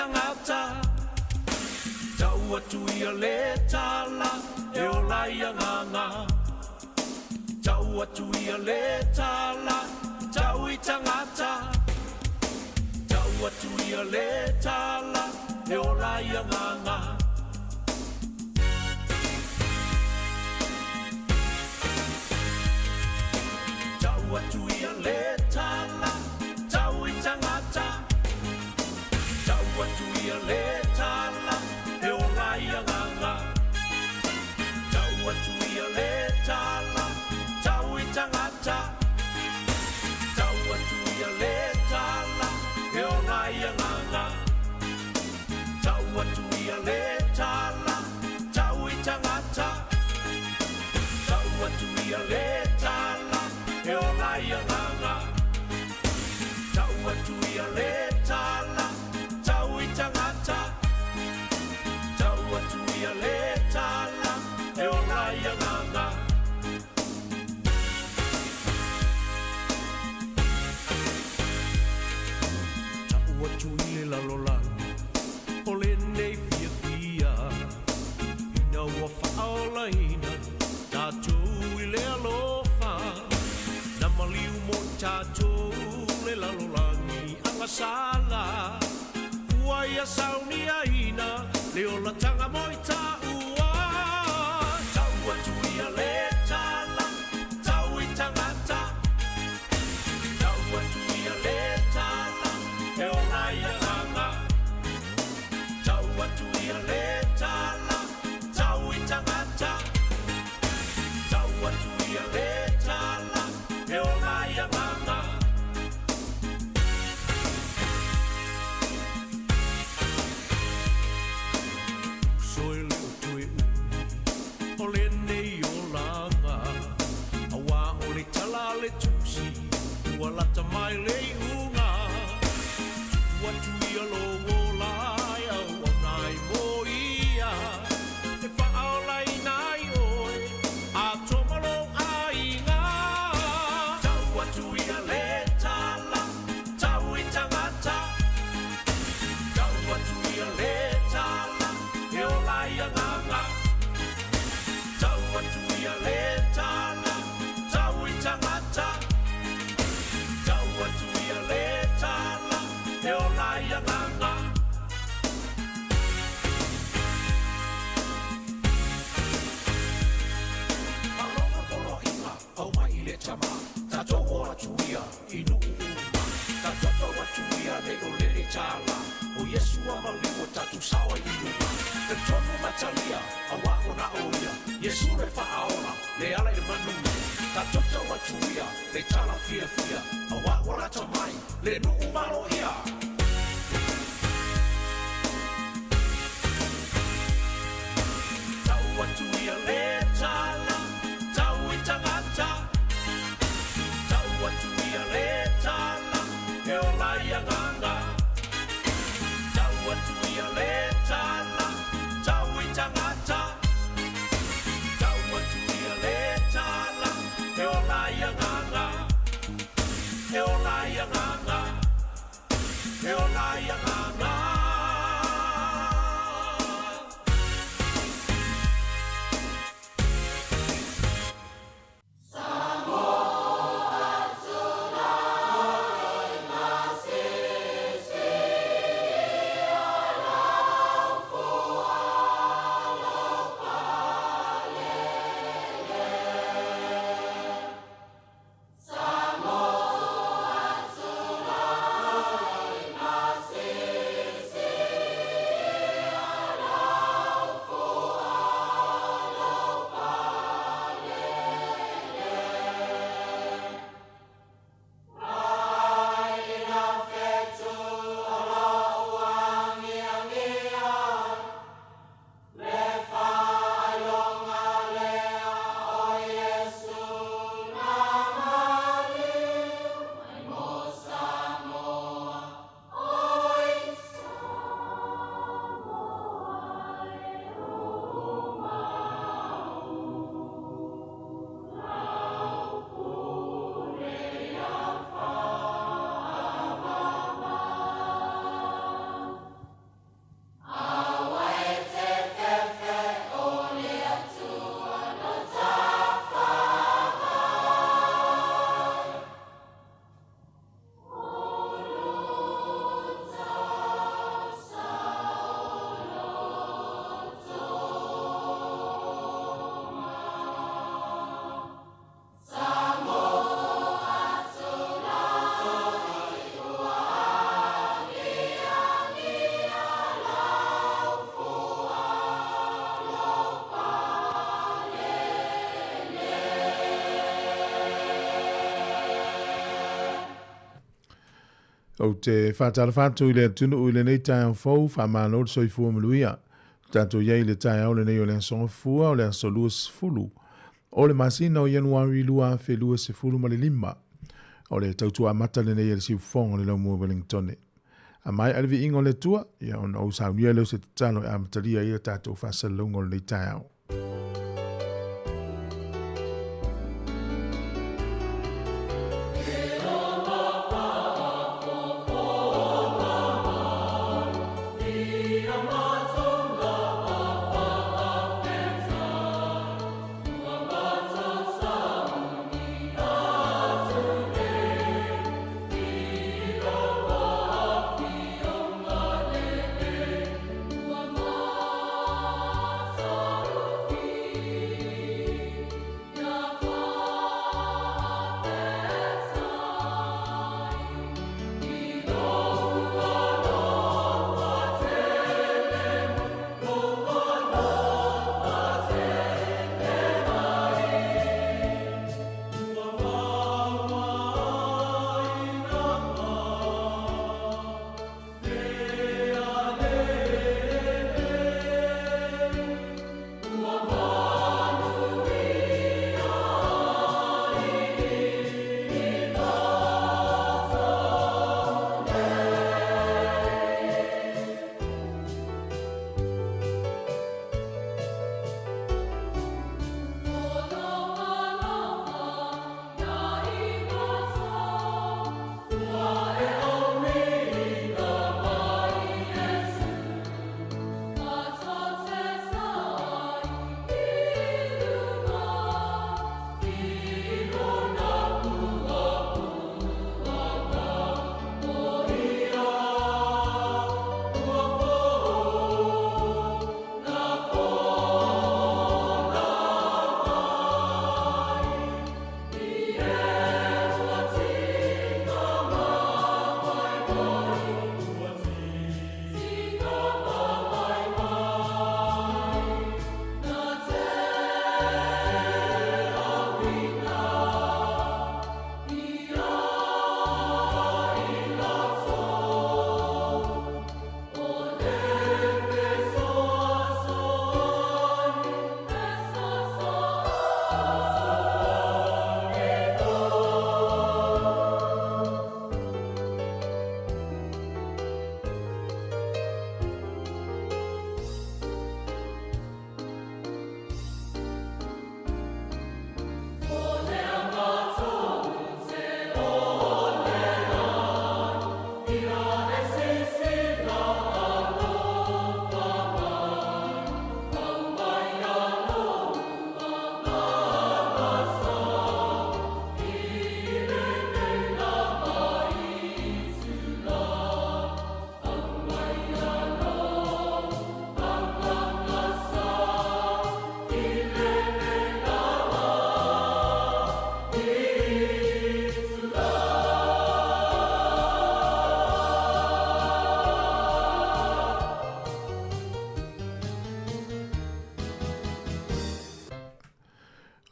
tagata. Tau atu ia le tala e ola i agaga. Tau atu ia le tala, tau i tagata. Tau atu ia le tala e ola i agaga. Tau atu ia le tala, tau i tagata. Tau atu ia le tala e ola i agaga. Tau atu ia le tala, tau i tagata. Tau atu ia le tala e ola i agaga. Tau atu ia le tala, tau i tagata. Tau atu ia le tala e ola i agaga. Tau atu ia le tala, tau i tagata. Tau atu ia le tala e ola i agaga. Tau atu i le lalolagi o lenei fiafia, ina ua faaolaina tatou i le alofa. Na maliu mo i tatou le lalolagi agasala, ua ia sauniaina le olataga mo i taua. Tau atu ia le tala, tau i tagata. Tau atu ia le tala e ola i agaga. Tau atu ia le tala, tau i tagata. Tau atu ia le tala e ola i agaga. Uso e le o toe umi o lenei olaga, auā o le tala a le Tusi ua lata mai le iuga. Tuu atu ia lou ola e auauna ai mo ia, e faaolaina ai oe atoa ma lou aiga. Tau atu ia le tala, tau i tagata. Tau atu ia le tala e ola i agaga. Tau atu ia le tala, tau i tagata. Tau atu ia le tala e ola i agaga. Faalogo poloaiga aumai i le tama, tatou o atu ia i nuu uma. Tatou tau atu ia nei o lele tala, o Iesu a maliu o tatou sao ai i luma. Talitonu ma talia, auā ona o ia, Iesu le faaola, le ala i le manuia. Tatou tau atu ia le tala fiafia, auā ua lata mai le nuu maloia. Tau atu ia le tala, tau i tagata. Tau atu ia le tala e ola i agaga. Tau atu ia le tala, tau i tagata. Tau atu ia le tala e ola i agaga. E ola i agaga. E ola i agaga. Ou te faatalofa atu i le atunuu i lenei taeao fou, faamalo le soifua manuia. Tatou i ai i le taeao lenei o le Aso Gafua, o le aso 20 o le masina o Ianuari 2025. O le tautua amata lenei a le siufofoga o le Laumua Wellingtone. A maea le viiga o le Atua, ia ona ou saunia lea o se tatalo e amatalia ai a tatou faasalalauga o lenei taeao.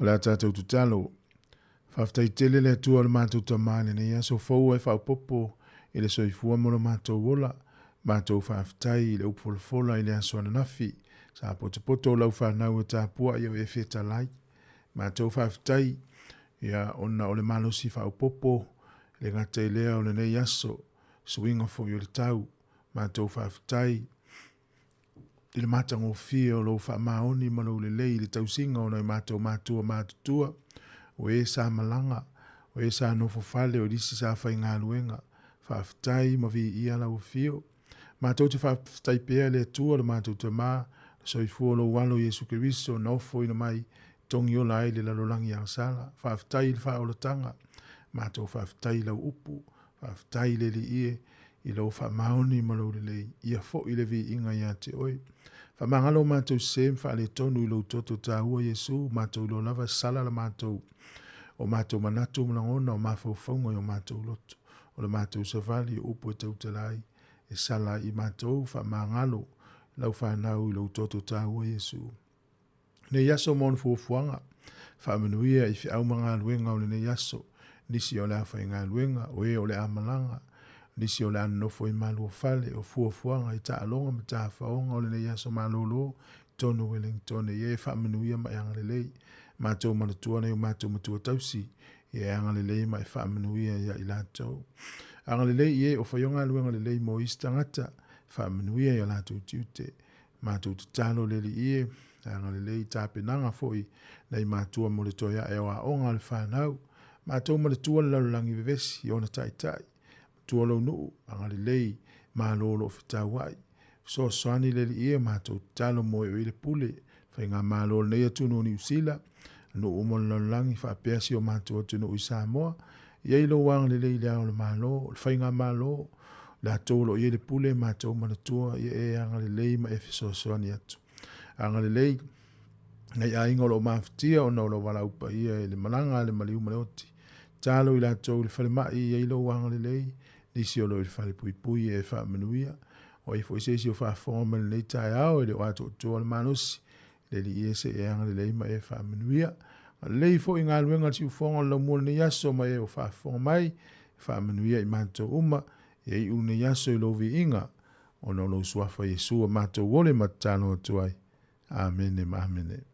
O le a tatou tatalo. Faafetai tele le Atua o le matou Tama i lenei aso fou e faaopoopo i le soifua ma lo matou ola. Matou faafetai i le upu folafola i le aso ananafi. Sa potopoto lau fanau e tapuai o e fetalai. Matou faafetai ia ona o le malosi faaopoopo le gata i lea o lenei aso, suiga foi o le tau. Matou faafetai i le matagofie o lou faamaoni ma lou lelei i le tausiga o nai matou matua matutua, o e sa malaga, o e sa nofo fale, o nisi sa faigaluega. Faafetai ma viia lau afio. Matou te faafetai pea le Atua lo matou Tama, le soifua o lou Alo Iesu Keriso na ofoina mai, togi ola ai le lalolagi agasala. Faafetai i le faaolataga, matou faafetai i lau upu, faafetai le Alii e i lou faamaoni ma lou lelei, ia foi le viiga ia te oe. Faamagalo matou sese ma faaletonu i lou toto taua Iesu, matou iloa lava e sala la matou, o matou manatu ma lagona, o mafaufauga i o matou loto, o le matou savali, o upu e tautala ai, e sala ai i matou, faamagalo lau fanau i lou toto taua Iesu. Nei aso ma ona fuafuaga, faamanuia i feau ma galuega o lenei aso, nisi o le a faigaluega, o e o le a malaga, Nisi o le a nonofo i malu o fale, o fuafuaga i taaloga ma tafaoga o lenei aso malolo i totonu o Wellington, ia e faamanuia ma e agalelei. Matou manatua nai o matou matua tausi, ia e agalelei ma e faamanuia ia i latou. Agalelei i e o faia galuega lelei mo isi tagata, faamanuia i o latou tiute. Matou tatalo le Alii e, agalelei i tapenaga foi nai matua mo le toe ae o aoga a le fanau. Matou manatua le lalolagi vevesi i ona taitai. Matua lou nuu, agalelei, malo o lo o fetauai. Fesoasoani le Alii e, matou tatalo mo e o i le pule, faigamalo o lenei atunuu o Niu Sila, nuu uma o le lalolagi faapea si o matou atunuu i Samoa. I ai lou agalelei i le ao o le Malo, o le faigamalo, latou o lo o i ai le pule, matou manatua, ia e agalelei ma e fesoasoani atu. Agalelei nai aiga o lo o mafatia ona o lou valaau paia i le malaga a le maliu ma le oti. Tatalo i latou i le falemai, i ai lou agalelei, nisi o lo o i le falepuipui e faamanuia. O ai foi se isi o faafofoga mai lenei taeao e le o atoatoa le malosi, le Alii e se i e agalelei ma e faamanuia. Agalelei foi i galuega a le siufofoga o le laumua o lenei aso ma e o faafofoga mai, faamanuia i matou uma, ia iu lenei aso i lou viiga, ona o lou suafa Iesu ua matou ole ma tatalo atu ai. Amene ma amene.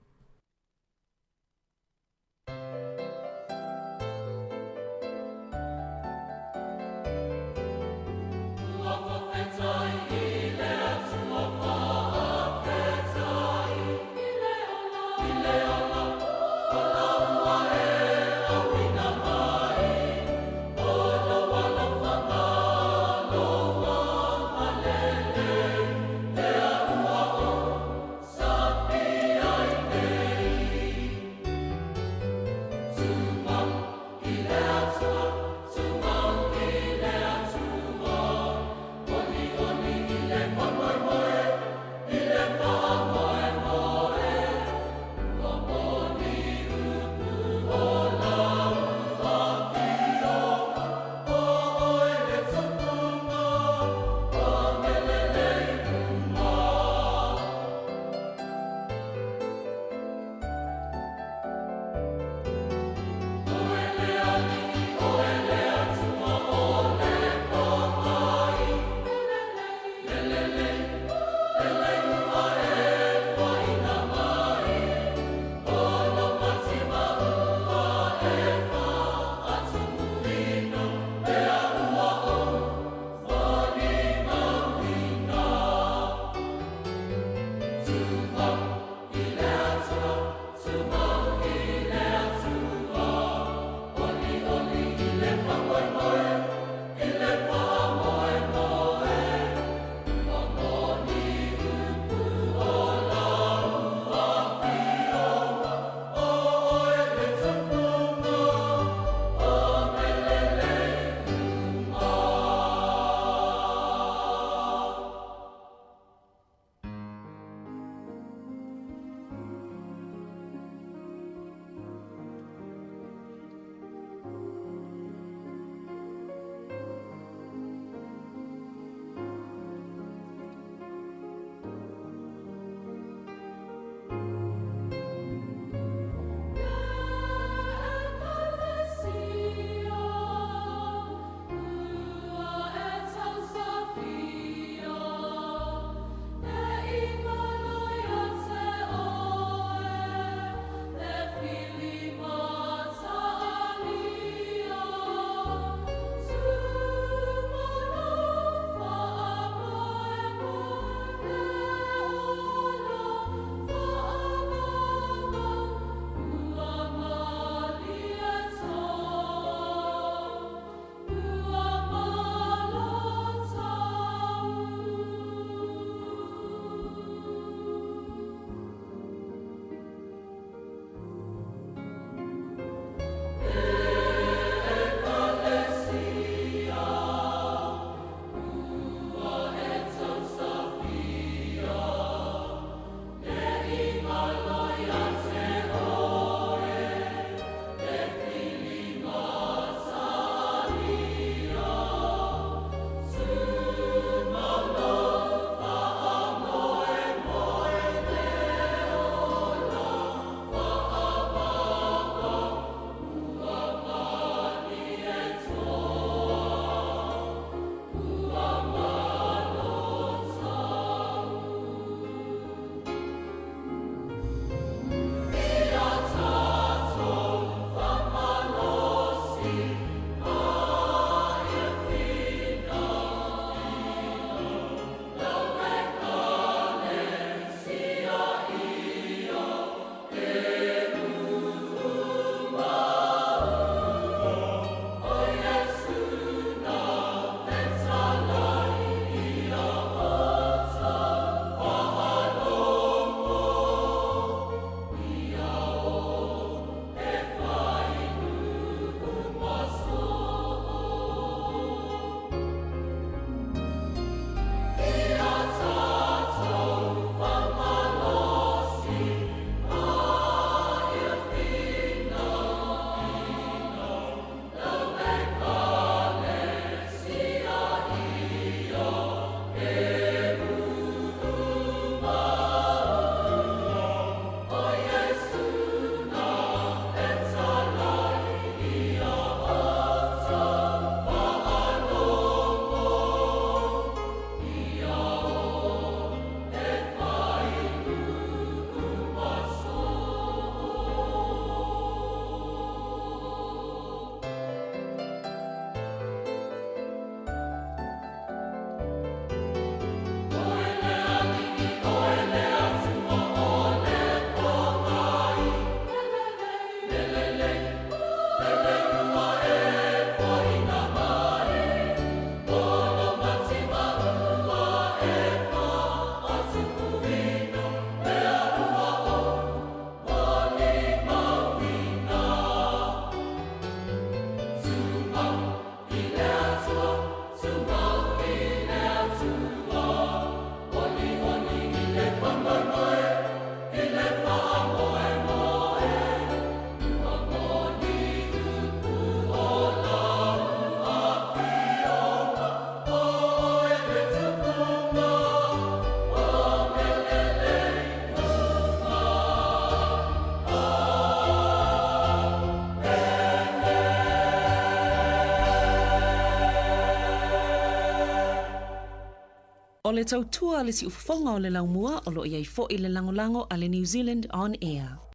O le tautua a le siufofoga o le laumua o lo o i ai foi le lagolago a le New Zealand On Air.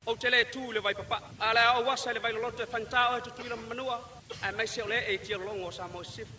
Ou te le tu i le Vaipapaa, a o le a ou asa i le Vailoloto e faigata oe Tutuila ma Manua, aemaise o le ee i tialologo o Samoa i Sisifo.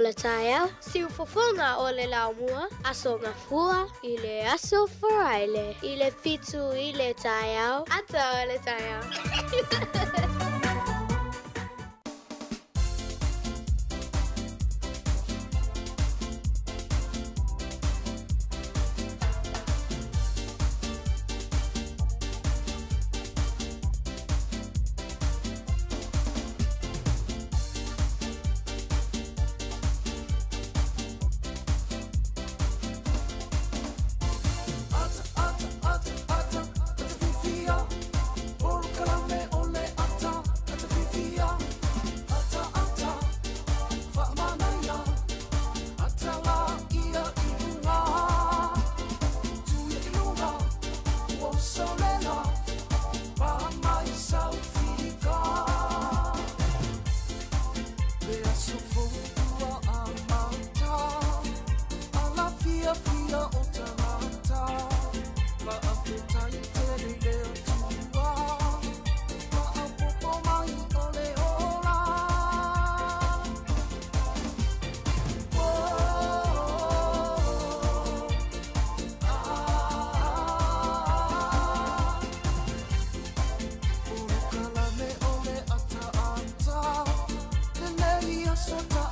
le taeao, siufofoga o le laumua, Aso Gafua i le Aso Faraile i le 7 i le taeao, ata o le taeao.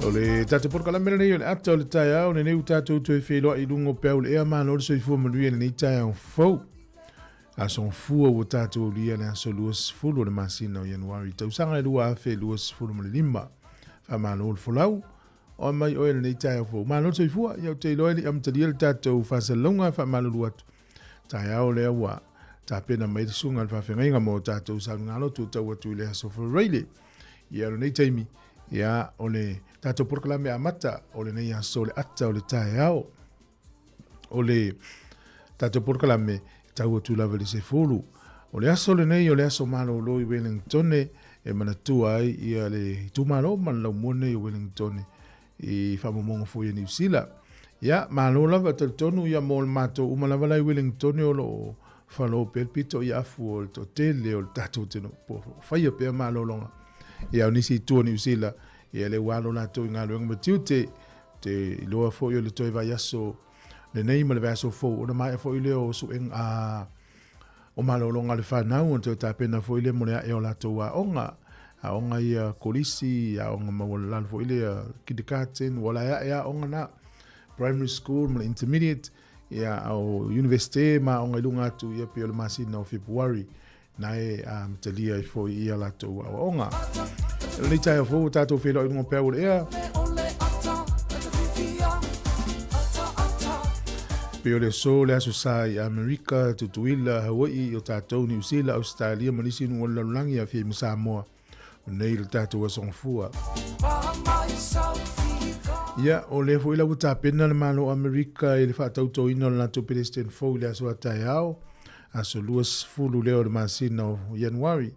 O le tatou polokalame lenei o le ata o le taeao lenei ua tatou toe feiloai i luga o peau le ea malo le soifua manuia i lenei taeao fou. Aso Gafua ua tatou aulia le aso 20 o le masina o Ianuari tausaga e 2025. Faamalo le folau. O mai oe lenei taeao fou. Malo le soifua. Ia ou te iloa e le i amatalia le tatou faasalalauga e faamalulu atu. Taeao lea ua tapena mai le susuga i le faafeagaiga mo tatou sauniga-lotu e tau atu i le aso Faraile. Ia o lenei taimi, ia o le tatou polokalame amata o lenei aso le ata o le taeao. O le tatou polokalame e tau atu lava i le 10. O le aso lenei o le aso malolo i Wellingtone e manatua ai ia le itumalo ma le laumua nei o Wellingtone i faamaumauga foi a Niu Sila. Ia, malo lava, talitonu ia mo le matou uma lava la i Wellingtone o lo o falo pea le pito i afu o le toatele o le tatou atunuu po o faia pea malologa. Ia, o nisi i tua o Niu Sila, ia lea ua alo latou i galuega ma tiute, te iloa foi o le toe vaiaso lenei ma le vaiaso fou, ona maea foi lea o suega, a, o malologa a le fanau, ona toe tapena foi lea mo le ae o latou aoga, aoga ia kolisi, aoga maualalalo foi lea, kindergarten, ua la e ae aoga na, primary school ma le intermediate, ia, o universite ma aoga i luga atu, ia pei o le masina o Fepuari, na e amatalia ai foi ia latou aoaoga. O lenei taeao fou ua tatou feiloai i luga o peau o le ea. Pei o le aso le aso sa i Amerika, Tutuila, Hawaii, o tatou, Niu Sila, Ausetalia ma nisi nuu o le lalolagi e aafia ai ma Samoa. O nei le tatou aso gafua. Ia, o lea foi la ua tapena le Malo o Amerika i le faatautoina o le latou Peresetene fou i le aso a taeao, aso 20 lea o le masina o Ianuari,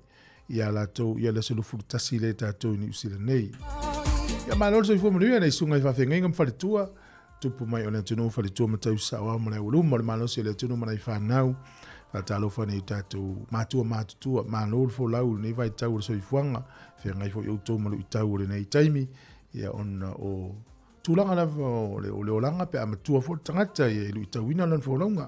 ia latou, ia le aso 21 lea tatou i Niu Sila nei. Ia malo le soifua manuia nei susuga i faafeagaiga ma faletua, tupu mai o le atunuu faletua ma tausaoao ma le aualuma o le malosi o le atunuu ma nai fanau. Faatalofa nei tatou matua matutua, malo le folau i lenei vaitau o le soifuaga, feagai foi outou ma luitau o lenei taimi, ia ona o tulaga lava o le, o le olaga pe a matua foi le tagata ia e luitauina lana folauga.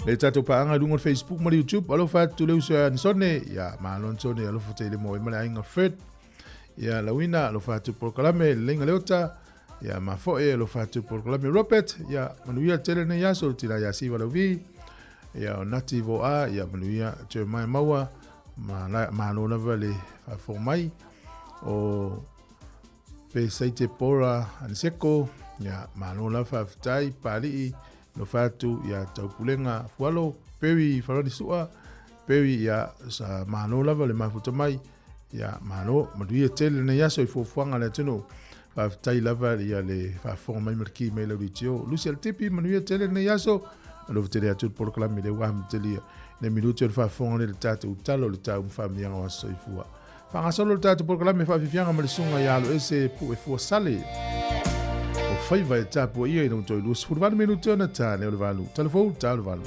Le tatou paaga i luga o le Facebook ma le YouTube, alofa atu le uso ia Anisone, ia malo Anisone, alofa tele mo e ma le aiga Fred. Ia Lauina, alofa atu polokalame, Leiga Leota, ia Mafoe, alofa atu polokalame Robert, ia manuia tele nei aso, tila ia Siva Lauvi, ia o Nati Voa, ia manuia Jeremiah Maua, ma malo lava le faafofoga mai, o Pesaite Pora Aniseko, ia malo lava faafetai, Pali'i, alofa atu ia Taupulega Fualo, Perry Farani Sua, Perry ia sa malo lava le mafuta mai, Ia, malo, manuia tele lenei aso i fuafuaga a le atunuu. Faafetai lava ia le faafofoga mai ma le ki mai lau leitio. Lucy Alitipi, manuia tele lenei aso. Alofa tele atu le polokalame lea ua amatalia. Nei minute o le faafofoga lea le tatou tala o le tau ma faamanuiaga o aso soifua. Faagasolo le tatou polokalame faafiafiaga ma le susuga ia Aloese Puefuasale. O faiva e tapuaia ina ua toe 28 minute ona ta lea o le valu. Tala fou, ta o le valu.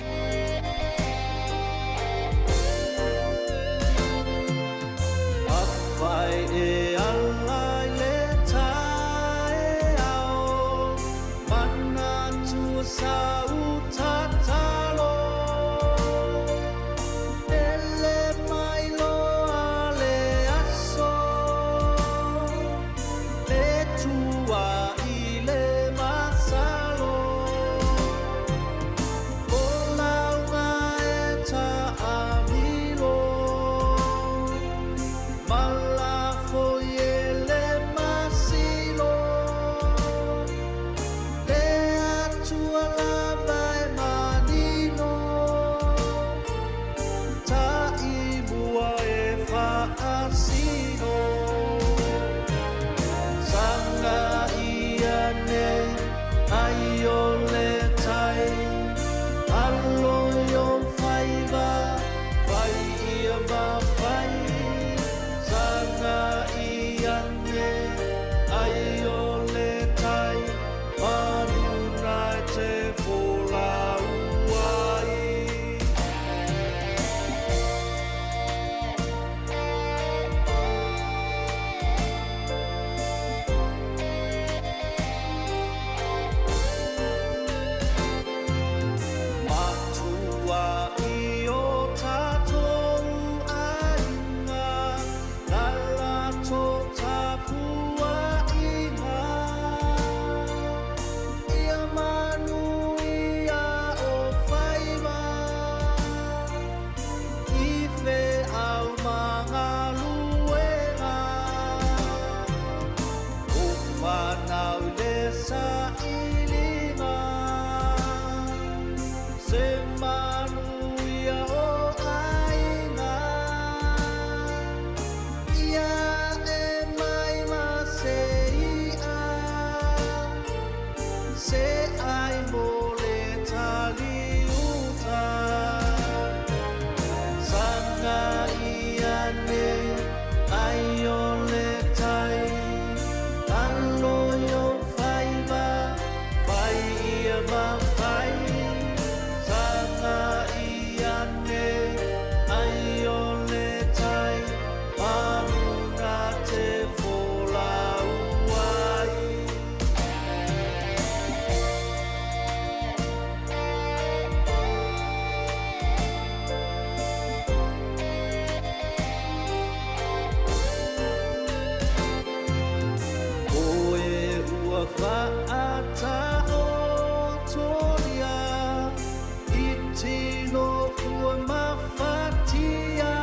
tino ua mafatia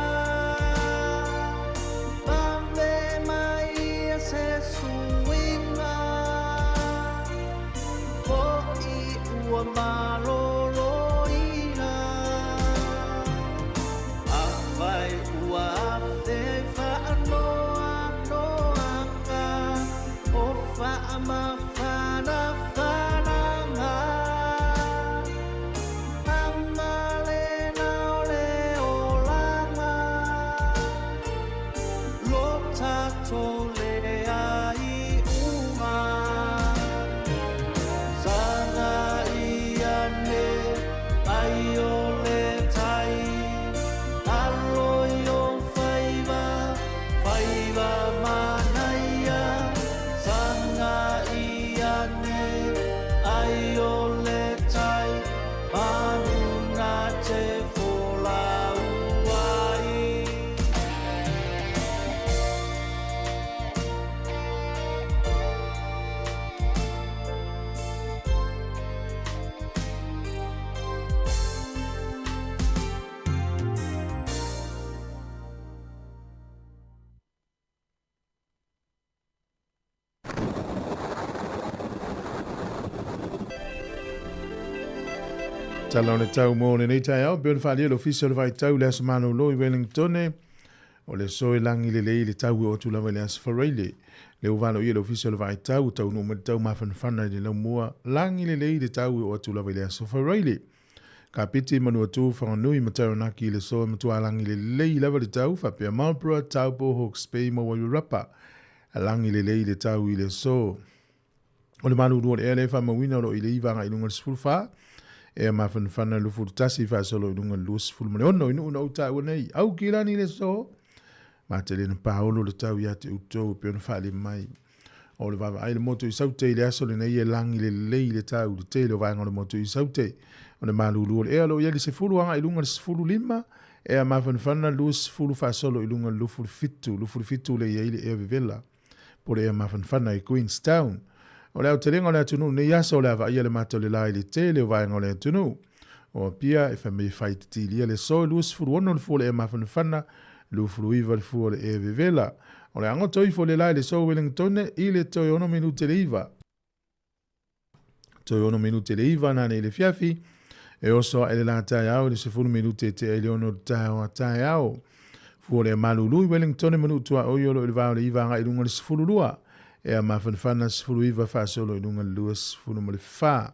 Vave mai ia se suiga Fo'i ua maloloina Afai ua afe faanoanoaga O faamafanafanaga Agalena o le olaga Lo tatou leai uga Saga i ane ai o le tai Alo i o faiva, faiva manaia Saga i ane ai o le tai Manu na te folau ai. Tala o le tau mo lenei taeao, pei ona faaalia le Ofisa o le Vaitau i le Aso Malolo i Wellington, o le aso e lagi lelei le tau e oo atu lava i le Aso Faraile. Le ua valoia le Ofisa o le Vaitau, ua taunuu mai le tau mafanafana i le laumua, lagi lelei le tau e oo atu lava i le Aso Faraile. Kapiti, Manuatū, Whanganui ma Taranaki i le aso e matua lagi lelei lava le tau, faapea Marlborough, Taupo, Hawke's Bay ma Wairarapa. Lagi lelei le tau i le aso. O le malulu o le ea lea e faamauina o lo o i le 9 agai i luga o le 14, ea mafanafana 21 faasolo i luga o le 26 i nuu na ou taua nei. Aukilani i le aso, Matelena Paolo le tau ia te outou e pei ona faaalia mai. O le vaavaai le motu i Saute i le aso lenei e lagi lelei le tau i le tele o vaega o le motu i Saute. O le malulu o le ea o lo o i ai le 10 agai i luga o le 15, ea mafanafana 20 faasolo i luga o le 27, 27 le i ai le ea vevela po o le ea mafanafana i Queenstown. O le aotelega o le atunuu nei aso o le a vaaia le mata o le la i le tele o vaega o le atunuu. O Apia e fai mai e fai titilia le aso e 26 le fua o le ea mafanafana, 29 le fua o le ea vevela. O le agoto ifo le la i le aso Wellingtone i le toe 6 minute le 9. Toe 6 minute le 9 nanei le fiafi, e oso ae le la taeao i le 10 minute e tea i le 6 o le taeao a taeao. Fua o le malulu i Wellingtone ma Nuutuaoi o lo o i le va o le 9 agai i luga o le 12, ea mafanafana 19 faasolo i luga o le 24.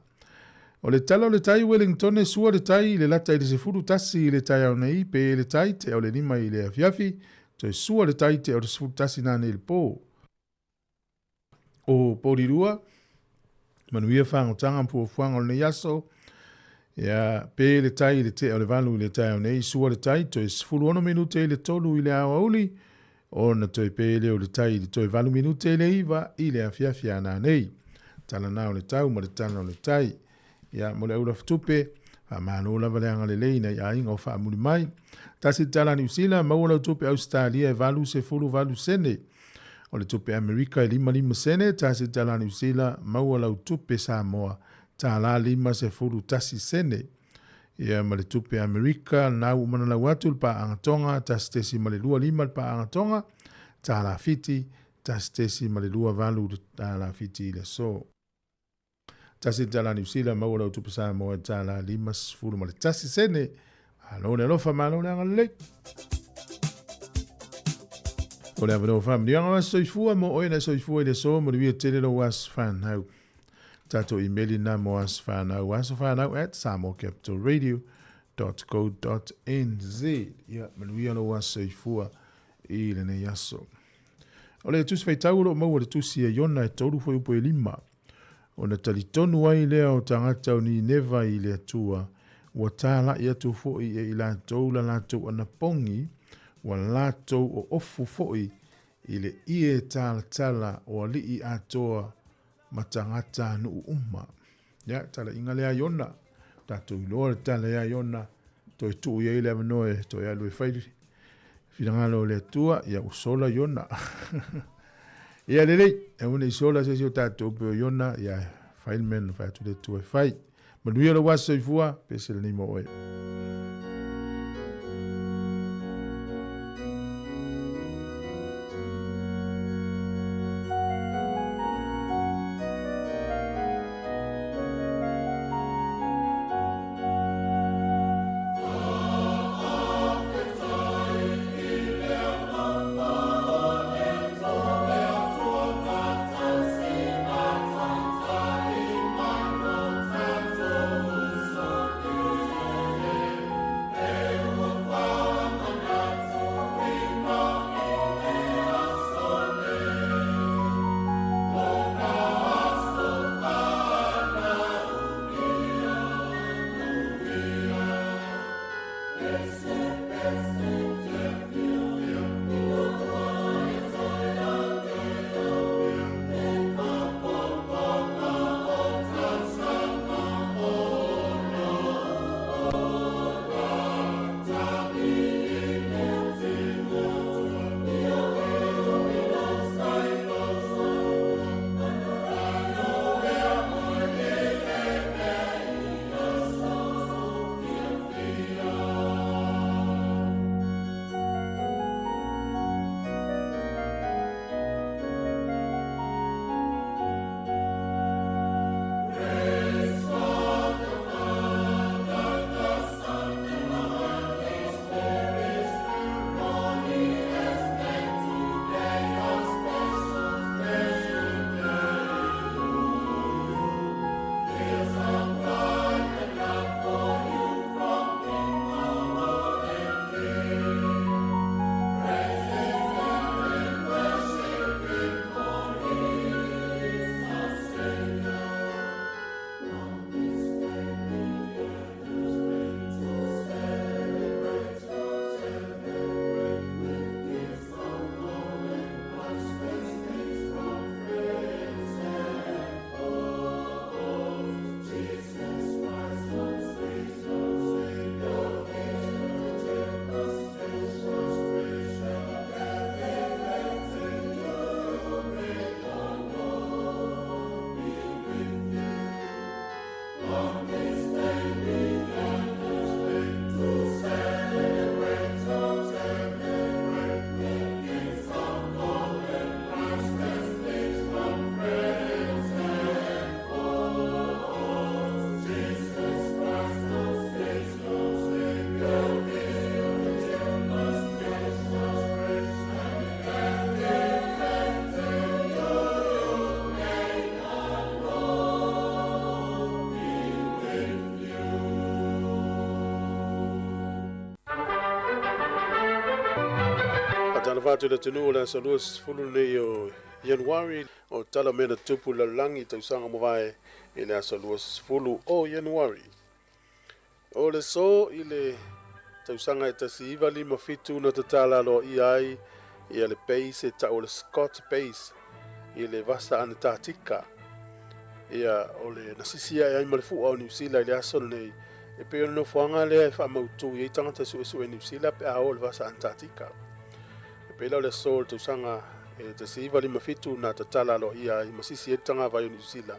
O le tala o le tai Wellingtone sua le tai i le lata i le 11 i le taeao nei, pe le tai tea o le 5 i le afiafi, toe sua le tai tea o le 11 nanei i le po. O Porirua, manuia fagotanga ma fuafuaga o lenei aso, ia, pe le tai i le tea o le 8 i le taeao nei, sua le tai, toe 16 minute i le 3 i le aoauli, ona toe pe lea o le tai i le toe 8 minute i le 9 i le afiafi a nanei. Tala na o le tau ma le tala o le tai. Ia, mo le aulafutupe, faamalo lava le agalelei nai aiga o faamuli mai. Tasi le tala Niu Sila, maua lau tupe Ausetalia e 88 sene. O le tupe Amerika e 55 sene, tasi le tala Niu Sila, maua lau tupe Samoa, tala 51 sene. Ia, ma le tupe Amerika, na ua manalau atu le paaga Tonga, 1.25 le paaga Tonga, tala Fiti, 1.28 le tala Fiti i le aso. Tasi le tala Niu Sila, maua lau tupe Samoa i tala 51 sene. Malo le alofa, malo le agalelei. O le avanoa faamanuiaga o aso soifua mo oe na soifua i le aso mo le wia tele lou aso whanau. Tatou imeli na mo aso whanau, asowhanau at samoacapitalradio.co.nz. Ia, manuia lou aso soifua i lenei aso. O le tusi faitau o lo o maua le tusi a Iona e tolu fuaiupu e lima. Ona talitonu ai lea o tagata o Nineva i le Atua, ua tālaʻi atu foʻi e i latou la latou anapogi, ua latou oofu foʻi i le ʻie talatala o aliʻi atoa ma tagata nuu uma. Ia, talaiga lea a Iona. Tatou iloa le tala ia Iona, toe tuu i ai le avanoa e toe alu e fai finagalo o le Atua, ia ua sola Iona. Ia lelei, aua ne i sola se isi o tatou pei o Iona, ia fai le mea na fai atu le Atua e fai. Manuia lou aso soifua, pese lenei mo oe. Faatalofa atu i le atunuu o le aso 20 lenei o Ianuari, o tala mea na tupu i le lalolagi i tausaga ua mavae i le aso 20 o Ianuari. O le so i le tausaga e 1957 na tatala aloaia ai ia le base e tau o le Scott Base i le Vasa Anetatika. Ia, o le na sisi ae ai ma le fua o Niu Sila i le aso lenei, e pei o le nofoaga lea e faamautu i ai tagata suesue Niu Sila pe a o i le Vasa Anetatika. E pei la o le aso o le tausaga e 1957 na tatala aloaia ai ma sisi ai le tagavai o Niu Sila.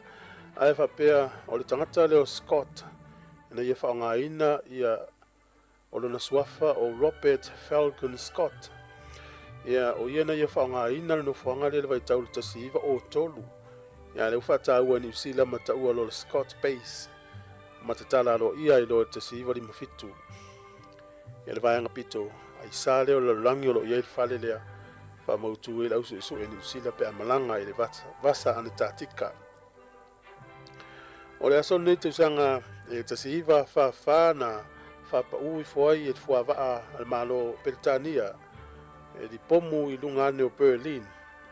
Ae faapea o le tagata lea o Scott ina ia faaaogaina ia o lona suafa o Robert Falcon Scott. Ia, o ia na ia faaaogaina le nofoaga lea i le vaitau o le 1903. Ia, lea ua faataua e Niu Sila ma taua loa le Scott Base ma tatala aloaia ai loa i le 1957. Ia, le vaega pito aisa lea o le lalolagi o lo o i ai le fale lea faamautu ai le ausuesue Niu Sila pe a malaga i le Vasa Anetatika. O le aso lenei tausaga e 1944 na faapaū ifo ai e le fuavaa a le Malo o Peretania e lipomu i luga ane o Berlin.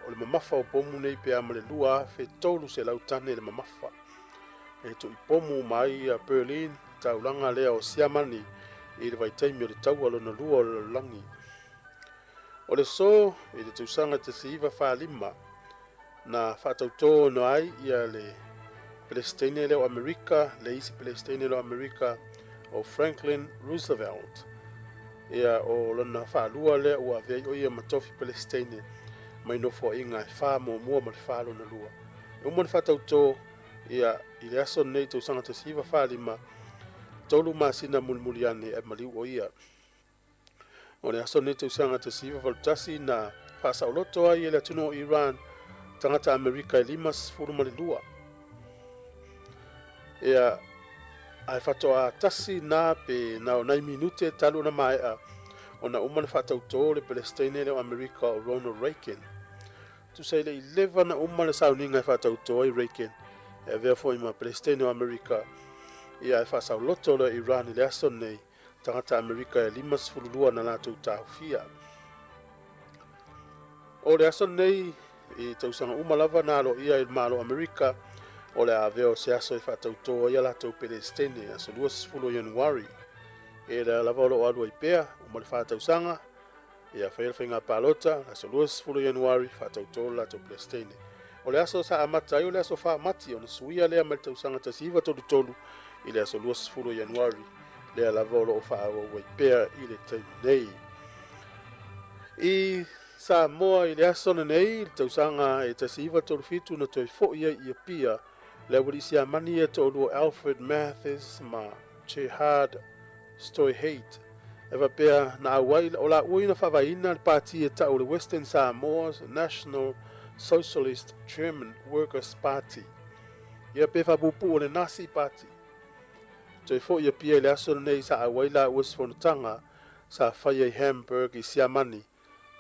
O le mamafa o pomu nei pe a ma le 2,300 tane le mamafa. E tuipomu uma ai ia Berlin, taulaga lea o Siamani i le vaitaimi o le taua lona lua o le lalolagi. O le so i le tausaga 1945 na faatautō ai ia le Pelesiteine lea o Amerika, le isi Pelesiteine lea o Amerika o Franklin Roosevelt. Ia o lona faalua lea ua avea ai o ia ma tofi Pelesiteine mai nofoaiga e fa muamua ma le fa lona lua. E uma ona faatautō Ia, i le aso lenei i tausaga 1945, 3 masina mulimuli ane ae maliu o ia. O le aso lenei tausaga 1981 na faasaoloto ai e le atunuu o Iran tagata Amerika e 52. Ia, ae faatoa tasi na pe na o nai minute talu ona maea ona uma na faatautō le Pelesiteine lea o Amerika o Ronald Reagan. Tusa i le 11 na uma le sauniga e faatautō ai Reagan e avea foi ma Pelesiteine o Amerika, ia ae faasaoloto loa e Iran i le aso lenei tagata Amerika e 52 na latou taofia. O le aso lenei i tausaga uma lava na aloaia i le Malo o Amerika o le a avea o se aso e faatautō ai a latou Pelesitene, aso 20 o Ianuari. E lea lava o lo o alu ai pea, uma le fa tausaga, ia faia le faiga palota, aso 20 o Ianuari, faatautō le latou Pelesitene. O le aso sa amata ai o le aso 4 Mati, ona suia lea mai le tausaga 1933 i le aso 20 o Ianuari, lea lava o lo o faaauau ai pea i le taimi nei. I Samoa i le aso lenei, i le tausaga e 1937 na toe foi ai i Apia le aualii Siamani e toalua Alfred Mathis ma Gerhard Stoyheid, e faapea na auai o laua ina faavaeina le pati e tau o le Western Samoa's National Socialist German Workers Party, ia pe faapuupuu o le Nazi Party. Toe foi i Apia i le aso lenei sa auai laua i se fonotaga sa faia i Hamburg i Siamani.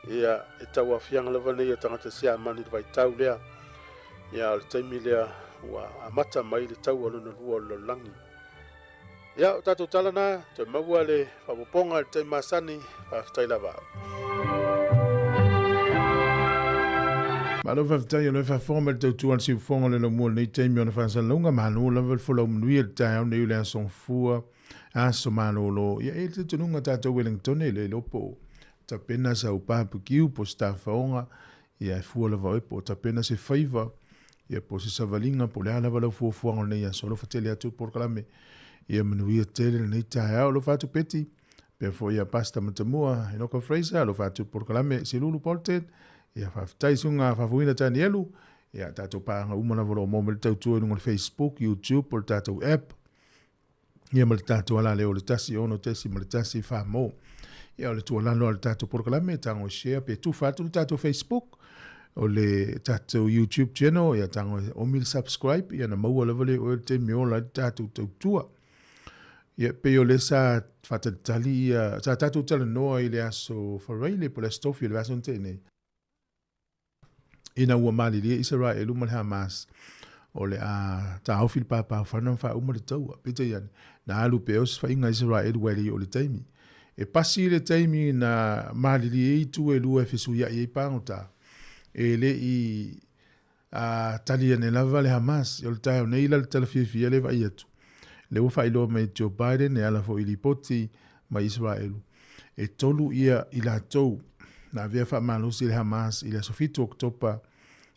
Ia, e tauaofiaga lava nei a tagata Siamani i le vaitau lea. Ia, o le taimi lea ua amata mai le taua lona lua o le lalolagi. Ia, o tatou tala na, toe maua le faaopoopoga i le taimi masani. Faafetai lava. Malo faafetai o lea faafofoga mai le tautua a le siufofoga o le laumua i lenei taimi ona faasalalauga. Malo lava le folau manuia i le taeao nei o le aso Gafua, aso malolo. Ia e i ai le talitonuga tatou Wellingtone le iloa po o tapena sau barbecue po o se tafaoga, ia e fua lava oe po o tapena se faiva, ia po o se savaliga po o le a lava lau fuafuaga o lenei aso. Alofa tele atu le polokalame. Ia manuia tele lenei taeao. Alofa atu Peti. Pea foi ia Pastor Matamua, Enoka Fraser, alofa atu polokalame Silulu Bolton. Ia faafetai suga faafuina Tanielu. Ia tatou paaga uma lava o lo o maua mai le tautua i luga o le Facebook, YouTube po o le tatou app. Ia ma le tatou alaleo o le 1 6 1 4 mo. Ia o le tuualalo a le tatou polokalame, tago e share pe tufa atu le tatou Facebook, o le tatou YouTube channel, ia tago e omi le subscribe, ia na maua lava le oe le taimi ola ai le tatou tautua. Ia, pei o lea sa faatalitali ia, sa tatou talanoa i le aso Faraile po o le aso Tofi o le vaiaso na tea nei, ina ua malilie Isaraelu ma le Hamas o le a taofi le pāpāofana ma faauma le taua. Peitai ane, na alu pea osofaiga a Isaraelu aua e le i oo i le taimi. E pasi le taimi na malilie ai itu e lua e fesuiai ai pagota, e le i A tali ane lava le Hamas, o le taeao nei la le tala fiafia lea e vaai atu, lea ua faailoa mai e Joe Biden e ala foi i lipoti mai Isaraelu, e tolu ia i latou na avea faamalosi e le Hamas i le aso 7 Oketopa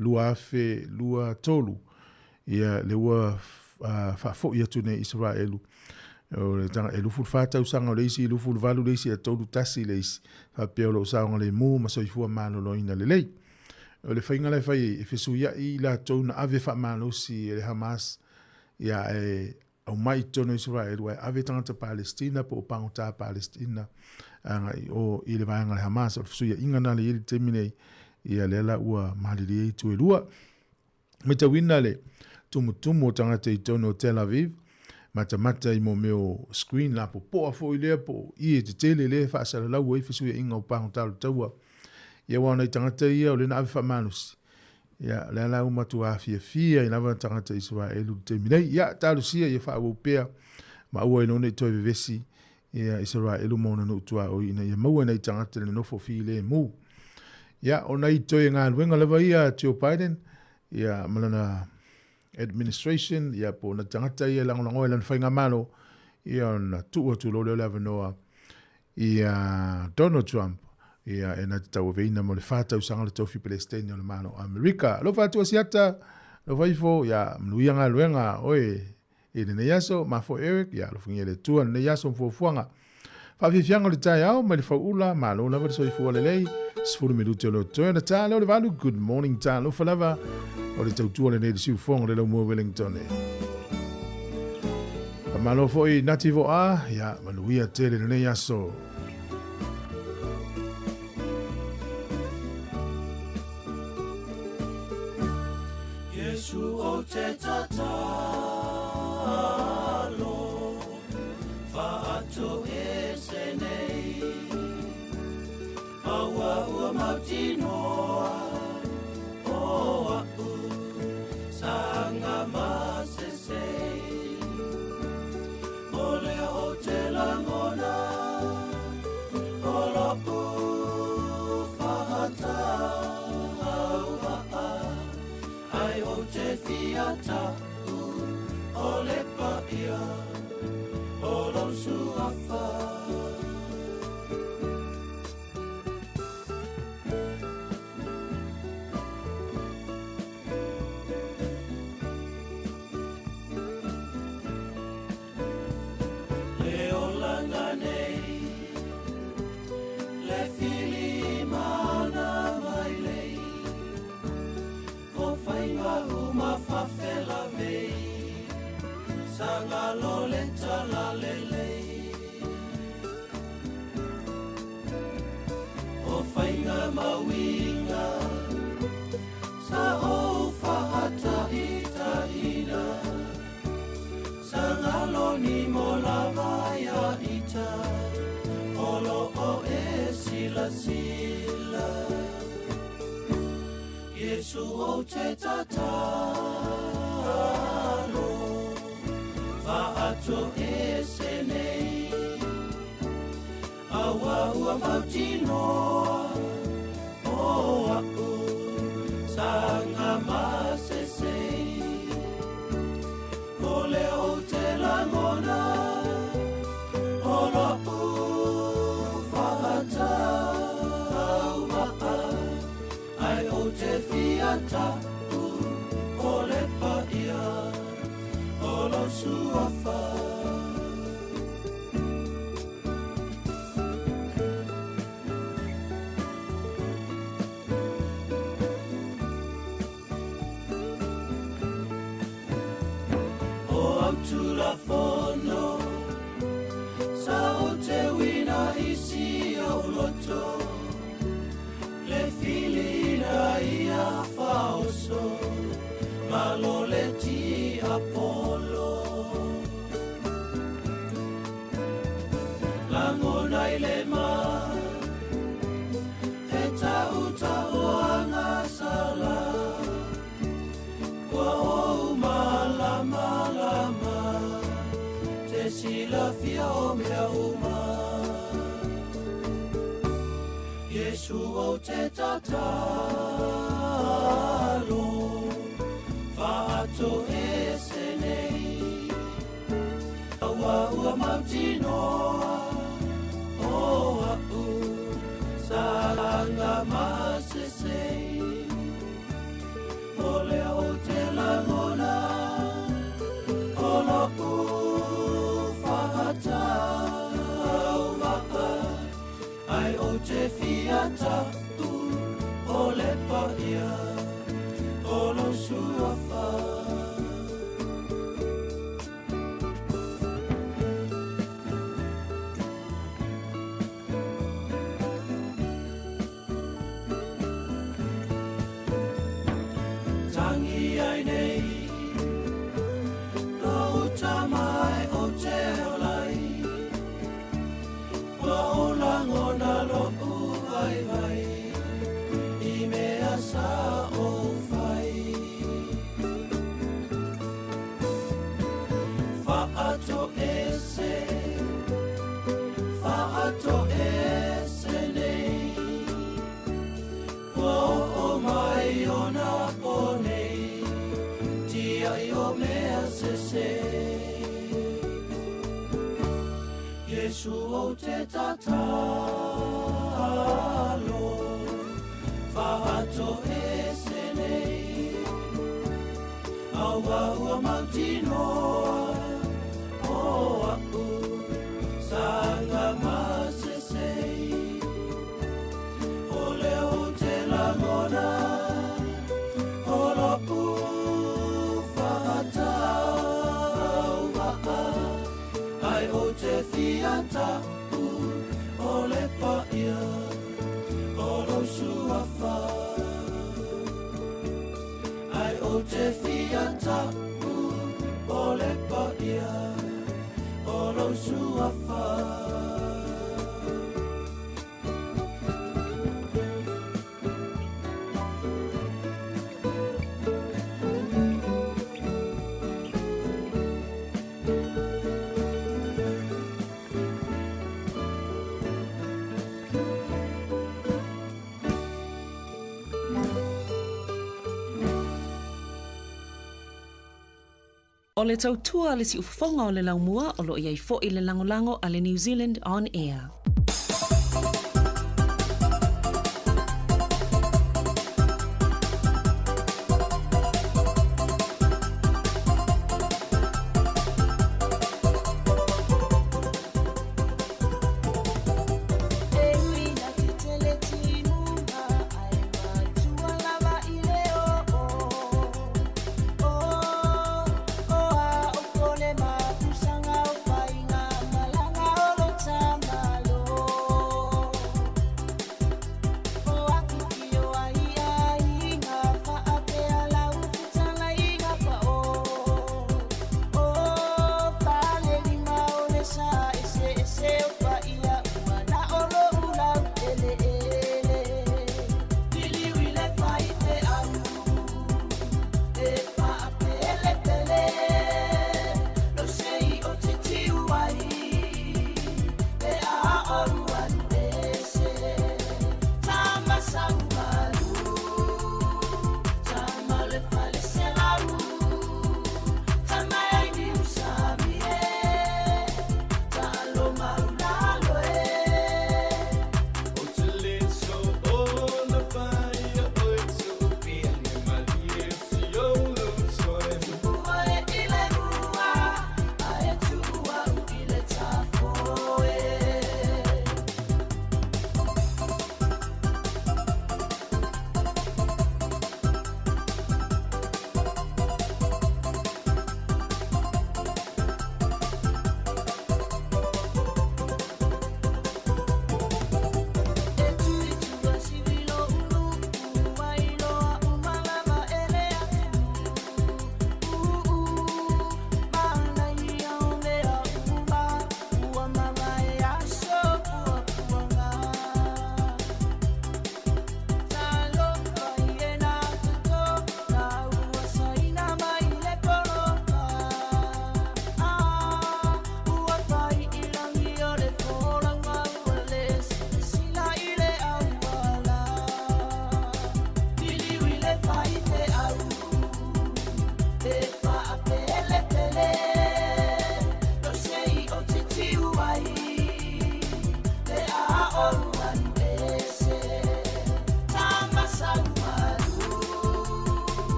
2023, ia lea ua faafoi atu nei Isaraelu. O le tanga, e 24 tausaga o le isi, 28 le isi, e 31 le isi, faapea o lo o saogalemu ma soifua maloloina lelei. O le faiga la e fai ai, e fesuiai i latou na ave faamalosi e le Hamas, ia ae aumai i totonu o Isaraelu ae ave tagata Palestina po o pagota Palestina agai i o i le vaega o le Hamas. O le fesuiaiga lena lea e i ai i le taimi nei, ia lea la ua malilie ai itu e lua. Matauina le tumutumu o tagata i totonu o Tel Aviv, matamata i mo mea o screen lapopoa foi lea po o ie tetele lea e faasalalau ai fesuiaiga o pagota o le taua. Ia aua o nai tagata ia o lea na ave faamalosi. Ia o lea la ua matua fiafia ai lava tagata Isaraelu i le taimi nei. Ia talosia ia faaauau pea ma aua ai loa ne i toe vevesi ia Isaraelu ma ona nuu tuaoi ina ia maua e nai tagata le nofo filemu. Ia, o nai toe galuega lava ia a Joe Biden, ia, ma lana administration, ia, po o na tagata ia e lagolago ai lana faigamalo, ia, ona tuu atu loa lea o le avanoa ia Donald Trump, ia, e na te tauaveina mo le fa tausaga le tofi Pelesitene o le Malo o Amerika. Alofa atu Asiata, alofa ifo, ia, manuia galuega, oe, I lenei aso, mafua Eric, ia alofagia e le Atua lenei aso ma fuafuaga. Faafiafiaga o le taeao mai le fauula, malo lava le soifua lelei, 10 minute o lo toe ona ta lea o le valu, good morning talofa lava. O le tautua lenei i le siufofoga o le Laumua Wellington. Faamalo foi Nati Voa, ia manuia tele lenei aso. Iesu o te tatalo, whaato e se nei. Aua ua mautinoa, o a'u, sanga masese. O lea o te langona, o lo'u whaatau aa, ai o te fia ta'u, o le paia, o lou suafa. Le olaga nei, le filimana mai lei, o faiga uma fafelavei, sanga lo le talalelei. O faiga mauiga, sa ou faataitaina, sanga lo ni mo lava ia ita, o lo o e silasila. Iesu o te tatalo, whaato e se nei. Aua ua mautinoa, o a'u, sanga masese. O lea o te langona, o lo'u whaatau maa, ai o te fia ta'u, o le paia, o lou suafa. O au tulafono, sa o te uina i si au loto, le filina ia faoso, ma lo le ti Apollo. Langona i le ma, he tautaoanga sala, ua ou malamalama, te silafia o mea uma. Iesu o te tatalo, whaato e se nei. Aua ua mautinoa, o a'u, sanga masese. O lea o te langona, o lo'u whaatau maa, ai o te fia ta'u, o le paia, o lou suafa. Tangi ai nei, lo uta mai o te olai, ua o langona lo u vai vai, i mea sa o fai. Whaato ese, whaato ese nei, ua o mai ona po nei, tia i o mea sese. Iesu o te tatalo, whaato ese nei. Aua ua mautinoa, o a'u, sanga masese. O lea o te langona, o lo'u fia ta'u o le paia o lou suafa. Ai ou te fia ta'u o le paia o lou suafa. O le tautua a le siufofoga o le laumua o lo o i ai foi le lagolago a le New Zealand On Air.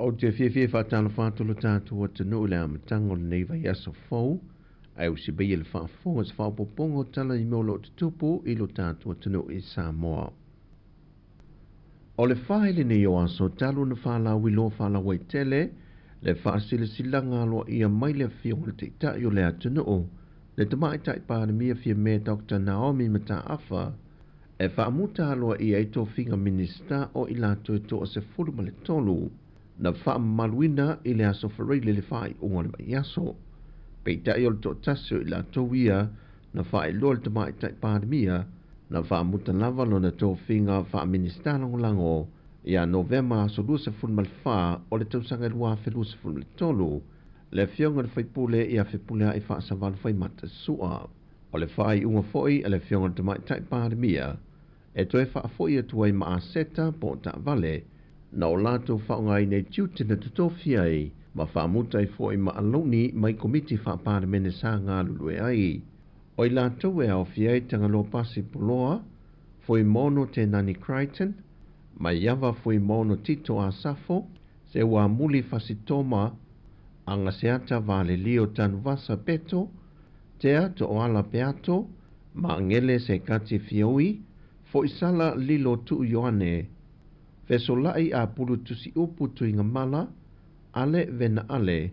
Ou te fiafia e faatalofa atu lo tatou atunuu i le amataga o lenei vaiaso fou, ae ua sibaia le faafofoga i se faaopoopoga o tala i mea o lo o tutupu i lo tatou atunuu i Samoa. O le fae lenei o aso talu ona faalauiloa faalauaitele Le faasilasilaga aloaia mai le Afioga i le Taitai o le atunuu, le Tamaitai Palemia Fiamē Dr. Naomi Mataafa, e faamuta aloaia ai tofiga Minisita o i latou e 13 na faamamaluina i le aso Faraile le faaiuga o le vaiaso. Peitai o le toatasi o i latou ia na faailoa le Tamaitai Palemia na faamuta lava lona tofiga faa-Minisita Lagolago ia Novema aso 24 o le tausaga 2023, le Afioga i le Faipule ia Fepuleai Faasavalu Faimata Sua. O le faaiuga foi a le Afioga i le Tamaitai Palemia e toe faafoi atu ai ma aseta po o taavale na o latou faaaogaina i tiute na totofia ai ma faamuta ai foi ma alauni mai Komiti Faa-Palemene sa galulue ai. O i latou e aofia ai Tagaloa Pasi Poloa, Fuimaono Tenani Crichton, Maiava Fuimaono Tito Asafo, Seuamuli Fasitoma, Agaseata Valelio Tanuvasa Peto, Tea To'oala Peato, Maagele Sekati Fioi, Foisala Lilo Tuu Ioane, Fesolai Apulu Tusiupu Tuigamala, Ale Vena Ale,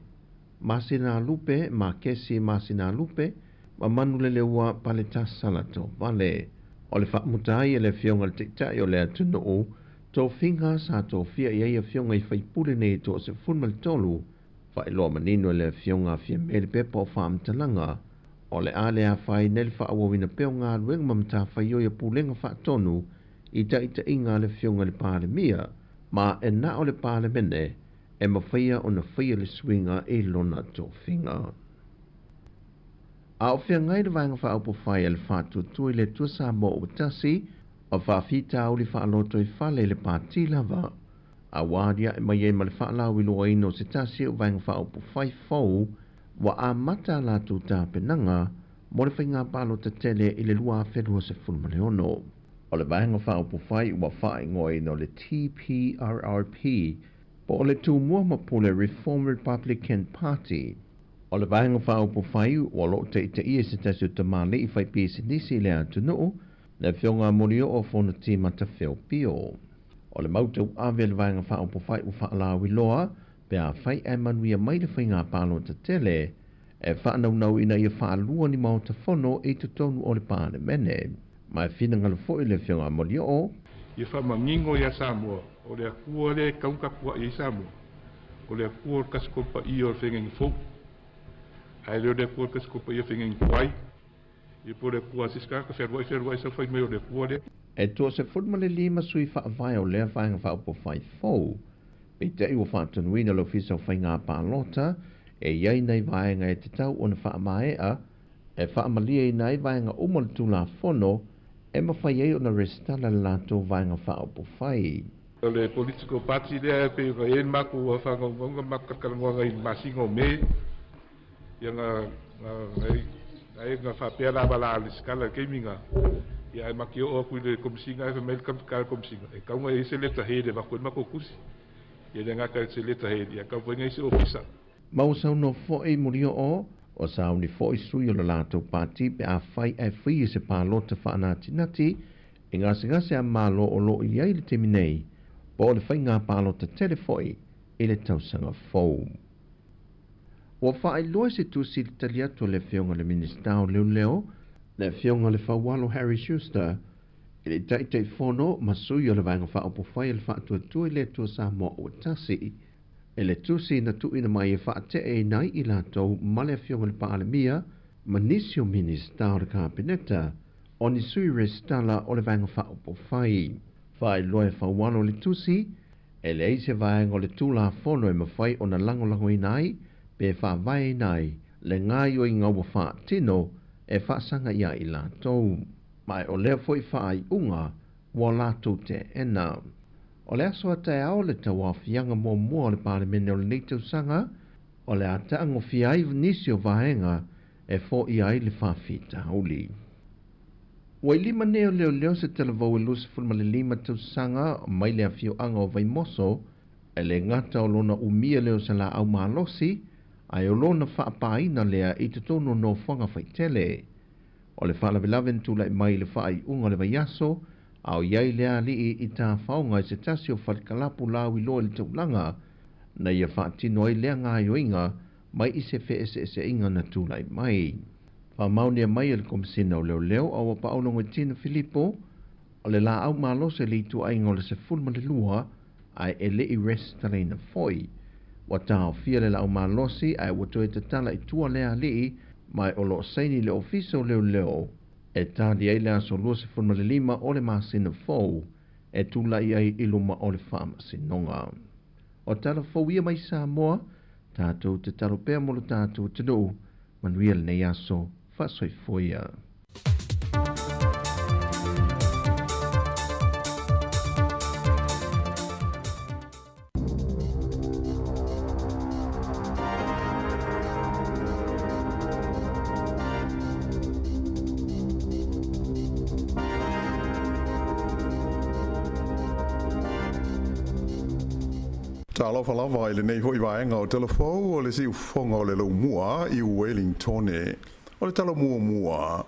Masina Lupe Makesi Masina Lupe, ma Manuleleua Paletasala Tovale. O le faamuta ai e le Afioga i le Taitai o le atunuu tofiga sa tofia i ai afioga i faipule nei e 13, faailoa manino e le Afioga a Fiamē le pepa o faamatalaga o le a le afaina ai le faaauauina pea o galuega ma matafaioi a Pulega Faatonu i taitaiga a le Afioga i le Palemia, ma e na o le Palemene e mafaia ona faia le suiga i lona tofiga. A o feagai le Vaega Faaupufai a le Faatuatua i le Atua Samoa ua tasi o faafitauli faalotoifale i le pati lava, a ua aliae mai ai ma le faalauiloaina o se tasi o Vaega Faaupufai fou ua amata a latou tapenaga mo le faiga palota tele i le 2026. O le Vaega Faaupufai ua faaigoaina o le TPRRP po o le Tumua ma Pule Reform Republican Party. O le Vaega Faaupufai ua loo taitaia e se tasi o tamalii faipisinisi i le atunuu, le Afioga a Molioo Fonoti Matafeo Pio. O le mau tauave a le Vaega Faaupufai ua faalauiloa pe afai ae manuia mai le faiga palota tele e faanaunau ina ia faalua ni Maota Fono i totonu o le Palemene. Ma e finagalo foi le Afioga a Molioo Ia faamanino ia Samoa, o le Atua lea e tatau ona tapuai ai Samoa, o le Atua o le Tasi Tolu Paia o le Feagaiga Fou, ae le o le Atua o le Tasi Tolu Paia o le Feagaiga Tuai, ia po o le Atua a se isi tagata fealuai fealuai sau fai mai o le Atua lea. E 15 sui faavae o lea Vaega Faaupufai fou, peitai ua faatonuina le Ofisa o Faiga Palota e i ai nai vaega e tatau ona faamaea e faamalieina ai vaega uma o le Tulafono e mafai ai ona resitala le latou Vaega Faaupufai. O le political party lea e pei ona i ai le matou faagaugauga ma matou talatalanoaga i le masina o Me, ia na na na faapea lava la resitala i le taimi lena, ia ae matou oo atu i le Komesina ae fai mai le le Komesina, e tatau ona i ai se letterhead e avatu ai le matou tusi. Ia le gata i se letterhead, ia e tatau foi ona i ai se ofisa. Ma ua saunoa foi Molioo, ua sauni foi sui o le latou pati pe afai ae faia se palota faanatinati i gasegase a Malo o lo o i ai i le taimi nei, po o le faiga palota tele foi i le tausaga fou. Ua faailoa i se tusi le tali atu a le Afioga i le Minisita o Leoleo, le Afioga i le Faualo Harry Schuster, i le Taitaifono ma sui o le Vaega Faaupufai a le Faatuatua i le Atua Samoa ua tasi, i le tusi na tuuina mai e faateeina ai i latou ma le Afioga i le Palemia ma nisi o Minisita o le Kapeneta o ni sui resitala o le Vaega Faaupufai. Faailoa e Faualo le tusi, e leai se vaega o le Tulafono e mafai ona lagolagoina ai pe faavaeina ai le gaoioiga ua faatino e faasaga iā i latou. Ma o lea foi faaiuga ua latou teena. O le aso a taeao le tauaofiaga muamua o le Palemene o lenei tausaga, o le a taagofia ai nisi o vaega e foia ai le faafitauli. Ua i lima nei o leoleo se talavou e 25 tausaga mai le afioaga o Vaimoso, e le gata o lona umia lea o se laau malosi, ae o lona faapaina lea i totonu o nofoaga faitele. O le faalavelave na tulai mai i le faaiuga o le vaiaso, a o i ai lea alii i tafaoga i se tasi o falekalapu lauiloa i le taulaga, ina ia faatino ai lea gaoioiga mai i se feeseeseaiga na tulai mai. Faamaonia mai e le Komesina o Leoleo a ua Paolo Logoitino Filipo, o le laau malosi i le ituaiga o le 12 ae e le i resitalaina foi. Ua taofia le laau malosi ae ua toe tatala i tua lea alii ma o lo o saini le Ofisa o Leoleo e tali ai le aso 25 o le masina fou e tulai ai i luma o le faamasinoga. O tala fou ia mai Samoa, tatou tatalo pea mo lo tatou atunuu, manuia lenei aso, faasoifua ia. Talofa lava i lenei foi vaega o Tala Fou o le Siufofoga o le Laumua i Wellingtone. O le tala muamua,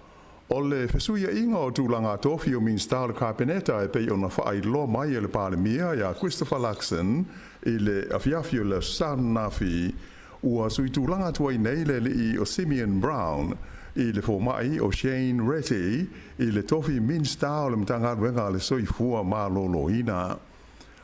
o le fesuiaiga o tulaga tofi o Minisita o le Kapeneta e pei ona faailoa mai e le Palemia ia Christopher Luxon i le afiafi o le Aso Sa ananafi, ua sui tulaga atu ai nei le alii o Simeon Brown i le fomai o Shane Reti i le tofi Minisita o le Matagaluega a le Soifua Maloloina.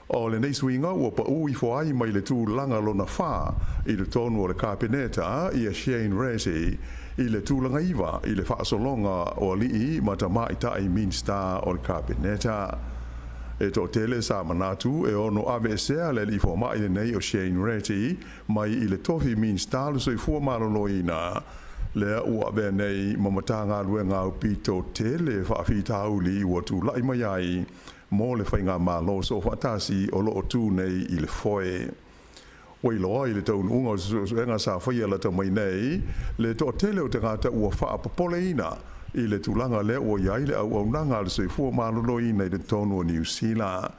O lenei suiga ua paū ifo ai mai le tulaga lona fa i totonu o le Kapeneta ia Shane Reti i le tulaga 9 i le faasologa o alii ma tamaitai Minisita o le Kapeneta. E toatele sa manatu e ono aveesea le alii fomai lenei o Shane Reti mai i le tofi Minisita o le Soifua Maloloina, lea ua avea nei ma Matagaluega aupito tele faafitauli ua tulai mai ai mo le faigamalo soofaatasi o lo o tu nei i le foe. Ua iloa i le taunuuga o se suesuega sa faia lata mai nei le toatele o tagata ua faapopoleina i le tulaga lea ua i ai le auaunaga a le soifua maloloina i totonu o Niu Sila.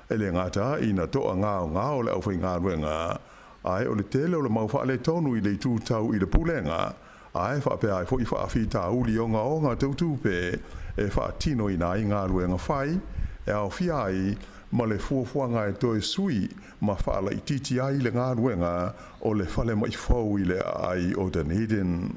E le gata ina toagaogao le aufaigaluega, ae o le tele o le mau faaletonu i le itu tau i le pulega, ae faapea ai foi faafitauli ogaoga tau tupe e faatinoina ai galuega fai, e aofia ai ma le fuafuaga e toe sui ma faalaitiiti ai le galuega o le falemai fou i le aai o Dunedin.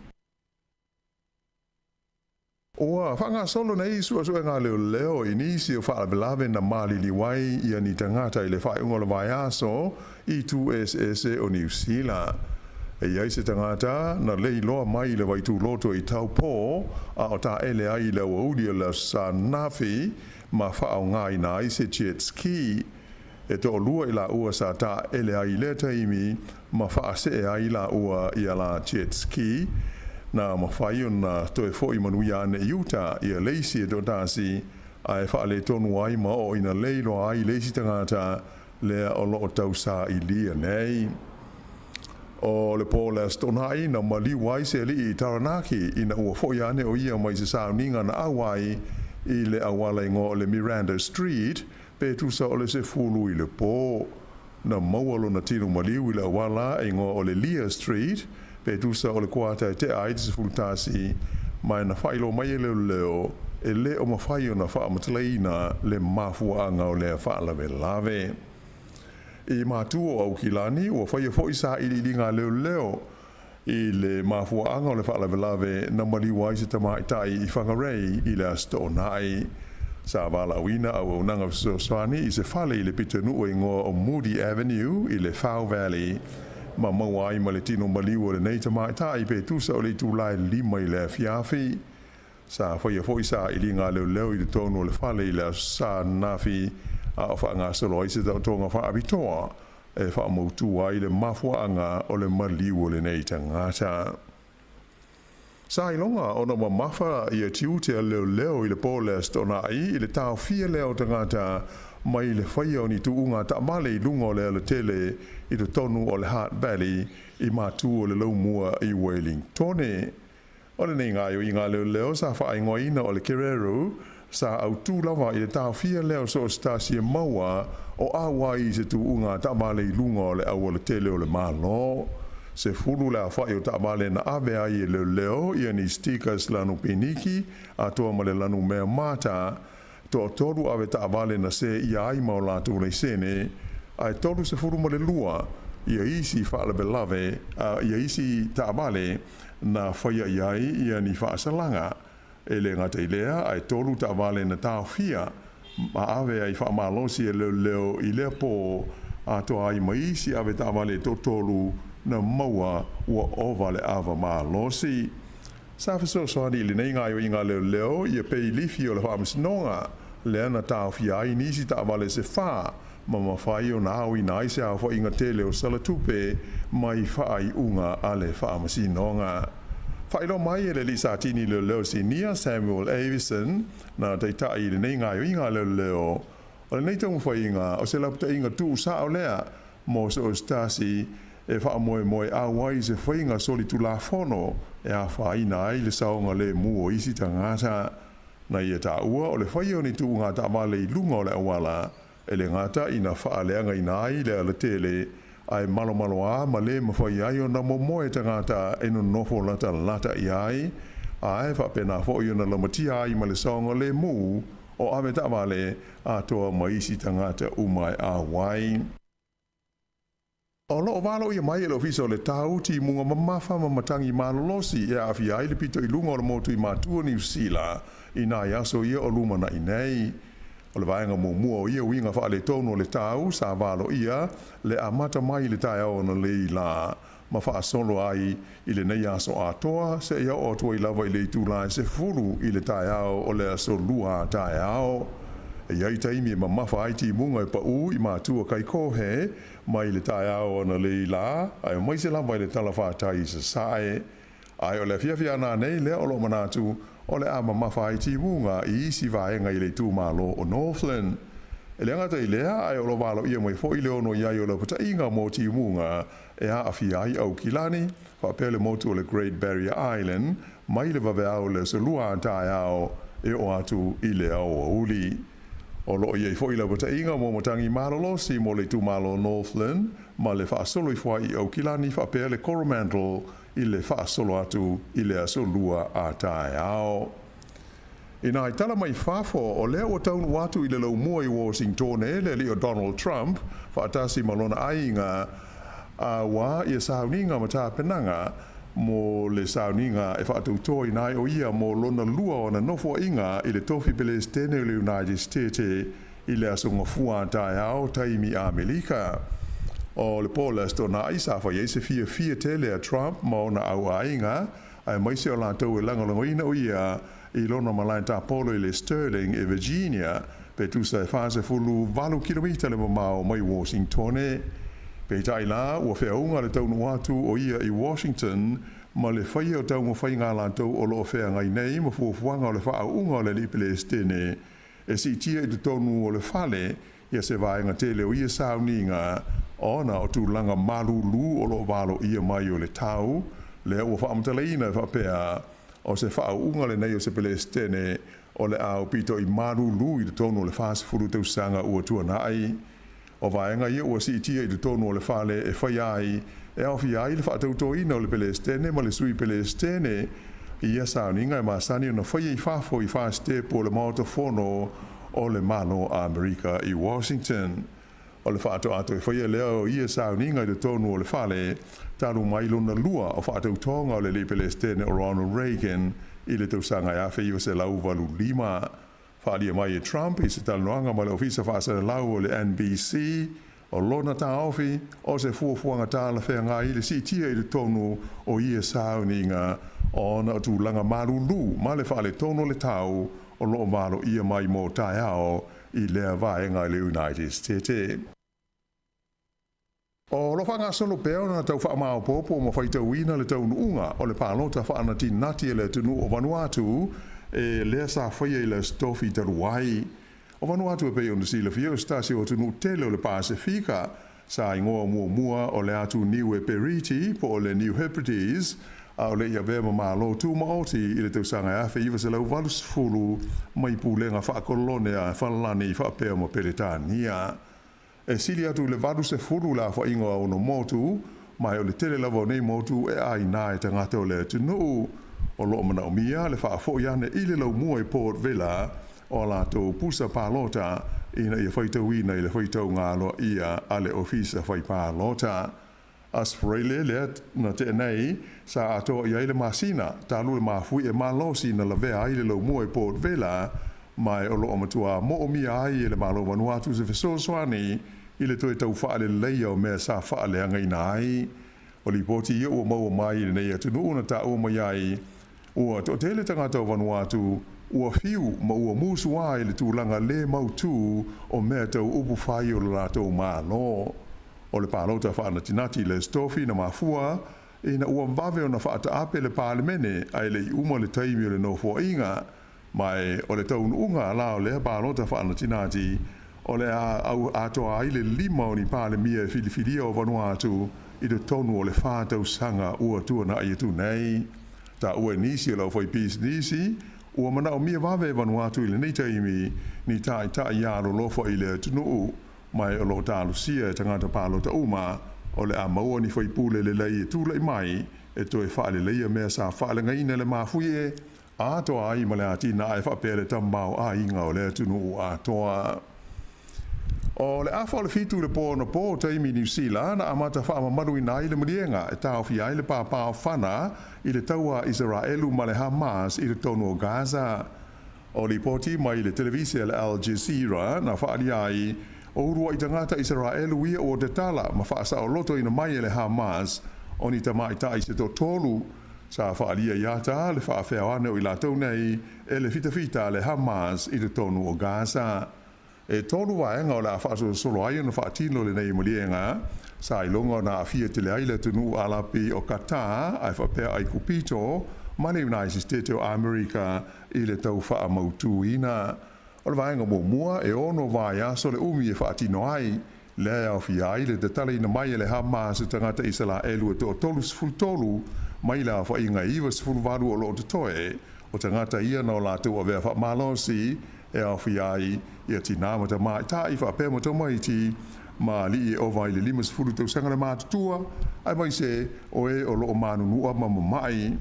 Ua faagasolo nei suesuega leoleo i nisi o faalavelave na maliliu ai ia ni tagata i le faaiuga o le vaiaso i itu eseese o Niu Sila. E i ai se tagata na leiloa mai i le vaituloto i Taupō a o taele ai i le aoauli o le Aso Sa ananafi ma faaaogaina ai se jet ski. E toalua i laua sa taele ai i lea taimi ma faasee ai laua i ala jet ski na mafai ona toe fo'i manuia ane i uta ia le isi e toatasi ae faaletonu ai ma oo ina leiloa ai le isi tagata lea o lo o tausaailia nei. O le po o le Aso Toonai na maliu ai se alii i Taranaki ina ua fo'i ane o ia mai se sauniga na auai i le auala igoa o le Miranda Street pe tusa o le 10 i le po. Na maua lona tino maliu i le auala e igoa o le Lear Street pe tusa o le kuata e tea ai te 11, ma e na faailoa mai e leoleo e le o mafai ona faamatalaina le mafuaaga o lea faalavelave. I matu o Aukilani, ua faia foi sailiiliga a leoleo i le mafuaaga o le faalavelave na maliu ai se tamaitai i Whangarei i le Aso Toonai. Sa valaauina auaunaga fesoasoani i se fale i le pitonuu e igoa o Moody Avenue i le Whau Valley ma maua ai ma le tino maliu o lenei tamaitai pe tusa o le itula e 5 i le afiafi. Sa faia foi sailiga a leoleo i totonu o le fale i le Aso Sa ananafi a o faagasolo ai se taotoga faapitoa e faamautu ai le mafuaaga o le maliu o lenei tagata. Sa iloga ona mamafa ia tiute a leoleo i le po o le Aso Toonai i le taofia lea o tagata mai le faia o ni tuuga taavale i luga o le alatele i totonu o le Hutt Valley i matu o le Laumua i Wellingtone. O lenei gaoioiga a leoleo sa faaigoaina o le Kereru, sa autū lava i le taofia lea o so o se tasi e maua o auai i se tuuga taavale i luga o le aualatele o le Malo. 10 le aofai o taavale na ave ai e leoleo ia ni stickers lanu piniki atoa ma le lanu mea mata, 3 ave taavale na seia ai ma o latou laisene, ae 32 ia isi faalavelave, ia isi taavale na faia i ai ia ni faasalaga. E le gata i lea, ae 3 taavale na taofia ma ave ai faamalosi e leoleo i lea pō, atoa ai ma isi ave taavale e toatolu na maua ua ova le ava malosi. Sa fesoasoani i lenei gaoioiga a leoleo ia peilifi o le faamasinoga lea na taofia ai nisi taavale se 4 ma mafai ona aoina ai se aofaiga tele o salatupe mai faaiuga a le faamasinoga. Faailoa mai e le alii satini leoleo sinia Samuel Avison na taitai i lenei gaoioiga a leoleo, o lenei taumafaiga o se lapataiga tuusao lea mo so o se tasi e faamoemoeau ai i se faiga solitulafono e afaina ai le saogalemu o isi tagata. Na ia taua o le faia o ni tuuga taavale i luga o le auala e le gata ina faaleagaina ai le alatele, ae malomaloā ma lē mafai ai ona momoe tagata e nonofo latalata i ai, ae faapena foi ona lamatia ai ma le saogalemu o ave taavale atoa ma isi tagata uma e auai. O loo valoia mai e le Ofisa o le Tau timuga mamafa ma matagi malolosi e aafia ai le pito i luga o le motu i Matua Niu Sila i nai aso ia o lumanaʻi nei. O le vaega muamua o ia uiga faaletonu o le tau sa valoia le amata mai i le taeao analeila lā ma faasolo ai i lenei aso atoa seia oo atu ai lava i le itula e 10 i le taeao o le aso Lua a taeao. E i ai taimi e mamafa ai timuga e paū i Matua Kaikohe mai le taeao analeila lā, aemaise lava i le talafatai i Sasae. Ae o le afiafi a nanei lea o loo manatu o le a mamafa ai timuga i isi vaega i le itumalo o Northland. E le gata i lea, ae o lo valoia mai foi le ono i ai o lapataiga mo timuga e aafia ai Aukilani, faapea le motu o le Great Barrier Island, mai le vaveao o le aso Lua a taeao e oo atu i le aoauli. O loo i ai foi lapataiga mo matagi malolosi mo le itumalo o Northland ma le faasolo ifo ai i Aukilani faapea le Coromandel i le faasolo atu i le aso Lua a taeao. I nai tala mai fafo, o lea ua taunuu atu i le laumua i Washingtone le alii o Donald Trump faatasi ma lona aiga, a ua ia sauniga ma tapenaga mo le sauniga e faatautoina ai o ia mo lona lua o ana nofoaiga i le tofi Pelesitene o le United State i le aso Gafua a taeao taimi Amelika. O le po o le Aso Toonai sa fai ai se fiafia tele a Trump ma ona auaiga, aemaise o latou e lagolagoina o ia i lona malae tapolo i le Sterling i Virginia, pe tusa e 48 kilomita le mamao mai Washingtone. Peitai la, ua feauga le taunuu atu o ia i Washington ma le faia o taumafaiga a latou o loo feagai nei ma fuafuaga o le faaauuga o le alii Pelesitene e siitia i totonu o le fale ia se vaega tele o ia sauniga ona o tulaga malūlū o loo valoia mai o le tau lea ua faamatalaina e faapea o se faaauuga lenei o se Pelesitene o le a aupito i malūlū i totonu o le 40 tausaga ua tuanai. O vaega ia ua siitia i totonu o le fale e faia ai e aofia ai le faatautoina o le Pelesitene ma le Sui Pelesitene i ia sauniga e masani ona faia i fafo i fasitepu o le Maota Fono o le Malo Amerika i Washington. O le faatoatoe faia lea o ia sauniga i totonu o le fale talu mai lona lua o faatautoga o le alii Pelesitene o Ronald Reagan i le tausaga e 1985. Faaalia mai e Trump i se talanoaga ma le Ofisa Faasalalau o le NBC, o lona taofi o se fuafuaga talafeagai le siitia i totonu o ia sauniga ona o tulaga malūlū ma le faaletonu o le tau o loo valoia mai mo taeao i lea vaega i le United States. O lo faagasolo pea ona tau faamaopoopo ma faitauina le taunuuga o le palota faanatinati a le atunuu o Vanuatu e lea sa faia i le Aso Tofi talu ai. O Vanuatu e pei ona silafia o se tasi o atunuu tele o le Pasefika, sa igoa muamua o le atu Niue Periti po o le New Hebrides, a o le i avea ma Malo Tumaoti i le tausaga e 1980 mai pulega faakolone a Falani faapea ma Peretania. E sili atu i le 80 le aofaiga o ona motu, ma e o le tele lava o nei motu e ʻāina e tagata o le atunuu. O loo manaomia le faafoi ane i le laumua i Port Vila o a latou pusa palota ina ia faitauina i le faitauga aloaia a le Ofisa Fai Palota. Aso Faraile lea na tea nei, sa atoa i ai le masina talu le mafuie malosi na lavea ai le laumua i Port Vila, ma o lo o matua moomia ai e le Malo o Vanuatu se fesoasoani i le toe tau faaleleia o mea sa faaleagaina ai. O lipoti ia ua maua mai i lenei atunuu na taua mai ai, ua toatele tagata o Vanuatu ua fiu ma ua musuā i le tulaga le mautū o mea tau upufai o le latou Malo. O le palota faanatinati i le Aso Tofi na mafua ina ua vave ona faataape le Palemene ae le i uma le taimi o le Nofoaiga, ma o le taunuuga la o lea palota faanatinati, o le a au atoa ai le lima o ni Palemia e filifilia o Vanuatu i totonu o le 4 tausaga ua tuanai atu nei. Taua e nisi o le aufaipisinisi, ua manaomia vave e Vanuatu i lenei taimi ni taitai alolofa i le atunuu, ma o lo o talosia e tagata palota uma o le a maua ni faipule lelei e tulai mai e toe faaleleia mea sa faaleagaina e le mafuie, atoa ai ma le atinae faapea le tamaoaiga o le atunuu atoa. O le 6:30 i le po anapo taimi Niu Sila na amata faamamaluina ai le maliega e taofia ai le papaofana i le taua a Isaraelu ma le Hamas i totonu o Gaza. O lipoti mai le televise a le Al Jazeera na faaalia ai, o uluai tagata Isaraelu ia ua tatala ma faasaolotoina mai e le Hamas o ni tamaitai se toatolu. Sa faaalia i ata le faafeao ane o i latou nei e le fitafita a le Hamas i totonu o Gaza. E tolu vaega o le a faasolosolo ai ona faatino lenei maliega sa iloga ona aafia tele ai le atunuu Alapi o Qatar ae faapea Aikupito ma le United States o Amerika i le tau faamautuina. O le vaega muamua, e 6 vaiaso le umi e faatino ai, lea e aofia ai le tatalaina mai e le Hamas o tagata Isaraelu e toa-33 mai le aofaiga e 98 o lo o totoe. O tagata ia na o latou avea faamalosi, e aofia ai ia tinā ma tamaitai faapea ma tamaiti ma alii e ova i le 50 tausaga le matutua, aemaise o e o lo o manunua ma mama'i.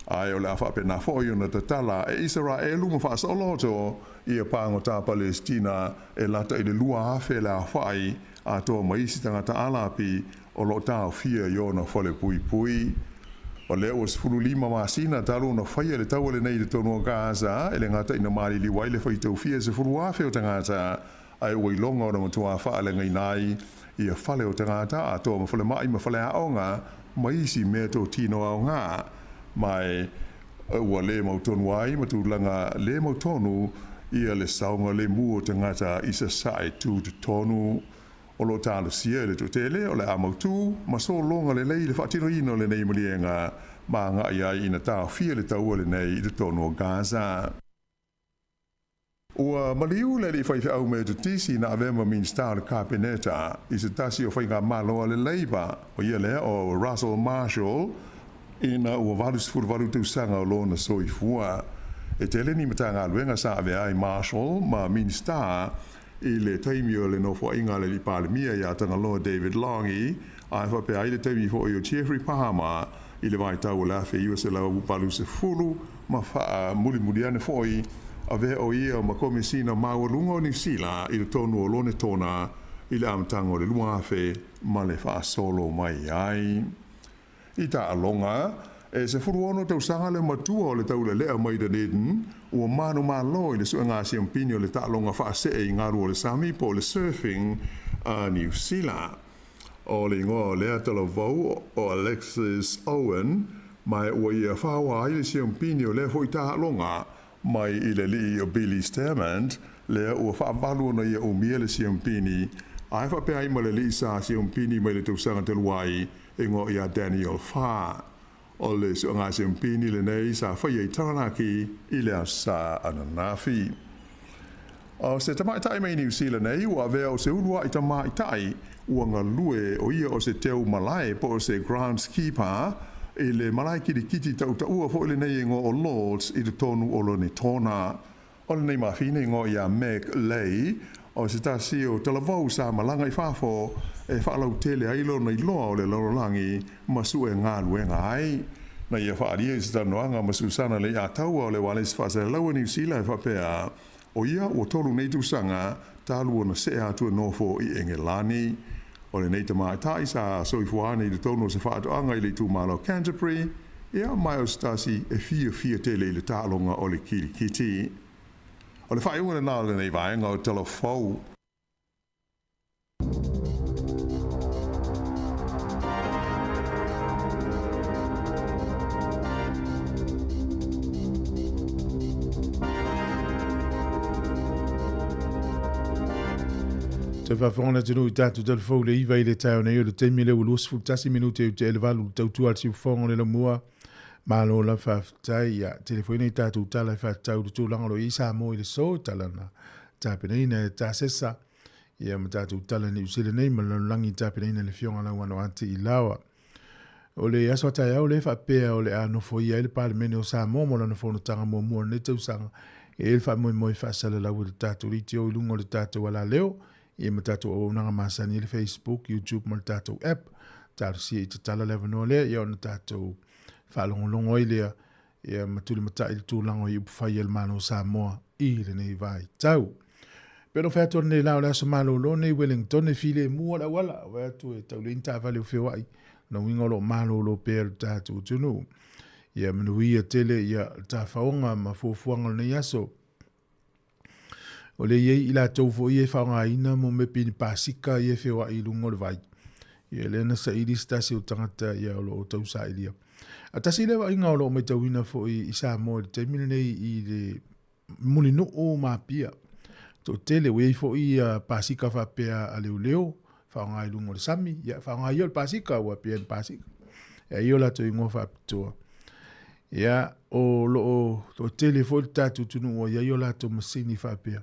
Ae o le a faapena foi ona tatala e Isaraelu ma faasaoloto ia pagota Palesitina e lata i le 2,000 le aofai, atoa ma isi tagata Alapi o lo o taofia i ona falepuipui. O lea ua 15 masina talu ona faia le taua lenei i totonu o Gaza, e le gata ina maliliu ai le faitaufia 10,000 o tagata, ae ua iloga ona matuā faaleagaina ai ia fale o tagata, atoa ma falemai ma faleaoga ma isi mea totino aoga, ma ua le mautonu ai ma tulaga le mautonu ia le saogalemu o tagata i sasae tutotonu. O lo o talosia e le toatele o le a mautū ma sologa lelei le faatinoina o lenei maliega ma agai ai ina taofia le taua lenei i totonu o Gaza. Ua maliu le alii faifeau Metotisi na avea ma Minisita o le Kapeneta i se tasi o faigamalo a le Labour, o ia lea o Russell Marshall, ina ua 88 tausaga o lona soifua. E tele ni Matagaluega sa avea ai Marshall ma Minisita i le taimi o le nofoaiga a le alii Palemia ia Tagaloa David Langi, ae faapea ai le taimi foi o Geoffrey Palmer i le vaitau o le 1980, ma faamulimuli ane foi avea o ia ma Komesina Maualuga o Niu Sila i totonu o Lonetona i le amataga o le 2000 ma le faasolo mai ai. I taaloga, e 16 tausaga le matua o le taulelea mai Dunedin ua manumalo i le suega siampini o le taaloga faasee i galu o le sami po o le surfing a Niu Sila. O le igoa o lea talavou o Alexis Owen, ma ua ia faoa ai le siampini o lea foi taaloga mai i le alii o Billy Stairmand, lea ua faavalu ona ia umia le siampini, ae faapea ai ma le alii sa siampini mai le tausaga talu ai e igoa ia Daniel Farr. O le suega siampini lenei sa faia i Taranaki i le aso Sa ananafi. O se tamaitai mai Niu Sila nei ua avea o se uluai tamaitai ua galue o ia o se teu malae po o se groundskeeper i le malae kirikiti tautaua foi lenei e igoa o Lords i totonu o Lonetona. O lenei mafine e igoa ia Meg Lay, o se tasi o talavou sa malaga i fafo e faalautele ai lona iloa o le lalolagi ma sue galuega ai. Na ia faaalia i se talanoaga ma Susana Leiataua o le ualesi faasalalaua Niu Sila e faapea, o ia ua 3 nei tausaga talu ona see atu e nofo i Engelani. O lenei tamaitai sa soifua ana i totonu o se faatoaga i le itumalo o Canterbury, ia ma o se tasi e fiafia tele i le taaloga o le kilikiti. O le faaiuga lena o lenei vaega o Tala Fou. Toe faafofoga le atunuu i tatou talafou le 9 i le taeao nei o le taimi lea ua 21 minute i te 8 le tautua a le siufofoga o le laumua. Malo la faafetai. Ia, tele foi nei tatou tala e faatatau i le tulaga o lo o i ai Samoa i le so, tala na tapenaina e Tasesa. Ia ma tatou tala Niu Sila nei ma le lalolagi i tapenaina e le Afioga Lauano a Tiilawa. O le aso a taeao lea e faapea o le a nofoia ai le Palemene o Samoa mo lana fonotaga muamua o lenei tausaga. E i ai le faamoemoe faasalalau e le tatou leitio i luga o le tatou alaleo, ia ma tatou auaunaga masani i le Facebook, YouTube ma le tatou app. Talosia i tatala le avanoa lea, ia ona tatou faalogologo ai lea, ia ma tulimatai le tulaga o i upufai a le Malo o Samoa i lenei vaitau. Pe ona fai atu nei la o le aso malolo nei Wellington e filemu le auala, o atu e tau leai ni taavale o feoai, na uiga o lo o malolo pea le tatou atunuu. Ia manuia tele ia le tafaoga ma fuafuaga o lenei aso. O le i ai i latou foi e faaaogaina mo mea pei ni pasika ia e feoai i luga o le vai. Ia lea na saili se tasi o tagata ia o lo o tausailia. A tasi lea vaaiga o lo o matauina foi i Samoa i le taimi lenei i le Mulinuu ma Apia. Toatele, ua i ai foi ia pasika faapea a leoleo, faaaoga i luga o le sami, ia faaaoga ia o le pasika, ua apea ni pasika. E ai o latou igoa faapitoa. Ia, o lo o toatele foi le tatou atunuu ua i ai o latou masini faapea.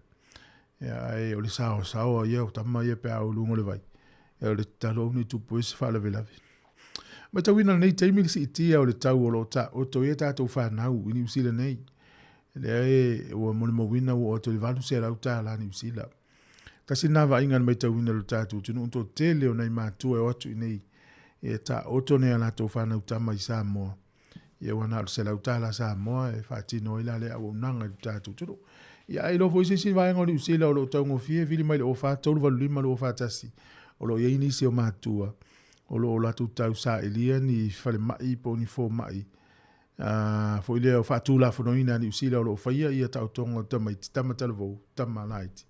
Ia, ae o le saosaoa ia o tama ia pe a o luga o le vai. Ia, o le tatalo au nei tupu ai se faalavelave. Matauina lenei taimi le siitia o le tau o lo o taoto ai a tatou fanau i Niu Sila nei. Lea e ua molimauina ua oo atu i le $800 Niu Sila. Tasi lena vaaiga na matauina i lo tatou atunuu, toatele o nai matua e o atu i nei e taoto nai a latou fanau tama i Samoa. Ia ua na o le $100 Samoa e faatino ai la lea auaunaga i lo tatou atunuu. Ia ae iloa foi se isi vaega o Niu Sila o lo o taugofie, vili mai le 04 385 241. O lo o i ai nisi o matua o lo o latou tausailia ni falemai po o ni fomai foi lea o faatulafonoina a Niu Sila o lo o faia ia taotoga o tamaiti, tama talavou, tama laiti.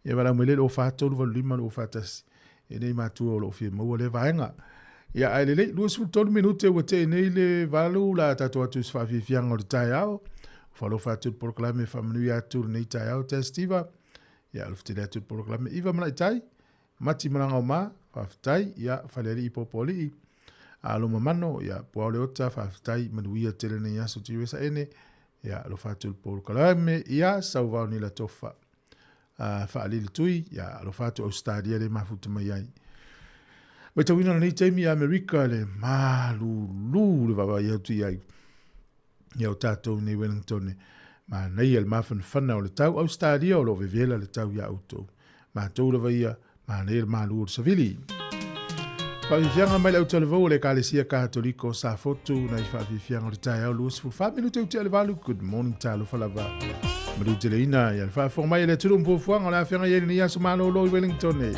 Ia valaau mai lea i le 04 385 241 e nei matua o lo o fia maua lea vaega. Ia ae lelei, 23 minute ua tee nei le 8 la tatou atu i se faafiafiaga o le taeao. Faalofa atu le polokalame faamanuia atu lenei taeao Testiva. Ia alofa tele atu le polokalame Iva Malaitai. Mati Malagaoma, faafetai, ia Falealii Popoalii, Aloma Mano, ia Puao Leota, faafetai, manuia tele nei aso Tiresa Ene, ia alofa atu le polokalame, ia Sauvao Nila Tofa, Faalili Tui, ia alofa atu Ausetalia le mafuta mai ai. Matauina lenei taimi i Amerika le malulu le vaavaai atu i ai. Ia o tatou nei Wellington, manaia le mafanafana o le tau. Ausetalia o lo o vevela le tau iā outou. Matou lava ia, manaia le malu o le savili. Faafiafiaga mai le autalavou o le Ekalesia Katoliko o Safotu, nai faafiafiaga o le taeao 24 minute ua tea le 8. Good morning, talofa lava. Maluteleina ia le faafofoga mai a le atunuu ma fuafuaga o le a feagai ai lenei aso malolo i Wellington. E.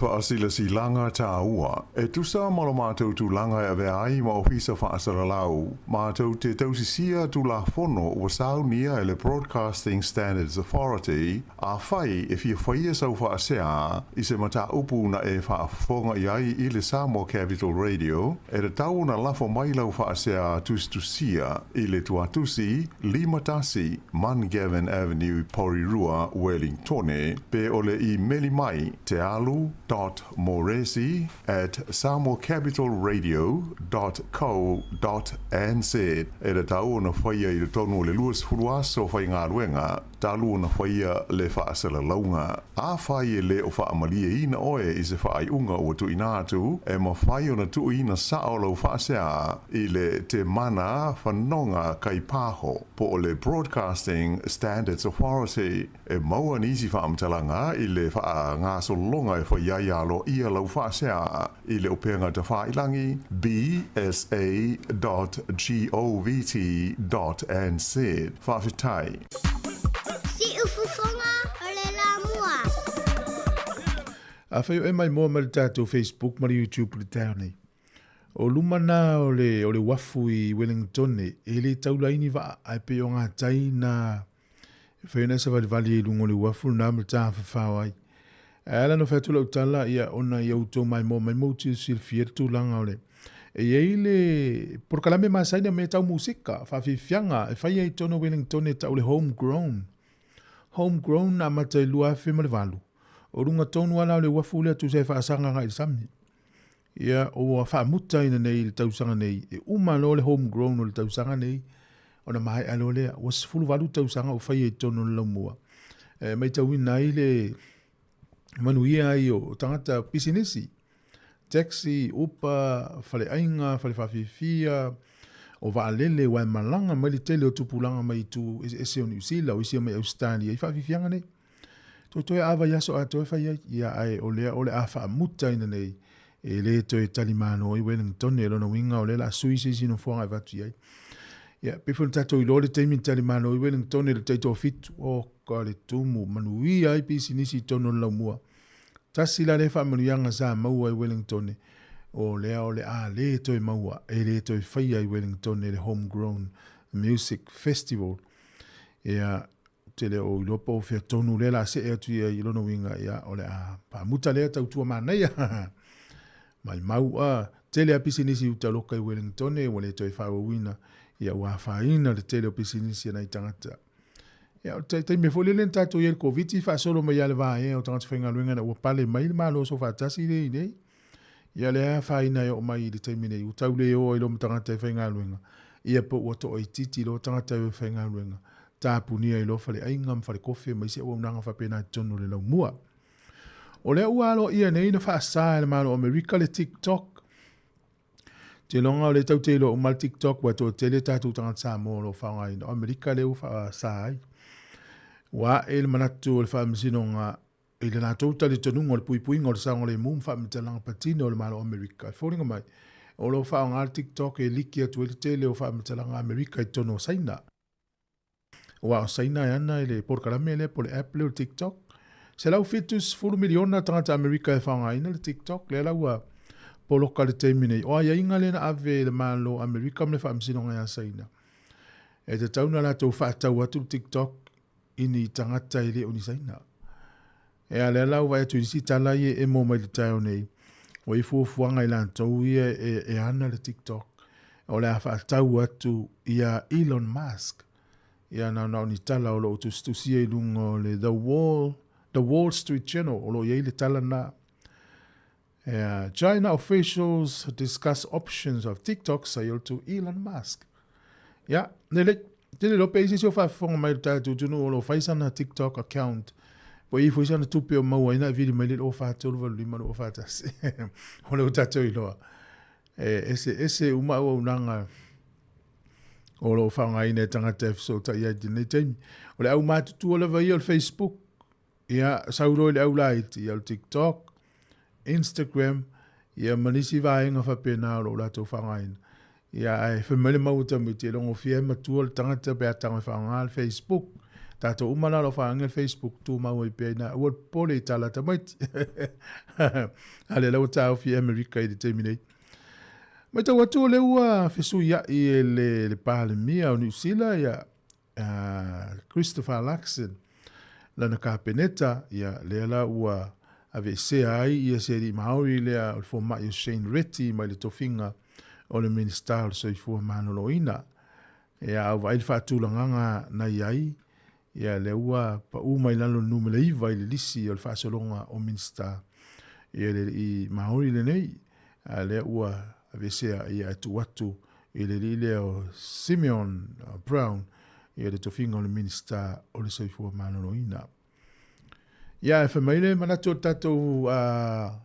Faasilasilaga tāua. E tusa ma lo matou tulaga e avea ai ma Ofisa Faasalalau, matou te tausisia Tulafono ua saunia e le Broadcasting Standards Authority, afai e fia faia sau faasea i se mataupu na e faafofoga i ai i le Samoa Capital Radio, e tatau ona lafo mai lau faasea tusitusia i le tuatusi 51 Mungavin Avenue i Porirua, Wellingtone, pe o le imeli mai tealu dot moresi at samoacapitalradio dot co dot nz. E tatau ona faia i totonu o le 20 aso faigaluega talu ona faia le faasalalauga. Afai e le o faamalieina oe i se faaiuga ua tuuina atu, e mafai ona tuuina sao lau faasea i le Te Mana Whanonga Kaipaho po o le Broadcasting Standards Authority. E maua nisi faamatalaga i le faagasologa e fai ai aloaia lau faasea i le upega tafailangi bsa dot govt dot nz. Faafetai. Siufofoga o le Lamua. Afai o e maimoa mai le tatou Facebook ma le YouTube i le taeao nei. O luma na o le, o le uafu i Wellingtone, e le taula ai ni vaa, ae pei o ngā tai na e whai ana savalivali i lunga o le uafu na ma le tāwhawhao ai. Ae ala no whai atu lau tala, ia ona i au tō mai mō mai mō tiu silfia le tūlanga o le. E iai le porokalame masaina me tau musika, whawhiwhianga, e whai ai tōna Wellingtone tau le homegrown. Homegrown na mata i 2008. O runga tonu ala o le uafu lea tusa e whaasanganga i le sami. Ia, ua faamutaina nei i le tausaga nei, e uma loa le home grown o le tausaga nei, ona maea loa lea, ua 18 tausaga o faia i totonu o le laumua. E maitauina ai le manuia ai o tagata pisinisi, taxi, upa, faleaiga, falefafiafia, o vaalele, ua e malaga mai le tele o tupulaga mai itu eseese o Niu Sila, o isi mai Ausetalia i faafiafiaga nei. Toetoe a vaiaso atoa e fai ai, ia ae o lea o le a faamutaina nei, e le toe talimalo ai Wellington, e lona uiga o lea o le a sui se isi nofoaga e avatu i ai. Ia, pei foi ona tatou iloa le taimi na talimalo ai Wellington i le taitoafitu, oka le tumu, manuia ai pisinisi i totonu o le laumua. Tasi la lea faamanuiaga sa maua e Wellington, o lea o le a le toe maua, e le toe faia i Wellington le Homegrown Music Festival. Ia, Ou te le o iloa po o fea tonu lea la see atu ia i lona uiga, ia, o le a paamuta lea tautua manaia. Maimau a, tele a pisinisi i uta loka i Wellingtone, ua le toe faaauauina, ia ua afaina le tele o pisinisi a nai tagata. Ia, o le taimi foi lele na tatou i ai i le Koviti, faasolo mai lava le vaea o tagata faigaluega ina ua pale mai le Malo Soofaatasi lea i nei. Ia lea afaina e oo mai i le taimi nei, ua tau le o ai loa ma tagata e faigaluega, ia po ua toaitiiti loa tagata e o e faigaluega, tapunia ai loa faleaiga ma falekofe ma isi auaunaga faapena i totonu o le laumua. O lea ua aloaia nei na faasa e le Malo o Amerika le TikTok. Te iloga o lea tatou te iloa uma le TikTok, ua toatele tatou tagata Samoa o lo o faaaogaina. O Amerika lea ua faasa ai. Ua ae le manatu o le Faamasinoga I le latou talitonuga o le puipuiga o le saogalemu ma faamatalaga patino o le Malo o Amerika, e foliga mai, o lo o faaaoga le TikTok e liki atu ai le tele o faamatalaga Amerika i totonu o Saina. Aua o Saina e ana i le polokalame lea po o le app lea o le TikTok. 170 miliona tagata Amerika e faaaogaina le TikTok, lea la ua poloka i le taimi nei. O aiaiga lea na ave e le Malo o Amerika ma le Faamasinoga ia Saina, e tatau ona latou faatau atu le TikTok i ni tagata e le o ni Saina. E a lea la ua vaai atu i nisi tala ia e emo mai le taeao nei, ua i fuafuaga i latou ia e, e ana le TikTok, o le a faatau atu ia Elon Musk. Ia na ona o ni tala o lo o tusitusia i luga o le The Wall, The Wall Street Journal, o lo o i ai le tala na. Yeah, China officials discuss options of TikTok sale to Elon Musk. Yeah, lele, te le lope isi o faafofoga mai le tatou tunu o lo fai sana TikTok account. Po i foi sana tupe o maua ina vili mai le o wha tolu valu lima o wha tasi. O le o tatou iloa. E, ese, ese uma au aunaga o lo whaongaina e tangata e fesootai ai tēnei taimi. O le au mātutua lava ia o le Facebook, Ia, sau loa i le au laiti, ia o le TikTok, Instagram, ia ma nisi vaega faapena o lo o latou faaaogaina. Ia, ae fai mai le mau o tamaiti, e logofia ai matua le tagata pe a tago e faaaoga le Facebook. Tatou uma la o lo o faaaga le Facebook tumau ai pea i ina aua le popole i tala a tamaiti. A lea la ua taofi e Amerika i le taimi nei. Matau atu o lea ua fesuiai e le, le Palemia o Niu Sila ia Christopher Luxon lana Kapeneta, ia lea la ua aveesea ai ia se alii Maori lea o le fomai o Shane Reti mai le tofiga o le Minisita o le Soifua Maloloina. Ia, a ou vaai i le faatulagaga na i ai, ia lea ua pau mai lalo le numera 9 i le lisi o le faasologa o Minisita, ia le alii Maori lenei, a lea ua aveesea ia e tuu atu i le alii lea o Simeon Brown ia le tofiga o le Minisita o le Soifua Maloloina. Ia, e fai mai le manatu o le tatou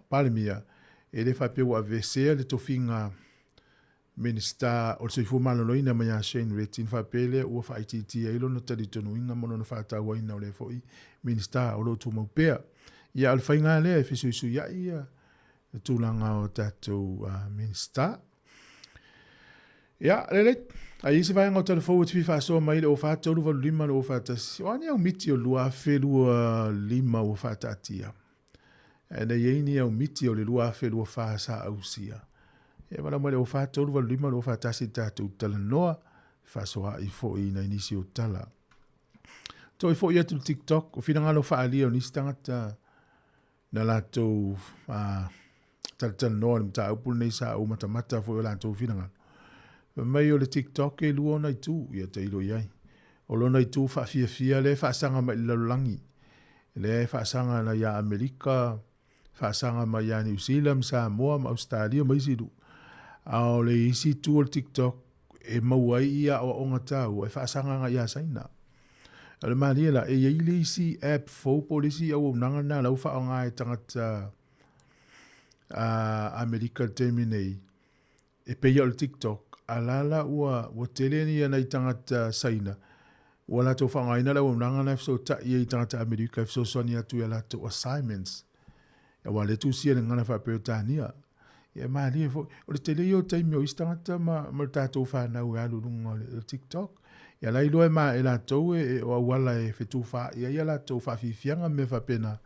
Palemia, e le faapea ua aveesea le tofiga Minisita o le Soifua Maloloina mai ia Shane Reti na faapea lea ua faaitiitia ai lona talitonuina ma lona faatauaina o lea foi Minisita o lo o tumau pea. Ia, o le faiga lea e fesuisuiai ia le tulaga o tatou Minisita. Ia, lelei. A i ai se vaega o tala fou e te fia faasoa mai i le 04 385 241, o a ni au miti o le 2025 ua faataatia? Ae na i ai ni au miti o le 2024 sa ausia. Ia valaau mai le 04 385 241 tatou talanoa, faasoaai foi i nai nisi o tala. Toe foi atu i le TikTok, o finagalo faaalia o nisi tagata na latou talatalanoa i le mataupu lenei sa ou matamata foi o latou finagalo. Fai mai o le TikTok e lua ona itu, ia tailo i ai. O lona itu faafiafia lea e faasaga mai i le lalolagi, lea e faasaga ana ia Amerika, faasaga mai ia Niu Sila ma Samoa ma Ausetalia ma isi nuu. A o le isi itu o le TikTok e maua ai ia aoaoga taua e faasaga agai ia Saina. O le malie la, e i ai le isi app fou po o le isi auaunaga lena la ua faaaoga e tagata a Amerika i le taimi nei, e pei o le TikTok, a la la ua, ua tele ni nai tagata Saina ua latou faaaogaina le auaunaga lena e fesootai ai i tagata Amerika e fesoasoani atu i a latou assignments. Aua o lea e tusia i le gagana faa-Peretania. Ia e malie foi. O le tele ia o taimi o isi tagata ma, ma le tatou fanau e alu i luga o le TikTok. Ia la iloa e ma e latou e, e o auala e fetufaai ai a latou faafiafiaga ma mea faapena.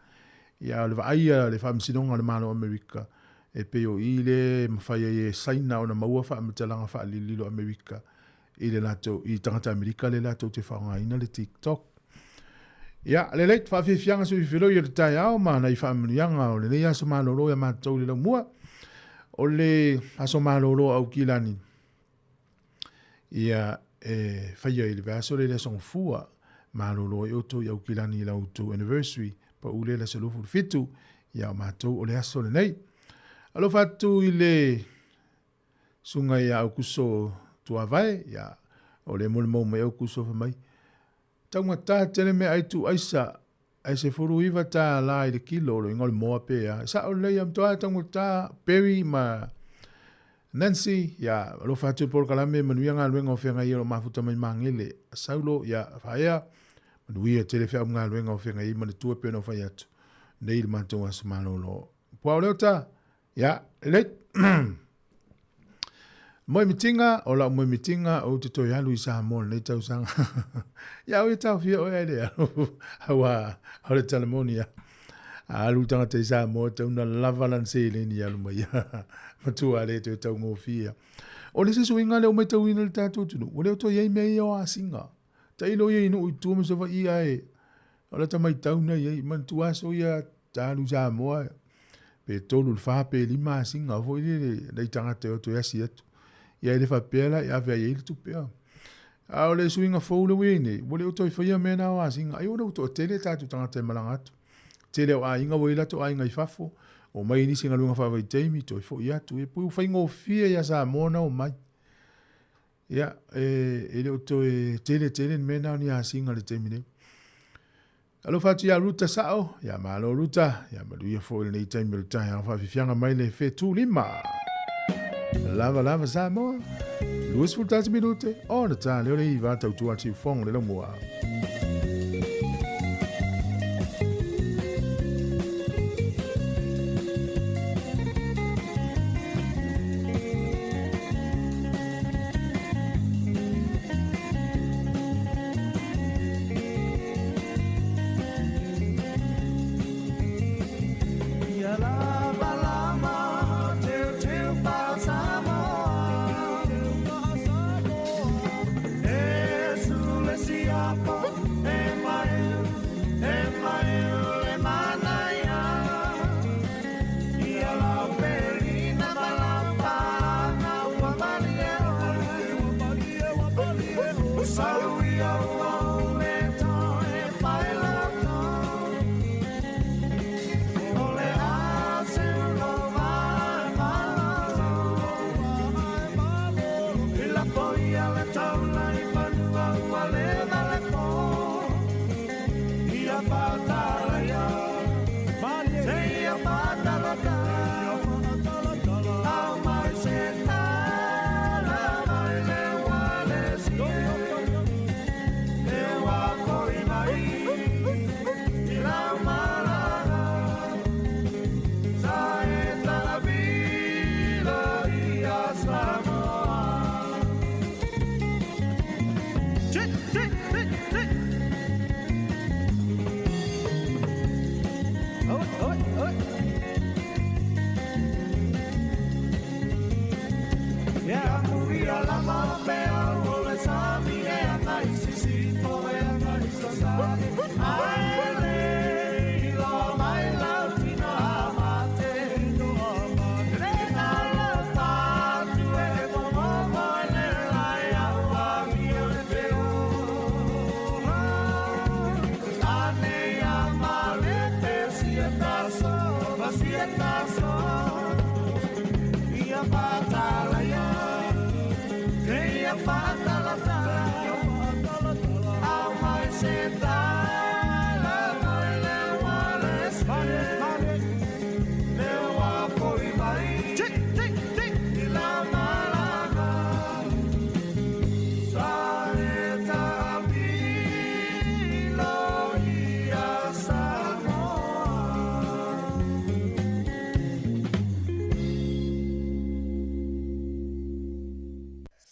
Ia a o le vaai a le Faamasinoga a le Malo o Amerika, e pei o i lea e mafai ai e Saina ona maua faamatalaga faalililo Amerika i le latou, i tagata Amerika lea latou te faaaogaina le TikTok. Ia, lelei, faafiafiaga sui feloi o le taeao ma nai faamanuiaga o lenei aso malolo ia matou i le laumua. O le aso malolo o Aukilani, ia e faia i le vaiaso lea i le aso Gafua, malolo ai outou i Aukilani i la outou anniversary, pau lea i le aso 27, ia o matou o le aso lenei. Alofa atu i le susuga ia Aukuso Tuavae, ia o le molimau mai Aukuso fai mai, taugata tele meaai tuuaisa, ae $19 i le kilo, o lona uiga o le moa pe a. E sao lelei ia matua taugata Perry ma Nancy, ia alofa atu i le polokalame, manuia galuega o feagai ai o lo o mafuta mai Magele. Saulo, ia faaea, manuia tele feau ma galuega o feagai ai manatua e pei ona ou fai atu nei i le matou aso malolo. Puao Leota, ia, lelei. Moemitiga, o lau moemitiga ou te toe alu i Samoa i lenei tausaga. Ia, au ia taofia oe ae le alu. Aua, o le tala moni lava. A alu le tagata i Samoa, e tatau ona lava lana seleni e alu mai ai. Matua le toe taugofie lava. O le isi suiga lea ua matauina i le tatou atunuu, ua le o toe i ai mea ia o asiga. Tailo ia i nuu i tua ma Savaii ae o lata matau na i ai, manatua aso ia ta alu i Samoa pe 3 i le 4 pe 5 asiga foi lele nai tagata e o atu e asi atu. Ia e le faapea la e ave ai ai le tupe a. A o le suiga fou lea ua i ai nei, ua le o toe faia mea na o asiga. Ai ona ua toatele tatou tagata e malaga atu. Tele o aiga ua i ai latou aiga i fafo, omai nisi galuega faavaitaimi, toe foi atu. E pei ua faigofie ia Samoa ona omai. Ia, e le o toe tele tele ni mea na o ni asiga i le taimi nei. Alofa atu ia Ruta Sao, ia malo Ruta, ia manuia foi lenei taimi o le taeao faafiafiaga mai le fetu lima. Lava lava Samoa, 21 minute, ona ta leo le iva tautua atu i fofoga o le laumua.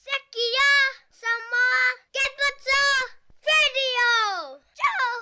Sekia Samoa Capital Radio Show!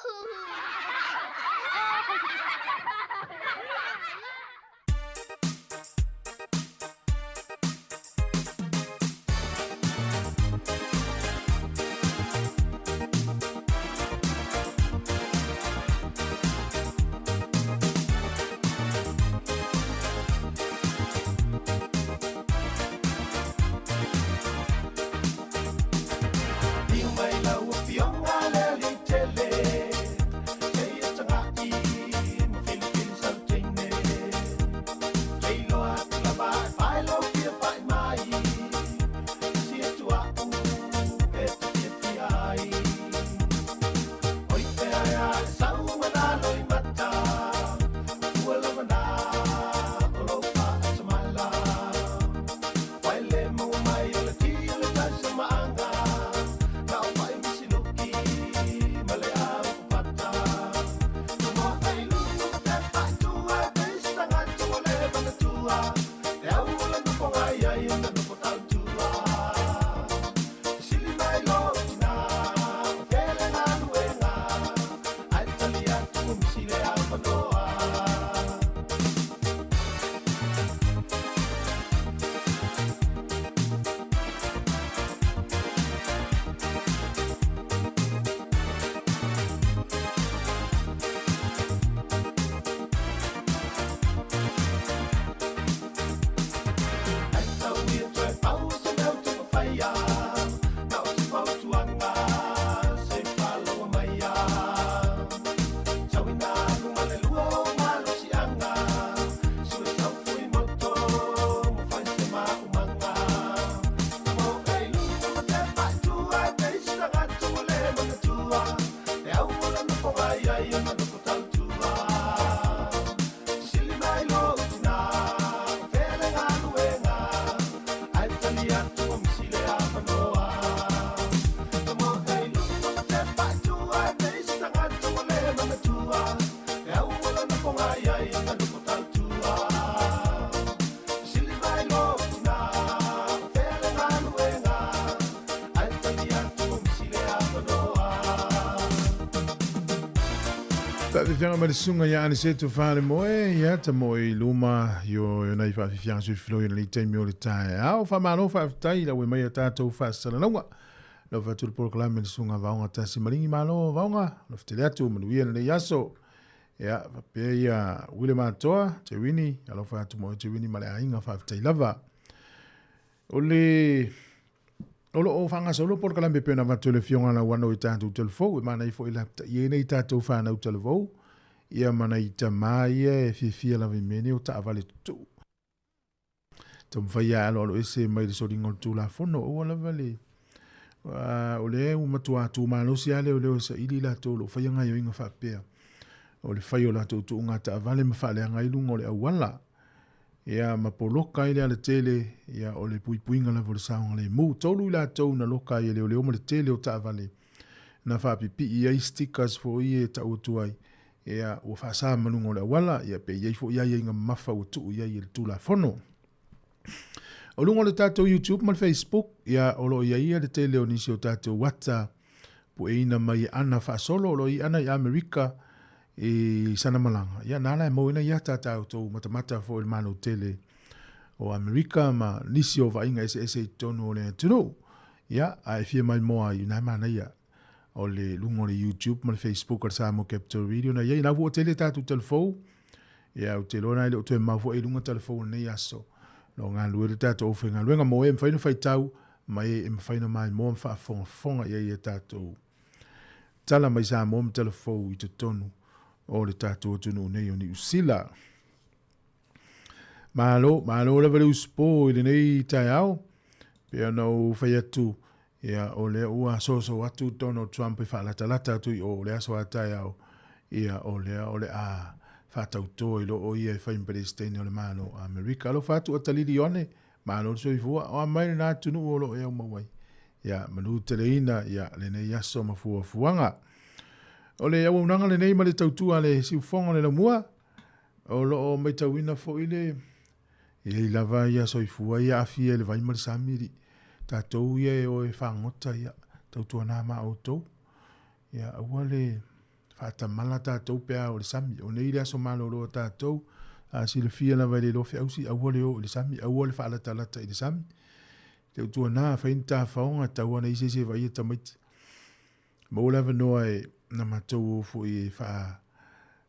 Faafifiaga ma le susuga ia Aniseto Falemoe, ia tamoe i luma i o nai faafifiaga soifiloi o lenei taimi o le taeao. Faamalo faafetai i lau e mai a tatou faasalalauga. Lau faatu le polokalame le susuga Vaoga Tasi Maligi Malo Vaoga, alofa tele atu manuia lenei aso. Ia, faapea ia Uile Matoa, Tewini, alofa atu mo Tewini ma le aiga faafetai lava. O le O lo o faagasolo polokalame pei ona avatu e le Afioga Lauano i tatou talavou, e manaia foi le lapataia ai nai tatou fanau talavou, ia ma nai tama ia e fiafia lava i mea nei o taavale tutuu. Taumafai lava e aloaloese mai le soliga o le Tulafono, aua lava le o lea ua matua tumalosi lava leoleo e saili latou o lo o faia gaoioiga faapea o le fai o latou tuuga taavale ma faaleaga ai luga o le auala. Ia ma poloka ai le alatele, ia o le puipuiga lava o le saogalemu. 3 i latou na loka ai e leoleo ma le tele o taavale na faapipii ai stickers foi ia e tau atu ai, ia ua faasa ma luga o le auala, ia pe i ai foi aiaiga mamafa ua tuu i ai e le Tulafono. O luga o le tatou YouTube ma le Facebook, ia o lo o i ai ia le tele o nisi o tatou ata pueina mai e ana faasolo o lo o i ana i Amerika i sana malaga, ia na ala e maua ai nai ata a tatou matamata foi i le Malo tele. o Amerika ma nisi o vaaiga eseese i totonu o le atunuu. Ia, a e fia maimoa ai, na e manaia o le luga o le YouTube ma le Facebook a le Samoa Capital Radio na iai. Na ua tele tatou talafou, ia, ou te iloa na e le o toe mau foi i luga talafou o lenei aso. No galulue le tatou aufaigaluega mo e mafai ona faitau ma e e mafai ona maimoa ma faafogafoga i ai a tatou tala mai Samoa ma talafou i totonu o le tatou atunuu nei o Niu Sila. Malo, malo lava le usupo i lenei taeao. Pei ona ou fai atu, ia, o lea ua soso atu Donald Trump e faalatalata atu i o le aso a taeao, ia, o lea o le a faatauto i lo o ia e fai ma Peresetene o le Malo o Amerika. Alofa atu Atalili Ioane, malo le soifua, o a mai lena atunuu o lo o e aumau ai. Ia, manuteleina, ia, lenei aso ma fuafuaga. O le auaunaga lenei ma le tautua a le siufofoga o le laumua, O lo o matauina foi le i ai lava ia soifua ia aafia i le vai ma le sami li tatou ia e o e fagota ia tautuana ma outou ia aua le faatamala tatou pe a o le sami o nei le aso malolo a tatou a silafia lava i le iloa feausi aua le o i le sami aua le faalatalata i le sami tautuana fai ni tafaoga tau ana i se isi e vaaia tamaiti Maua le avanoa e na matou o foi e faa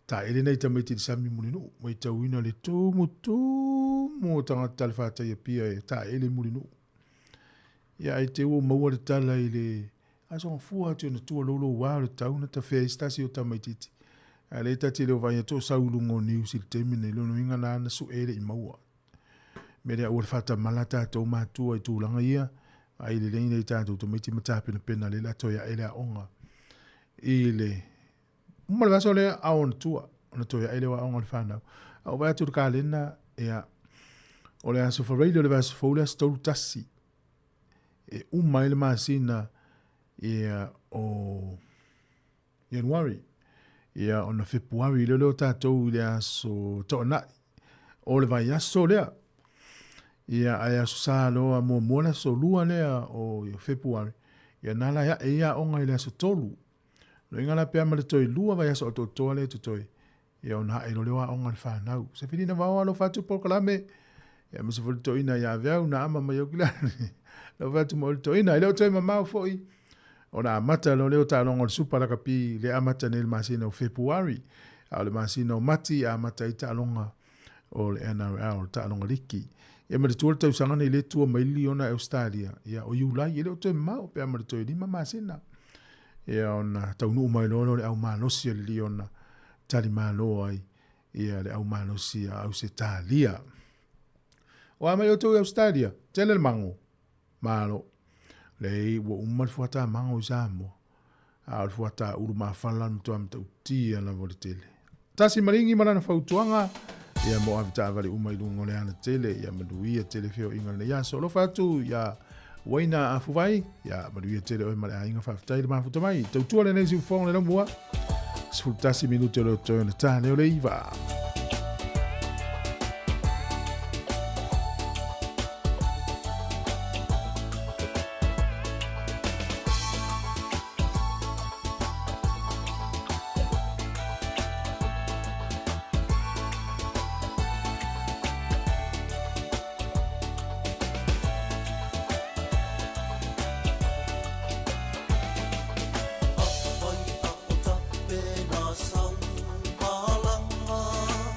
taele nai tamaiti i le sami Mulinuu, matauina le tumutumu o tagata talafatai Apia e taele i Mulinuu. Ia ae te ua maua le tala i le aso gafua atu ona tua louloua o le tau na tafea ai se tasi o tamaitiiti. A lea ta te le o vaai atu o sau i luga o news i le taimi lenei, lona uiga la na sue e le i maua. Mea lea aua le faatamala tatou matua i tulaga ia, vaai lelei nai tatou tamaiti ma tapenapena lea o le a toe ae le aoga i le uma le vaiaso lea ao ona tua ona toe ae lea o aoga o le fanau. A ou vaai atu i le kalena, ia, o le aso Faraile o le vaiaso fou le aso 31 e uma ai le masina ia o Ianuari, ia ona Fepuari lea lea o tatou i le aso Toonai o le vaiaso lea. Ia ae aso Sa loa muamua le aso lua lea o Fepuari, ia na la e ae ai aoga i le aso 3. Loiga la pe a ma le toe lua vaiaso atoatoa lea e totoe, ia ona ae loa lea o aoga a le fanau. Se filina vaoa alofa atu polokalame, ia aemaise foi le toeaina ia Veau na ama mai au kilani. Alofa atu mo le toeaina. E le o toe mamao foi ona amata loa lea o taaloga o le Supa Lakapi lea amata nei i le masina o Fepuari. A o le masina o Mati amata ai taaloga o le NRL, le taaloga liki. Ia manatua le tausaga nei lea tua mai le liona i Ausetalia, ia o Iulai, e le o toe mamao pe a ma le toe 5 masina. Ia ona taunuu mai loa lea o le au malosi a le liona talimalo ai ia le au malosi a Ausetalia. O a mai outou i Ausetalia, tele le mago. Malo. Leai, ua uma le fuata mago i Samoa. A o le fuata ulu mafala le matua matautia lava o le tele. Tasi maligi ma lana fautuaga, ia mo ave taavale uma i luga o le alatele, ia manuia tele feoaiga o lenei aso. Alofa atu ia Waina Afuvai, ia manuia tele oe ma le aiga, faafetai le mafuta mai. Tautua lenei siufofoga le laumua, 11 minute o le toe ona ta lea o le 9. Afai a o tape na sau malanga.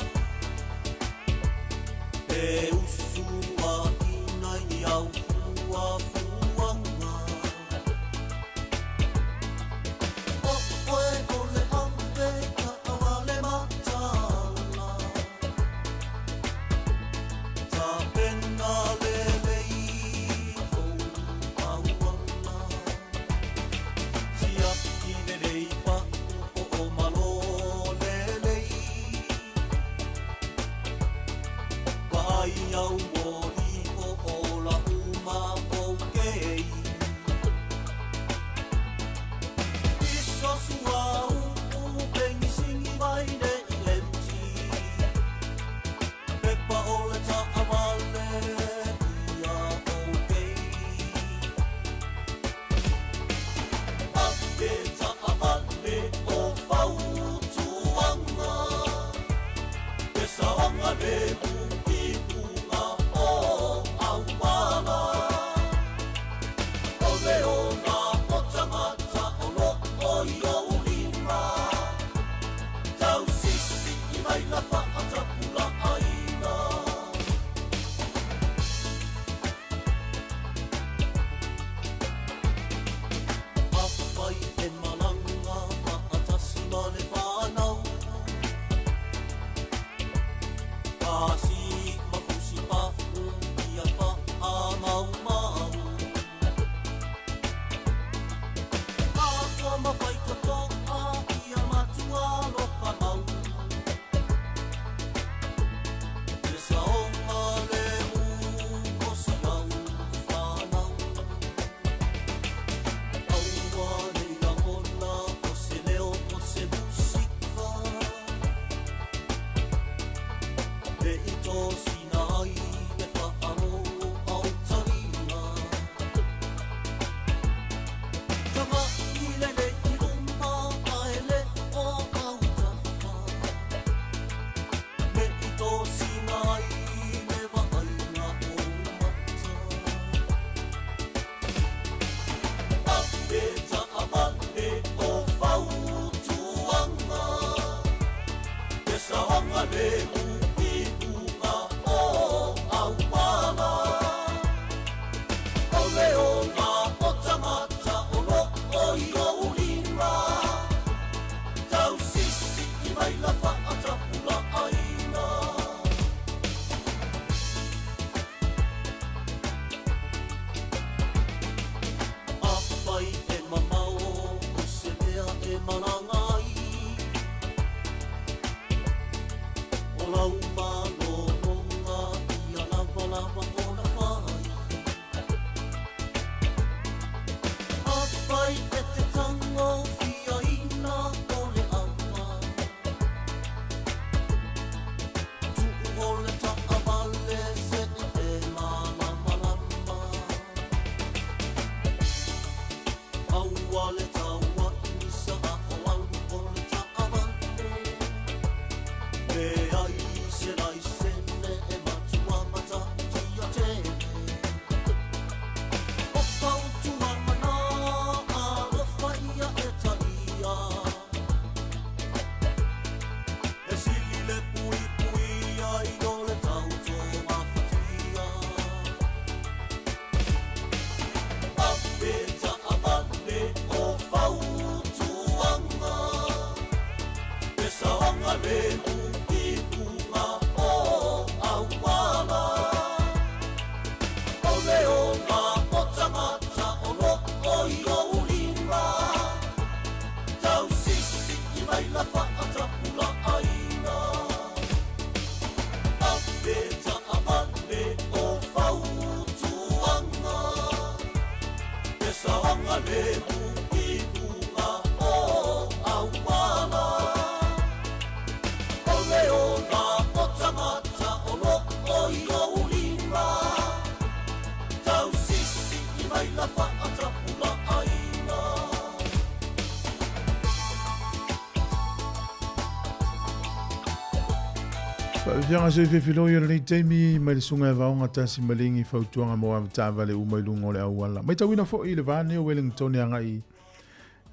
Faafiafiaga soifefiloi o lenei taimi mai le susuga ia Vaoga Tasi Maligi fautuaga mo avetaavale uma i luga o le auala. Matauina foi i le va nei o Wellington e agai i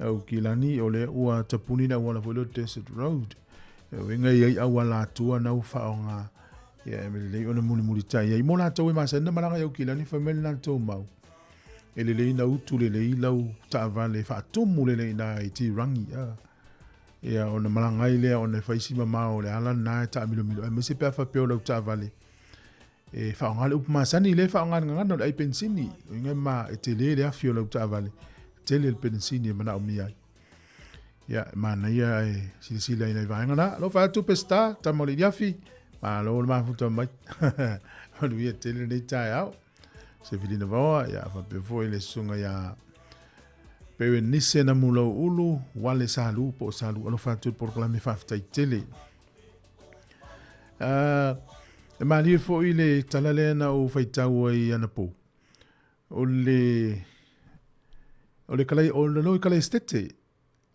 Aukilani o lea ua tapuni le auala foi lea o Desert Road. E uiga e i ai auala atua na ua faaaoga ia e lelei ona mulimulitai ai. Mo latou e masani ona malaga i Aukilani fai mai le latou mau e lelei na utu lelei lau taavale faatumu lelei ina i Tirangi. Ia ona malaga ai lea ona e fai si mamao o le ala lena e taamilomilo aemaise pe a faapea o lau taavale e faaaoga le upu masani lea e faaaoga i le gagana o le ai penisini. Uiga ma e tele le afi o lau taavale, tele le penisini e manaomia ai. Ia, e manaia e silasila i nai vaega na. Alofa atu Peseta, tama o le Iliafi, malo le mafuta mai. Manuia tele lenei taeao. Sefelina Vaoa, ia faapea foi le susuga ia Perenise Namulauulu, Wale Salu po o Salu. Alofa atu i le polokalame faafetai tele. E malie foi le tala lea na ou faitau ai anapo. O le o le kalai o le loi Kalaesetete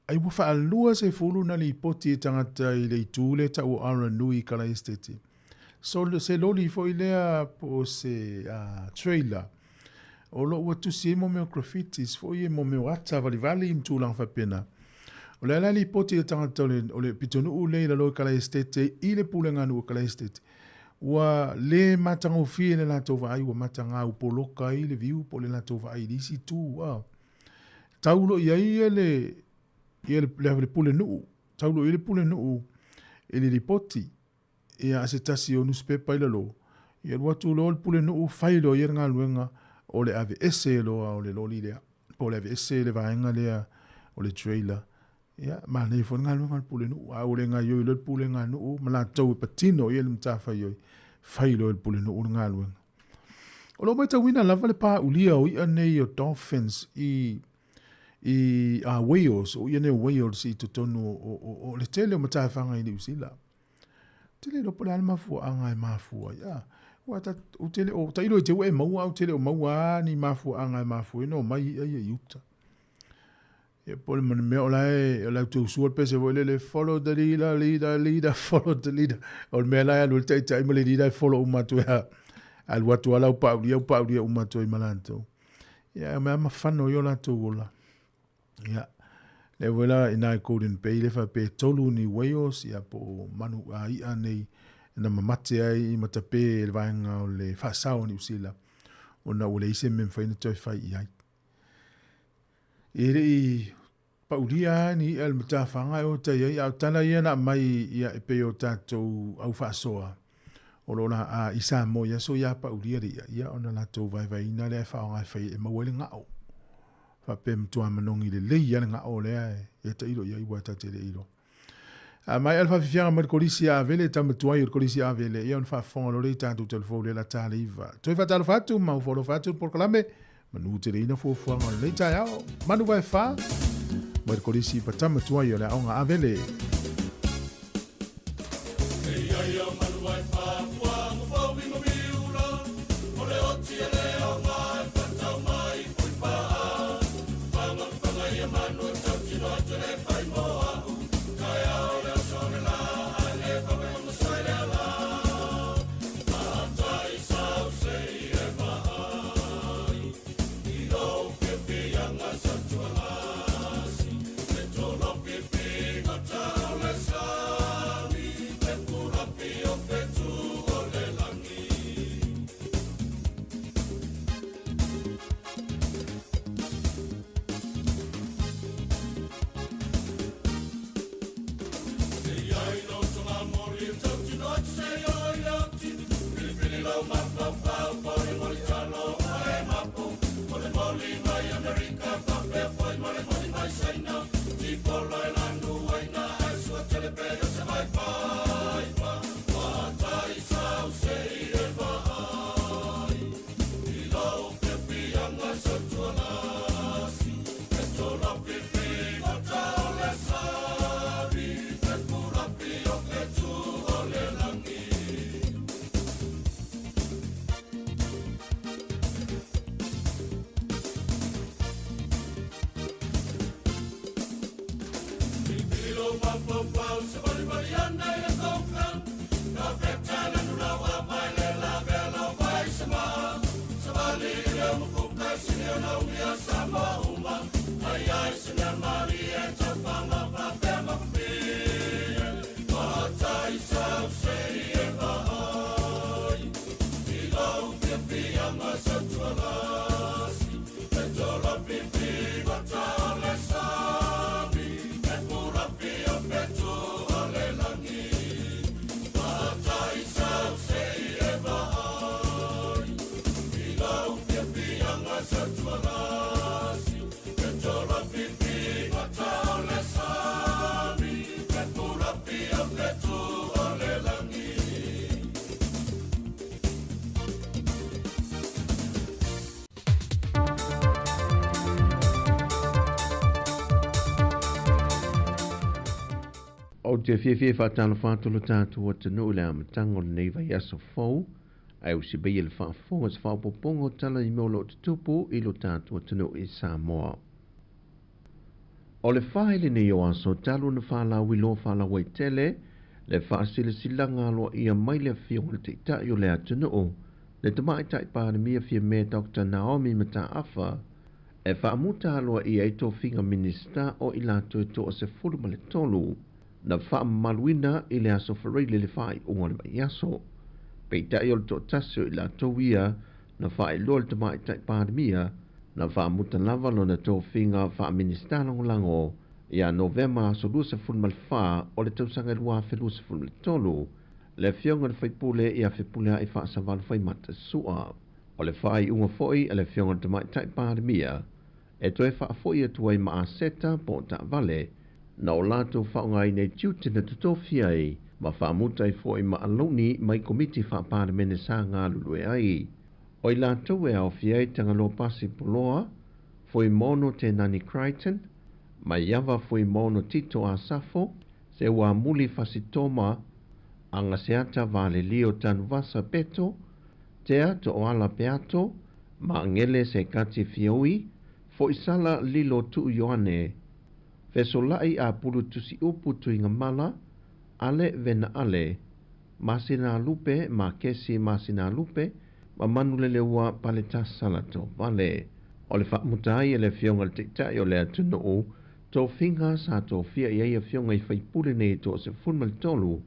ai ua faalua sefulu na lipoti e tagata i le itu lea tau o Aranui i Kalaesetete. So se loli foi lea po o se trailer o lo o ua tusi ai mo mea o graffitis foi ia mo mea o ata valivali ma tulaga faapena. O le a la lipoti e tagata o le, o le pitonuu lea i lalo i Kalaesetete i le pulega nuu o Kalaesetete, ua le matagofie le latou vaai, ua mataga ua poloka ai le viu po o le latou vaai i le isi itu. Tau loa i ai le, ia le, le, le pulenuu, tau loa i ai le pulenuu i le lipoti. Ia, a se tasi o nusipepa i lalo, ia alu atu loa le pulenuu fai loa ia le galuega o le aveese loa o le loli lea, po o le aveese le vaega lea o le trailer. Ia, manaia foi le galuega a le pulenuu, a ua le gaoioi loa le pulega a nuu ma latou e patino i ai le matafaioi, fai loa e le pulenuu le galuega. O lo o matauina lava le paulia o i'a nei o dolphins i i a whales, o i'a nei o whales i totonu o le tele o matafaga i Niu Sila. Ou te le iloa po o le a le mafuaaga e mafua ai. A, ua ta, ou te le o, tailo i te ua e maua, ou te le o maua lava ni mafuaaga e mafua ai ona omai i'a ia i uta. Ia po o le mea o la e, o la e te usua le pese foi lele, follow the leader, leader, leader, follow the leader. O le mea la e alu ai le taitai ma le leader e follow uma atu e a, alu atu lava lau paulia, paulia uma atu ai ma latou. Ia, e mea mafano ai o latou ola. Ia, lea foi la ina i Golden Bay le faapea e tolu ni whales, ia po o manu a i'a nei na mamate ai i matape e le vaega o le faasao o Niu Sila, ona ua leai se mea e mafai ona toe fai i ai. E le i paulia lava ni i'a i le matafaga e o tai ai, a o tala ia na aumai ia e pei o tatou au faasoa o lo o la a i Samoa i aso ia paulia le i'a, ia ona latou vaevaeina lea e faaaoga e fai e maua ai le ga'o. Faapea e matua manogi lelei lava le ga'o lea e tailo i ai aua ta te le iloa. A maea le faafiafiaga mai le Kolisi a Avele, tama tuai o le Kolisi a Avele, ia ona faafofoga loa lea i tatou telefou lea la ta le iva. Toe faatalofa atu ma ua alofa atu le polokalame, manu teleina fuafuaga o lenei taeao. Manu vae fa, mai le Kolisi pa tama tuai o le aoga Avele. Ou te fiafia e faatalofa atu lo tatou atunuu i le amataga o lenei vaiaso fou, ae ua sibaia le faafofoga i se faaopoopoga o tala i mea o lo o tutupu i lo tatou atunuu i Samoa. O le fae lenei o aso talu ona faalauiloa faalauaitele le faasilasilaga aloaia mai le Afioga i le Taitai o le atunuu, le Tamaitai Palemia Fiame Dr. Naomi Mataafa, e faamuta aloaia ai tofiga Minisita o i latou e 13 na faamamaluina i le aso Faraile le faaiuga o le vaiaso. Peitai o le toatasi o i latou ia na faailoa le Tamaitai Palemia na faamuta lava lona tofiga faa-Minisita Lagolago ia Novema aso 24 o le tausaga 2023, le Afioga i le Faipule ia Fepuleai Faasavalu Faimata Sua. O le faaiuga foi a le Afioga i le Tamaitai Palemia e toe faafoi atu ai ma aseta po o taavale na o latou faaaogaina i tiute na totofia ai ma faamuta ai foi ma alauni mai Komiti Faa-Palemene sa galulue ai. O i latou e aofia ai Tagaloa Pasi Poloa, Fuimaono Tenani Crichton, Maiava Fuimaono Tito Asafo, Seuamuli Fasitoma, Agaseata Valelio Tanuvasa Peto, Tea To'oala Peato, Maagele Sekati Fioi, Foisala Lilo Tuu Ioane, Fesolai Apulu Tusiupu Tuigamala, Ale Vena Ale, Masina Lupe, Makesi Masina Lupe, ma Manuleleua Paletasala Tovale. O le faamuta ai e le Afioga i le Taitai o le atunuu, tofiga sa tofia i ai Afioga i faipule nei e 13,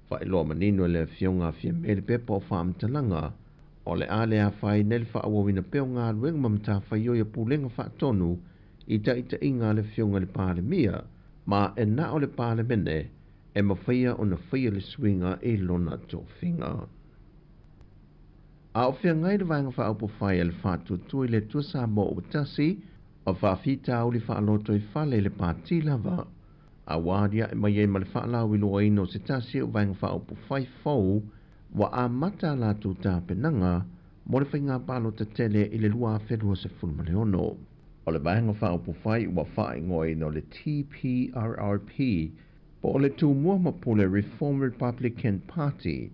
faailoa manino e le Afioga a Fiame le pepa o faamatalaga, o le a le afaina ai le faaauauina pea o galuega ma matafaioi a pulega faatonu i taitaiga a le Afioga i le Palemia, ma e na o le Palemene e mafaia ona faia le suiga i lona tofiga. A o feagai le Vaega Faaupufai a le Faatuatua i le Atua Samoa ua tasi, o faafitauli faalotoifale i le pati lava, a ua aliae mai ai ma le faalauiloaina o se tasi o Vaega Faaupufai fou ua amata a latou tapenaga mo le faiga palota tele i le 2026. O le Vaega Faaupufai ua faaigoaina o le TPRRP po o le Tumua ma Pule Reform Republican Party.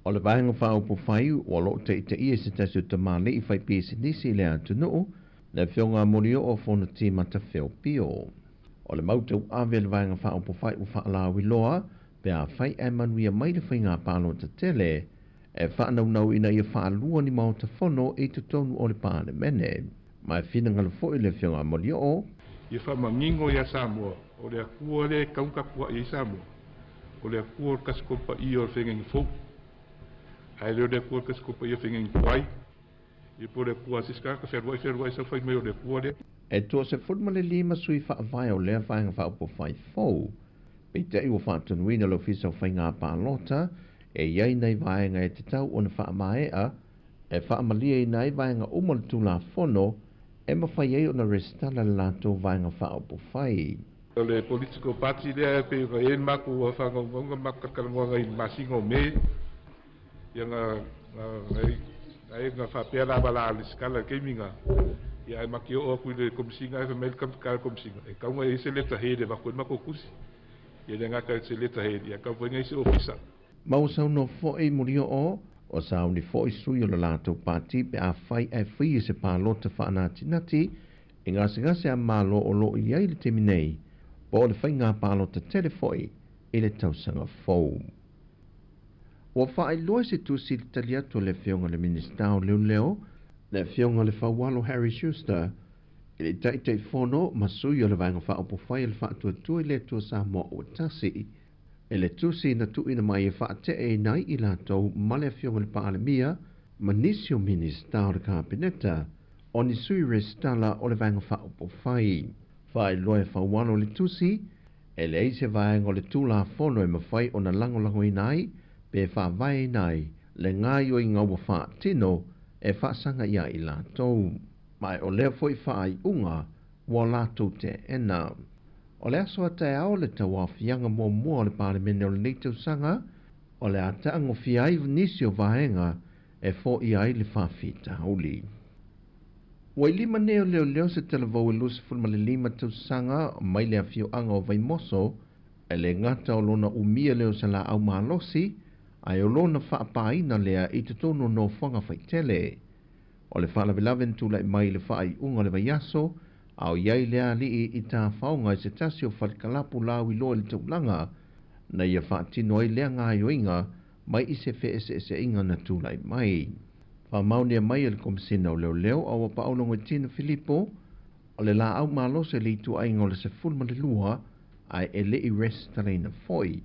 O le Vaega Faaupufai ua loo taitaia i se tasi o tamalii faipisinisi i le atunuu, le Afioga a Molioo Fonoti Matafeo Pio. O le mau tauave a le Vaega Faaupufai ua faalauiloa pe afai ae manuia mai le faiga palota tele e faanaunau ina ia faalua ni maota fono i totonu o le Palemene. Ma e finagalo foi le Afioga a Molioo Ia faamanino ia Samoa, o le Atua lea e tau tapuai ai Samoa, o le Atua o le Kasikopa Paia o le Feagaiga Fou, ae le o le Atua o le Kasikopa Paia o le Feagaiga Tuai, ia po o le Atua a se isi tagata fealuai fealuai sau fai mai o le Atua lea. E 15 sui faavae o lea Vaega Faaupufai fou, peitai ua faatonuina le Ofisa o Faiga Palota e i ai nai vaega e tatau ona faamaea e faamalieina ai vaega uma o le Tulafono e mafai ai ona resitala le latou Vaega Faaupufai. O le political party lea e pei ona i ai le matou faanaunauga ma matou talatalanoaga i le masina o Me, ia na na na faapea lava la lesitala i le taimi na, ia ae matou oo atu i le Komesina ae fai mai le tamata le Komesina, e tatau ona i ai se letterhead e avatu ai le matou tusi. Ia le gata i se letterhead, ia e tatau foi ona i ai se ofisa. Ma ua saunoa foi Molioo, ua sauni foi sui o le latou pati pe afai ae faia se palota faanatinati i gasegase a Malo o lo o i ai i le taimi nei, po o le faiga palota tele foi i le tausaga fou. Ua faailoa i se tusi i le tali atu a le Afioga i le Minisita o Leoleo, Le Afioga le Faualo Harry Schuster, i le Taitaifono ma sui o le Vaega Faaupufai a le Faatuatua i le Atua Samoa ua Tasi, i le tusi na tuuina mai e faate'eina ai i latou ma le Afioga i le Palemia ma nisi o Minisita o le Kapeneta, o ni sui resitala o le Vaega Faaupufai. Faailoa e Faualo le tusi, e leai se vaega o le Tulafono e mafai ona lagolagoina ai pe faavaeina ai le gaoioiga ua faatino e faasaga iā i latou, ma o lea foi faaiuga ua latou teena. O le aso a taeao le tauaofiaga muamua o le Palemene o lenei tausaga, o le a taagofia ai nisi o vaega e foia ai le faafitauli. Ua i lima nei o leoleo se talavou e 25 tausaga mai le afioaga o Vaimoso, e le gata o lona umia lea o se laau malosi, ae o lona faapāina lea i totonu o nofoaga faitele. O le faalavelave na tulai mai i le faaiuga o le vaiaso, a o i ai lea alii i tafaoga i se tasi o falekalapu lauiloa i le taulaga, na ia faatino ai lea gaoioiga mai i se feeseeseaiga na tulai mai. Faamaonia mai e le Komesina o Leoleo a ua Paolo Goitino Filipo, o le laau malosi o le ituaiga o le 12 ae e le i resitalaina foi.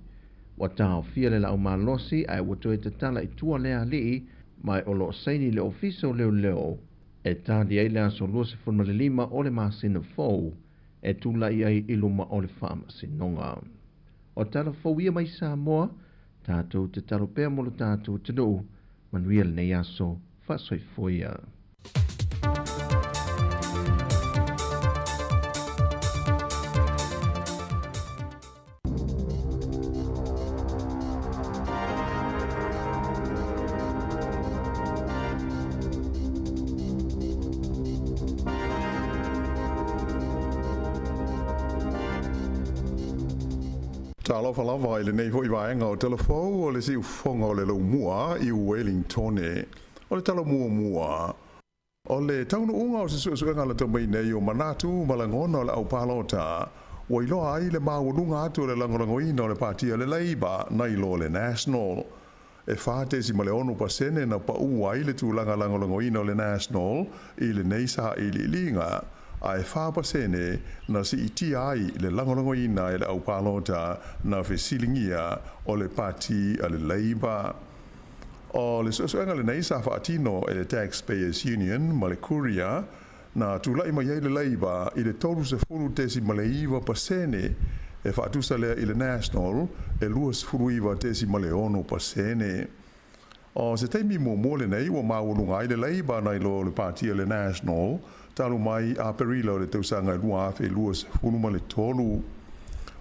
Ua taofia le laau malosi ae ua toe tatala i tua lea alii ma o lo o saini le Ofisa o Leoleo e tali ai le aso 25 o le masina fou e tulai ai i luma o le faamasinoga. O tala fou ia mai Samoa, tatou tatalo pea mo lo tatou atunuu, manuia lenei aso, faasoifua ia. Talofa lava i lenei foi vaega o Tala Fou o le Siufofoga o le Laumua i Wellingtone. O le tala muamua, o le taunuuga o se suesuega lata mai nei o manatu ma lagona o le aupalota, ua iloa ai le maualuga atu o le lagolagoina o le Pati a le Labour nai lo le National. E 4.6% na pau ai le tulaga lagolagoina o le National i lenei sailiiliga, ae 4% na siitia ai le lagolagoina e le aupalota na fesiligia o le Pati a le Labour. O le suesuega lenei sa faatino e le Taxpayers Union ma le Courier, na tulai mai ai le Labour i le 30.9%, e faatusa lea i le National e 29.6%. O se taimi muamua lenei ua maualuga ai le Labour nai lo le Pati a le National talu mai Aperila o le tausaga 2023.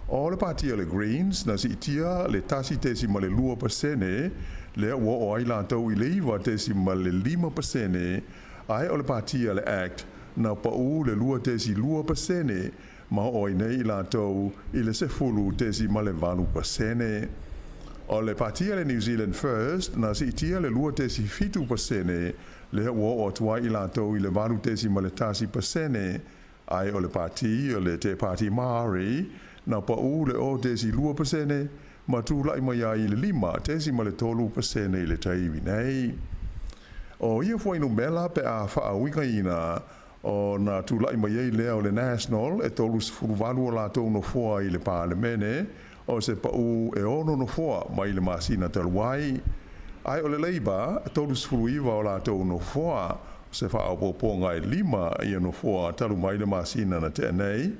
O le Pati a le Greens na siitia le 1.2%, lea ua oo ai latou i le 9.5%, ae o le Pati a le ACT na pau le 2.2% ma oo ai nei i latou i le 10.8%. O le Pati a le New Zealand First na siitia le 2.7%, lea ua oo atu ai i latou i le 8.1%, ae o le Pati o le Te Pāti Māori na pau le 0.2% ma tulai mai ai i le 5.3% i le taimi nei. O ia fuainumera pe a faauigaina, ona tulai mai ai lea o le National e 38 o latou nofoa i le Palemene, o se pau e 6 nofoa mai le masina talu ai. Ae o le Labour, e 39 o latou nofoa, o se faaopoopoga e 5 ia nofoa talu mai le masina na tea nei.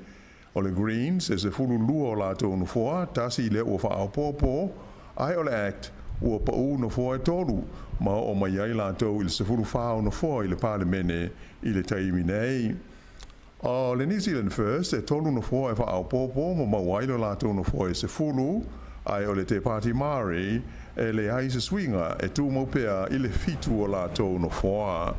O le Greens e 12 o latou nofoa, tasi lea ua faaopoopo, ae o le ACT ua pau nofoa e 3, ma oo mai ai latou i le 14 o nofoa i le Palemene i le taimi nei. O le New Zealand First e 3 nofoa e faaopoopo ma maua ai lo latou nofoa e 10, ae o le Te Pāti Māori e leai se suiga, e tumau pea i le 7 o latou nofoa.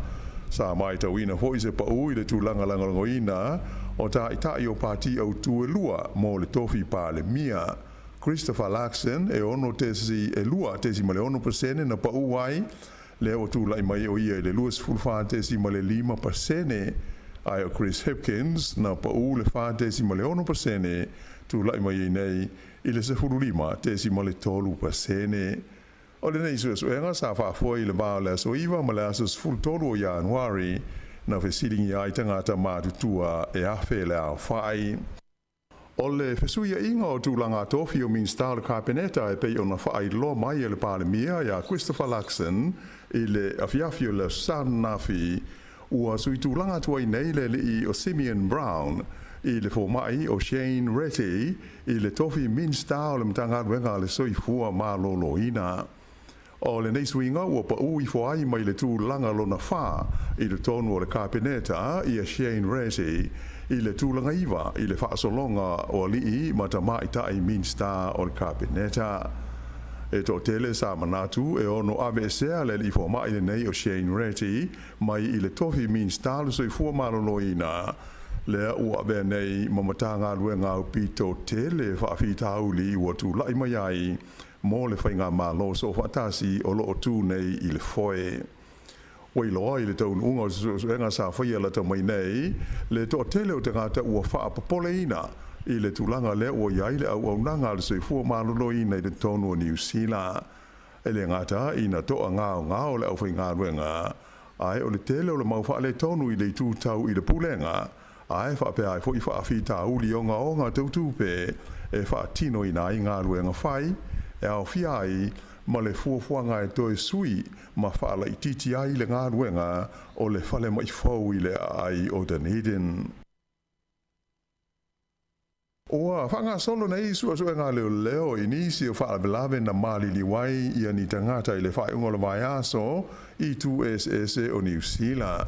Sa matauina foi se pau i le tulaga lagolagoina o taitai o pati autū e lua mo le tofi Palemia. Christopher Luxon e ono tesi e 2.6% na pau ai, lea ua tulai mai o ia i le 24.5%, ae o Chris Hipkins na pau le 4.6%, tulai mai ai nei i le 15.3%. O lenei suesuega sa faafoe i le va o le aso 9 ma le aso 13 o Ianuari, na fesiligia ai tagata matutua e 1,000 le aofai. O le fesuiaiga o tulaga tofi o Minisita o le Kapeneta e pei ona faailoa mai e le Palemia ia Christopher Luxon i le afiafi o le Aso Sa ananafi, ua sui tulaga atu ai nei le alii o Simeon Brown i le fomai o Shane Reti i le tofi Minisita o le Matagaluega a le Soifua Maloloina. O lenei suiga ua paū ifo ai mai le tulaga lona fa i totonu o le Kapeneta ia Shane Reti i le tulaga 9 i le faasologa o alii ma tamaitai Minisita o le Kapeneta. E toatele sa manatu e ono aveesea le alii fomai lenei o Shane Reti mai i le tofi Minisita o le Soifua Maloloina, lea ua avea nei ma Matagaluega aupito tele faafitauli ua tulai mai ai mo le faigamalo soofaatasi o lo o tu nei i le foe. Ua iloa i le taunuuga o se suesuega sa faia lata mai nei le toatele o tagata ua faapopoleina i le tulaga lea ua i ai le auaunaga a le soifua maloloina i totonu o Niu Sila. E le gata ina toagaogao le aufaigaluega, ae o le tele o le mau faaletonu i le itu tau i le pulega, ae faapea ai foi faafitauli ogaoga tau tupe e faatinoina ai galuega fai, e aofia ai ma le fuafuaga e toe sui ma faalaitiiti ai le galuega o le falemai fou i le aai o Dunedin. Ua faagasolo nei suesuega a leoleo i nisi o faalavelave na maliliu ai ia ni tagata i le faaiuga o le vaiaso i itu eseese o Niu Sila.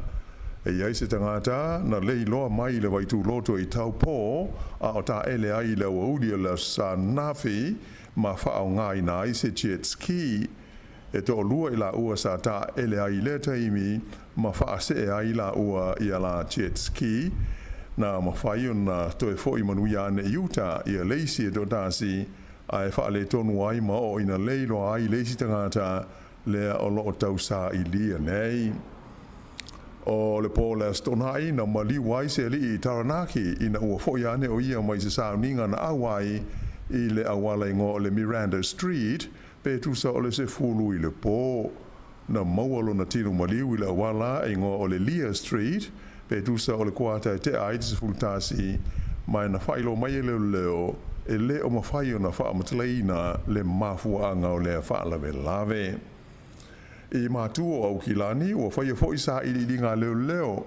E i ai se tagata na leiloa mai i le vaituloto i Taupō a o taele ai i le aoauli o le Aso Sa ananafi ma faaaogaina ai se jet ski. E toalua i laua sa taele ai i lea taimi ma faasee ai laua i ala jet ski. Na mafai ona toe fo'i manuia ane i uta ia le isi e toatasi, ae faaletonu ai ma oo ina leiloa ai le isi tagata lea o lo o tausaailia nei. O le po o le Aso Toonai na maliu ai se alii i Taranaki ina ua fo'i ane o ia mai se sauniga na auai i le auala igoa o le Miranda Street pe tusa o le 10 i le po. Na maua lona tino maliu i le auala e igoa o le Lear Street pe tusa o le kuata e tea ai te 11, ma na faailoa mai e leoleo e le o mafai ona faamatalaina le mafuaaga o lea faalavelave. I matu o Aukilani, ua faia foi sailiiliga a leoleo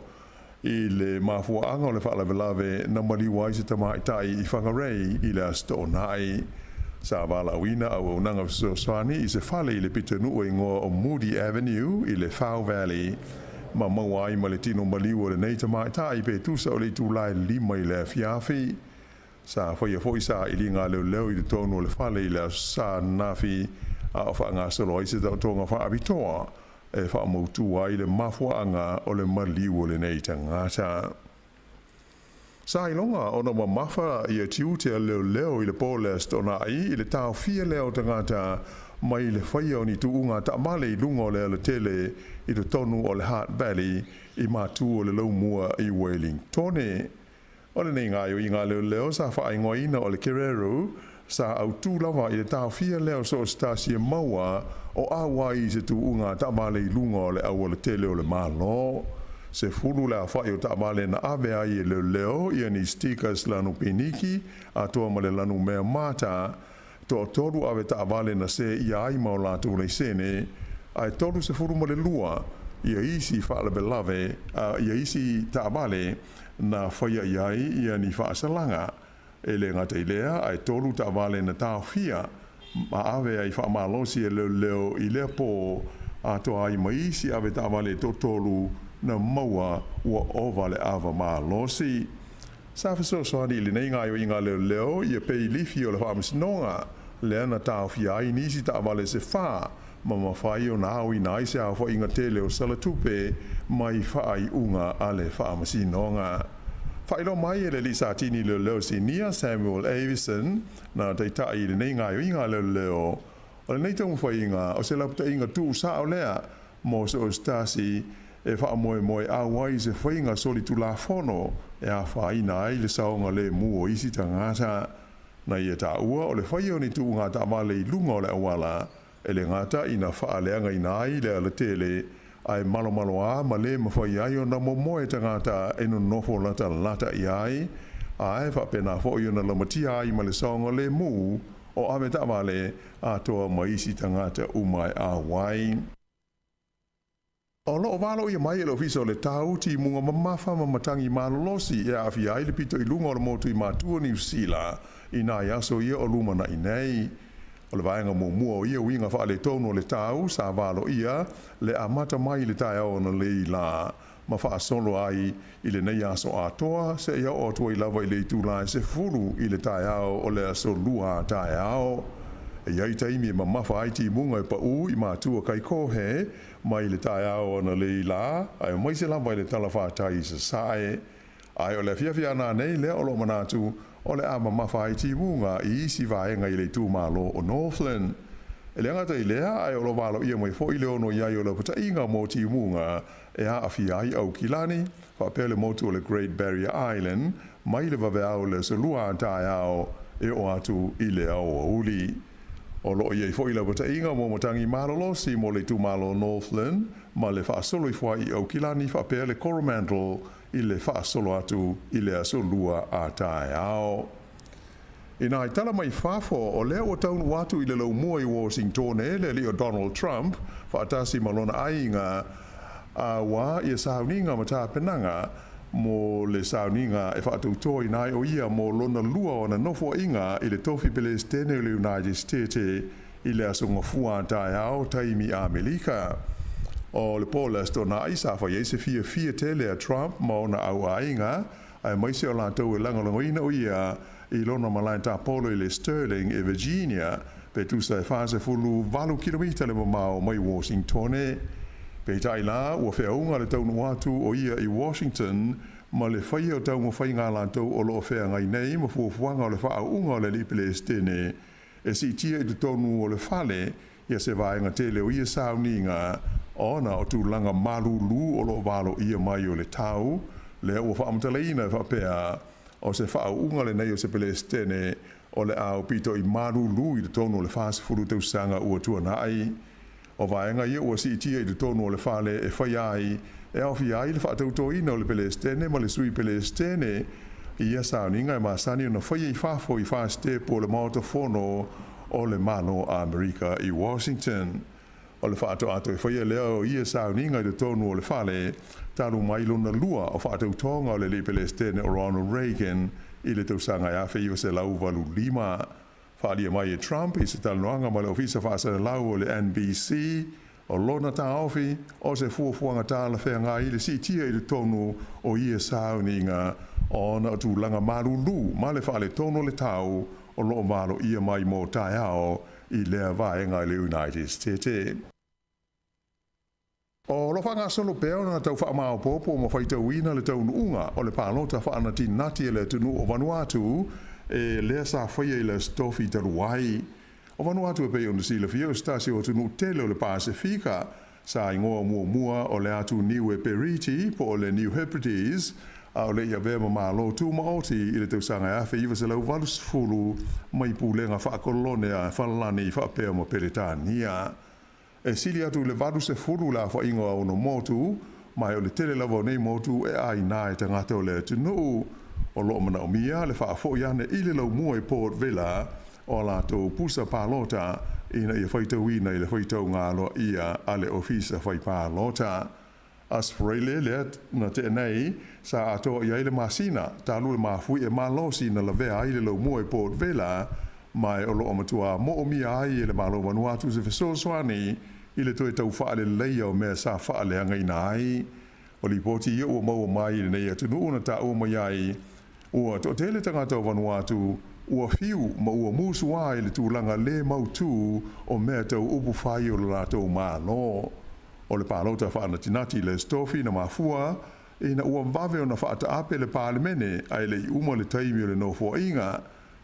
i le mafuaaga o le faalavelave na maliu ai se tamaitai i Whangarei i le Aso Toonai. Sa valaauina auaunaga fesoasoani i se fale i le pitonuu e igoa o Moody Avenue i le Whau Valley ma maua ai ma le tino maliu o lenei tamaitai pe tusa o le itula e 5 i le afiafi. Sa faia foi sailiga a leoleo i totonu o le fale i le Aso Sa ananafi a o faagasolo ai se taotoga faapitoa e faamautu ai le mafuaaga o le maliu o lenei tagata. Sa iloga ona mamafa ia tiute a leoleo i le po o le Aso Toonai i le taofia lea o tagata mai le faia o ni tuuga taavale i luga o le alatele i totonu o le Hutt Valley i matu o le Laumua i Wellingtone. O lenei gaoioiga a leoleo sa faaigoaina o le Kereru, sa autū lava i le taofia lea o so o se tasi e maua o auai i se tuuga taavale i luga o le aualatele o le Malo. 10 le aofai o taavale na ave ai e leoleo ia ni stickers lanu piniki atoa ma le lanu mea mata. Toatolu ave taavale na seia ai ma o latou laisene, ae 32 ia isi faalavelave, ia isi taavale na faia i ai ia ni faasalaga. E le gata i lea, ae tolu taavale na taofia ma ave ai faamalosi e leoleo i lea po, atoa ai ma isi ave taavale e toatolu na maua ua ova le ava malosi. Sa fesoasoani i lenei gaoioiga leoleo ia peilifi o le faamasinoga lea na taofia ai nisi taavale se fa ma mafai ona aoina ai se aofaiga tele o salatupe mai faaiuga a le faamasinoga. Faailoa mai e le alii satini leoleo sinia Samuel Avison na taitai i lenei gaoioiga leoleo o lenei taumafaiga o se lapataiga tuusao lea mo so o se tasi e faamoemoe ai i se faiga solitulafono e afaina ai le saogalemu o isi tagata. Na ia taua o le faia o ni tuuga taavale i luga o le auala. E le gata ina faaleagaina ai le alatele, ae malomaloā ma le mafai ai ona momoe tagata e nonofo latalata i ai, ae faapena foi ona laumatia ai ma le saogalemu o avetaavale atoa ma isi tagata uma e auai. O lo o valoia mai e le Ofisa o le Tau timuga mamafa ma matagi malolosi e aafia ai le pito i luga o le motu i Matua Niu Sila i nai aso ia o lumanai nei. O le vaega muamua o ia uiga faaletonu o le tau sa valoia le amata mai i le taeao analeila lā ma faasolo ai i lenei aso atoa seia oo atu ai lava i le itula e 10 i le taeao o le aso Lua a taeao. E i ai taimi e mamafa ai timuga e paū i matua Kaikohe mai le taeao analeila lā, aemaise lava i le talafatai i Sasae. Ae o le afiafi a nanei lea o lo o manatu o le a mamafa ai timuga i isi vaega i le itumalo o Northland. E le gata i lea, ae o lo o valoia mai foi le ono i ai o laupataiga mo timuga e aafia ai Aukilani, faapea le motu o le Great Barrier Island, mai le vaveao o le aso Lua a taeao e oo atu i le aoauli. O lo o i ai foi laupataiga mo matagi malolosi mo le itumalo o Northland ma le faasolo ifo ai i Aukilani faapea le Coromandel i le faasolo atu i le aso Lua a taeao. I nai tala mai fafo, o lea ua taunuu atu i le laumua i Washingtone le alii o Donald Trump faatasi ma lona aiga auā ia sauniga ma tapenaga mo le sauniga e faatautoina ai o ia mo lona lua o ana nofoaiga i le tofi Pelesitene o le United State i le aso Gafua a taeao taimi Amelika. O le po o le Aso Toonai sa fai ai se fiafia tele a Trump ma ona auaiga aemaise o latou e lagolagoina o ia i lona malae tapolo i le Sterling i Virginia, pe tusa e 48 kilomita le mamao mai Washingtone. Peitai la, ua feauga le taunuu atu o ia i Washington ma le faia o taumafaiga a latou o lo o feagai nei ma fuafuaga o le faaauuga o le alii Pelesitene e siitia i totonu o le fale ia se vaega tele o ia sauniga ona o tulaga malūlū o lo o valoia mai o le tau lea ua faamatalaina e faapea o se faauuga lenei o se Pelesitene o le a aupito i malūlū i totonu o le 40 tausaga ua tuanai. O vaega ia ua siitia i totonu o le fale e faia ai e aofia ai le faatautoina o le Pelesitene ma le Sui Pelesitene i ia sauniga e masani ona faia i fafo i fasitepu o le Maota Fono o le Malo Amerika i Washington. O le faatoatoe faia lea o ia sauniga i totonu o le fale talu mai lona lua o faatautoga o le alii Pelesitene o Ronald Reagan i le tausaga e 1985. Faaalia mai e Trump i se talanoaga ma le Ofisa Faasalalau o le NBC, o lona taofi o se fuafuaga talafeagai le siitia i totonu o ia sauniga ona o tulaga malūlū ma le faaletonu o le tau o lo o valoia mai mo taeao i lea vaega i le United States. O lo o faagasolo pea ona tau faamaopoopo ma faitauina le taunuuga o le palota faanatinati a le atunuu o Vanuatu e lea sa faia i le Aso Tofi talu ai. O Vanuatu e pei ona silafia o se tasi o atunuu tele o le Pasefika sa igoa muamua o le atu Niue Periti po o le New Hebrides a o le i avea ma Malo Tumaoti i le tausaga e 1980 mai pulega faakolone a Falani faapea ma Peretania. E sili atu i le 80 le aofaiga o aono motu, ma e o le tele lava o nei motu e ʻāina e tagata o le atunuu. O lo o manaomia le faafoi ane i le laumua i Port Vila o a latou pusa palota ina ia faitauina i le faitauga aloaia a le Ofisa Fai Palota. Aso Faraile lea na tea nei, sa atoa i ai le masina talu le mafuie malosi na lavea ai le laumua i Port Vila, ma e o lo o matuā moomia ai e le Malo o Vanuatu se fesoasoani i le toe tau faaleleia o mea sa faaleagaina ai. O lipoti ia ua maua mai i lenei atunuu na taua mai ai ua toatele tagata o Vanuatu ua fiu ma ua musuā i le tulaga le mautū o mea tau upu fai o le latou Malo. O le palota faanatinati i le Aso Tofi na mafua ina ua vave ona faataape le Palemene ae le i uma le taimi o le nofoaiga,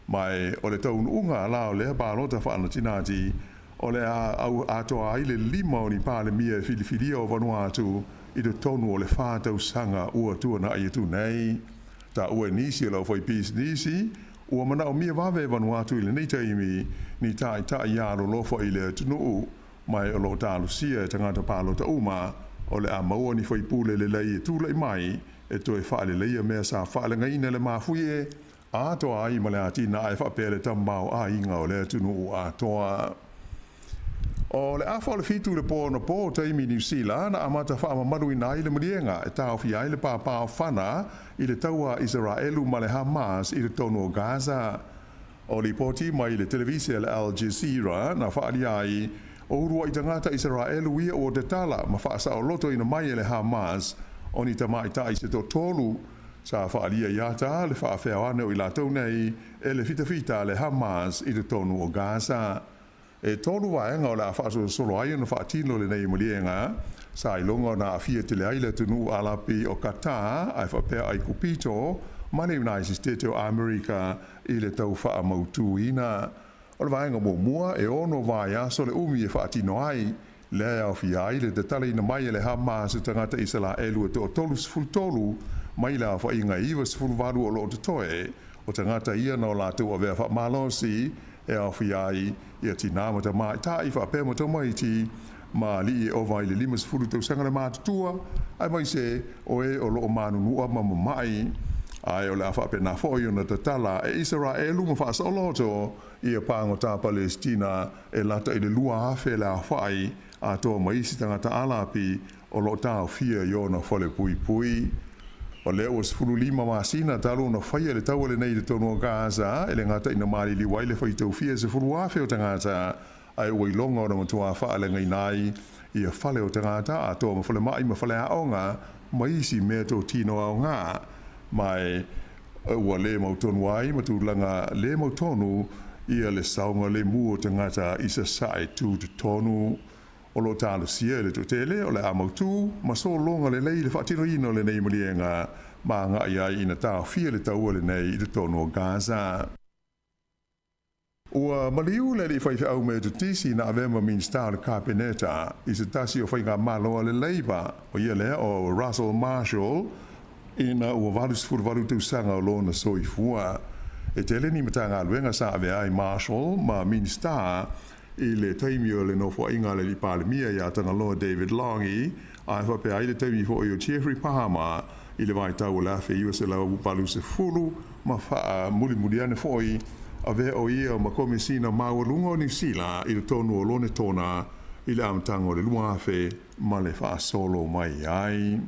ma e o le taunuuga la o lea palota faanatinati o le a au atoa ai le lima o ni Palemia e filifilia o Vanuatu i totonu o le fa tausaga ua tuanai atu nei. Taua e nisi o le aufaipisinisi Ua manaʻomia vave e Vanuatu i lenei taimi ni taʻitaʻi alolofa i le atunuu, ma o lo o talosia e tagata palota uma, o le a maua ni faipule lelei e tulaʻi mai e toe faaleleia mea sa faaleagaina le mafuie atoa ai ma le atinae faapea le tamaoaiga o le atunuu atoa. O le afa o le 7 i le po anapo taimi Niu Sila na amata faamamaluina ai le maliega e taofia ai le pāpāofana i le taua a Isaraelu ma le Hamas i totonu o Gaza. O lipoti mai le televise a le Al Jazeera na faaalia ai, o uluaʻi tagata Isaraelu ia ua tatala ma faasaolotoina mai e le Hamas o ni tamaitai se toatolu sa faaalia i ata le faafeao ane o i latou nei e le fitafita a le Hamas i totonu o Gaza. E tolu vaega o le a faasolosolo ai ona faatino lenei maliega, sa iloga ona aafia tele ai le atunuu Alapi o Qatar ae faapea Aikupito ma le United States o Amerika i le tau faamautuina. O le vaega muamua, e ono vaiaso le umi e faatino ai, lea e aofia ai le tatalaina mai e le Hamas o tagata Isalaelu e toa-33 mai le aofaiga e 98 o lo o totoe, o tagata ia na o latou avea faamalosi e aofia ai ia tinā ma tamaitai faapea ma tamaiti ma alii e ova i le 50 tausaga le matutua, aemaise o e o lo o manunua ma mama'i. Ae o le a faapena foi ona tatala e Isaraelu ma faasaoloto ia pagota Palesitina e lata i le 2,000 le aofai atoa ma isi tagata Alapi o lo o taofia i ona falepuipui. O lea ua 15 masina talu ona faia le taua lenei i totonu o Gaza, e le gata ina maliliu ai le faitaufia 10,000 o tagata, ae ua iloga ona matuā faaleagaina ai ia fale o tagata atoa ma falemai ma faleaoga ma isi mea totino aoga. Ma e ua le mautonu ai ma tulaga le mautonu ia le saogalemu o tagata i sasae tutotonu. O lo o talosia e le toatele o le a mautū ma sologa lelei le faatinoina o lenei maliega ma agaʻi ai ina taofia le taua lenei i totonu o Gaza. Ua maliu le alii faifeau Metotisi na avea ma Minisita o le Kapeneta i se tasi o faigamalo a le Labour, o ia lea o Russell Marshall, ina ua 88 tausaga o lona soifua. E tele ni Matagaluega sa avea ai Marshall ma Minisita i le taimi o le nofoaiga a le Alii Palemia ia Tagaloa David Langi, ae faapea ai le taimi foi o Geoffrey Palmer i le vaitau o le 1980 ma faamulimuli ane foi avea o ia ma Komesina Maualuga o Niu Sila i totonu o Lonetona i le amataga o le 2000 ma le faasolo mai ai.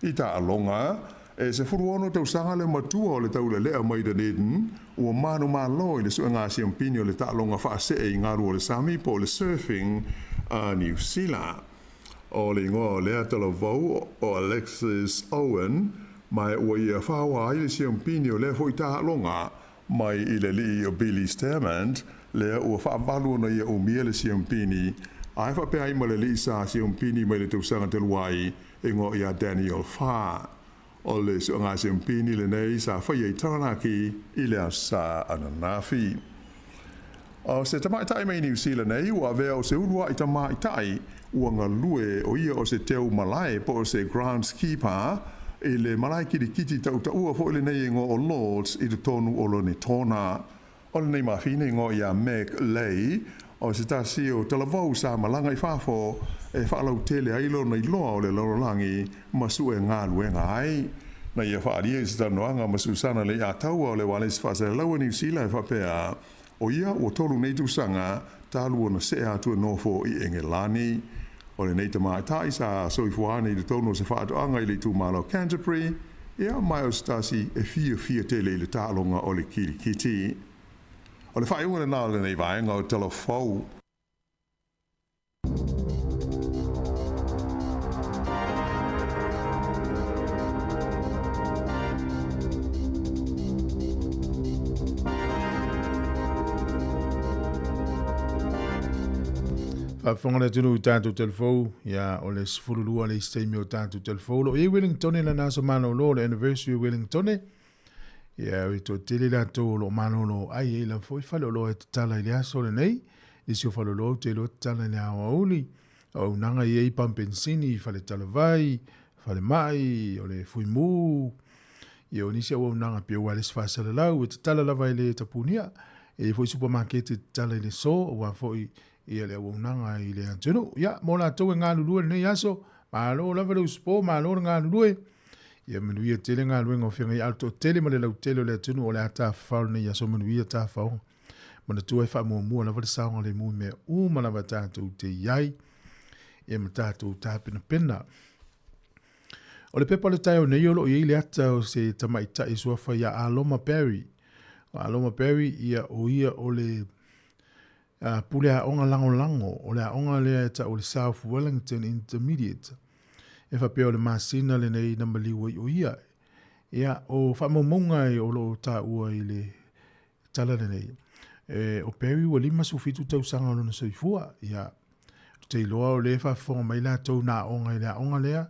I taaloga, e 16 tausaga le matua o le taulelea mai Dunedin, ua manumalo i le suega siampini o le taaloga faasee i galu o le sami po o le surfing a Niu Sila. O le igoa o lea talavou o Alexis Owen, ma ua ia faoa ai le siampini o lea foi taaloga mai i le alii o Billy Stairmand, lea ua faavalu ona ia umia le siampini, ae faapea ai ma le alii sa siampini mai le tausaga talu ai, e igoa ia Daniel Farr. O le suaga siampini lenei sa faia i Taranaki i le aso Sa ananafi. O se tamaitai mai Niu Sila nei ua avea o se uluaʻi tamaitai ua galue o ia o se teu malae po o se groundskeeper i le malae kilikiti tautaua foi lenei igoa o Lords i totonu o Lonetona. O lenei mafine igoa ia Meg Lay, o se tasi o talavou sa malaga i fafo e faalautele ai lona iloa o le lalolagi ma sue galuega ai. Na ia faaalia i se talanoaga ma Susana Leiataua o le Ualesi Faasalalaua Niu Sila e faapea, O ia ua tolu nei tausaga talu ona see atu e nofo i Engelani. O lenei tamaitai sa soifua ane i totonu o se faatoaga i le itumalo o Canterbury, ia ma o se tasi e fiafia tele i le taaloga o le kilikiti. O le faaiuga lena o lenei vaega o Tala Fou. Faafofoga le atunuu i tatou telefou, ia o le 12 le isi taimi o tatou telefou. Lo o i ai Wellingtone lana aso malolo, le anniversary o Wellingtone. Ia, e toatele latou o lo o malolo ai ai lava foi faleoloa e tatala i le aso lenei. Nisi o faleoloa ou te iloa tatala i le aoauli. O auaunaga e i ai pamu penisini, faletalavai, falemai, o le fuimu. Ia, o nisi auaunaga pei o ualesi faasalalau e tatala lava i le tapunia. E i ai foi supamaketi e tatala i le aso aua foi ia le auaunaga i le atunuu. Ia, mo latou e galulue i lenei aso, malo lava le usupo, malo le galulue. Ia manuia tele galuega o feagai ai, a o le toatele ma le lautele o le atunuu o le a tafafao i lenei aso, manuia tafaoga. Manatua e faamuamua lava le saogalemu i mea uma lava tatou te i ai, ia ma tatou tapenapena. O le pepa o le taeao nei o lo o i ai le ata o se tamaitai e suafa ia Aloma Barry. O Aloma Barry, ia o ia o le pule aoga lagolago o le aoga lea e tau o le South Wellington Intermediate. E faapea o le masina lenei na maliu ai o ia. Ia, o faamaumauga o lo o taua i le tala lenei. E, o Barry ua 57 tausaga o lona soifua. Ia, ou te iloa o lea e faafofoga mai latou na aoga i le aoga lea,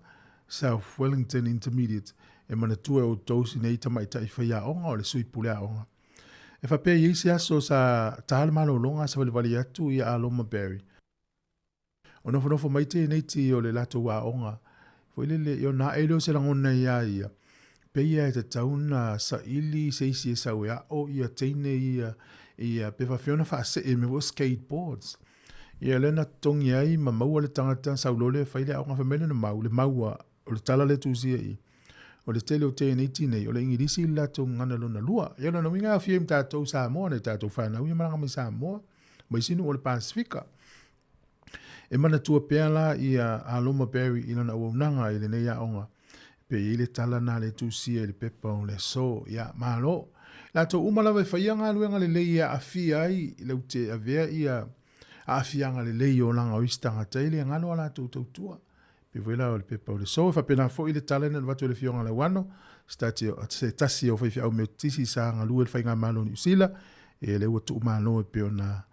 South Wellington Intermediate, e manatua e outou si nei tamaitai faiaoga o le sui pule aoga. E faapea i ai se aso sa ta le malologa savalivali atu ia Aloma Barry. O nofonofo mai tēnei tī o le latou aoga, foi lele, ia ona ae lea o se lagona iā ia, pei lava e tatau ona saili se isi e sau e aʻo ia teine ia, ia pe faapefea ona faasee i mea foi o skateboards. Ia lea na totogi ai ma maua le tagata sau loa lea e fai le aoga, fai mai lona mau, le mau a, o le tala lea e tusia i i, o le tele o tēneiti nei, o le Igilisi le latou gagana lona lua. Ia o lona uiga e aofia ai ma tatou i Samoa, nai tatou fanau ia malaga mai Samoa, ma isi nuu o le Pasefika. E manatua pea la ia Aloma Barry i lana auaunaga i lenei aoga, pe i ai le tala na le tusia i le pepa o le aso. Ia, malo. Latou uma lava e faia galuega lelei e aafia ai laute avea ia aafiaga lelei i olaga o isi tagata e le galo a latou tautua. Pei foi la o le pepa o le aso. E faapena foi le tala na avatu e le Afioga Lauano, se tasi o faifeau Metotisi sa galue i le Faigamalo o Niu Sila, e lea ua tuumalo e pei ona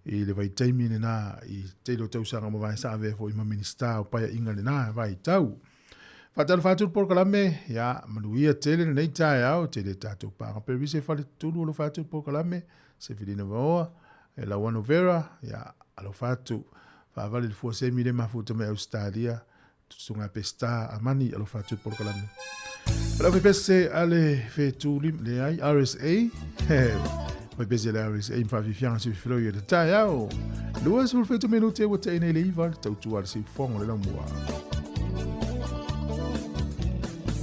i le vaitaimi lena i tele o tausaga mavae sa avea foi ma Minisita o Paeaiga lena vaitau. Faatalofa atu le polokalame, ia manuia tele lenei taeao, tele tatou paaga perise faletulu alofa atu le polokalame, Sefelina Vaoa, e Lauano Vera, ia alofa atu, faavale le fua semi le mafuta mai Ausetalia, tutuga Peseta Amani, alofa atu le polokalame. Lau fepese a le fetu leai RSA, fepese le RSA mawhawhiwhianga se whiwhirau i le taeao. 27 minute ua te nei le iwa, le tautua le siufongo le laumua.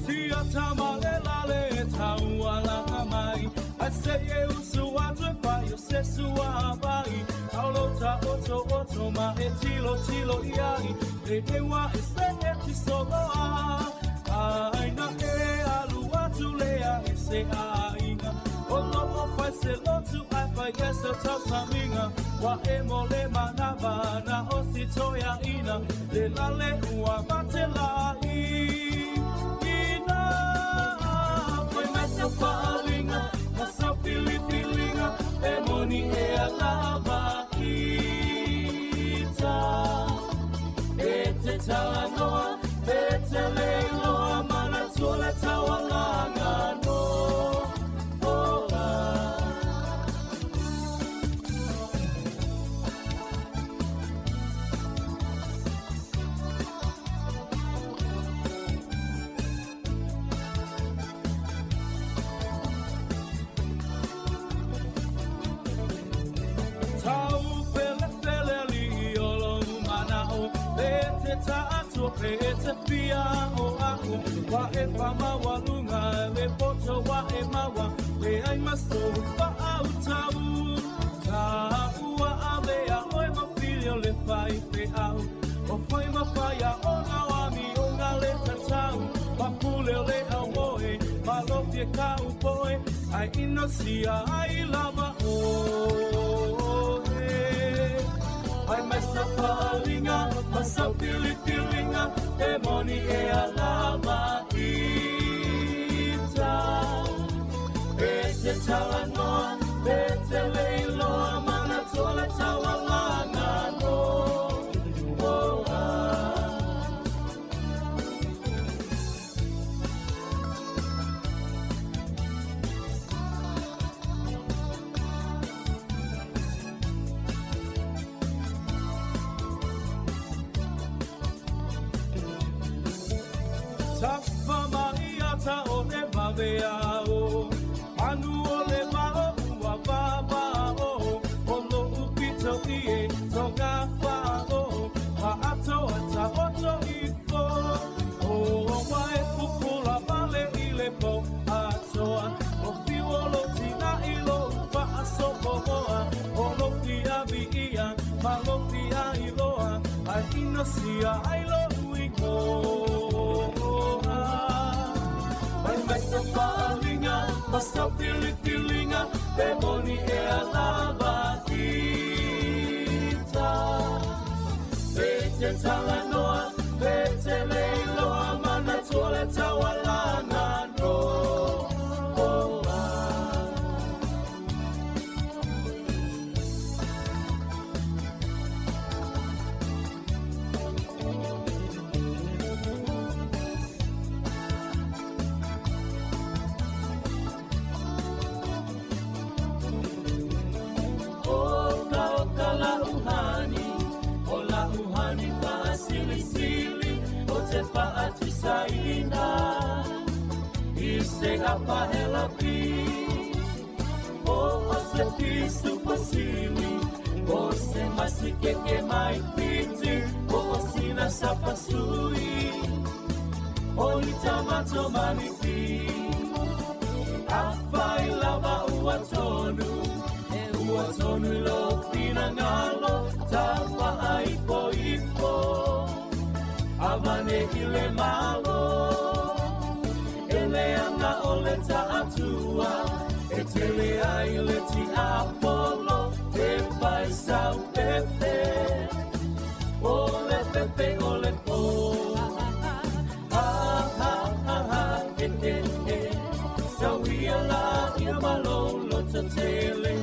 Sia tama le lale taua la mai, I say e usu atu e se sua vai, Aulo ta oto oto ma e tilo tilo iai, Le ewa e se e ti soloa, Ai na e alu atu lea e se ainga, O lo o fai se lotu ai fai e se tausaminga, Wa e mo le manava na o si toia ina, Le lale ua mate la i ina. Fai mai sa faalinga, ma sa filifilinga, E moni e a lava ita. E te talanoa, e te leiloa, Mana tua le taualaga no ola. Tau fele fele li o lo manao, E te ta'atua pe e te fia o a'u, Wa e whamawaluga le poto wa e maua, Le ai maso whaau tau. Ta ua avea oe ma whiri o le whai whe au, O whai ma whaia o ngā wami o ngā le tatau, Ma pule o le au moe, ma lofie ka upoe, Ai ino sia ai lava oe. Ai mai sa faalinga, ma sa filifilinga, E moni e a lava ita. E te talanoa, e te leiloa, Mana tua le taualaga no oa. Tafa mai ata o le vave minosia ai lou igoa. Fai mai sa faaaliga ma sa filifiliga pe moni ea lava ita. Pe te talanoa, pe te le iloa, manatua le taualaga noa. Oka oka la uhani, o la uhani faasilisili, o te faatusaina i se apahelapi. O o se pisu pasili, o se masikeke mai fiti, o o sina sapasui, o litamato manipi. Afai lava ua tonu, e ua tonu i lou finagalo, tafaaipoipo, avane i le malo. E leaga o le taatua, e tele ai le tiapolo, e fai sau pepe, o le pepe o le po. Ha, ha, ha, ha, e, e, e. Sauia la ia malolo tatele.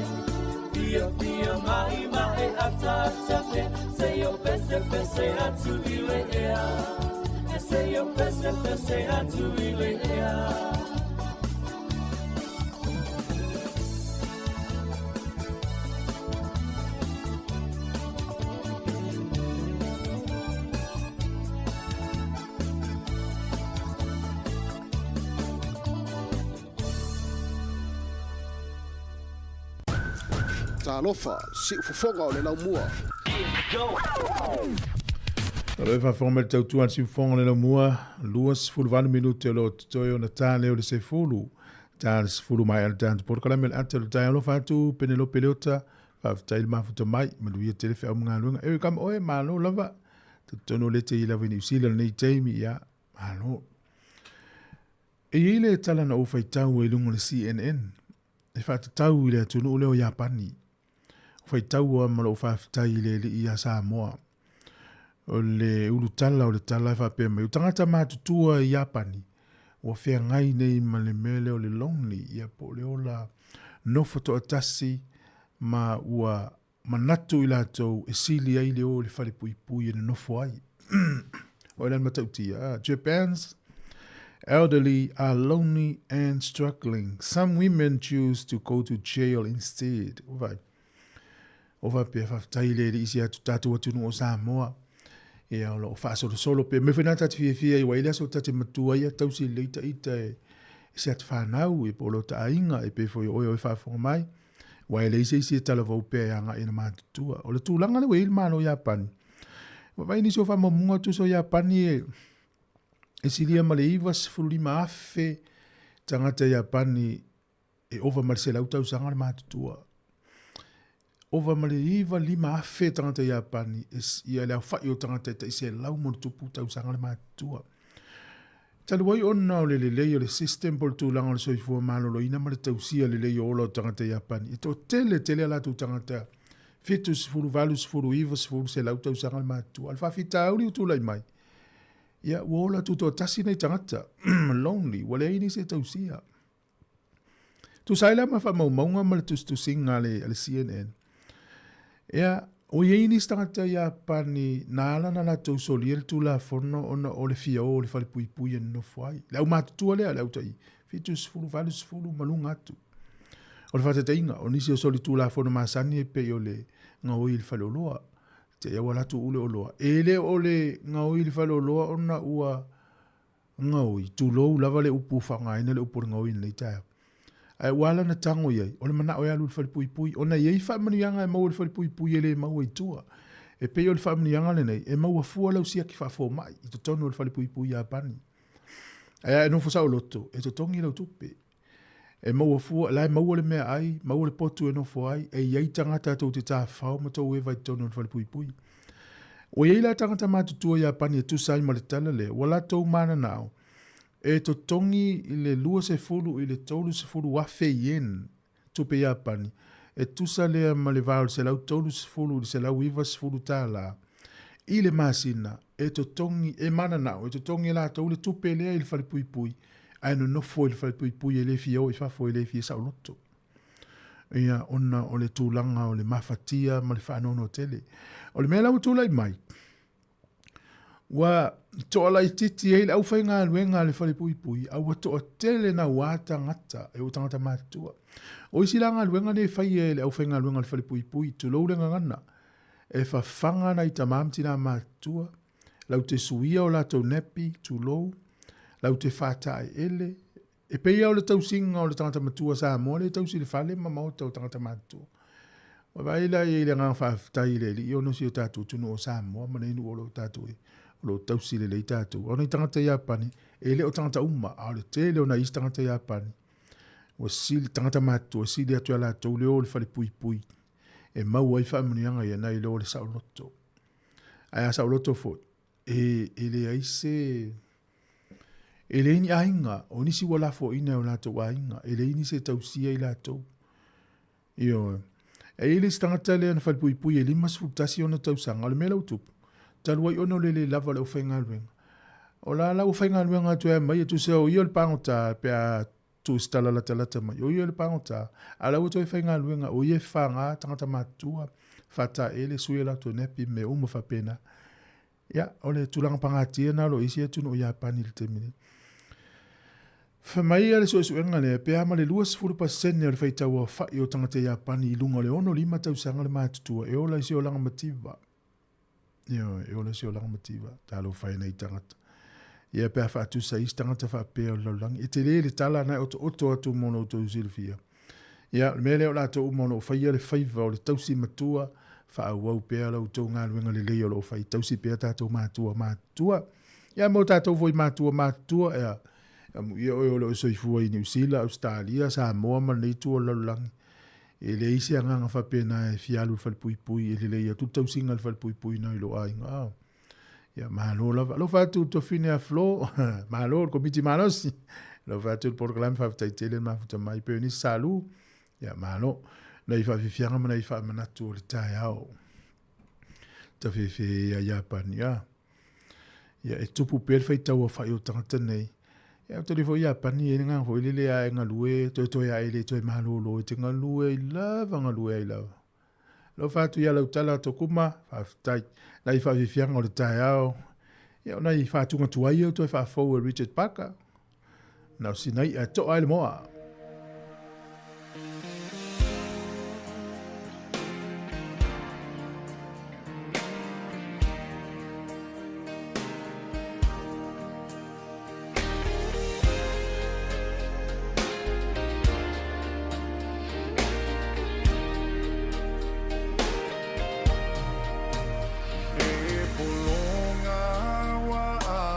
Fia, fia mai mai atatate. Se yo pese pese atu i le ea. E se yo pese pese atu i le ea. Talofa, siufofoga o le laumua. O lo e faafofoga mai le tautua a le siufofoga o le laumua, 28 minute o lo o totoe ona ta lea o le sefulu. Ta le sefulu maea le tatou polokalame o le ata o le taeao. Alofa atu Penelope Leota, faafetai le mafuta mai, manuia tele feau ma galuega. E kama oe, malo lava. Talitonu o lea e te i lava i Niu Sila i lenei taimi, ia, malo. E i ai le tala na ou faitau ai i luga o le CNN, e faatatau i le atunuu lea o Iapani. O faitaua ma lou faafetai i le alii ia Samoa. O le ulutala o le tala e faapea mai, o tagata matutua i Iapani, ua feagai nei ma le mea lea o le lonely, ia po o le ola nofo toatasi ma ua manatu i latou e sili ai le o i le falepuipui e nonofo ai. O le matautia, Japan's elderly are lonely and struggling. Some women choose to go to jail instead. Ua vai. O faapea faafetai i le alii si atu tatou atunuu o Samoa. Ia o lo o faasolosolo pea. Mea foi na ta te fiafia ai, ua i le aso ta te matua ia tausi lelei ta ita e se atu whanau, e po o lo ta aiga, e pe foi o oe o e faafofoga mai. Aua e leai se isi e talavou pea e agai i na matutua. O le tulaga lea ua i ai le Malo o Iapani, ua vaai nisi o faamaumauga tusa o Iapani e, e silia ma le 95,000 tagata Iapani e ova ma le 100 tausaga le matutua. Ova ma le 95,000 tagata Iapani e, ia le aofai o tagata e tai 100 ma ona tupu tausaga le matutua. Talu ai ona o le lelei o le system po o le tulaga o le soifua maloloina ma le tausia lelei o ola o tagata Iapani, e toatele tele a latou tagata 70, 80, 90, 100 tausaga le matutua. O le faafitauli ua tulai mai, ia ua ola tutoatasi nei tagata, lonely, ua leai nisi e tausia. Tusa ai la ma faamaumauga ma le tusitusiga a le, a le CNN, ia, ua i ai nisi tagata Iapani na ala ona latou solia le Tulafono ona o le fia o i le falepuipui e nonofo ai. Le aumatutua lea, le au tai 70, 80 ma luga atu. O le faataitaiga, o nisi o soli Tulafono masani e pei o le gaoi i le faleoloa, te i ua alu atu ua ulu le oloa. E le o le gaoi i le faleoloa ona ua gaoi, tulou lava le upu faaaogaina le upu o le gaoi i lenei taeao. Ae ua ala ona tago i ai, o le manao e alu i le falepuipui, ona e i ai faamanuiaga e maua i le falepuipui e le maua i tua. E pei o le faamanuiaga lenei, e maua fua lau siaki faafomai i totonu o le falepuipui i Iapani. Ae a e nofo saoloto, e totogi lau tupe. E maua fua, la e maua le meaai, maua le potu e nofo ai, e i ai tagata tou te tafafao ma tou eva i totonu o le falepuipui. Ua i ai la tagata matutua Iapani e tusa ai ma le tala lea, ua latou mananao e totogi i le 20 i le 30,000 yen, tupe Iapani, e tusa lea ma le va o le 130 i le 190 tālā i le masina, e totogi, e mananao e totogi e latou le tupe lea i le falepuipui, ae nonofo i le falepuipui e le fia o i fafo, e le fia saoloto. Ia, ona o le tulaga o le mafatia ma le faanoanoa tele. O le mea la ua tulai mai, ua toalaitiiti ai le aufaigaluega a le falepuipui, a ua toatele naua tagata e o tagata matutua. O isi la galuega nei e faia e le aufaigaluega a le falepuipui, tulou le gagana, e fafaga nai tama ma tina matutua, lau te suia o latou nappy, tulou, lau te faataeele, E pei lava o le tausiga o le tagata matua Samoa lea e tausi i le fale ma maota o tagata matutua. Ua vaai la i ai i le agaga faafetai i le Alii ona o si o tatou atunuu o Samoa ma nei nuu o lo o tatou i ai, o lo o tausi lelei tatou. A o nai tagata Iapani, e le o tagata uma, a o le tele o nai isi tagata Iapani, ua sili, tagata matutua, ua sili atu ia latou le o i le falepuipui e maua ai faamanuiaga ia nai lo le saoloto. Ae a saoloto foi, e leai se E leai ni aiga, o nisi ua lafoaiina e o latou aiga, e leai nisi e tausia i latou. Ioe. E i ai le isi tagata lea na falepuipui e 51 ona tausaga, o le mea la ua tupu, talu ai ona o le le lava o le aufaigaluega, o la la ua faigaluega atu ai ma ia, tusa o ia o le pagota pe a tuu se tala latalata mai, o ia o le pagota, a o la ua toe faigaluega, o ia e fafaga tagata matutua, faataele, sui a latou nappy ma mea uma faapena. Ia, o le tulaga pagatia lena o lo o i ai isi atunuu o Iapani i le taimi nei. Fai mai le suesuega lea, pe a ma le 20% o le faitau aofai o tagata Iapani i luga o le 65 tausaga le matutua e ola i se olaga mativa. Ioe, e ola i se olaga mativa. Talofa e nai tagata. Ia pe a faatusa i isi tagata faapea o le lalolagi. E tele le tala na e otooto atu mo lo outou silafia. Ia, o le mea lea o latou uma o lo o faia le faiva o le tausi matua, faaauau pea la outou galuega lelei o lo o fai, tausi pea tatou matua matutua. Ia, mo tatou foi matua matutua, ia, amuia oe o lo o soifua i Niu Sila, Ausetalia, Samoa ma lenei itu o le lalolagi. E leai se agaga faapena e fia alu i le falepuipui, e lelei atu le tausiga i le falepuipui nai lo aiga. Ah. Ia, malo lava. Alofa atu le tuafine a Flo, malo le komiti malosi. Alofa atu le polokalame faafetai tele le mafuta mai Bernice Salu. Ia, malo. Nai faafiafiaga ma nai faamanatu o le taeao. Tafefe ia Iapani. Ia, ia e tupu pea le faitau aofai o tagata nei. Ia, ou te foi Iapani e le foi lele a e galue, toe toe a e le toe malolo e te galue ai lava, galue ai lava. Alofa atu ia Lautala Tokuma, faafetai. Nai faafiafiaga o le taeao, ia o nai faatuga tuai ia toe faafou e Richard Parker. Na o sina i'a e to'a ai le moa. E pologa ua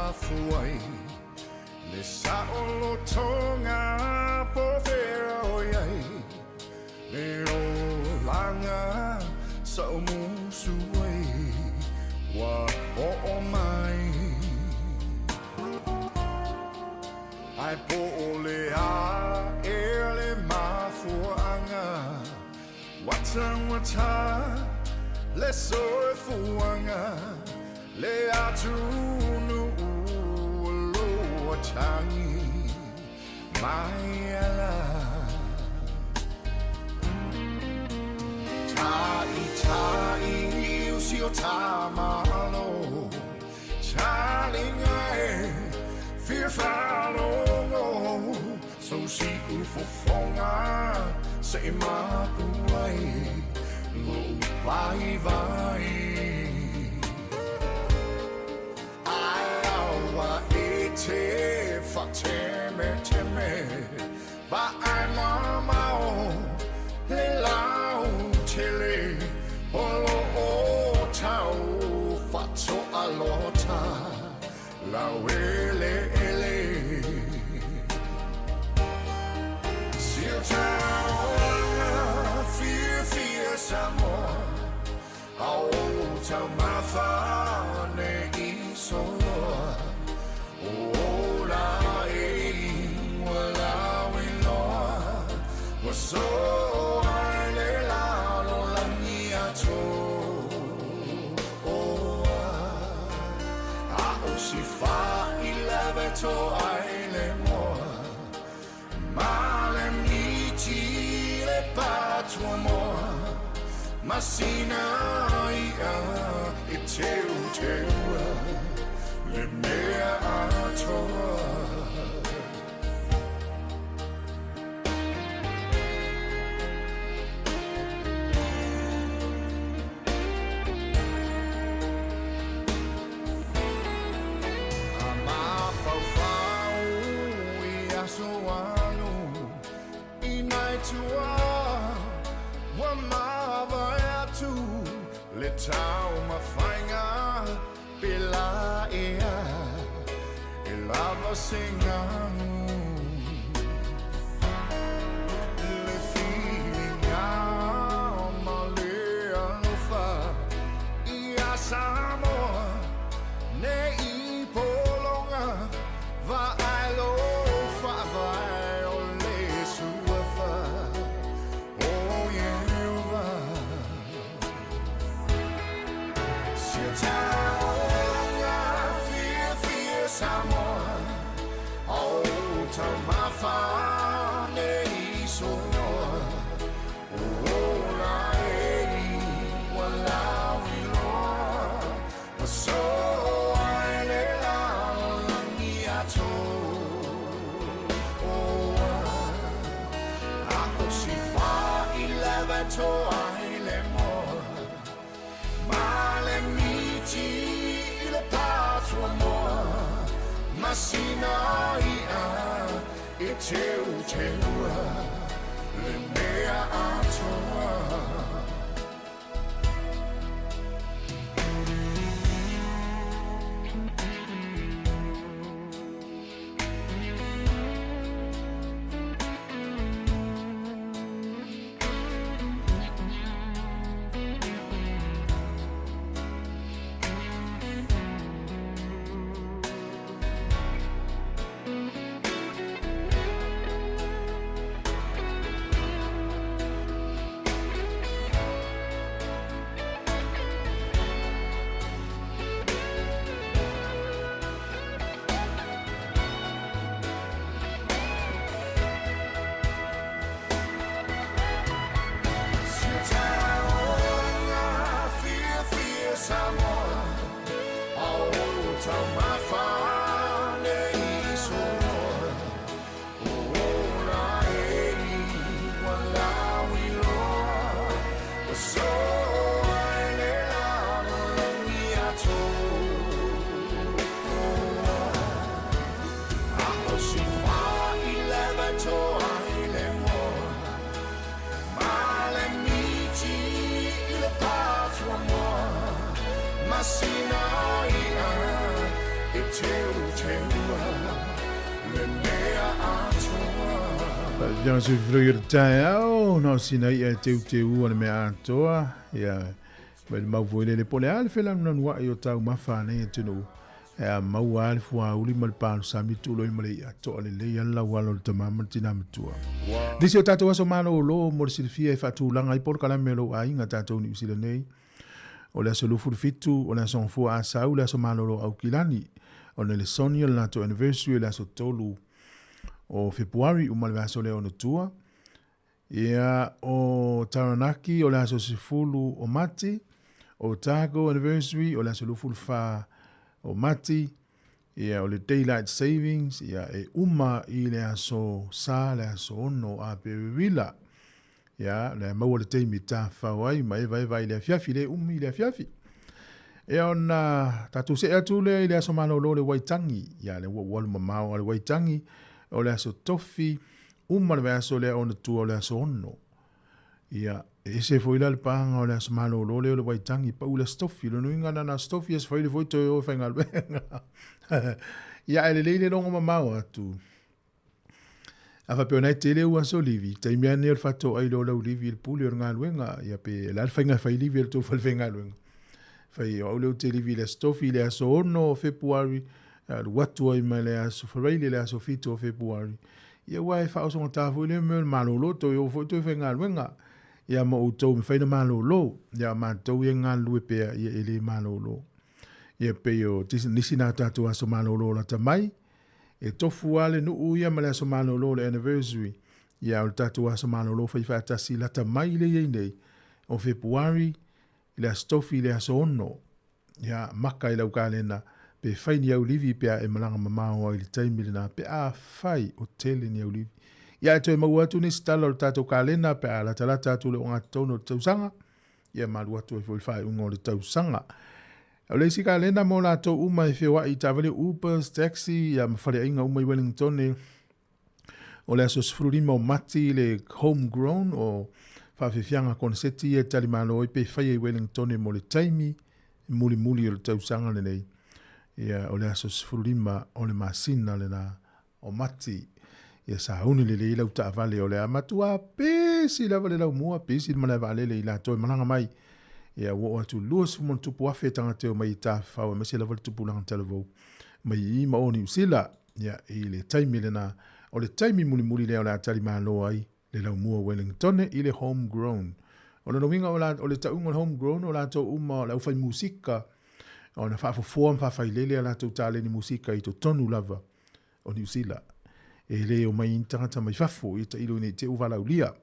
afu ai le saolotoga po fea o i ai le olaga sa ou musu ai ua oo mai. Ae po o le a ea le mafuaaga ua taugata le soifuaga le atunuu o lo o tagi mai ala. Ta'ita'i o si o ta Malo Talinga e fia faalogo So si'u fofoga se i mapu ai Lo'u vaivai Ae aua e te faatemeteme Vaai mamao le lautele o lo o tau faatoalota laueleele. Siutaoga fiafia Samoa, a o taumafa. So ai le lalolagi atoa. A o si faileve toai le moa, ma le miti le patuamoa, masina ia e teu teua le mea atoa. A mafaufau i aso alu i nai tua ua mavae atu le taumafaiga pe la ea e lava se ganu. Le filiga ma le alofa ia Samoa nei pologa vaai lo faavae o le suafa o Ieova. Si o taulaga fiafia Samoa, o taumafa nei soloa, o ola e ua lauiloa, ua so ai le lalolagi atoa. A o si faileve toai le moa, ma le miti i le patuamoa, masina ia e teu teua le mea atoa. Si o taulaga fiafia Samoa, o taumafa nei soloa, o ola e ua lauiloa, ua so ai le lalolagi atoa. A o si faileve toai le moa, ma le miti i le patuamoa, masina ia e teu teua le mea atoa. Faafetai se fili o le taeao, na o sina i'a e teuteua le mea atoa, ia, mai le mau foi lele po o le a le felanunanua'i o taumafa a nei atunuu, e a maua lava le fuauli ma le palosami tuulo ai ma le i'a to'a lelei lava le laualo o le tama ma le tinā matua. Nisi o tatou aso malōlō mo le silafia e faatulaga ai polokalame o lou aiga tatou Niu Sila nei, o le aso 27 o le aso Gafua Asau, le aso malōlō Aukilani, o le Nelesoni o le latou anniversary o le aso 3 o Fepuari uma le vaiaso lea ona tua. Ia, o Taranaki o le aso 10 o Mati, Otago anniversary o le aso 24 o Mati, ia, o le Daylight Savings, ia, e uma i le aso Sa, le aso 6 o Aperila. Ia, le maua le taimi tawhao ai ma evaeva i le afiafi, le umi i le afiafi. Ia ona tatou see atu lea i le aso malolo o le Waitangi. Ia, le ua ua alu mamao a le Waitangi, o le aso Tofi, uma le vaiaso lea ona tua o le aso 6. Ia, e ese foi la le pāga o le aso malolo lea o le Waitangi, pau le aso Tofi. Lona uiga na na aso Tofi, aso Faile foi toe o e faigaluega. Ia, ae lelei le logo mamao atu. A faapea o na e tele ou aso livi, taimi lava nei o le faatoai loa o lau livi i le pule o le galuega, ia pe o le a le faiga e fai livi ai le tou fale faigaluega. Fai o au lea ou te livi i le aso Tofi, i le aso 6 o Fepuari, alu atu ai ma le aso Faraile, le aso 7 o Fepuari. Ia aua e faaosogata foi lea mea o le malolo, toe o foi toe faigaluega. Ia ma outou mafai ona malolo, ia a matou ia e galulue pea, ia e le malolo. Ia pei o nisi na o tatou aso malolo lata mai, e tofu lava le nuu ia ma le aso malolo o le anniversary, ia a o le tatou aso malolo faifaatasi lata mai lea e i ai nei, o Fepuari, i le Aso Tofi i le aso 6. Ia, maka i lau kalena, pe fai ni aulivi pe a e malaga mamao ai i le taimi lena, pe afai o tele ni aulivi. Ia, e toe maua atu nisi tala o le tatou kalena pe a latalata atu i le ogatotonu o le tausaga, ia ma alu atu ai foi i le faaiuga o le tausaga. O le isi kalena mo latou uma e feoai i taavale Ubers, taxi, ia ma faleaiga uma i Wellingtone, O le aso 15 o Mati le Home Grown o faafiafiaga koneseti ia e talimalo ai pe faia i Wellingtone mo le taimi mulimuli o le tausaga lenei. Ia, o le aso 15 o le masina lena o Mati. Ia sauni lelei lau taavale o le a matua pisi lava le laumua, pisi le malaevaalele i latou e malaga mai. Ia, ua oo atu 20,000 tagata e omai i Tafafao aemaise lava le tupulaga talavou mai i ma o Niu Sila. Ia, i le taimi lena, o le taimi mulimuli lea o le a talimalo ai le laumua o Wellingtone i le Home Grown. O lona uiga o, la, o le tauga o le Home Grown o latou uma o le aufai musika, ona faafofoa ma faafailele a latou taleni musika i totonu lava o Niu Sila. E le omai ni tagata mai fafo ia tailo ina i te i ua valaaulia.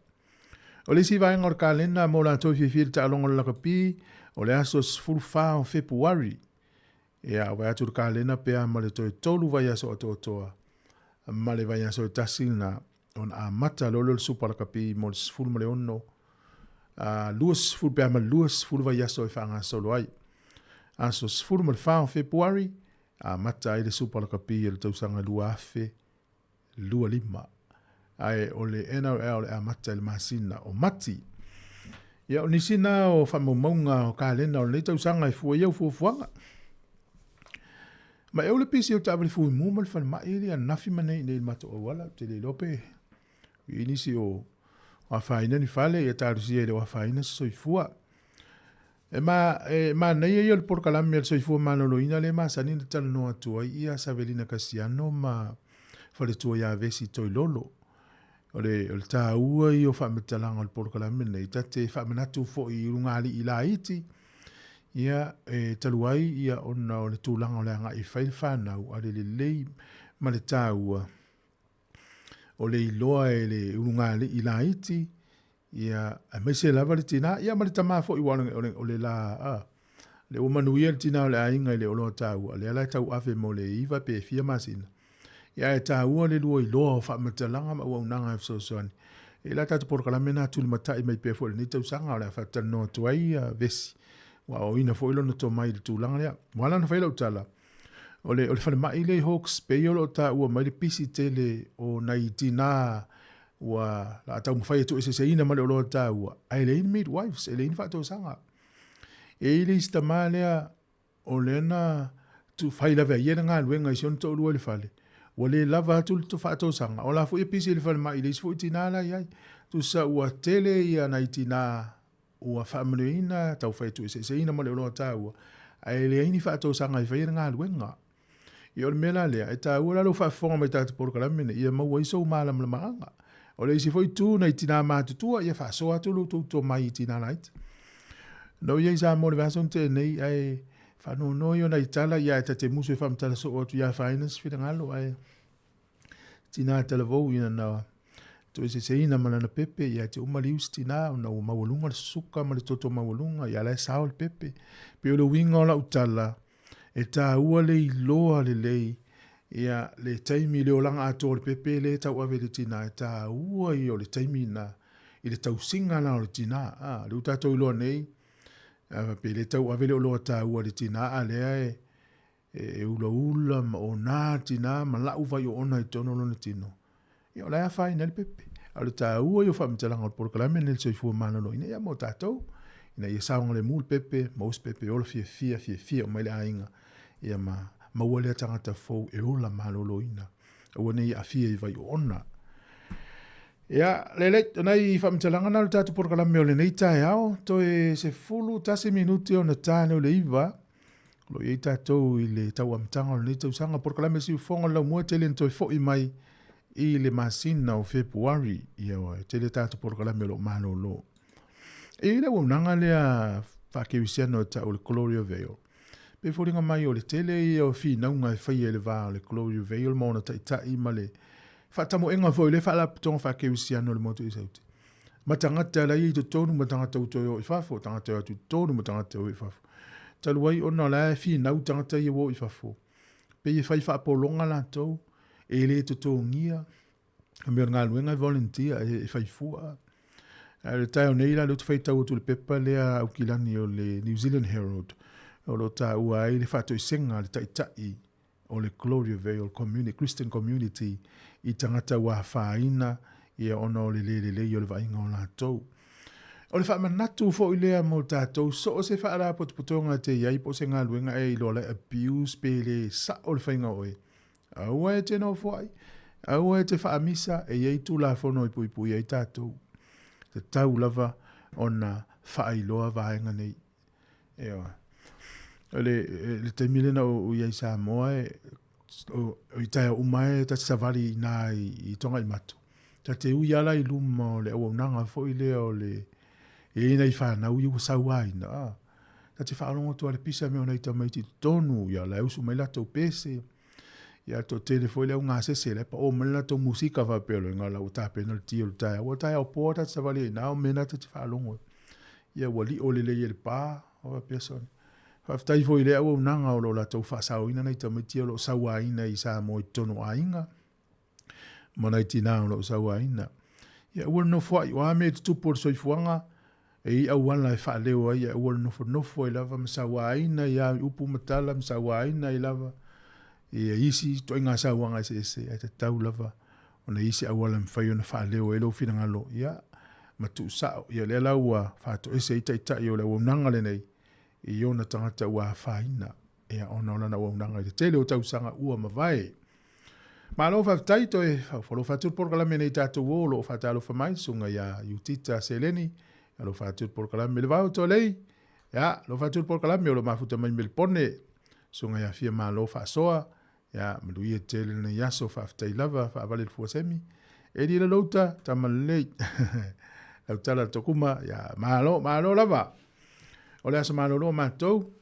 O le isi vaega o le kalena mo latou e fiafia i le taaloga o le lakapi, o le aso 14 o Fepuari, Ia, vaai atu le kalena pe a ma le toe tolu vaiaso atoatoa ma le vaiaso e tasi lena ona amata loa lea o le Supa Lakapi mo le 16, a, 20 pe a ma le 20 vaiaso e faagasolo ai. Aso 14 o Fepuari, amata ai le Supa Lakapi o le tausaga 2025. Ae o le NRL e amata i le masina o Mati. Ia, o nisi na o faamaumauga o kalena o lenei tausaga e fua i au fuafuaga. Ma e ou le pisi o taavale fuimu ma le falemai le ananafi ma nei nei i le matou auala, ou te le iloa pe i ai nisi o afaina ni fale, ia talosia e le o afaina se soifua. E ma, e manaia ia o le polokalame a le Soifua Maloloina lea e masani ona talanoa atu ai ia Savelina Kasiano ma Faletua ia Vesi Toilolo. O le, o le taua ia o faamatalaga o le polokalame lenei, ta te faamanatu foi i ulugalii laiti, ia, e talu ai ia ona o le tulaga o le agai e fai le fanau, a le lelei ma le taua o le iloa e le ulugalii laiti, Ia, aemaise lava le tina, ia ma le tama foi, aua o le, o le la, a, le ua manuia le tina o le aiga i le oloa taua, lea la e tauave mo le iva pe fia masina. Ia, ae taua le lua iloa o faamatalaga ma auaunaga e fesoasoani. E la tatou polokalame lena tulimatai mai pea foi i lenei tausaga, o le a faatalanoa atu ai ia Vesi, ua aoaoina foi lona tomai i le tulaga lea. Ua ala ona fai lau tala, o le, o le falemai lea i Hawke's Bay o lo o taua mai le pisi tele o nai tina Ua la taumafai e tuueseeseina ma le oloa taua, ae leai ni midwives, e leai ni faatosaga. E i ai le isi tama lea o lea na fai lava e ia le galuega i si ona toalua i le fale, ua le lava atu le faatosaga, o la foi e pisi i le falemai i le isi foi tina la e i ai. Tusa ua tele ia nai tina ua faamanuiaina, taufai e tuueseeseina ma le oloa taua, ae leai ni faatosaga e faia le galuega. Ia o le mea la lea, e taua la lou faafofoga mai i tatou polokalame nei, ia maua ai sou malamalamaaga. O le isi foi itu nai tinā matutua, ia faasoa atu lo outou tomai i tinā laiti. Na ou i ai i Samoa i le vaiaso na tea nei, ae faanoanoa ia o nai tala, ia ae ta te musu e faamatala soo atu ia afaina se finagalo, ae tinā talavou ina na toeseseina ma lana pepe, ia te uma liu se tinā, ona ua maualuga le suka ma le toto maualuga, ia la e sao le pepe. Pei o le uiga o lau tala, E taua le iloa lelei ia le taimi i le olaga atoa o le pepe lea e tauave e le tina, e taua ia o le taimi lena i le tausiga la o le tina. A, lea ua tatou iloa nei, a, pe le tauave le oloa taua i le tina, a lea e, e ulaula ma ona tina ma lau vai oona i totonu o lona tino. Ia o la e afaina ai le pepe. A o le taua ia o faamatalaga o le polokalame lenei o le soifua maloloina, ia mo tatou, ina ia saogalemu le pepe, maua se pepe e ola fiafia, fiafia uma ai le aiga, ia ma maua lea tagata fou e ola maloloina. Aua ne i aafia i vai oona. Ia, lelei, o nai faamatalaga na o le tatou polokalame o lenei taeao, toe 11 minuti ona ta lea o le 9, O lo o i ai tatou i le tau amataga o lenei tausaga. Polokalame Siufofoga o le Laumua tele na toe foi mai i le masina o Fepuari, ia e tele tatou polokalame o lo o malolo. E i ai le auaunaga lea faakerisiano e tau o le Gloria Vale. Pei e foliga mai o le tele ia o finauga e faia i le va o le Gloria Vale ma ona taitai ma le faatamoega foi o lea faalapotopotoga faakerisiano i le motu i Saute. Ma tagata la e i totonu ma tagata ua toe o i fafo, tagata e o atu i totonu ma tagata e o i fafo. Talu ai ona o la e finau tagata ia ua o i fafo, pei e fai faapologa latou, e le totogia, a mea o le galuega e volunteer, e fai fua. A o le taeao nei la, lea ou te faitau atu i le pepa lea a Aukilani o le New Zealand Herald, o lo o taua ai le faatoesega a le taitai o le Gloria Vale Community, Christian Community i tagata ua afaina ia ona o le le lelei o le vaaiga o latou. O le faamanatu foi lea mo tatou, so o se faalapotopotoga e te i ai po o se galuega e iloa la e abuse pe le sao le faiga o oe, aua e te nofoai, aua e te faamisa, e i ai Tulafono e puipui ai tatou. Tatau lava ona faailoa vaega nei. Ioe. O le, le taimi lena o i ai Samoa, e, o, o i taeao uma e ta te savali i nā i, i Togaimatu. Ta te ui ala i luma o le auaunaga foi lea o le, e i ai nai fanau ia ua sauaina. Ah, ta te faalogo atu lava i le pisa mea o nai tamaiti i totonu, ia la e usu mai latou pese. Ia toatele foi le au gasese la e pao mai le latou musika faapea loa inga la ua tapena le ti o le taeao. Ua taeao poa ta te savali ai ina o mea na ta te faalogo ai. Ia ua lio lelei e le pa, o faapea sone. Faafetai foi i le auaunaga o lo o latou faasaoina nai tamaiti o lo o sauaina i Samoa i totonu o aiga ma nai tinā o lo o sauaina. Ia aua le nofoai, o a mea e tutupu o le soifuaga, e i ai auala e faaleo ai, ae aua le nofonofo ai lava ma sauaina ai lava i upu ma tala ma sauaina ai lava ia isi ituaiga sauaga eseese, ae tatau lava ona i ai se auala e mafai ona faaleo ai lou finagalo, ia, ma tuusao. Ia lea la ua faatoese ai taitai o le auaunaga lenei i ona tagata ua afaina, ia, ona o lana auaunaga i le tele o tausaga ua mavae. Malo faafetai toe faufalofa atu le polokalame nei tatou o lo o faatalofa mai susuga ia Iutita Seleni alofa atu le polokalame le vao tolei ia alofa atu le polokalame o lo mafuta mai Melipone susuga ia Fia Malo faasoa ia manuia tele lenei aso faafetai lava faavale le fuasemi Eli le louta tama lelei lau tala le tokuma ia malo malo lava o le aso malolo o matou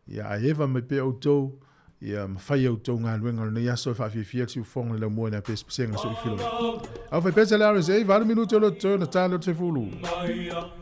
Ia ae eva mai pea outou, ia ma fai a outou galuega o lenei aso e faafiafia le siufofoga le laumua i nai pesepesega soifiloi. Au fai pesa le RSA, 8 minute o lo totoe ona ta lea o le 10.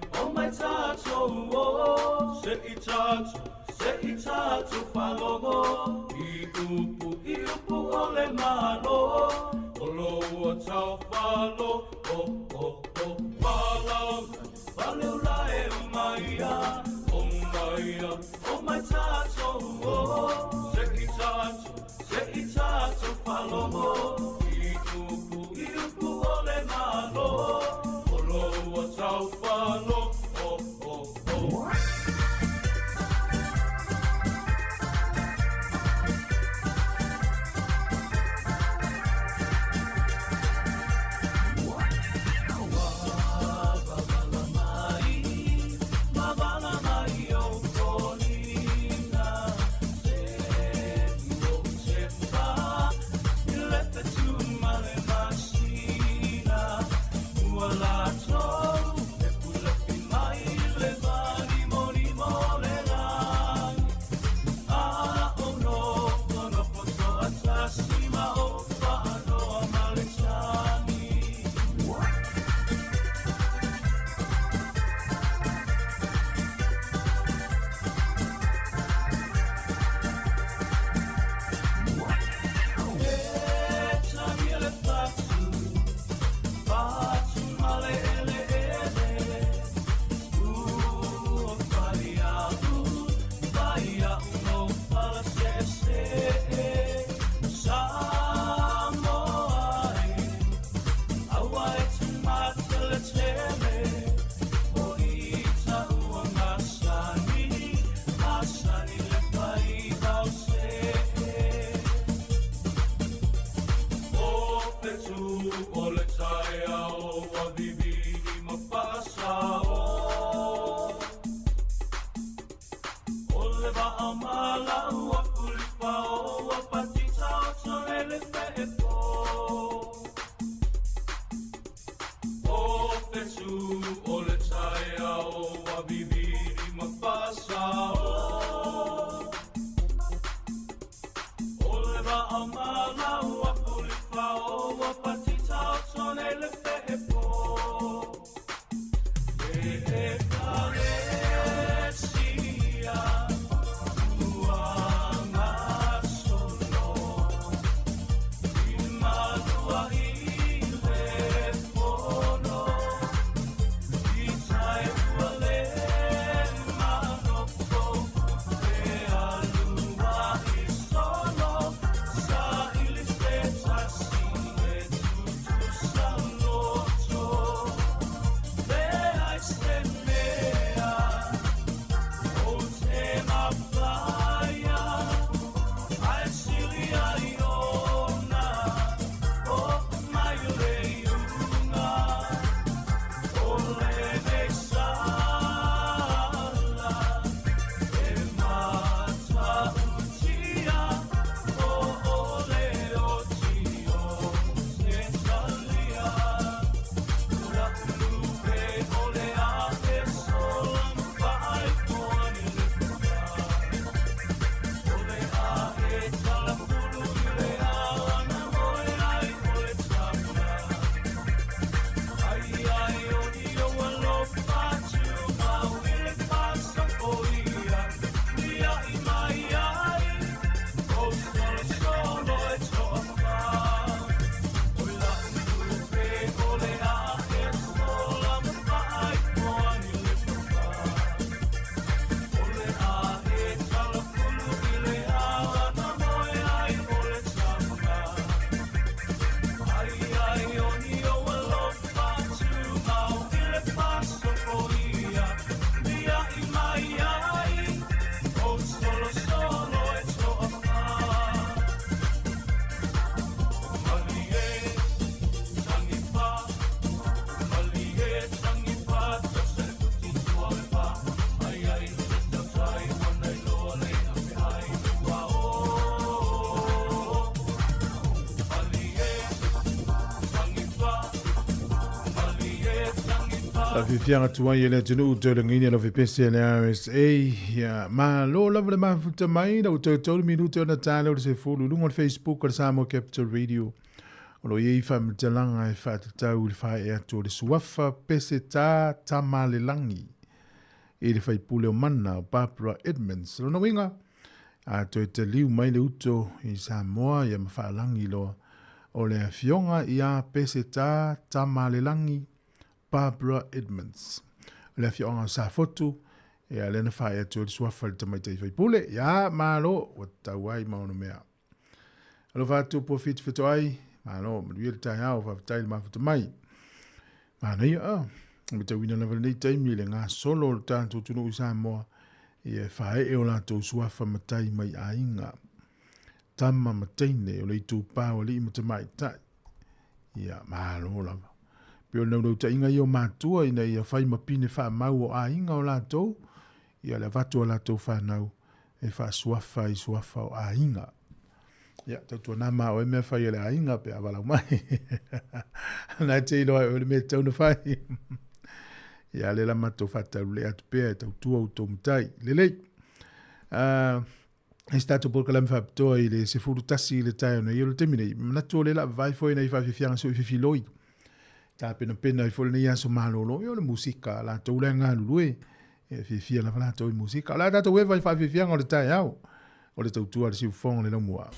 Faafiafiaga atu ai e le atunuu taulangaina lau fepese a le RSA. Ia, malo lava le mafuta mai, lau toe 3 minute ona ta lea o le 10 i luga o le Facebook a le Samoa Capital Radio. O lo o i ai faamatalaga e faatatau i le faaee atu o le suafa Peseta Tamalelagi i le faipule o Mana o Barbara Edmonds. Lona uiga, a toe taliu mai le uto i Samoa ia ma faalagi loa o le afioga ia Peseta Tamalelagi Barbara Edmonds. O le afioaga o Safotu, ia lea na faaee atu ai le suafa i le tamaitai faipule. Ia, malo, ua tatau ai ma ona mea. Alofa atu Puafiti Fetoai, malo, manuia le taeao, faafetai le mafuta mai. Manaia, ah, matauina lava lenei taimi le gasolo o le tatou atunuu i Samoa, ia e faaee o latou suafa matai mai aiga. Tama ma teine o le itupa o alii ma tamaitai. Ia, malo lava. Pei o le naunautai ia o matua ina ia fai ma pine faamau o aiga o latou, ia le avatu a latou fanau e faasuafa i suafa o aiga. Ia, tautuana ma oe mea fai a le aiga pe a valaau mai. Na e te iloa e oe le mea e tatau ona fai. Ia, lea la matou faataulelei atu pea e tautua outou matai. Lelei. E se tatou polokalame faapitoa i le 11 i le taeao nei o le taimi nei. Manatu o lea la vavae foi nai faafiafiaga sui fifiloi. Tapenapena ai foi lenei aso malolo. Ia o le musika, latou la e galulue. E fiafia lava latou i musika. O le a tatou eva i faafiafiaga o le taeao o le tautua a le siufofoga o le laumua.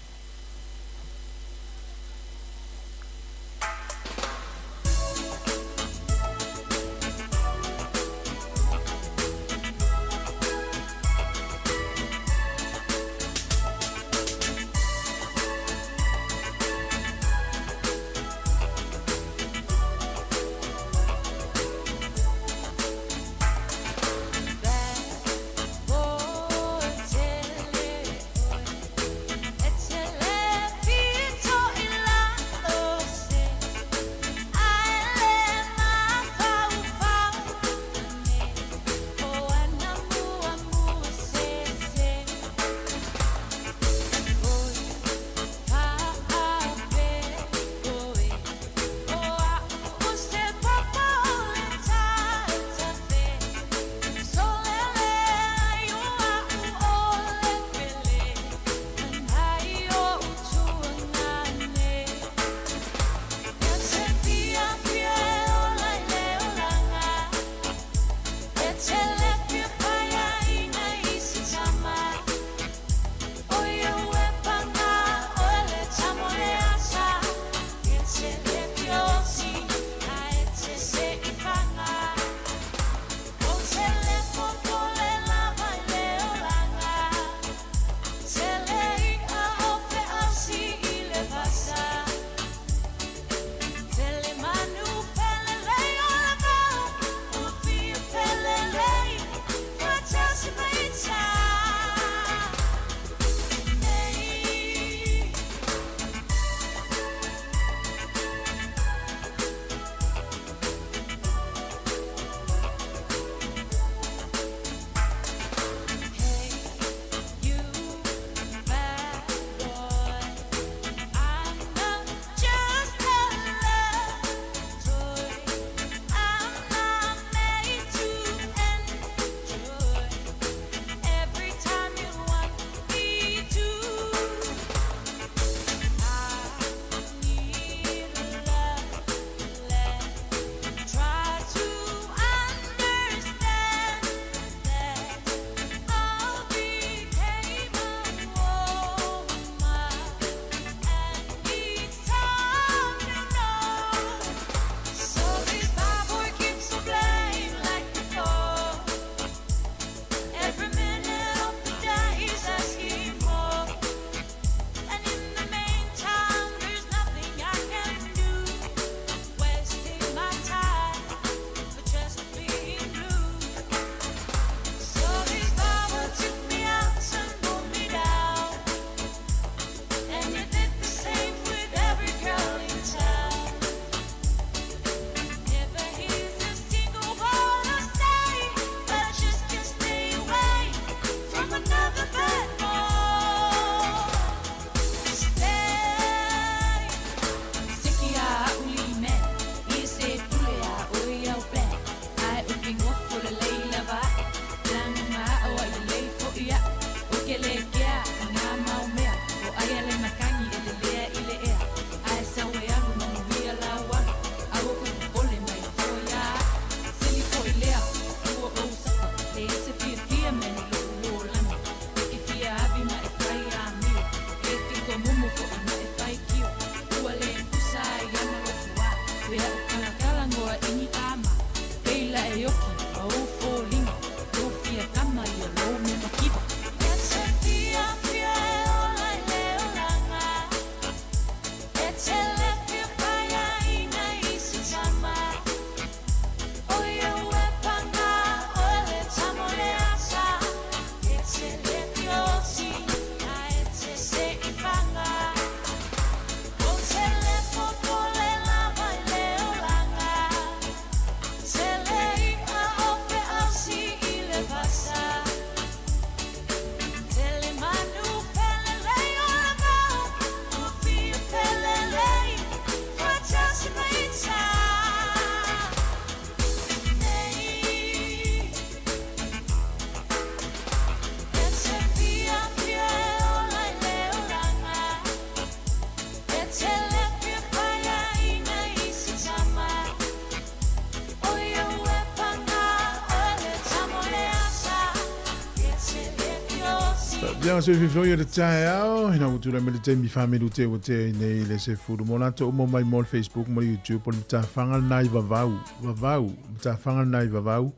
Faapiaga soififioi o le taeao, ina ua tulai mai le taimi faaminute ua tea ai nei le 10 mo latou uma mai mo le Facebook ma le YouTube o le matafaga lena i Vavau, Vavau, matafaga lena i Vavau.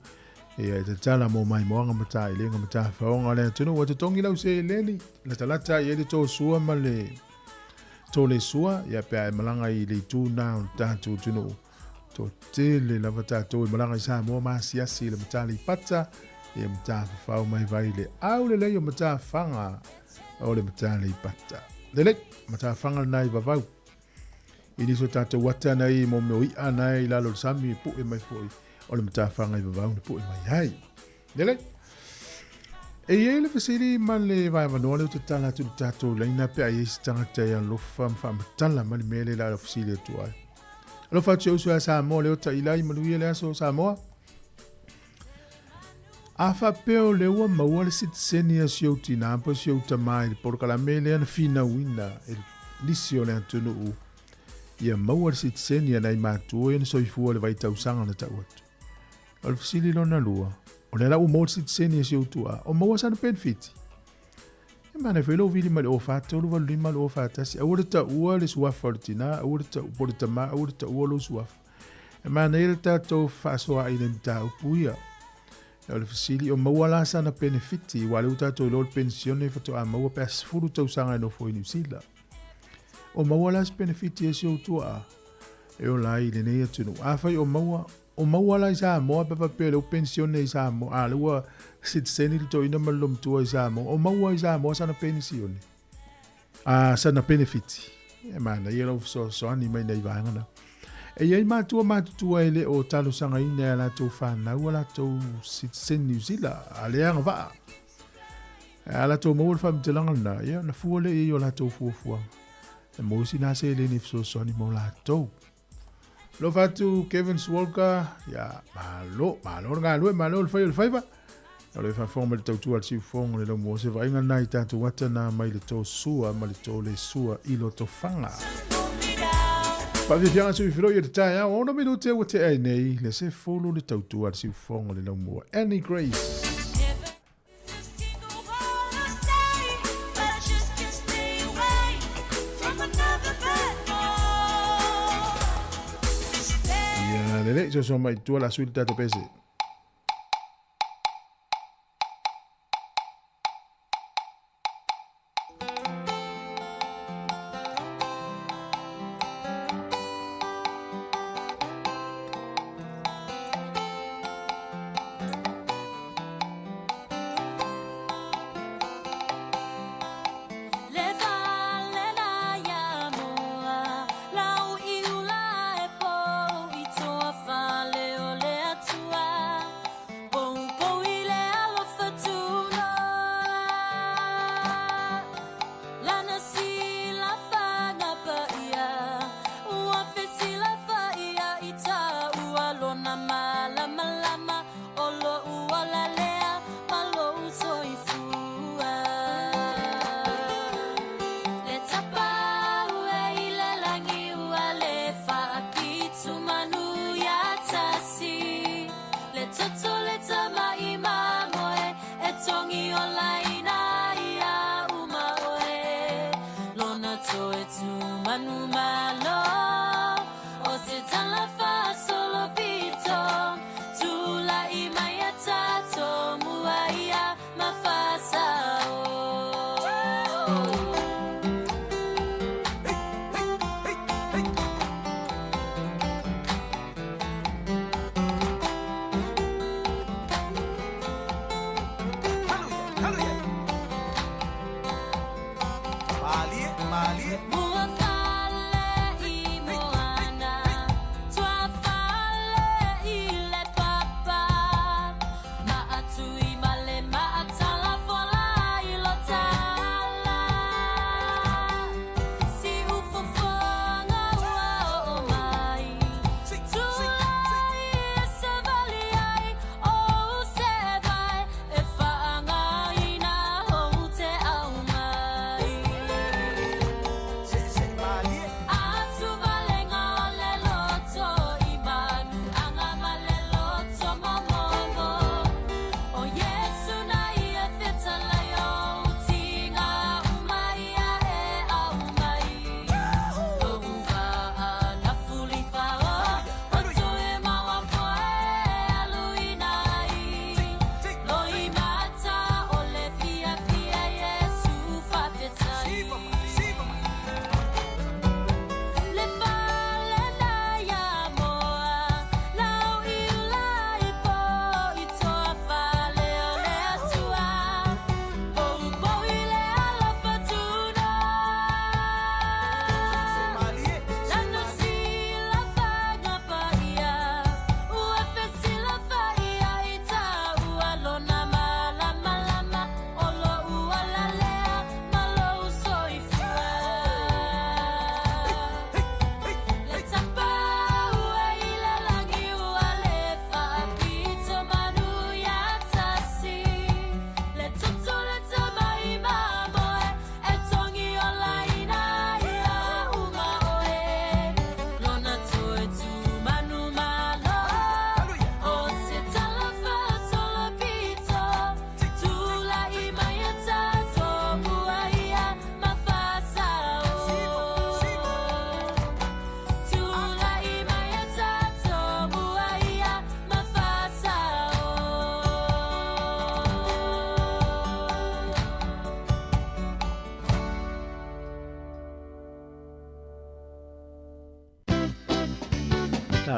Ia e tatala mo maimoaga ma taelega ma tafaoga o le atunuu ua totogi lau seleni, latalata i ai le tosua ma le tolesua, ia pe a e malaga i le itu na o le tatou atunuu. Toatele lava tatou e malaga i Samoa ma asiasi i le Mataleipata, ia matafafao mai vai le aulelei o matafaga o le Mataleipata. Lelei, matafaga lena i Vavau. I nisi o tatou ata nei mo mea o i'a nei i lalo o le sami e pu'e mai foi o le matafaga i Vavau na pu'e mai ai. Lelei. E i ai le fesili ma le vaeavanoa lea ou te tala atu i le tatou laina pe a i ai se tagata e alofa ma faamatala mai le mea lea o le a fesili atu ai. Alofa atu si ou uso ia Samoa lea o Tailai, manuia le aso Samoa. A faapea o lea ua maua le sitiseni a si ou tinā po o si ou tamā i le polokalame lea na finauina e nisi o le atunuu ia maua le sitiseni a nai matua ia na soifua i le vaitausaga na tau atu. O le fesili lona lua, o lea la ua maua le sitiseni a si ou tuaa, o maua sana penefiti? E manaia foi lou vili mai le 04 385 241, aua le taua le suafa o le tinā, aua le tau, po o le tamā, aua le taua lou suafa. E manaia le tatou fefaasoaai i le mataupu ia. O le fesili, o maua la sana penefiti, aua o lea ua tatou iloa o le penisione faatoa maua pe a 10 tausaga e nofo i Niu Sila. O maua la se penefiti e si ou tuaa e ola ai i lenei atunuu? Afai o maua, o maua la i Samoa pe faapea o lea ua penisione i Samoa, a o lea ua sitiseni le toeaina ma le loomatua i Samoa, o maua i Samoa sana penisione? A sana penefiti? E manaia lou fesoasoani mai nei vaega na. E i ai matua matutua e le o talosagaina e a latou fanau a latou citizen New Zealand, a lea agavaa. A latou maua le faamatalaga lena, ia ona fua lea i ai o latou fuafuaga. E maua sina seleni e fesoasoani mo latou. Alofa atu Kevin Swalker, ia malo, malo le galue, malo le fai o le faiva. O le faafofoga mai le tautua a le siufofoga o le laumua o se vaaiga lena i tatou ata na mai le tosua ma le tolesua i Lotofaga. Faafiafiaga sui filoi e le taeao, 6 minute ua tea ai nei le 10 le tautua a le siufofoga o le laumua. Annie Grace. Ia lelei, sosoa mai i tua la sui le tatou pese.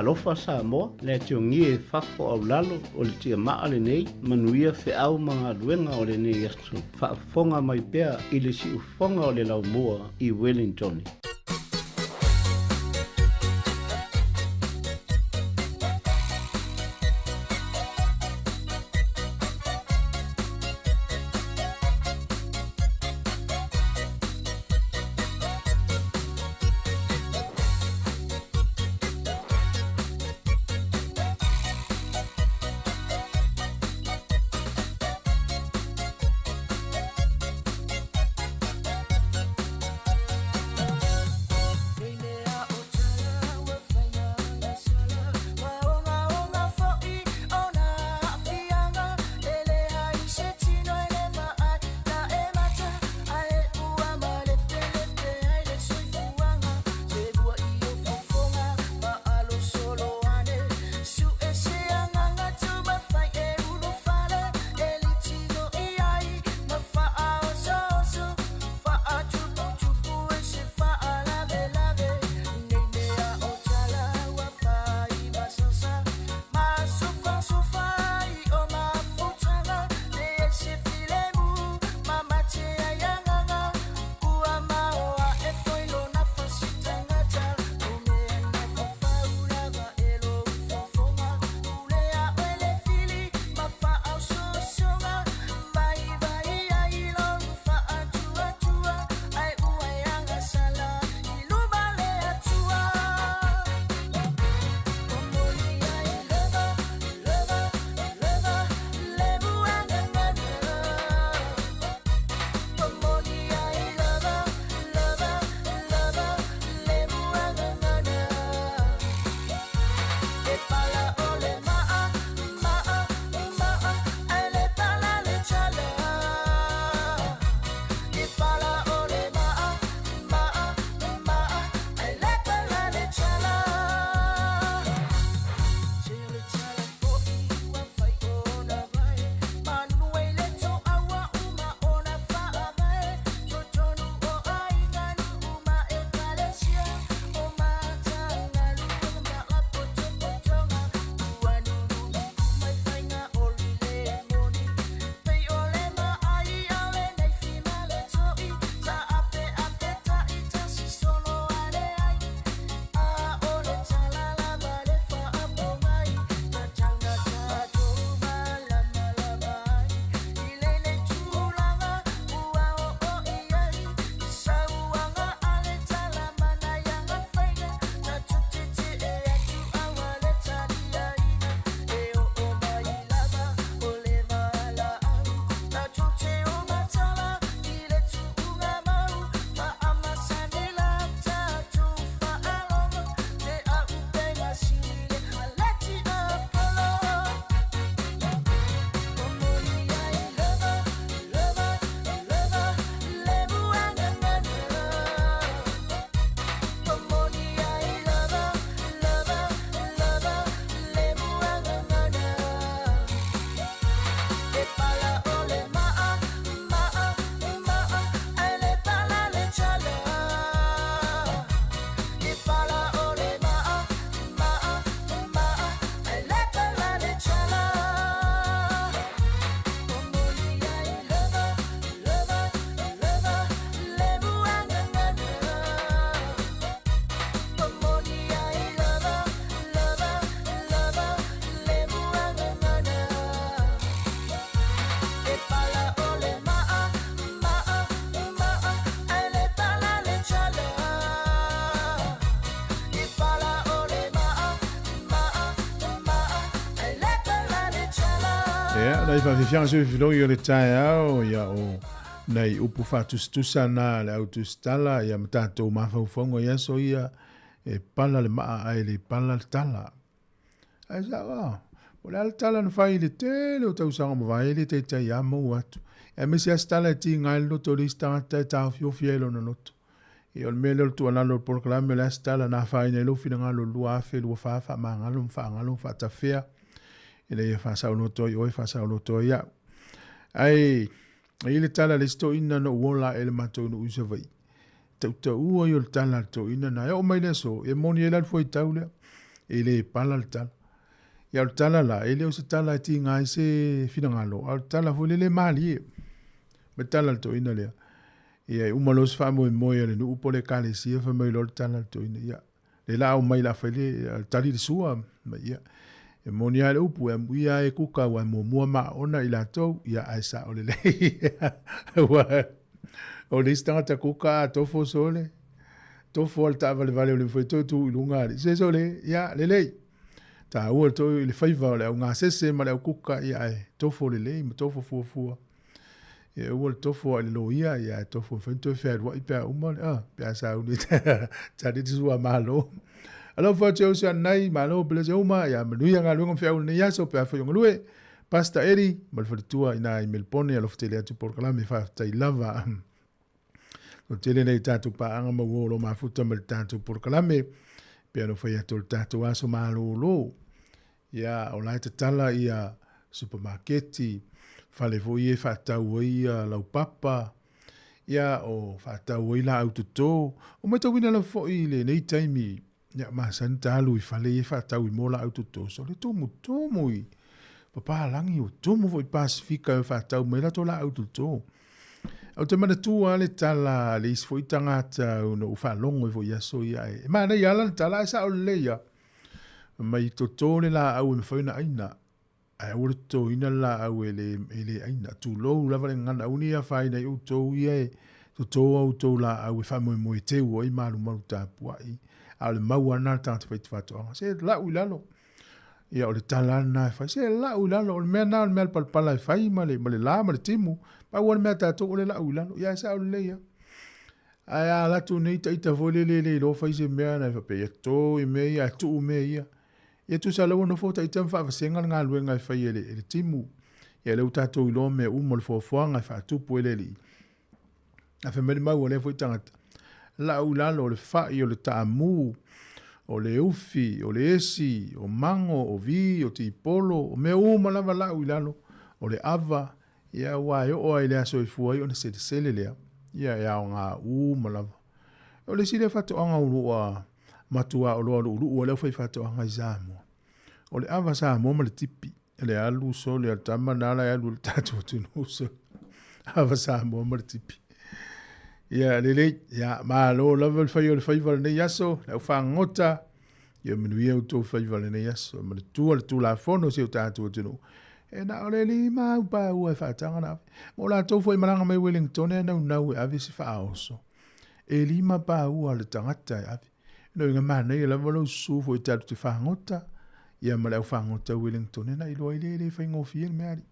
Talofa Samoa, le atiogie e fafo au lalo o le tiamaa lenei, manuia feau ma galuega o lenei aso. Faafofoga mai pea i le siufofoga o le laumua i Wellingtone. Ia, nai faafiafiaga sui filoi o le taeao, ia o nai upu faatusatusa na le au tusitala, ia ma tatou mafaufauga i aso ia, e pala le maa ae le pala le tala. Ae sa, ah, o le a le tala na fai i le tele o tausaga mavae e le taitai a maua atu. Aemaise lava se tala e tiga ai le loto o le isi tagata e taofiofi ai lona loto. Ia, o le mea lea o le tuualalo o le polokalame, o le a se tala na afaina ai lou finagalo i le 2024, faamagalo ma faagalo ma faatafea, ina ia faasaoloto ai oe, faasaoloto ai au. Ae, e i ai le tala a le isi toeaina na ou ola ae i le matou nuu i Savaii, tautaua ia o le tala a le toeaina na. E oo mai le aso, e moni ai la le fuaitau lea. E le pala le tala. Ia o le tala la, e le o se tala e tiga ai se finagalo, a o le tala foi lele e malie. Ma le tala a le toeaina lea. Ia e uma loa se faamoemoe a le nuu po o le ekalesia fai mai loa le tala a le toeaina, ia, le la au mai la fai le tali le sua, ma ia, e moni lava le upu, e amuia ai e kuka aua e muamua maaona i latou, ia ae sao lelei. Aua o le isi tagata kuka a tofo sole, tofo a le taavalevale o le mafai toe tu i luga alii. Se sole, ia lelei. Taua le toi i le faiva o le au gasese ma le au kuka, ia ae tofo lelei ma tofo fuafua. Ia aua le tofo ai le loia, ia ae tofo mafai ona toe fealuai pe a uma, ah, pe a sauni tali le sua malo. Alofa atu e uso anai, malo pelese uma, ia manuia galuega ma feau i lenei aso pe afai o galue. Pastor Eddie ma le faletua ina i Melbourne, alofa tele atu polokalame, faafetai lava. O tele nei tatou paaga ma ua o lo mafuta ma le tatou polokalame, pe ano fai atu o le tatou aso malolo. Ia, o la e tatala ia supamaketi, fale foi ia e faatau ai ia laupapa, ia, o faatau ai laau toto. O matauina lava foi i lenei taimi, ia, masani ta alu i fale ia e faatau i mo laau toto, so le tumutumu i papalagi, ua tumu foi i Pasifika e faatau mai latou laau toto. Ou te manatua lava le tala a le isi foi tagata ona ou faalogo ai foi i aso ia, e manaia lava lana tala ae sao lelei lava. Mai toto le laau e mafai ona aina, ae aua le totoina le laau e le, e le aina. Tulou lava le gagana, aua ne i afaina ai outou ia e toto a outou laau e faamoemoe teu ai malumalu tapuai. A o le mau lava lena a le tagata faitofaatoaga, se lau i lalo. Ia o le tala lava lena e fai, se lau i lalo, o le mea lena o le mea a le palapala e fai ma le, ma le la ma le timu. Pau lava le mea a tatou o le lau i lalo. Ia ae sao lelei lava. Ae a alu atu nei ita foi lele e le iloa fai se mea na faapea ia to i mea ia ae tuu mea ia. Ia tusa lea ua nofo ita ma faavasega le galuega e fai e le, e le timu. Ia lea ua tatou iloa mea uma o le foafoaga e faatupu e le alii. Ae fai mai le mau a lea foi tagata, lau i lalo o le fai, o le taamu, o le ufi, o le esi, o mago, o vi, o tipolo, o mea uma lava lau i lalo, o le ava, Ia, aua e oo lava i le aso e fua ai ona selesele lea, ia e aoga uma lava. O le isi lea faatoaga ua matua oloa luuluu a le aufaifaatoaga i Samoa, o le ava Samoa ma le tipi. Le alu sole a le tama na ala e alu i le tatou atunuu sole. Ava Samoa ma le tipi. Ia, lelei, ia, malo lava le fai o le faiva lenei aso, le aufagota, Ia manuia outou faiva i lenei aso, manatua le Tulafono o si o tatou atunuu, e na o le lima au paua e faataga ona ave. Mo latou foi e malaga mai Wellington e naunau e ave se faaoso, e lima paua a le tagata e ave. No inga manaia lava lou susu foi tatou te fagota, ia ma le au fagota Wellington na iloa ai le le faigofie le mea alii.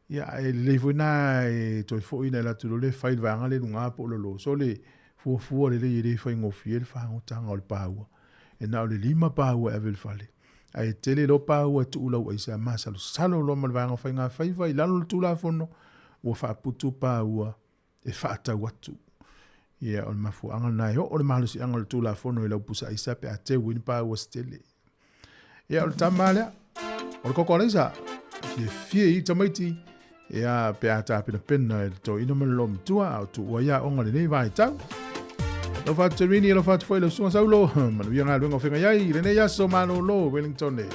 Ia e lelei foi na e toe foi na latou le fai le vaega le luga po o lalo. So le fuafua lelei e le faigofie le fagotaga o le paua. E na o le lima paua e ave i le fale, ae tele loa paua e tuu lauaisa a masalosalo loa ma le vaega o faigafaiva i lalo o le Tulafono ua faaputu paua e faatau atu. Ia, o le mafuaaga lena e oo le malosiaga o le Tulafono i lau pusa aisa pe a teu ai ni paua se tele. Ia, o le tama lea, o le koko alaisa, fiafia i tamaiti, ia, pe a tapenapena e le toeaina ma le loomatua, a o tuua ai aoga i lenei vaitau. Alofa atu Terini, alofa atu foi lau susuga Saulo, manuia galuega o feagai ai i lenei aso malolo Wellington e.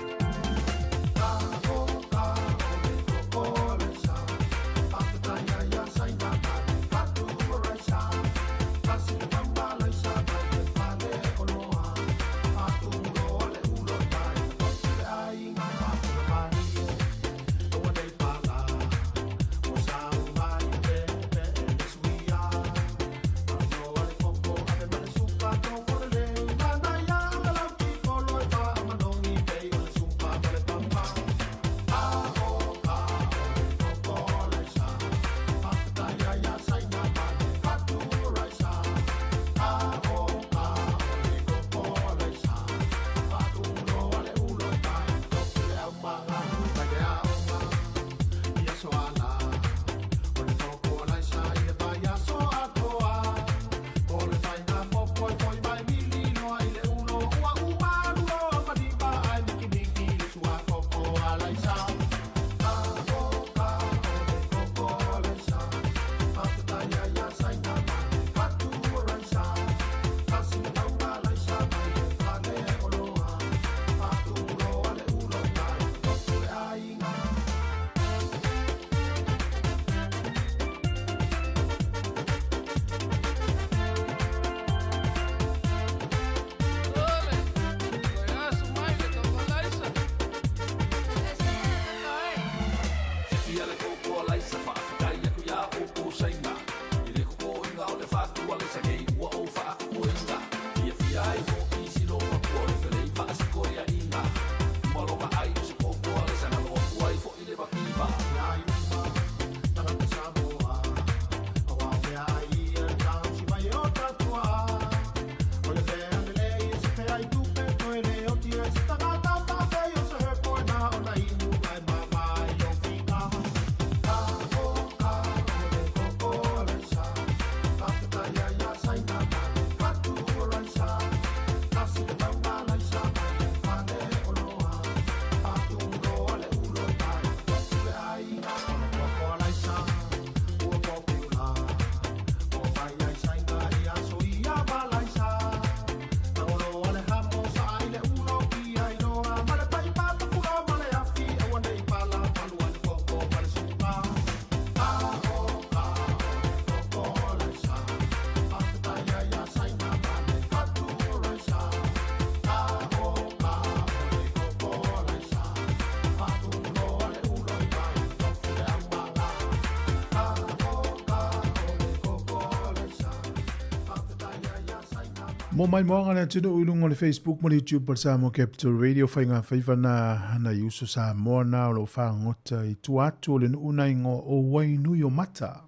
Mo maimoaga a le atunuu i luga o le Facebook ma le YouTube a le Samoa Capital Radio, faiga faiva na nai uso Samoa na o lo o fagota i tua atu o le nuu na igoa o Wainuiomata.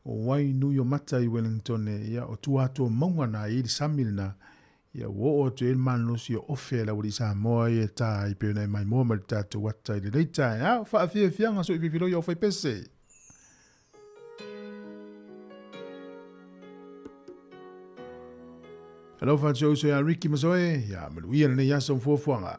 O Wainuiomata i Wellington, ia, o tua atu o mauga na i le sami lena, ia ua oo atu i ai le malolosi o ofe a le aualii Samoa ia e ta ai pei ona e maimoa mai le tatou ata i lenei taeao. Faafiafiaga soififiloi au faipese. Alofa atu uso ia Ricky Masoe, ia manuia lenei aso ma fuafuaga.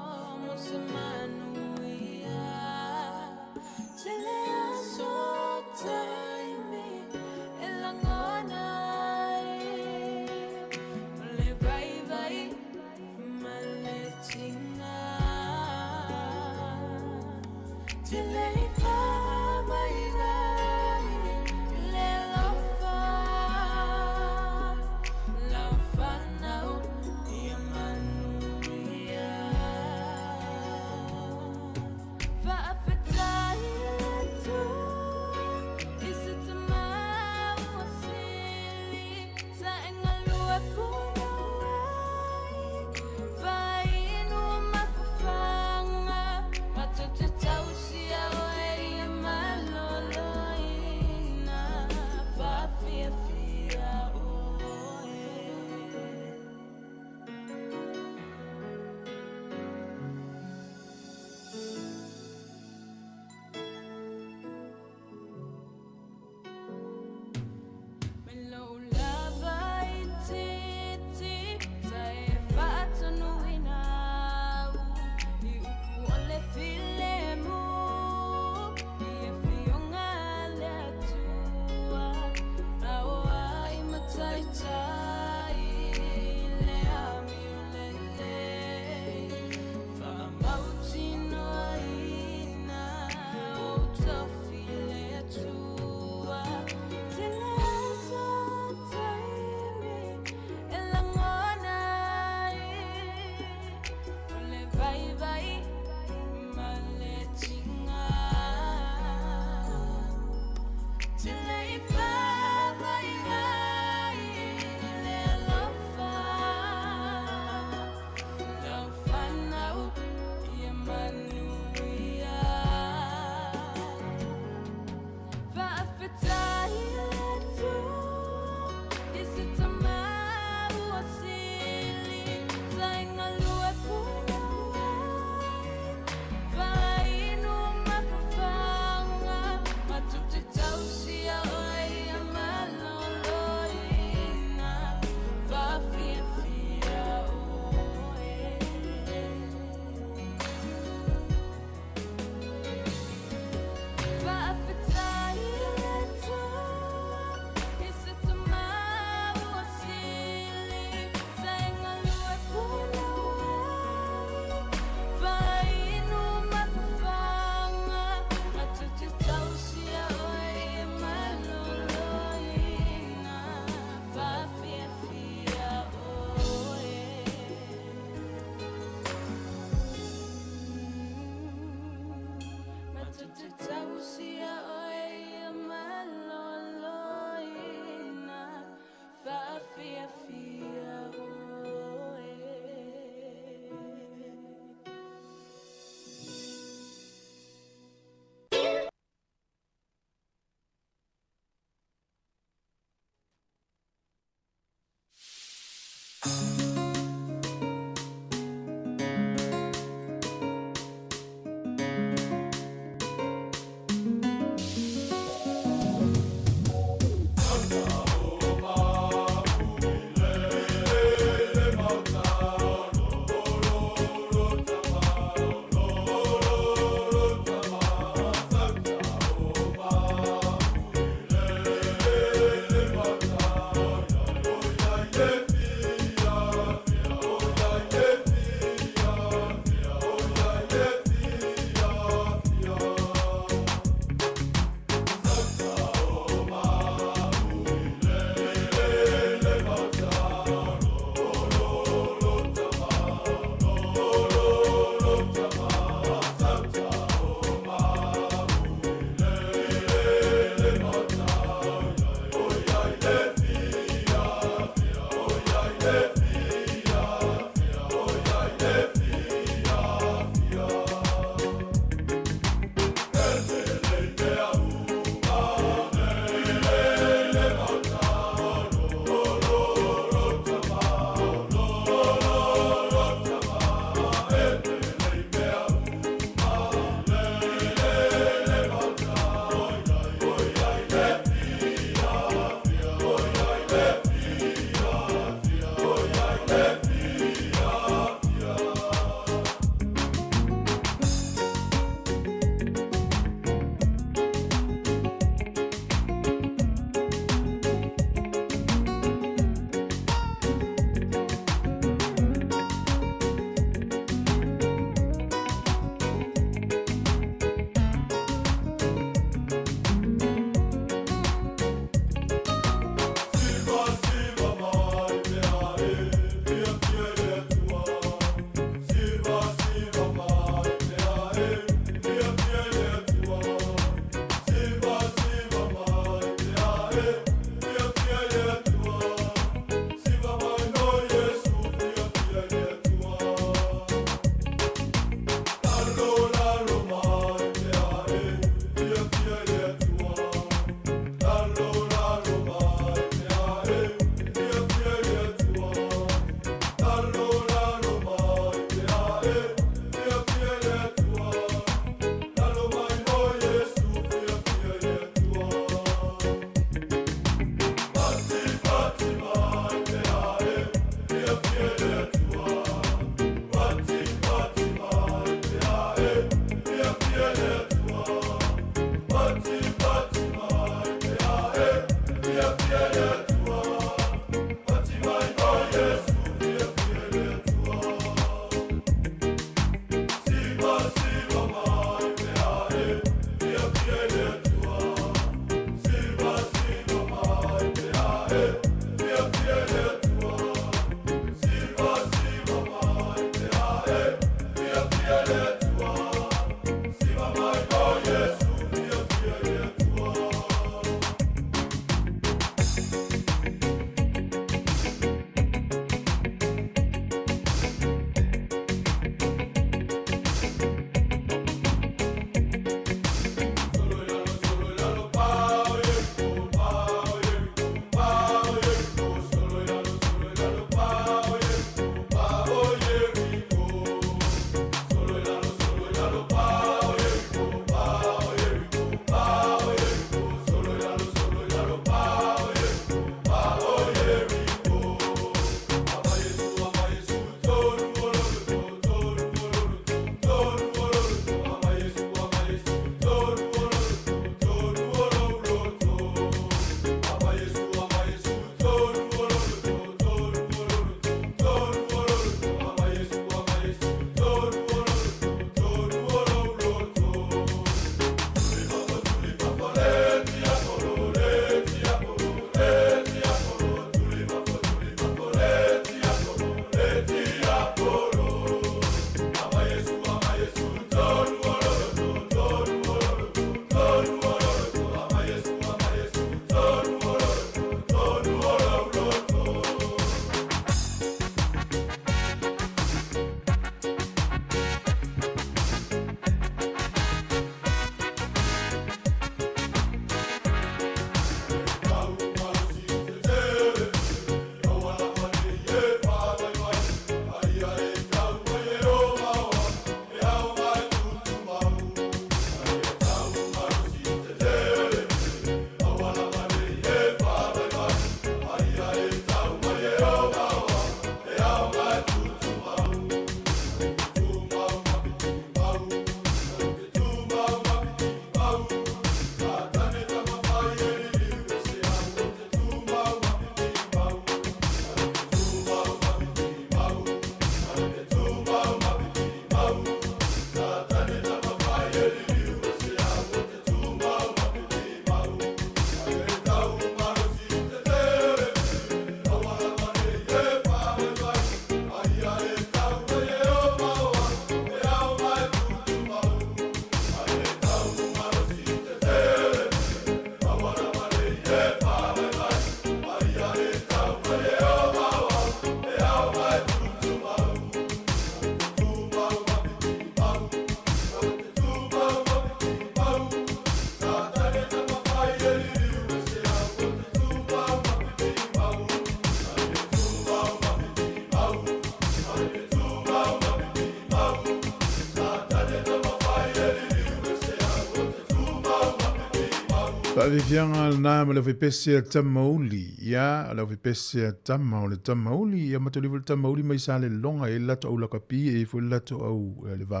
Faafiafiaga lena ma le aufaipesea Tamauli. Ia, o le aufaipesea Tama o le Tamauli. Ia mataulia foi le Tamauli mai Saleloga, e i ai le latou au lakapi, e i ai foi le latou au le va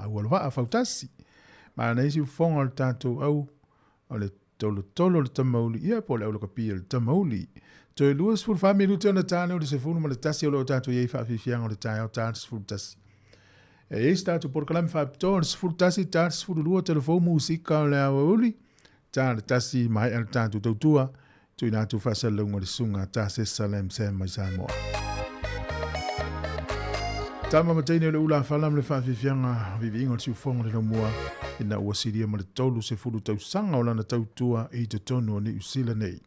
au alovaa fautasi. Manaia siufofoga o le tatou au o le tolotolo o le Tamauli, ia po o le au lakapi a le Tamauli. Toe 24 minute ona ta lea o le 11 o lo o tatou i ai i faafiafiaga o le taeao ta le 11. E i ai se tatou polokalame faapitoa o le 11 ta le 12 telefou musika o le aoauli ta le tasi maea le tatou tautua tuuina atu faasalalauga o le susuga ta Sesa Lam Sam mai Samoa. Tama ma teine o le ulafala ma le faafiafiaga viviiga o le siufofoga o le laumua ina ua silia ma le 30 tausaga o lana tautua i totonu o Niu Sila nei.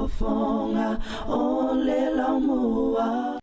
Siufofoga o le Laumua.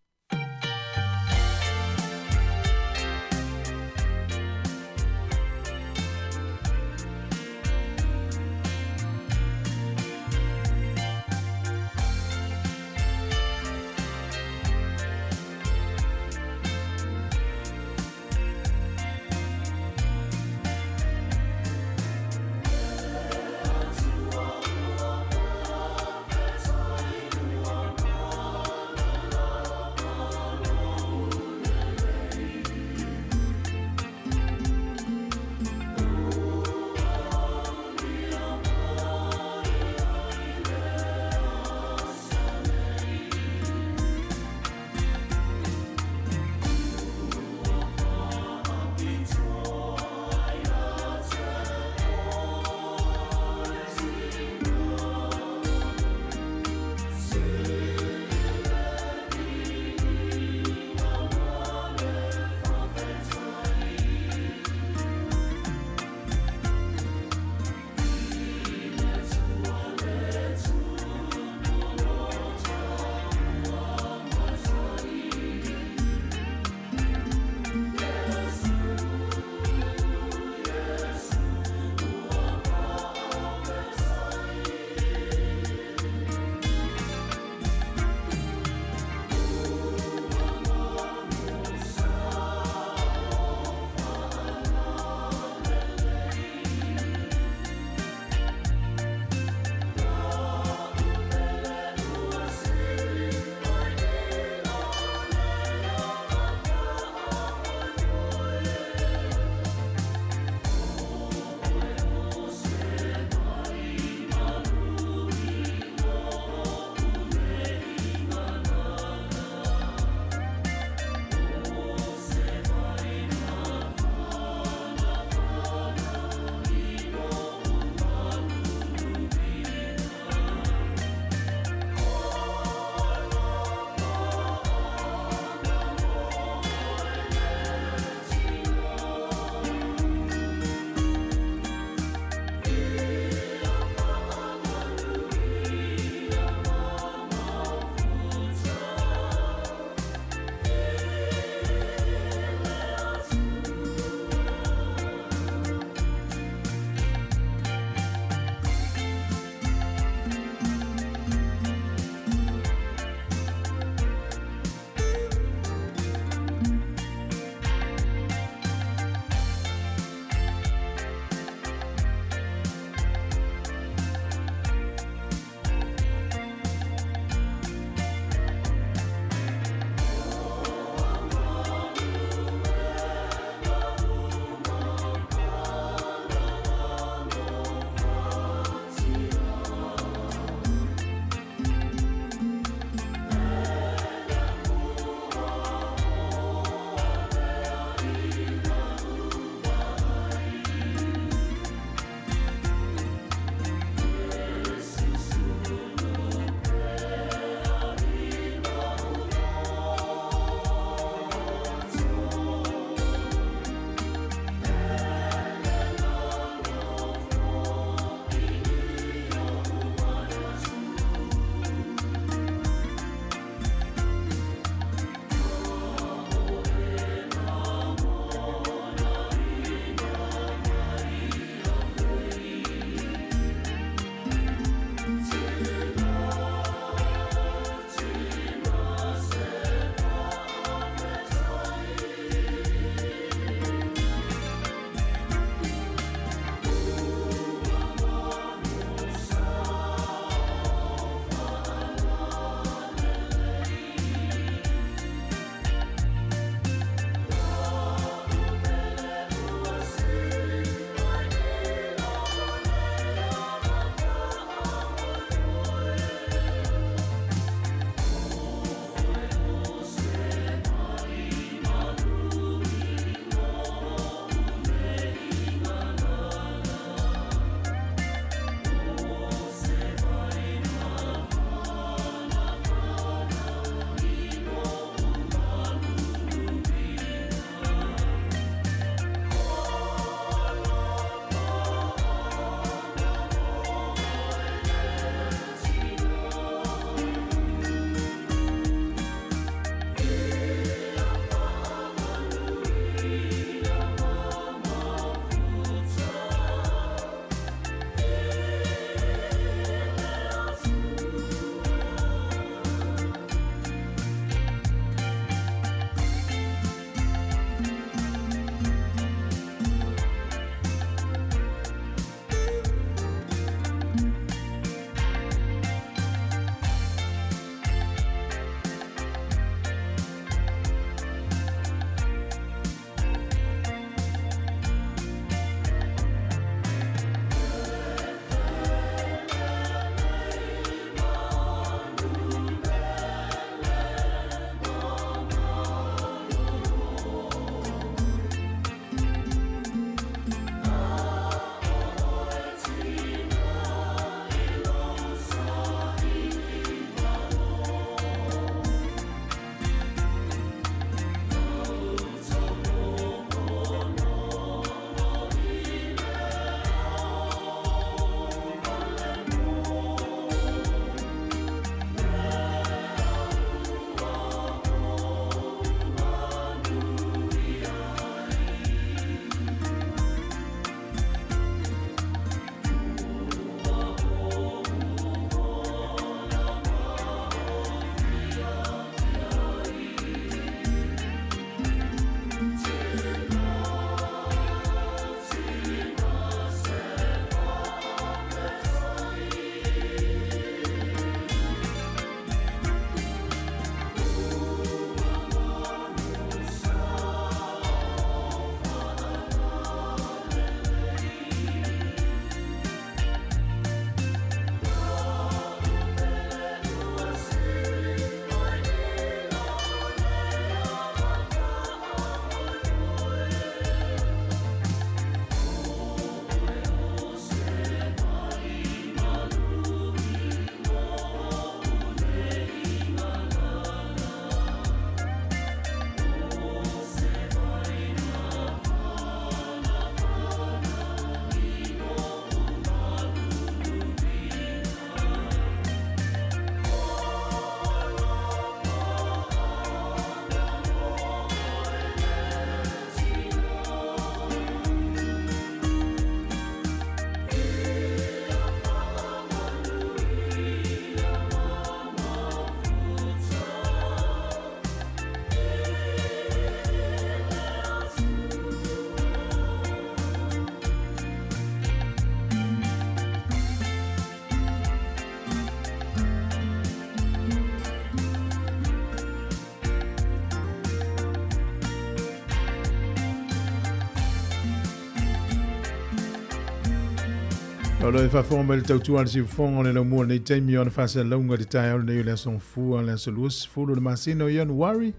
O lo e faafofoga mai le tautua a le siufofoga o le laumua i lenei taimi o ana faasalalauga i le taeao lenei o le aso Gafua, le aso 20 o le masina o Ianuari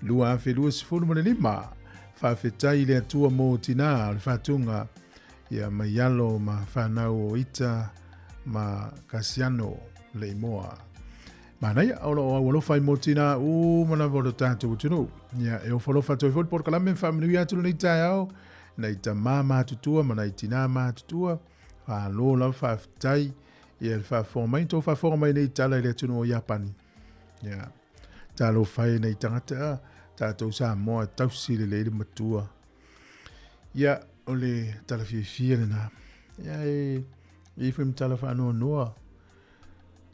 2025. Faafetai i le Atua mo tinā o le faatuga ia mai alo ma fanau o Ita ma Kasiano Leimoa. Manaia, o lo o aualofa ai mo tinā uma lava o lo tātou atunuu. Ia, e ofo alofa atu ai foi le polokalame ma faamanuia atu lenei taeao, nai tamā matutua ma nai tinā matutua, malo lava faafetai ia le faafofoga mai, tou faafofoga mai nei tala i le atunuu o Iapani. Ia, talofa e nei tagata, tātou Samoa e tausi lelei le matua. Ia, o le tala fiafia lena. Ia, e i foi ma tala faanoanoa.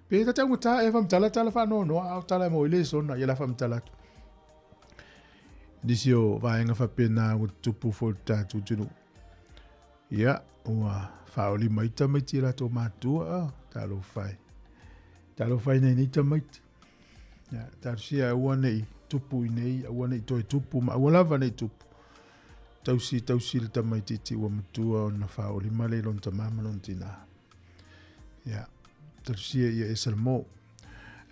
Pe ta taugata e faamatala tala faanoanoa, a o tala e mo i le sona, ia la faamatala atu. Nisi o vaega faapena ua tutupu foi i le tatou atunuu. Ia, ua faaoli mai tamaiti i latou matua, oh, talofa e. Talofa e nei nei tamaiti. Ia, talosia aua nei tupu i nei, aua nei toe tupu, ma aua lava nei tupu. Tausi, tausi le tamaitiiti ua matua ona faaoli mai lea i lona tamā ma lona tinā. Ia, talosia ia e Salamo.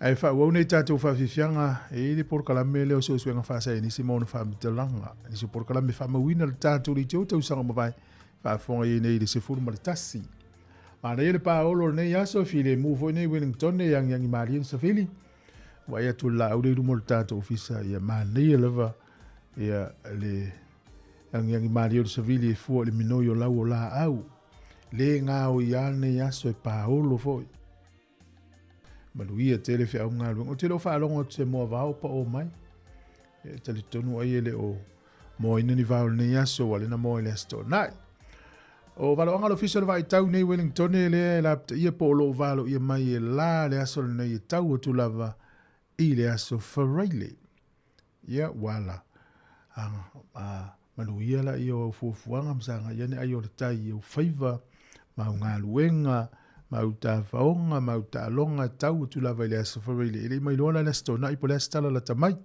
Ae faaauau nei tatou faafiafiaga e i le polokalame lea o Suesuega Faasaienisi ma ona Faamatalaga. Nisi o polokalame faamauina le tatou leitio tausaga mavae faafofoga i ai nei i le 11. Manaia le paolo o lenei aso, e filemu foi nei Wellington e agiagi malie le savili. Vaai atu le laau lea i luma o le tatou ofisa, ia manaia lava ia le agiagi malie o le savili e fua i le minoi o lau o laau. Le gaoi lava lenei aso e paolo foi. Manuia tele feau ma galuega. Ou te le o faalogo atu se moa vao pa o mai. E talitonu ai e le o moaina ni vao lenei aso, ua lena moa i le aso Toonai. O valoaga o le ofisa o le vaitau nei Wellington e lea e lapitaia po o lo o valoia mai e la le aso lenei e tau atu lava i le aso Faraile. Ia, ua ala. A, a manuia laia o au fuafuaga ma sagai ane ai o le tai i ou faiva, ma au galuega, ma au tafaoga, ma au taaloga e tau atu lava i le Aso Faraile. E le i mailoa la le Aso Toonai po o le a se tala lata mai.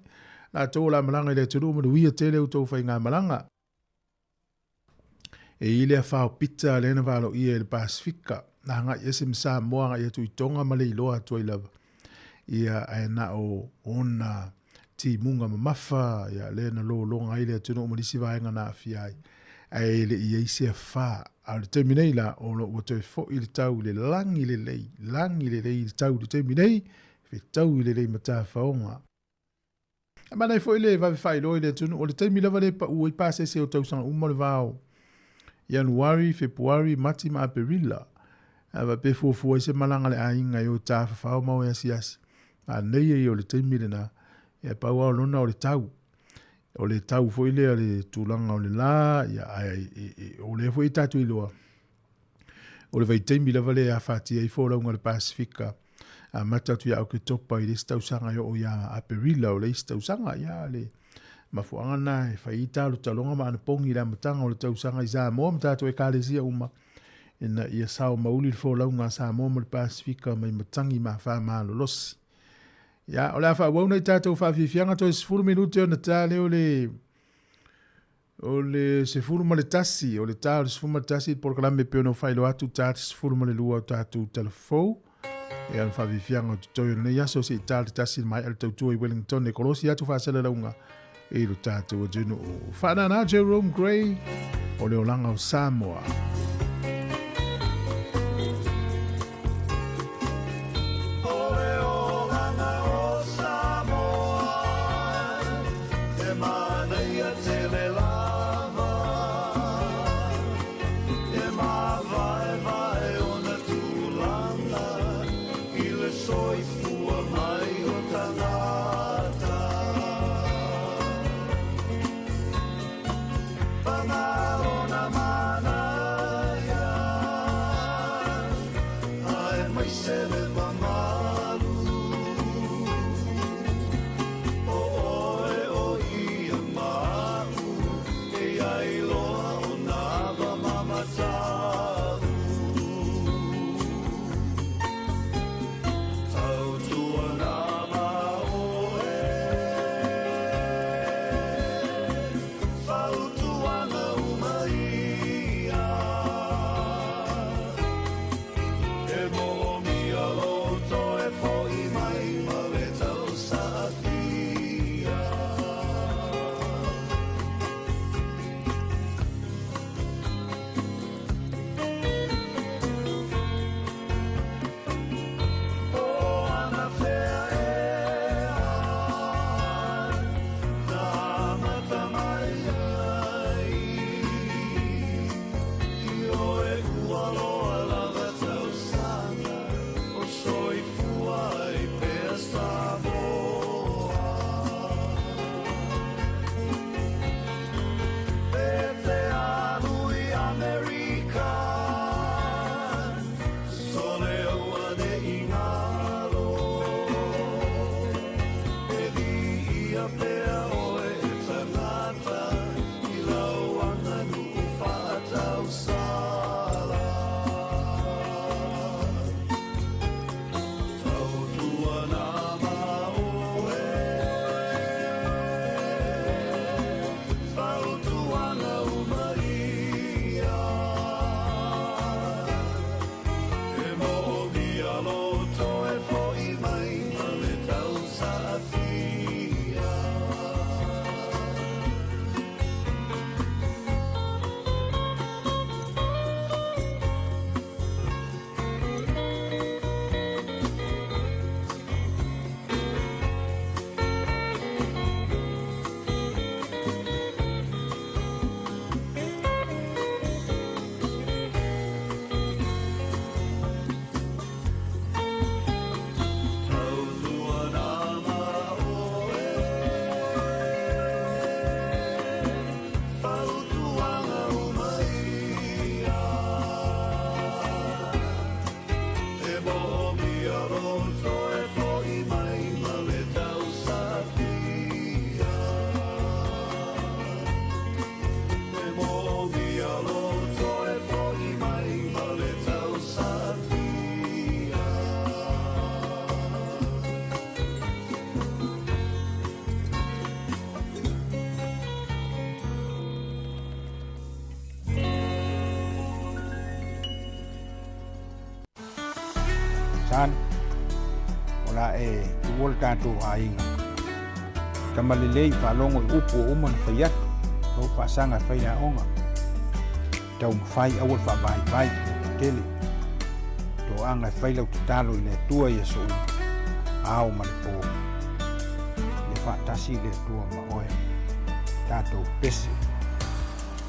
Latou o le a malaga i le atunuu, manuia tele outou faigamalaga. E i le afa o Pita lea na valoia i le Pasefika, na agai ese ma Samoa agai atu i Tonga ma Leiloa atu ai lava. Ia, ae na o ona timuga mamafa, ia, lea na lologa ai le atunuu ma nisi vaega na aafia ai. Ae e le i ai se afa. A o le taimi nei la, o lo ua toe foi le tau i le lagi lelei, lagi lelei le tau i le taimi nei, fetaui lelei ma tafaoga. E manaia foi le vave faailoa i le atunuu, o le taimi lava lea e pau ai pasese o tausaga uma o le va o Ianuari, Fepuari, Mati ma Aperila. A faapea e fuafua ai se malaga a le aiga e o e tafafao ma o e asiasi. Manaia ia o le taimi lena, ia pau lava o lona o le tau. O le tau foi lea le tulaga o le la, ia, ae o lea foi e tatou iloa, O le vaitaimi lava lea e afatia ai folauga a le Pasefika, amata atu ia Oketopa i le isi tausaga e oo ia Aperila o le isi tausaga. Ia, le mafuaaga lena e fai ai talotaloga ma anapogi i le amataga o le tausaga i Samoa ma tatou Ekalesia uma, ina ia sao mauli le folauga a Samoa ma le Pasefika mai matagi ma afa malolosi. Ia, o le a faaauau nei tatou faafiafiaga toe 10 minute ona ta lea o le O le 11, o le ta o le 11 i le polokalame e pei ona ou faailoa atu, ta le 12 o tatou talafou. E ana faafiafiaga o totoe o lenei aso se i ta le tasi le maea le tautua i Wellington e kolosi atu faasalalauga i lo tatou atunuu. Faanana Jerome Gray o le olaga o Samoa. tatalo. O le a e tuua le tatou aiga tama lelei faalogo i upu ua uma ona fai atu, lou faasaga e fai le aoga. Taumafai aua le faavaivai le tele. Toaga e fai lau tatalo i le Atua i aso uma, ao ma le po. Ia faatasi le Atua ma oe. Tatou pese.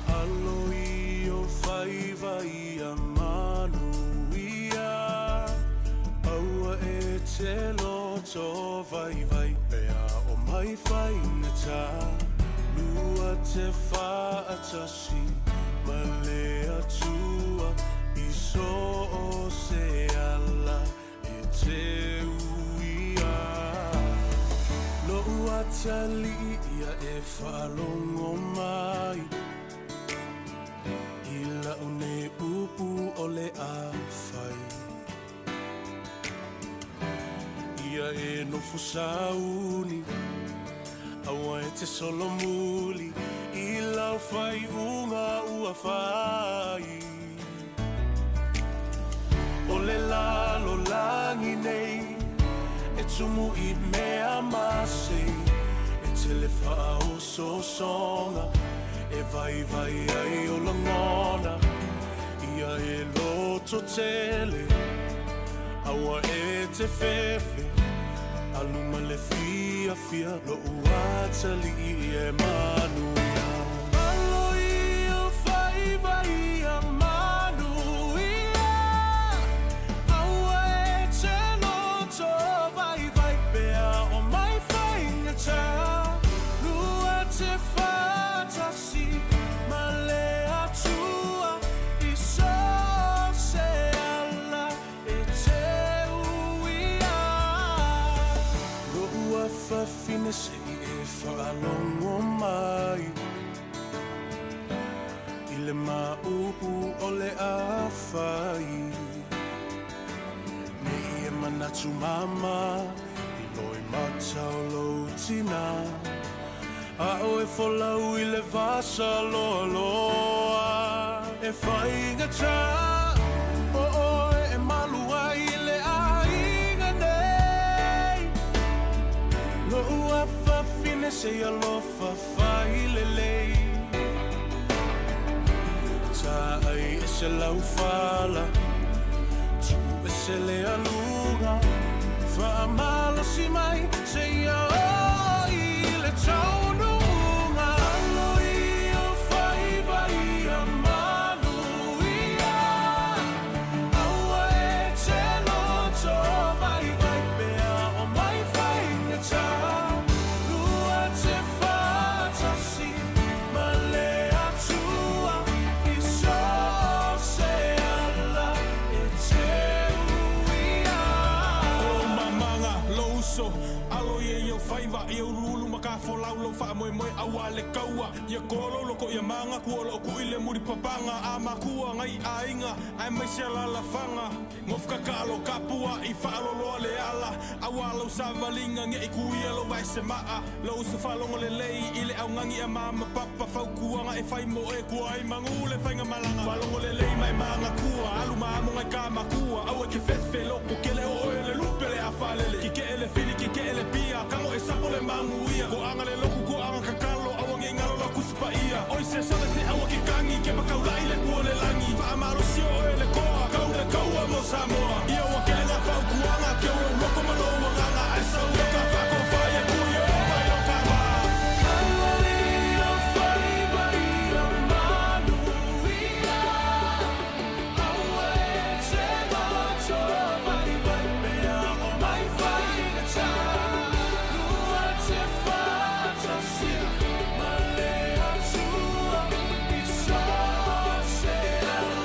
Alo i o faiva ia manuia, Aua e te loto vaivai pea o mai faigata, Lua te faatasi ma le Atua i so o se ala e te uia. Lo'u atalii ia e faalogo mai i la'u nei upu o le a fai. Ia e nofo sauni, aua e te solomuli i lau faaiuga ua fai. O le lalolagi nei e tumu i mea masei, e tele faaosoosoga e vaivai ai o lagona. Ia e loto tele, aua e te fefe, alu ma le fiafia, lo'u atalii e manuia. Alo i o faiva ia manuia, aua e te loto vaivai pea o mai faigata, Lua te faatasi ma le Atua i so o se ala e te uia. Lo'u afafine se i e faalogo mai i le maʻupu o le a fai. Nei e manatu mama i loimata o lou tina, a o e folau i le vasa loaloa. E faigata o oe e malu ai i le aiga nei. Lo'u afafine se i alofa fai lelei. Taai ese lau fala, tuu ese le aluga, faamalosi mai seia oo i le taunuuga. Alo i o faiva ia manuia, aua e te loto vaivai pea o mai faigata, Lua te faatasi ma le Atua i so o se ala e te uia. O mamaga lou uso alo ia i ou faiva ia uluulu ma kafolau lou faamoemoe auā le kaua ia kolo loko ia maga kua o loo kuʻi le mulipapaga a makua ngai aiga aemaise alaalafaga gofokakalo kapuaʻi faaloloa le ala auā lau savaliga neʻi kuia lou vaesemaa lou uso faalogo lelei i le augani a ma ma papa fautuaga e fai mo oe kua ai magū le faigamalaga faalogo lelei ma e magatua alu ma amo ngai ka makua aua e ke fefe loko kele o oe le lupe le afalele kikeʻe le fili kikeʻe le pia kago e sapo le maguia koaga le loku koaga kakalo aua nei galo lau Tusi Paia oi se sole se aua ke kagi ke makaulaʻi le kua o le lagi faamalosi o oe le koa kau le kaua mo Samoa ia ua kele ngā fautuaga ke o lou loko ma lou agaga ae sau e ka faakofa ia kui o mai o ka wā. Alo i o faiva ia manuia, aua e te loto vaivai pea o mai faigata, Lua te faatasi ma le Atua i so o se ala.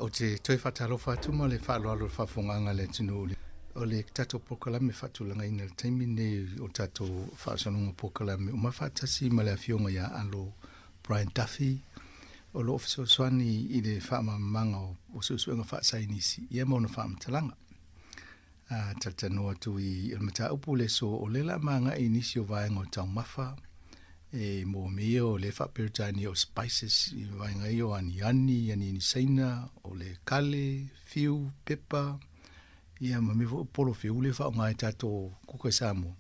Ou te toe faatalofa atu ma le faaaloalo i le faafofogaaga a le atunuu o le tatou polokalame faatulagaina i le taimi lenei o tatou faasologa polokalame uma faatasi ma le Afioga ia Alo Brian Duffy o lo o fesoasoani i le faamalamalamaga o suesuega faasaienisi ia ma ona faamatalaga. A talatalanoa atu i le mataupu le aso o lea o le a magai i nisi o vaega o taumafa e mo mea ia o le faa-Peretania o spices i vaega ia o aniani, aniani Saina, o le kale, fiu, pepa, ia ma mea foi o polo fiu lea e faaaoga e tatou kuka i Samoa.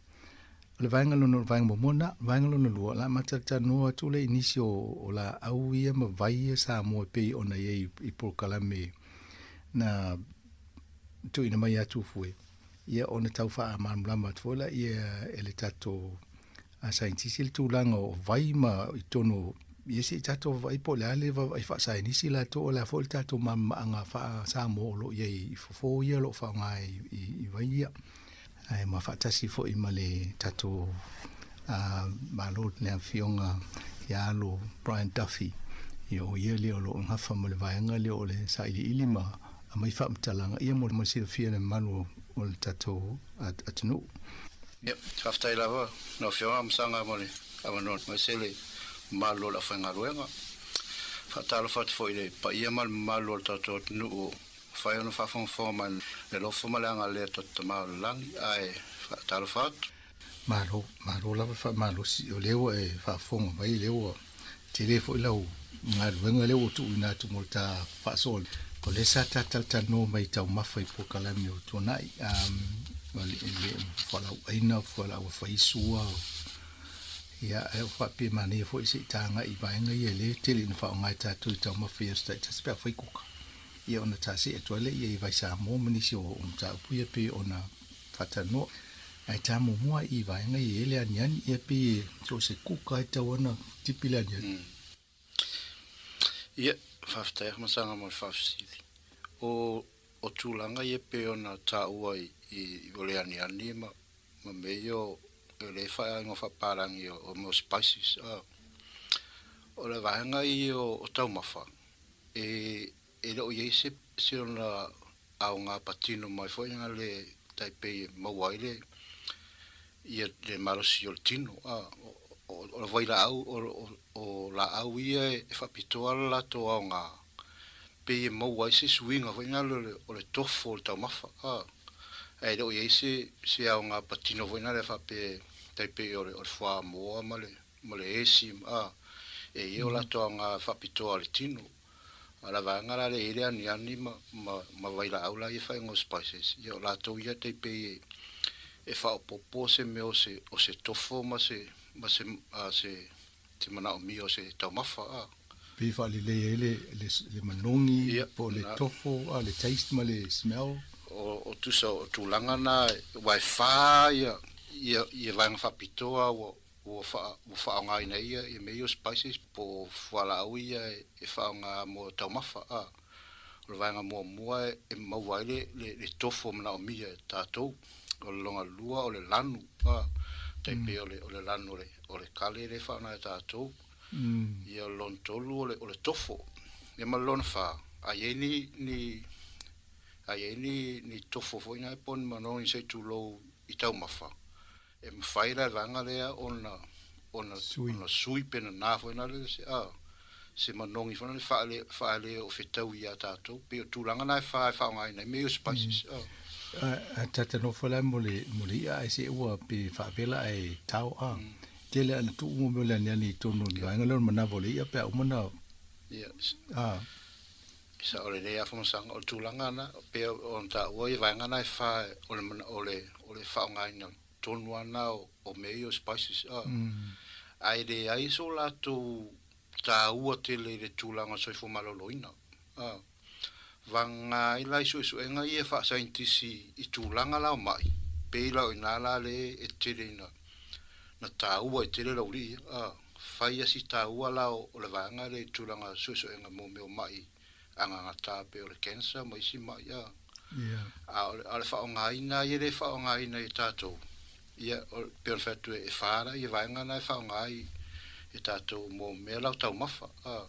O le vaega lona, o le vaega muamua lena. O le vaega lona lua, o le a ma talatalanoa atu lea i nisi o, o laau ia ma vai ia Samoa e pei ona i ai i polokalame na tuuina mai ia Tufue, ia ona tau faamalamalama atu foi laia e le tatou saienitisi le tulaga o vai ma i totonu ia se i tatou vaavaai po o le a le vaavaai faasaienisi latou o le a foi le tatou malamalamaaga faa-Samoa o lo o i ai i fofo ia o lo o faaaoga i vai ia. Ae ma faatasi foi ma le tatou Malo le Afioga ia Alo Brian Duffy, ia o ia lea o lo o gafa ma le vaega lea o le sailiili ma aumai faamatalaga ia mo le silafia e le mamalu o le tatou atunuu. Ia, faafetai lava lau Afioga Masaga mo le avanoa aemaise le mamalu o le aufaigaluega. Faatalofa atu foi i le paia ma le mamalu o le tatou atunuu o mafai ona faafogafoga mai le alofa ma le agalelei o tatou Tama o le Lagi, ae faatalofa atu. Malo, malo lava le faamalosi, o lea ua e faafofoga mai, o lea ua tele foi lau galuega lea ua tuuina atu mo le ta faasoa. O lea sa ta talatalanoa mai i taumafa i polokalame o tuanai, o le fualaau aina, fualaau e fai sua, ia, ae ua faapea manaia foi se i ta agai i vaega ia lea e tele ina faaaoga e tatou i taumafa i aso taitasi pe a fai kuka. Ia ona ta see atu ai lea i vai Samoa ma nisi o mataupu ia pei ona faatalanoa. Ae ta muamua i vaega ia e le aniani, ia pei e so o se kuka e tatau ona tipi le aniani. Ia, faafetai Afamasaga mo le faafesili. O, o tulaga ia pei ona taua i, i, o le aniani ma, ma mea ia o, o le faaigoa faapalagi o, o mea o spices. O le vaega ia o, o taumafa, e, e le o i ai se, se ona aoga patino mai foi na le tai pei e maua ai le ia le malosi o le tino a o o vailaau o o laau ia e faapitoa le latou aoga pei e maua ai se suiga foi na le o le tofo o le taumafa a ae le o i ai se se aoga patino foi na le faapea tai pei o le o le fuamoa ma le ma le esi a e i ai o latou aoga faapitoa o le tino. A o le vaega la lea e i ai le aniani ma, ma, ma vailaau la ia e faaigoa o spices, ia o latou ia tai pei e, e faaopoopo se mea o se, o se tofo ma se, ma se, a, se, se manaomia o se taumafa, a. Pei e faalelei ai le, le, le manogi Ia, po o le na. tofo, a, le taste ma le smell. O, o tusa o tulaga na, aua e fa ia, ia, ia vaega faapitoa ua, Ua faaaogaina ai ia mea ia o spices po o fualaau ia e faaaoga mo taumafa. A o le vaega muamua e maua ai le tofo manaomia e tatou. O le lona lua o le lanu, a tai pei o le lanu o le kale lea e faaaoga e tatou. Ia o le lona tolu o le tofo. Ia ma le lona fa, a i ai ni a i ai ni tofo foi na po o ni manogi se i tulou i taumafa, E mafai la e vaega lea ona ona ona sui pe nana foi na le se a se manogi foi na le faale faale o fetaui ia tatou pei o tulaga na e fa e faaaogaina ai mea ia o spices a. A tata nofo la mo le mo le i'a ae se ua pe faavela ae tao a. Tele ana tuu mo mea o le aniani i totonu o le vaega lea o le manava o le i'a pe a uma na Ia a. Sao lelei a Afamasaga o le tulaga na pei ona taua ia vaega na e fa o le o le o le faaaogaina tonu a na o mea ia o spices a ae leai so latou taua tele i le tulaga o le soifua maloloina a vaga ai la i suesuega ia faasaienitisi i tulaga la o mai pei la o ina la le e tele ina na taua ai tele le aualii ia a. Fai a si taua la o le vaega lea i tulaga suesuega mo mea o ma'i agagata pei o le cancer ma isi ma'i a. A o le faaaogaina ia lea e faaaogaina e tatou, ia pei ona fai atu e fa la ia vaega na e faaaoga ai e tatou mo mea la o taumafa a.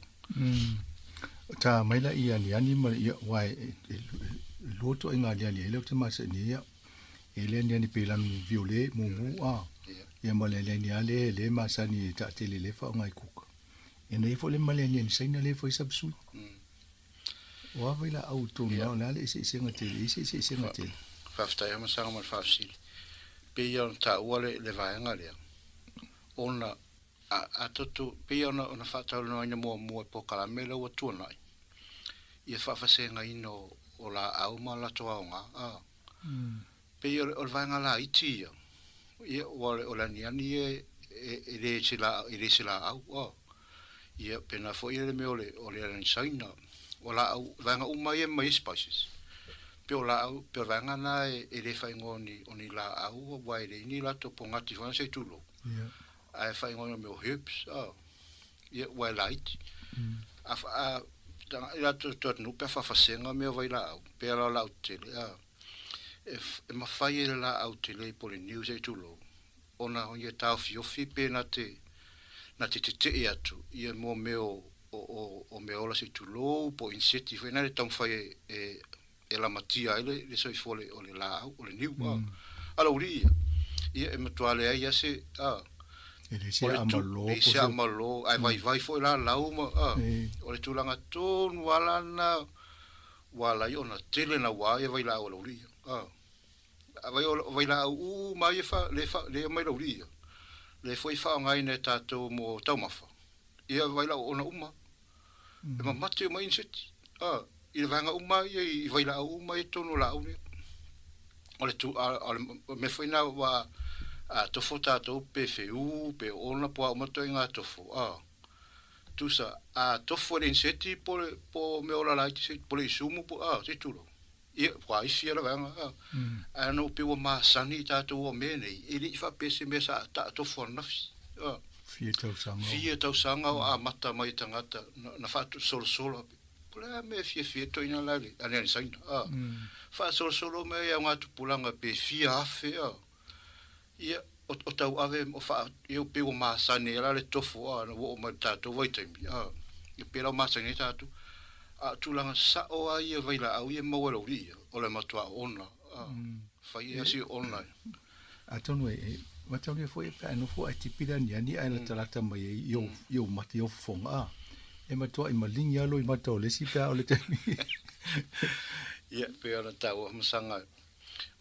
Ta mai la i aniani ma ia aua e e lua ituaiga aniani ai lea ou te masani ai au. E le aniani pei lanu violet mumu a. Ia ma le aniani lava lea lea e masani e taatele lea e faaaoga i kuka. Ia na i ai foi le ma le aniani Saina lea e fai sapsui. O a vailaau i totonu lava o le a le eseesega tele, e i ai se eseesega tele? Faafetai lava Masaga mo le faafesili. Pei ona taua le vaega lea, ona A toto, pei ona ona faatalanoaina muamua i polokalame lea ua tuanai, ia faafasegaina o o laau ma latou aoga, a. Pei o le o le vaega laiti ia, ia ua o le aniani ia e e le se laau e le se laau, a. Ia pena foi le mea o le o le aniani Saina, o laau vaega uma ia e aumai ai spices, pei o laau pei o le vaega na e le faaigoa o ni o ni laau aua e leai ni latou pogati foi na se i tulou. Ae faaigoaina mea o herbs, ia, ua e laiti. A, a, i latou te atunuu pe a faafasega mea o vailaau, pe ala o laau tetele, a, e, e mafai e le laau tele po o le niu se i tulou, ona ia taofiofi pe na te, na te tetee atu ia mo mea o, o, o, o mea ola se i tulou po o inseti foi na le taumafai e, e, e lamatia ai le, le soifua o le laau, o le niu, a. A lou alii ia, ia e matua leai lava se, a. E leai se aamalo. Leai se aamalo, ae vaivai foi la lau ma, a. O le tulaga tonu lava la lena ua ala ai ona tele naua ia vailaau a lou alii ia, a. A vai o vailaau uma ia fa, le fa, le aumai lou alii ia, lea foi e faaaogaina e tatou mo taumafa, ia vailaau ona uma. E mamate uma iniseti, a, i le vaega uma ia i vailaau uma ia i totonu o laau nei. O le tu, a, o le mea foi lena ua a tofo tatou pe feū pe oona po o a uma ituaiga tofo, a, tusa, a tofo e le iniseti po o le, po o mea ola laiti se, po o le isumu po, a, se i tulou. Ia, ua isi ia le vaega, a, ae ona pei ua masani i tatou o mea nei, e le i faapea se mea sa taatofo ananafi, a. Fia tausaga o. Fia tausaga o amata mai e tagata na, na faasolosolo, po o le a mea e fiafia ai toeaiina la i le aniani Saina, a. Faasolosolo mai ai aoga tupulaga pe fia afe, a. Ia, o, o tauave, o faa, ia pei ua masani ai la le tofo, a, na ua oo mai i le tatou vaitaimi, a, ia pei la ua masani ai tatou. A o tulaga sao lava ia vailaau ia e maua e lou alii ia, o le matua oona, a, fai ia si oona. Atonu e, mataulia foi pe a nofo ae tipi le aniani ae latalata mai ai i ou, i ou mata, i ou fofoga, a, e matuai maligi lava lou i mata o le isi pe a o le taimi. Ia, pei ona taua masaga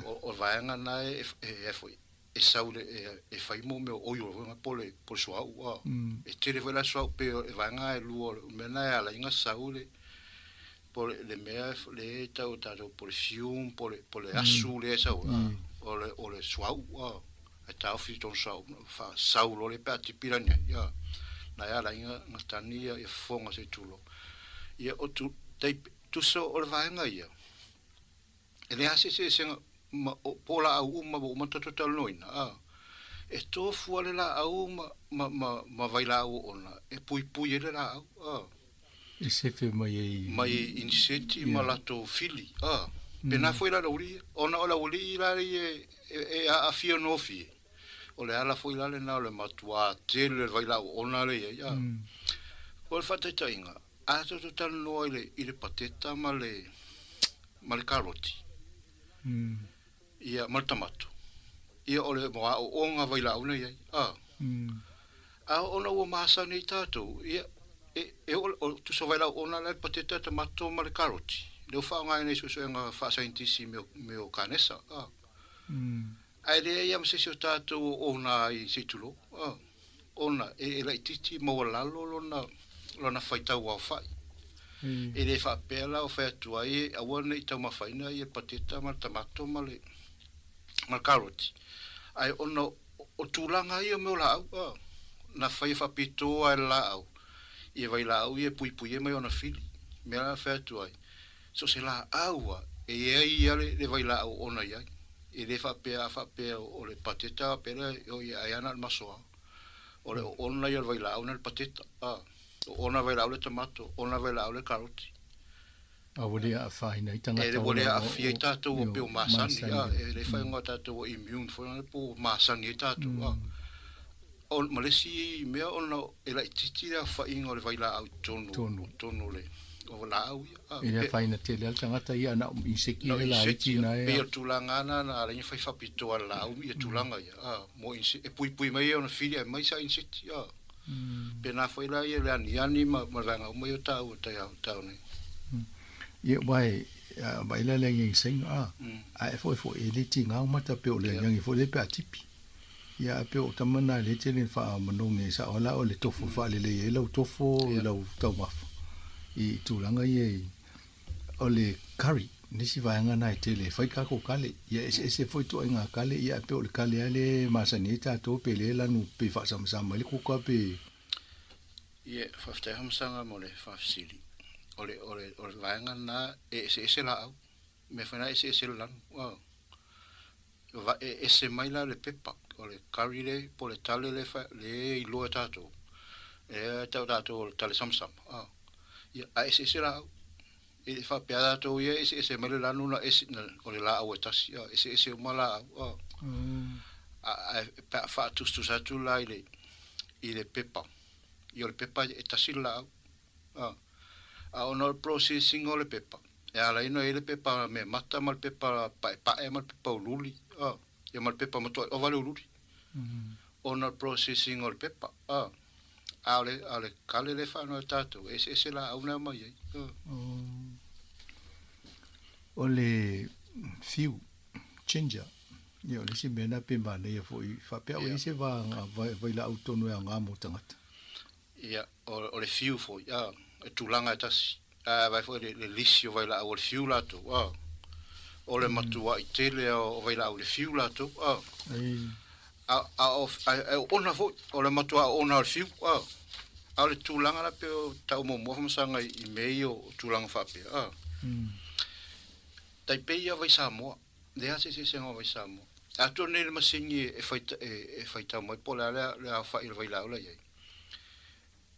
O le vaega lena e, e, foi, e sau le, e, e fai mo mea o oil foi po le, po le suauu a. E tele foi la suauu pe o le vaega e lua o le mea lena e ala ai ona sau le, po le, le mea le e tau e tatou po le fume po le, po le asu lea e sau a, o le, o le suauu a. E taofi i tonu suauu faasau loa lea pe a tipi lani ai a. Na e ala ai ona tani ia, ia fofoga se i tulou. Ia o tu, tai, tusa o le vaega ia, E leai se eseesega ma o po o laau uma ua uma ona tatou talanoaina, a, e tofu lava le laau ma, ma, ma, ma vailaau oona e puipui ai le laau, a. E sefe mai ai. Mai iniseti ma latou fili, a. Pena foi la le aualii ia, ona o le aualii la ia e, e, e aafia gofie, o le ala foi la lena o le matuā tele o le vailaau oona lea e i ai, a. O le faataitaiga, A tatou talanoa i le, i le pateta ma le, ma le karoti, ia, ma le tamato, ia, o le aoaoga vailaau na i ai, a. A ona ua masani ai tatou, ia, e, e oo, o, tusa vailaau ona la le pateta, tamato ma le karoti, lea ua faaaogaina i suesuega faasaienitisi i mea o kanesa, a. Ae leai lava ma se isi o tatou o ona ai se i tulou, a. Ona e laitiiti maualalo lona, lona faitau aofai. E le faapea la o fai atu ai e aua ne i taumafaina ia pateta ma le tamato ma le, ma le karoti, ae ona o tulaga ia o mea o laau, a, na fai e faapitoa e le laau ia vailaau ia e puipui ai mai ona fili. Mea la na fai atu ai, So se laau a e i ai ia le vailaau ona i ai. E le faapea a faapea o le pateta faapea lea o ia ai ana le masoa. O le oona ia o le vailaau na le pateta a. O ona vailaau le tamato, ona vailaau le karoti. A ua le aafaina ai tagata E ua le aafia ai tatou ua pei o masani a. E le faaigoa tatou ua immune foi lea po ua masani ai tatou a. O ma le isi mea ona e laitiiti le aofaiga o le vailaau i totonu totonu o le. o laau ia. E le afaina tele lava le tagata ia na o inseki Na o le insect laiti ia. na e Pei o le tulaga lava na ala ai ona fai faapitoa e le laau ia tulaga ia, a, mo insect e puipui mai ai ona fili aemaise lava insect, a. Pena foi la ia le aniani ma ma le vaega uma ia o taua tai ao tau nei. Ia aua e vaai la le agiagi saina a, a e foi foi e le tiga o mata pei o le agiagi foi lea pe a tipi. Ia ae pei o tama na e le tele na faamanogi ai sao la o le tofo e faalelei ai lau tofo i lau taumafa i tulaga ia i o le curry nisi vaega na e tele e fai tatou kale. Ia eseese foi ituaiga kale ia ae pei o le kale lava lea e masani ai tatou pe le lanu pe faasamasama ai le kuka pe. Ia, faafetai Hamasaga mo le faafesili. O le, o le, o le vaega lena e eseese laau. Mea foi na e eseese le lanu. Va, e ese mai la le pepa, o le curry le, po o le tale le, le iloa e tatou. E tau tatou o le tale samasama. Ia, a eseese laau. E le faapea tatou ia e eseese mai le lanu na ese, na, o le laau e tasi, a, eseese uma laau, a. A, a, pe a faatusatusa atu la i le, i le pepa, ia o le pepa e tasi le laau, a. A ona o le processing o le pepa, e ala ai ona i ai le pepa mea mata ma le pepa paepae ma le pepa uliuli, a, ia ma le pepa matuai ova le uliuli, ona o le processing o le pepa, a. A o le, a o le kale lea e faanoa e tatou, e eseese laau na e aumai ai. O le fiu, ginger, ia o le isi mea lena pe manaia foi, faapea ua i ai se vaega vailaau tonu e aoga mo tagata. Ia, o le fiu foi, a, e tulaga e tasi. A vaai foi le, le lisi o vailaau o le fiu latou, a. O le matuai tele o vailaau i le fiu latou, a. A, a, o, a, e oona foi, o le matua oona o le fiu, a. A o le tulaga la pei o tau muamua famasaga i, i mea ia o tulaga faapea, a. Tai pei ia vai Samoa, leai se eseesega o vai Samoa. Atoa nei le masini e fai, e, e faitau mai po o le a le, le aofai o le vailaau la i ai.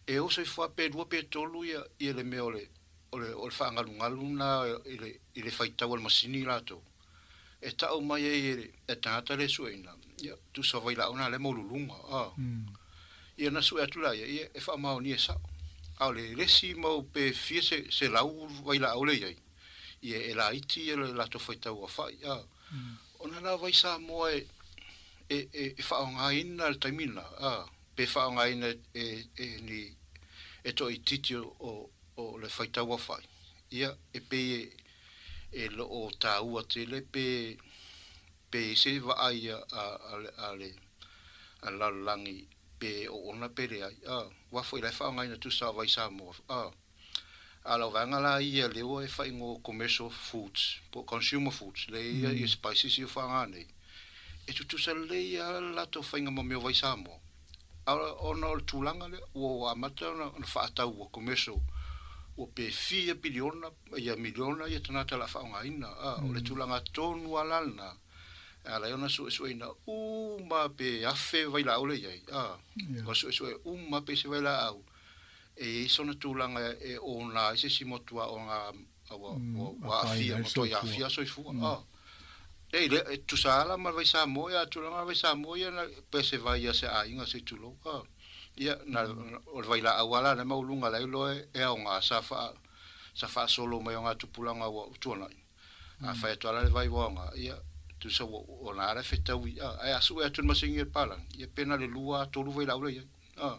E oso ifo lava pe lua pe tolu ia ia le mea o le o le o le faagalugalu lena i le i le faitau a le masini latou. E tau mai ai e le tagata lea e sueina, ia, tusa vailaau na lea e maululuga, a. Ia na sue atu laia, ia, e faamaonia e sao. A o le le isi mau pe fia se se lau vailaau lea i ai, ia e laiti ia le latou faitau aofai, a. Ona la vai Samoa e e e faaaogaina le taimi lena, a. pe faaaogaina e ni e toaitiiti o o le faitau aofai, ia, e pei e lo o taua tele pe pe i ai se vaai a a le a le lalolagi pe oona pe leai, a, aua foi la e faaaogaina tusa o vai Samoa, a. A o lau vaega la ia lea ua e faaigoa commercial foods po o consumer foods lea e i ai spices ia ua faaaoga nei, e tutusa lelei lava le latou faiga ma mea o vai Samoa. A ona o le tulaga lea ua amata ona faatau ua commercial ua pe fia piliona ia miliona ia tagata o le a faaaogaina. A o le tulaga tonu lava la lena e ala ai ona suesueina uma pe 1000 vailaau lea e i ai, a ua suesue uma pe se vailaau E i ai sona tulaga e ona ai se isi motu aoga ua aafia, matuai aafia soifua. E le, e tusa ala ma le vai Samoa, ia tulaga vai Samoa ia na pe se vai a se aiga se tulou. Ia na o le vailaau lava la lena e maualuga la iloa e aoga sa faa sa faasolo mai o ngā tupulaga ua tuanai. A fai atu lava la le vai ua aoga, ia tusa ua ona ala e fetaui, ae a sue atu le masini e le palagi, ia pe na le lua tolu vailaau la i ai.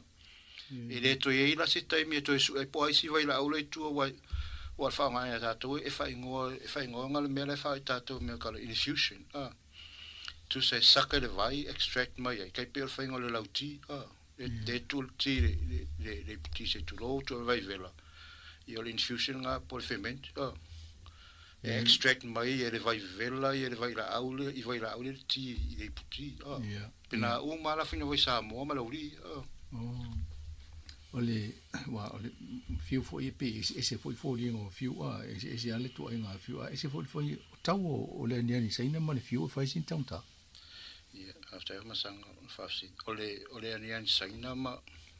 E le toe i ai la se taimi e toe sue ai po o ai isi vailaau la i tua ua ua faaaogaina e tatou e faaigoa e faaigoa le mea la e faa i tatou mea kala infusion a tusa e saka i le vai extract mai ai kai pei o le faiga o le lauti a le le tuu le ti le le le iputi se tulou tuu le vai vela ia o le infusion nga po o le ferment a e extract mai e le vai vela ia le vailaau le i vailaau le ti i le iputi a Pena uma lava la faiga vai Samoa ma le aualii. Oh. O le, ua, o le fiu foi e pe eseese foi foliga o fiu a, eseese lava le tuuaiga fiu a, ese foi le foi o tau o, o le aniani Saina ma le fiu e fai sina taugata. Ia, faafetai Afamasaga o le faafesili. O le, o le aniani Saina ma,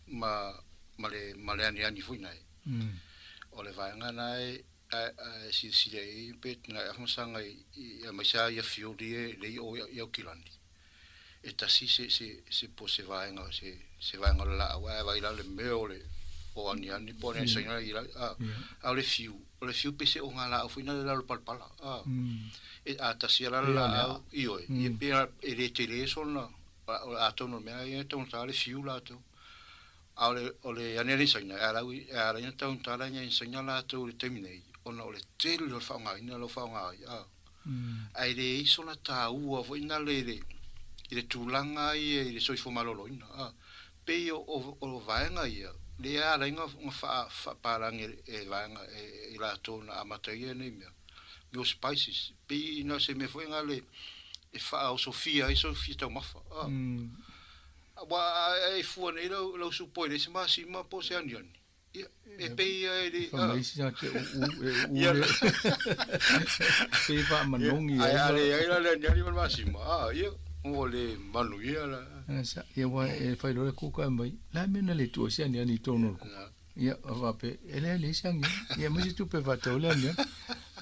ma, ma le, ma le aniani foi nae. O le vaega na e, a, a e silasila i ai pe na Afamasaga i, i, aemaise lava ia fioli e lei o i Aukilani. E tasi se, se, se po se vaega, se, se vaega o le laau, ae vaai la le mea o le, o aniani po o ni saina i la a a o le fiu o le fiu pei se ogalaau foi lena i lalo o le palapala a e a tasi lava la le laau ioe ia pei e le tele sona atonu o le mea ia e taugata le fiu latou a o le o le aniani saina e ala e ala ai ona taugata le aniani saina latou i le taimi nei ona o le tele o le faaaogaina o lo o faaaoga ai a ae leai sona taua foi nale i le i le tulaga ia i le soifua maloloina a pei o o vaega ia lea ala ai ona faapalagi e vaega e i latou na amata ai nei mea mea o spices pei na o se mea foi nale e faaosofia ai sou fia taumafa a aua a e fua nei lau lau supo e leai se masima po o se aniani Ia, e pei ia e le... Fai mai isi tagata e uu, e uu le... Pei faamanogi ai. Ae a leai la le aniani ma le masima, a, ia, ua le manuia la. Ia, aua e fai loa le kuka e mai, la e mea na le tuu ai se aniani i totonu o le kuka. Ia, a faapea, e leai leai se aniani. Ia, aumai se tupe e faatau ai le aniani.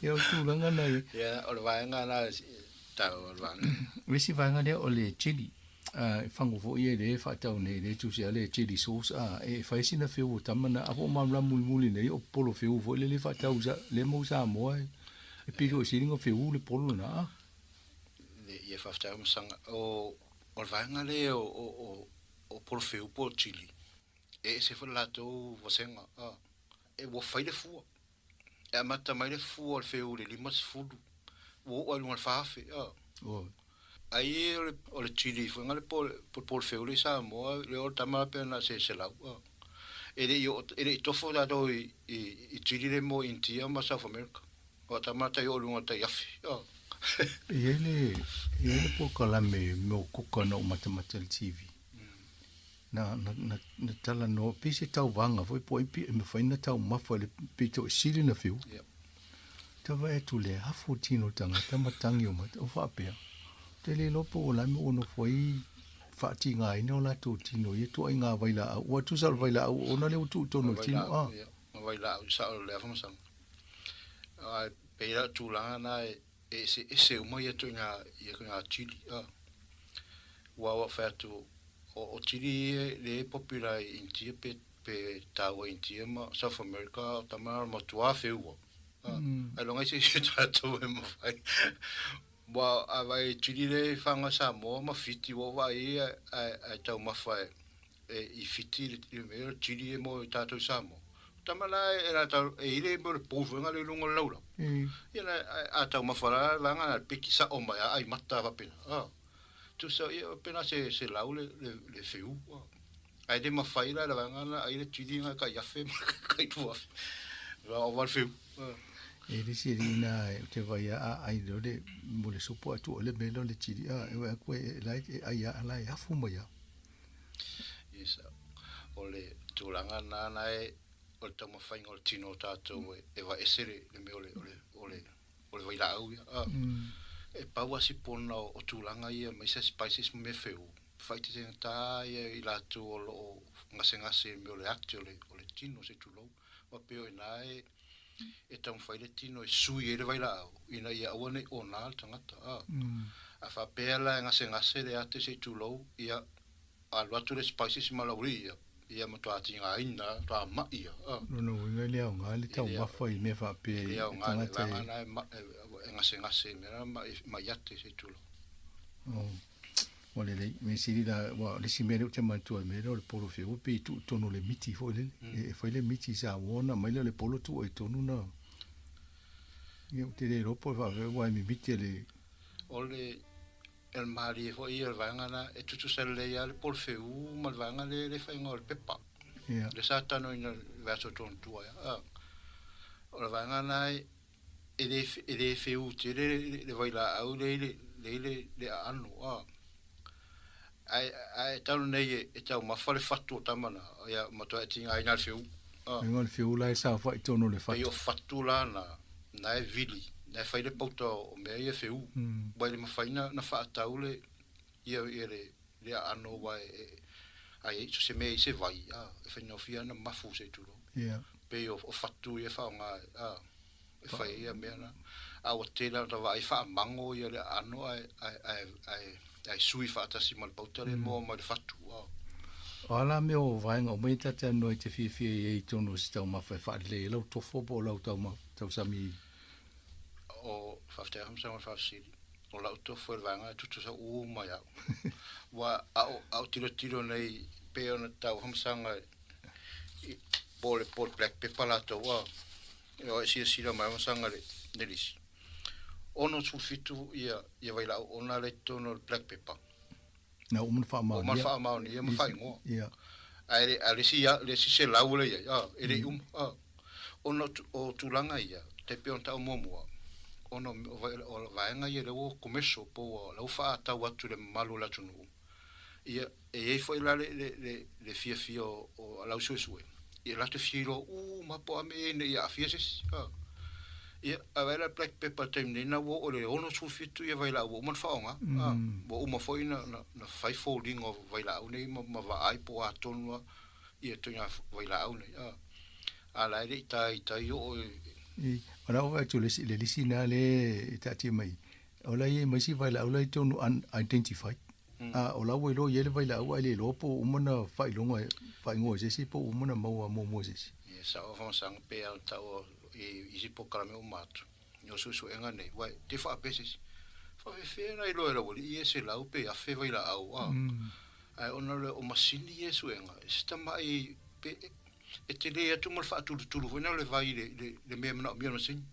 Ia, o le tulaga lena ia. Ia, o le vaega lena e taua o le vaega. O le isi vaega lea o le chili. A e fagu foi ia le faatau nei le tusi a le chili sauce a e fai sina feu o tama na a fo malamalama mulimuli nei o polo feu foi le le faatau sa le mau Samoa e e pito i sili nga feu le polo na a. Le ia faafetai o masaga o o le vaega le o o o o polo feu po o chili e ese foi le latou vasega a e ua fai le fua e amata mai le fua o le feu i le 50 ua oo lava i luga o le 4,000 a. Oi. Ai e o le chili foi ngale po po le feu le i Samoa le o le tama pe na se selau a. E le i oo e le i tofo tatou i i chili le mo Intia ma South America. O tama tai oo i luga o le tai afe a. E i ai le e i ai le polokalame mo kuka na ou matamata i le TV. Na na na na talanoa pei se tauvaga foi po o ai e mafai ona taumafa i le pito e sili ona fiu. Ta vaai atu le afu o tino o le tagata ma tagi o mata, o faapea, ou te le iloa po o le a le mea ua nofo ai faatigaina o latou tino i ia ituaiga vailaau. Ua tusa o le vailaau ona lea ua tuu i totonu o le tino, a. O vailaau sao le afamasanga. Ae pei la o tulaga na e eseese uma ia ituaiga chili a. Ua ua fai atu o chili ia lea e popular i Initia pe pe taua i Initia ma South America o tama na matua feua. Ailoga i se isi o tatou e mafai. Ua a vaai chili lea i Faga Samoa ma Fiti ua ou vaai ai ae taumafa e i Fiti le mea o le chili e mo i tatou i Samoa. Tama la e la tau e ile mo le pou foi ngale lunga o le laulau. Ia la a taumafa la le vaega na piki sao mai a ai mata faapena. A tusa ia pena se se lau le le le feu. Ae le mafai la le vaega na ai le chili nga kai afe ma kai tua afe. Va o va le feu. E le se li na e te vai a ai lo le mo le supo atu o le mea le chili a e wa koe e lai e ai a la e afu mai a. Yes, o le tulaga lena na e o le taumafaiga o le tino o tatou e vaese le le mea o le o le o le o le vailaau ia a. E pau lava si pona o tulaga ia ma isi spices ma mea feu, faaetetegata ia i latou o lo o gasegase i le mea o le ate o le o le tino se i tulou. Ua pei o i ina e e taumafai le tino e sui ai le vailaau ina ia aua ne i ona le tagata a. A faapea la e gasegase le ate se i tulou, ia alu atu le spices ma lau alii ia, ia matua tigaina, matua ma'i ia. Lona uiga e le aoga le taumafa i mea faapea i le tagata e. E le aoga le e gasegase i mea la ma'i ate se i tulou. Oh. Ua lelei, mea sili la, ua le isi mea lea ou te manatua i le mea lea o le polo feua pei e tuu i totonu o le miti foi lele. E fai le miti i Samoa ona aumai lea o le polo tuu ai i totonu na. Ia ou te le iloa po o le faapefea aua e mimiti e le. O le E le malie foi ia o le vaega lena, e tutusa lelei lava le polo feu ma le vaega lea le faiga o le pepa. Lea sa talanoaina i le vaiaso atu tua ea. O le vaega lena e le e le feu tele le vailaau lea i le le aano. Ae ae talu nei e taumafa le fatu o tama na, ia matua e tigaina le feu. Faiga o le feu la e saofai i totonu o le fatu. Pei o fatu la na, na e vili, na e fai le pauta o mea ia feu. Ua e le mafai na faatau le, ia, ia le, le aano ua e, ai ai so se mea i se vai, a, e faigofie lava ona mafu se i tulou. Pei o fatu ia e faaaoga, a, e fai ai ia mea na. A ua tele lava ona vaai faamago ia le aano ae, ae, ae, ae, ae sui faatasi ma le pauta lea e maua mai le fatu, a. O a la mea o vaega uma ia ta te talanoa e te fiafia i ai i totonu o se taumafa e faalelei ai lau tofo po o lau tausami? O faafetai atu Masau mo le faafesili. O lau tofo i le vaega e tutusa uma iau. Ua a o a o tilotilo nei pei ona tau hamasaga i po o le po o le black pepper latou a e o e silasila mai hamasaga le le lisi. 67 ia ia vailaau ona le i totonu o le black pepper. Na uma ona faamaonia. Uma ona faamaonia ma faaigoa. Ia. Ae le, a le isi, le isi 100 lea i ai, a, e le i uma, a. Ona o tulaga ia, tai pei ona taua muamua, ona o vaega ia lea ua commercial po ua, la ua faaatau atu i le mamalu o le atunuu, ia, e i ai foi la le, le, le, le fiafia o, o lau suesue, ia latou fia iloa uma po o a mea ia ina ia aafia se isi, a. Ia, a vaai la black pepper i le taimi nei, na ua oo i le 67 ia vailaau ua uma ona faaaoga, a, ua uma foi na, na, na fai foliga o vailaau nei ma, ma vaai po o a tonu lava ia ituaiga vailaau nei, a. A la e le i ta i tai oo i. I, o la ua vaai atu i le isi, le lisi lena lea e taatia mai, o la e i ai ma isi vailaau la i totonu unidentified. A o la ua iloa i ai le vailaau ae le iloa po ua uma ona faailoga faaigoa e se isi po ua uma ona maua muamua e se isi. Ia sao faamasanga pe a taua i isi polokalame uma atu i o suesuega nei uae te faapea se isi faafefea na iloa e le aualii ia se lau pe afe vailaau a ae ona o le o masini ia e suega e se tamai pe e tele atu ma le faatulutulu foi na o le vai i le le mea e manaomia e le masini.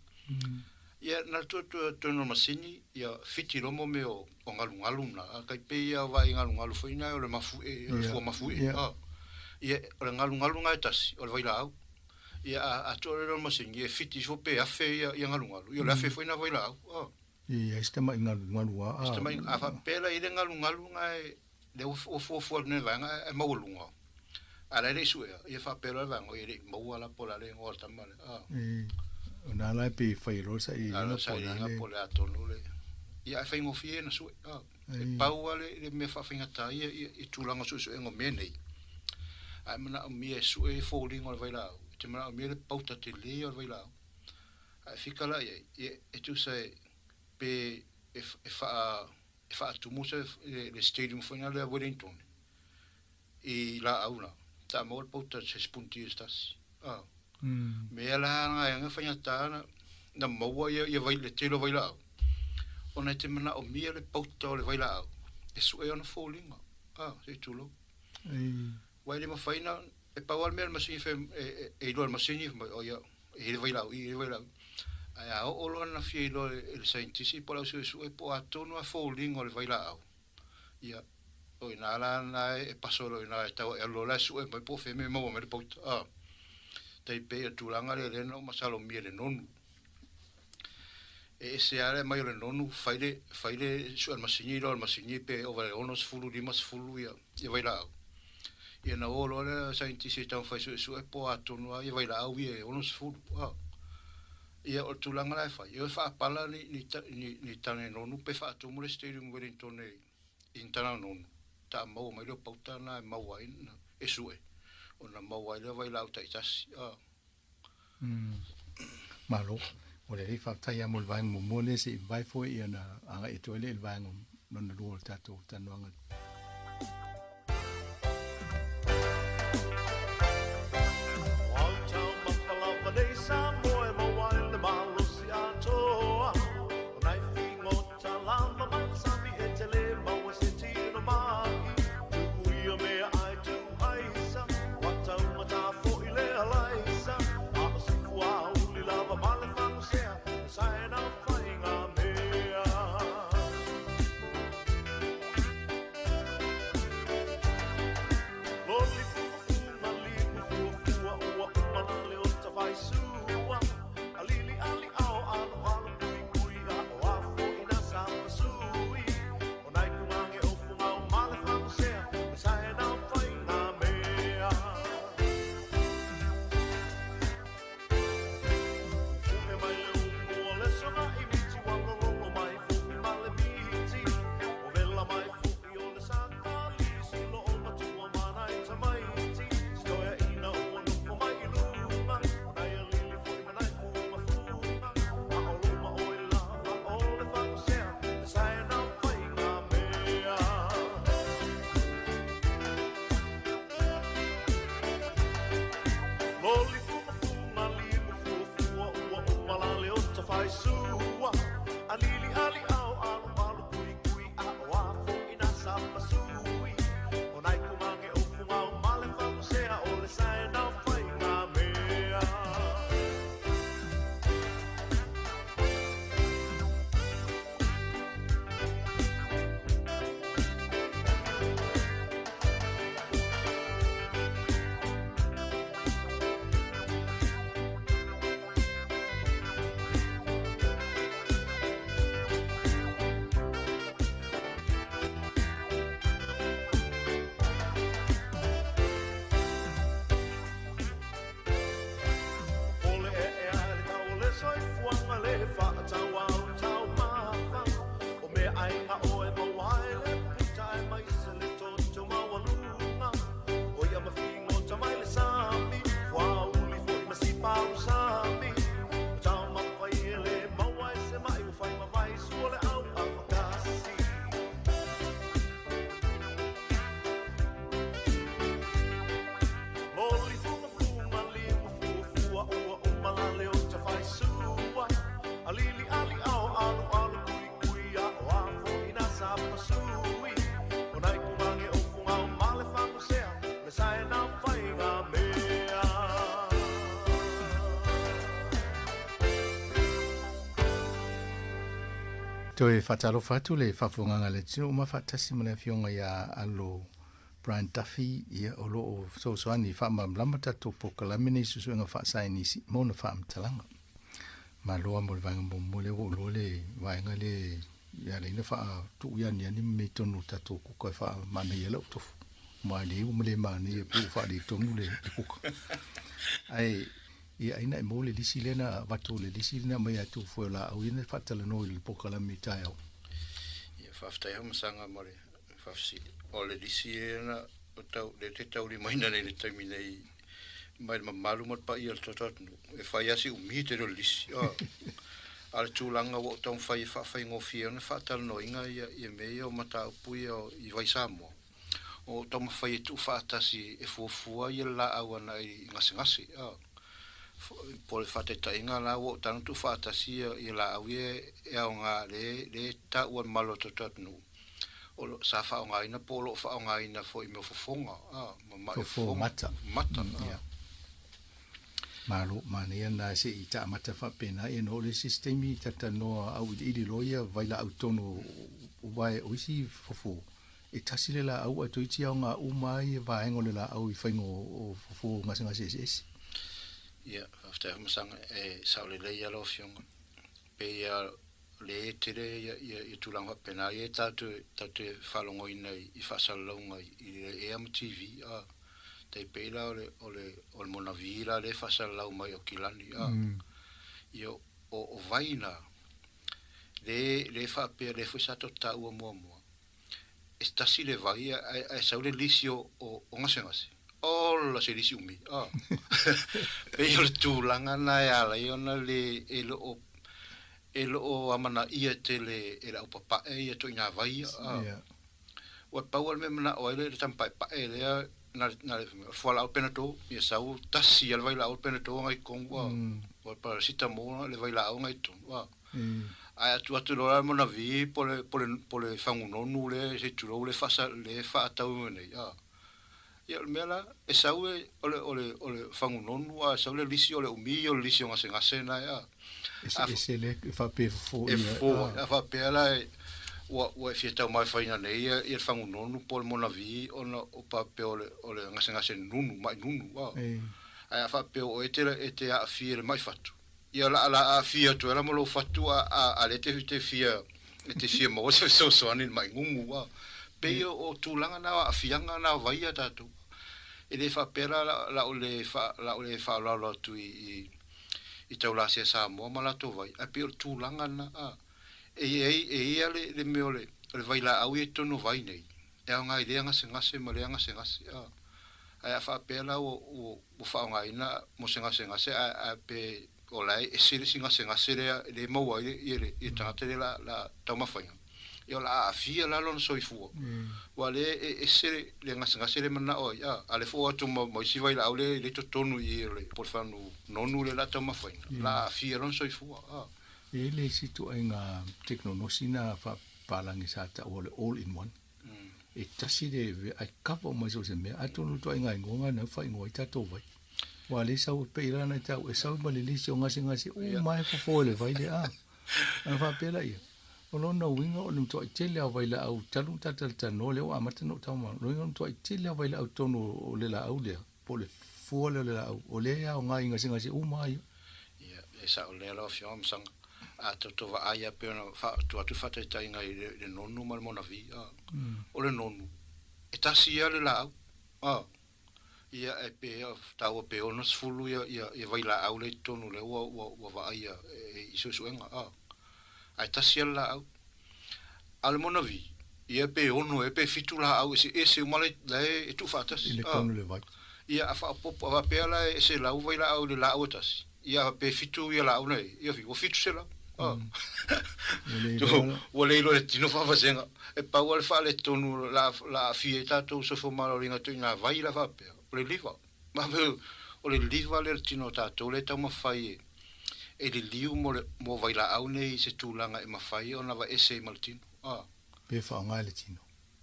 Ia, na tua tua tonu o le masini, ia, fiti loa mo mea o, o galugalu na. A kai pei ia vaai galugalu foi na o le mafuie, o le fua mafuie. A, ia, o le galugalu na e tasi, o le vailaau. Ia, a, a tua loa le masini, ia e fiti ifo pe afe ia, ia galugalu. Ia, o le afe foi na vailaau. A. Ia, i se tamai galugalu a, a. Se tamai, a faapea la i le galugalu na e, lea ua fuafua atu nei le vaega ae maualuga, a o la e le i suea, ia faapea loa le vaega, oi e le i maua la po o le a le igoa o le tama lea. A. E, o nā la e pei e fai loa le sailiiliga po o le a le. Po o le a tonu le, ia ae faigofie ona sue. A. E pau lava le mea faafaigata ia i tulaga o suesuega o mea nei, ae manaomia e sue foliga o le vailaau, e te manaomia le pauta tele o le vailaau. Ae fika la i ai, ia e tusa e pe e faa e faatumu se le stadium foi na lea Wellington i laau la ta maua le pauta se sipuni se tasi a mea la na e faigata na na maua ia ia vai le tele o vailaau ona e te manaomia le pauta o le vailaau e sue ona foliga a se i tulou Ua e le mafai na e pau lava le mea le masini e e iloa e le masini fai mai o ia e i le vailaau i e i le vailaau i. Ae a oo loa na fia iloa e le saienitisi po o le ausuesue po o a tonu lava foliga o le vailaau, ia o i ina la na e paso loa i ina e tau e alu loa la e sue mai po o fea mea e maua mai le pauta. A tai pei o le tulaga lea lea na ou masalomia i le nonu. E ese lava le aumai o le nonu fai le fai le sue a le masini iloa e le masini pe ova i le 60, 50 ia ia vailaau. Ia na o loa le saienitisi e taumafai suesue po o a tonu lava ia vailaau ia e 60. A. Ia o le tulaga la e fai, e o e faapala ni, ni, ni, ni tane nonu pe faatumu le Stadium Wellington e, i ni tana nonu, ta maua mai lea o pauta na e maua ai na, e sue, ona maua ai lea vailaau taitasi. A. Malo. O le alii faafetai lava mo le vaega muamua lea se i mavae foi ia ona agai atu ai lea i le vaega lona lua o le tatou talanoaga. mai ngā mea. Toe faatalofa atu le faafofogaaga a le atunuu ma faatasi ma le Afioga ia Alo Brian Duffy, ia, o lo o fesoasoani e faamalamalama tatou polokalame nei i suesuega faasaienisi ma ona faamatalaga. Malo lava mo le vaega muamua lea ua ou iloa le vaega lea e ala ai ona faatuu i aniani ma mea i totonu o le tatou kuka e faamanaia ai lau tofu. Aua e le ua ma le manaia pei ua faaletonu le kuka. Ae ia ai na e maua le lisi lea na avatu le lisi lea na aumai ia te foe o laau ia na faatalanoa i le polokalame i taeao. Ia faafetai Hamasaga mo le faafesili. O le lisi lea na tau lea te taulimaina nei i le taimi nei mai le mamalu ma le paia o le tatou atunuu, e fai lava si umi tele o le lisi. A o le tulaga ua ou taumafai e faafaigofie ona faatalanoaina ia mea ia o mataupu ia i Vai Samoa, ua ou taumafai e tuufaatasi e fuafua ia le laau ana i gasegase. Po o le faataitaiga la ua ou tago tuufaatasi ia laau ia e aoga lea e taua e le mamalu o le tatou atunuu. O lo, sa faaaogaina po o lo o faaaogaina foi i mea o fofoga, a, ma ma'i o Fofo fofoga. mata. Mata, Mm, a. ia. Malo, manaia lena se i taamata faapena, ia ona oo lea i se isi taimi talatalanoa auiliili loa ia vailaau tonu o vae o isi fofo, e tasi le laau ae toeitiiti aoga uma ai vaega o le laau i faiga o fofo gasegase eseese. Ia, faafetai Afamasaga, e sao lelei lava lau Afioga. Pei lava le e tele ia tulaga faapena ia tatou te faalogoina i faasalalauga i le ea ma TV a. Tai pei la o le o le o le Monavi la lea e faasalalau mai o Kilani a. Ia o vai na le le faapea lea foi sa tatou taua muamua e tasi le vai ae sau le lisi o gasegase, ola se lisi umi a. Pei o le tulaga na e ala ai ona le e le o e le o amanaia tele e le aupapae ia ituaiga vai ia a. Ua pau lava le mea e manao ai le tama paepae lea na na le fualaau Panadol ia sau tasi lava le vailaau Panadol na i totonu a. O le paracetamol le vailaau na i totonu a. Ae atu atu loa la mona vi po le po le po le fagunonu lea se i tulou le faasa le faatau nei a. Ia o le mea la e sau e o le o le o le fagunonu a sau le lisi o le umi o le lisi o gasegase na e a. Eseese le e faapea e fofo ia. E fofo a faapea la e ua ua e fia taumafaina nei ia le fagunonu po o le mona vi ona o faapea o le o le gasegase nunu mai nunu a. Ae a faapea o oe e te aafia i le mai fatu Ia la la aafia atu ai la ma lou fatu a a a lea te te fia e te fia maua se fesoasoani i le ma'i gugu a pei o o tulaga na o aafiaga na o vai a tatou. E le faapea la la la o le fa la o le faaaloalo atu i i i Taulasia Samoa ma latou vai ae pei o le tulaga na a e i ai e i ai le le mea o le o le vailaau ia i totonu o vai nei e aoga i lea gasegase ma lea gasegase a. Ae a faapea la ua ua faaaogaina mo se gasegase ae ae pe o la e ese le isi gasegase lea e le maua ai le le le tagata lea la la taumafaina, ia o le a aafia la lona soifua. Aua o lea e ese le gasegase lea e manao ai, a a lea foi ua o atu ma ma isi vailaau lea e le i totonu i i o le po o le fagu nonu lea o le a taumafaina, o le a aafia lona soifua, a. E i ai le isi ituaiga tekonolosi na faapapalagi sa taua o le all in one. E tasi le ae kava uma i so o se mea. Atonu ituaiga igoa na faaigoa ai tatou vai. Ua le sau pei la na tau e sau ma le lisi o gasegase uma e fofo e le vai lea. Ona faapea laia, o lona uiga o le matuai tele lava o vailaau talu ona talatalanoa lea ua amata ona ou tau mai. O lona uiga o le matuai tele lava o vailaau i totonu o le laau lea, po o le fua lea o le laau, o lea e aoga i gasegase uma lava ia. Ia, e sao lea lau Afioga Masaga. A tatou vaai lava pei ona tuu atu le faataitaiga i le nonu ma le monavi, a. O le nonu, e tasi lava le laau, a. Ia, e pe taua pe 60 ia, ia, ia vailaau lea i totonu lea ua, ua, ua vaaia i suesuega, a. Ae tasi lava le laau. A o le monavi, ia pe ono ea pe fitu laau eseese uma la e tuufaatasi. I le tonu le vai. Ia a faaopoopo, a faapea la e selau vailaau i le laau e tasi, ia pe fitu ia laau nei, ia ua 700. Ua le iloa e le tino faavasega. E pau lava le faaletonu la aafia ai tatou soifua maloloina atu i nā vai la faapea, o le liva. O le liva lea o le tino o tatou lea e taumafai e liliu mo le mo vailaau nei i se tulaga e mafai ona aveese ai ma le tino. A. Pe faaaoga e le tino.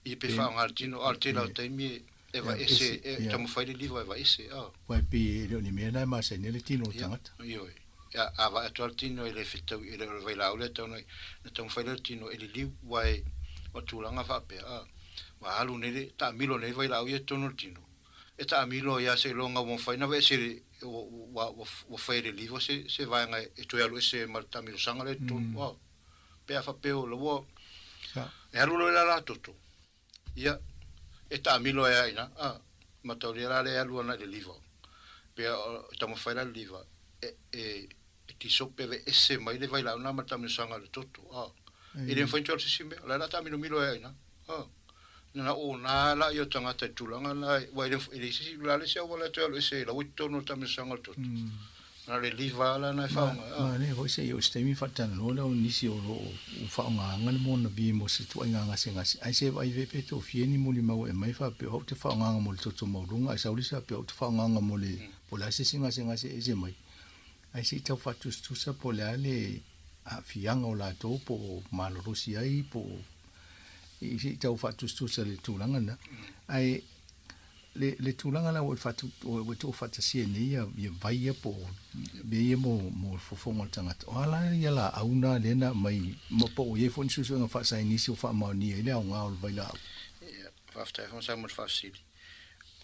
Ia pe faaaoga e le tino, a o le tele lava o taimi e. E vaese, e taumafai le liva e vaese, a. Aua e pei e le o ni mea na e masani ai le tino o le tagata. Ioe. A, a vae atu lava le tino e le fetaui, e le o le vailaau lea e tau nei, na taumafai lea le tino e liliu, aua e, o tulaga faapea, a. Ua alu nei le, taamilo nei le vailaau ia i totonu o le tino. E taamilo ai lava seiloga ua mafai ona aveese le, ua, ua, ua, ua fai e le liva se, se vaega e toe alu ese ai ma le taamilosaga lea i totonu, a. Pe a faapea o la ua, e alu loa i le alatoto, Ia, e taamilo ai lava i ina, a, mataulia la lea e alu ana i le liva. Pei o taumafai la le liva e, e, e tisope aveese mai le vailaau lena ma le taamilosaga i le toto, a. E le mafai ona toe alu se isi mea, o la e o le a taamilomilo ai lava i ina, a. Na ona lava la ia o tagata i le tulaga lena, aua e le, e leai se isi, o le a le isi auala e toe alu ese ai, la ua i totonu o le taamilosaga o le toto. Na o le liva lava lena e faaaoga, a. Manaia foi se i oo i se taimi faatalanoa lea o nisi o lo o faaaogaina le MonaVie mo se ituaiga gasegase, ae se vaai pe toafia ni molimau e aumai faapea o au te faaaogaina mo le toto maualuga ae sau le isi faapea o au te faaaogaina mo le po o le a se isi gasegase e ese mai. Ae se i tau faatusatusa po o le a le aafiaga o latou po o malolosi ai po o se i tau faatusatusa i le tulaga lena. Ae Le, le tulaga la ua faatu, ua tuufaatasia nei ia, ia vai ia po o mea ia mo, mo le fofoga o le tagata. O a la ia laau na lea na aumai, ma po o i ai foi ni suesuega faasaienisi o faamaonia ai le aoga o le vailaau? Ia, faafetai foi Samu i le faafesili.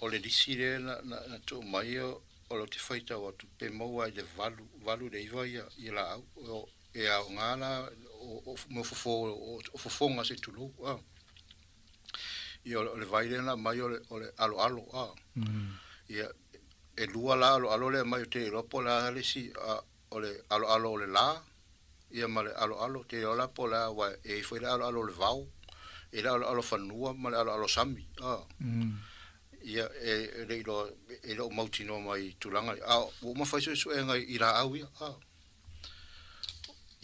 O le lisi lea na, na, na tuu mai o, o lea ou te faitau atu pe maua ai i le valu, valu i le iva ia, ia laau. O, e aoga la o, o, mo fofo, o, o fofoga se i tulou, a. Ia, o le vai lea na aumai o le, o le aloalo, a. Ia, e lua la aloalo lea aumai, ou te le iloa po o le a le isi, a, o le aloalo o le la, ia ma le aloalo, ou te le iloa la po o le a, aua e i ai foi le aloalo o le vao, e i ai le aloalo fanua ma le aloalo sami, a. Ia, e le iloa, e le o mautinoa mai i tulaga ia, a ua uma fai suesuega i laau ia, a.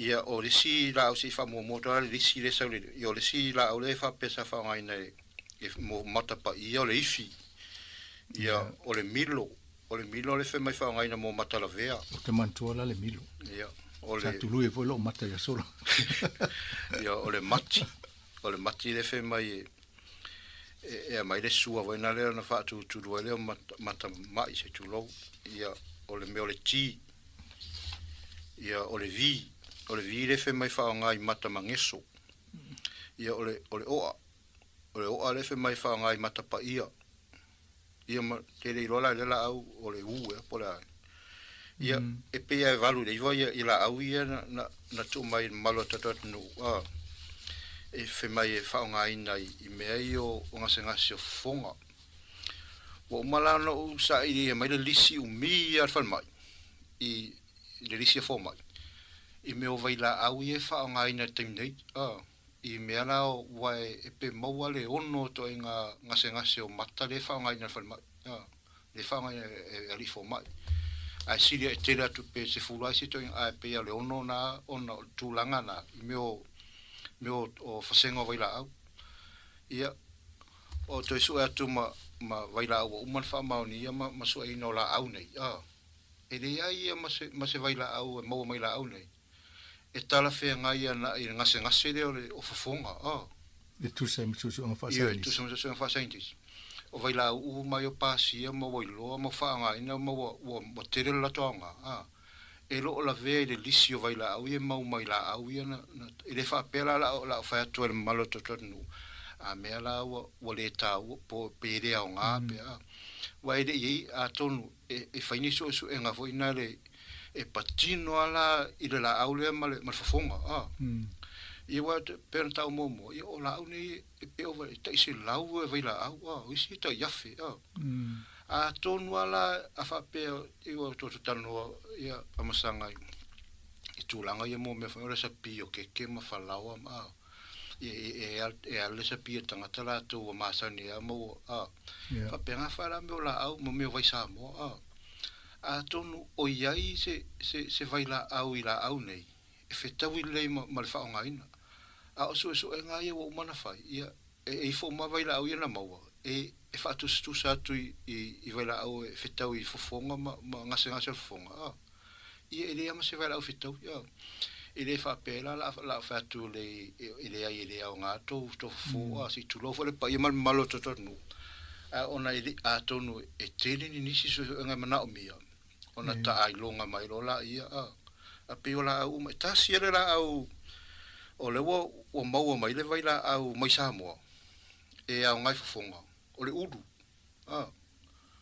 Ia, o le isi laau se i faamuamua atu lava le lisi lea e sau i le, ia o le isi laau lea e faapea sa faaaogaina e, e mo mata paia o le ifi. Ia, o le milo, o le milo lea fai mai faaaogaina mo mata lavea. Ou te manatua la le milo. Ia, o le. Sa tului ai foi lou mata ia solo. Ia, o le mati, o le mati lea fai mai e, e, e aumai le sua foi na lea na faatutulu ai lea o mata, mata mai se tulou. Ia, o le mea o le ti. Ia, o le vi, o le vi lea fai mai faaaoga i mata mageso. Ia, o le, o le oa, o le oa lea fai mai faaaoga i mata paia. Ia, ma, te le iloa la i lea laau o le u ea po o le a. Ia, e pei lava e 8 i le 9 ia, ia laau ia na, na, na tuu mai i le mamalu o le tatou atunuu, a, e fai mai e faaaogaina i, i mea ia o, o gasegase o fofoga. Ua uma la ona ou saili mai le lisi umi ia a le falemai i le lisi a fomai i mea o vailaau ia e faaaogaina i le taimi nei a i mea la ua e pe maua le ono o ituaiga gasegase o mata lea e faaaogaina e le falemai a lea e faaaogaina e alii fomai ae sili ae tele atu pe 10 ai se ituaiga ae pei o le ono na ona o le tulaga na i mea o mea o fasega o vailaau. Ia, o toe sue atu ma, ma vailaau ua uma ona faamaonia ma, ma sueina o laau nei, a, e leai ia ma se, ma se vailaau e maua mai laau nei, e talafeagai ana i le gasegase lea o le, o fofoga, a. E tusa ai ma suesuega faasaienitisi. Ioe, e tusa ma suesuega faasaienitisi. O vailaau uma ai o pasia ma ua iloa ma ua faaaogaina ma ua, ua, ua tele le latou aoga, a. E le o lavea i le lisi o vailaau ia e mau mai laau ia na, na, e le faapea la la o la o fai atu ai le mamalu o le tatou atunuu, a mea la ua, ua le taua, po, pe le aoga pe a. Aua e le i ai, atonu e, e fai ni suesuega foi na le, e patino lava la i le laau lea ma le, ma le fofoga, a. Ia aua e pei ona taua muamua, ia o laau nei e pei ova e tai 100 e vailaau, a, o isi e tai 1000, a. Atonu lava la a faapea i ua outou talanoa ia Amasaga i tulaga ia mo mea foi o le sapi o keke ma falaoa ma a ia e alu le sapi a tagata latou ua masani a ma ua a faapena fa la mea o laau ma mea o vai Samoa a atonu o i ai se se se vailaau i laau nei e fetaui lelei ma ma le faaaogaina a o suesuega ia ua uma ona fai ia e ifo uma vailaau ia na maua e e faatusatusa atu i, i, i vailaau e fetau i fofoga ma, ma gasegase o le fofoga, a. Ia, e leai lava ma se vailaau fetau, ia. E le faapea la, la, la fai atu le, e leai e le aoga tou, tou fofo, a, se i tulou foi le paia ma le mamalu o le tatou atunuu. Ae ona e le i atonu e tele ni nisi suesuega e manaomia ona taailoga mai loa laia a, a pei o laau uma e tasi a le laau o lea ua ua maua mai le vailaau mai Samoa e aoga i fofoga o le ulu a.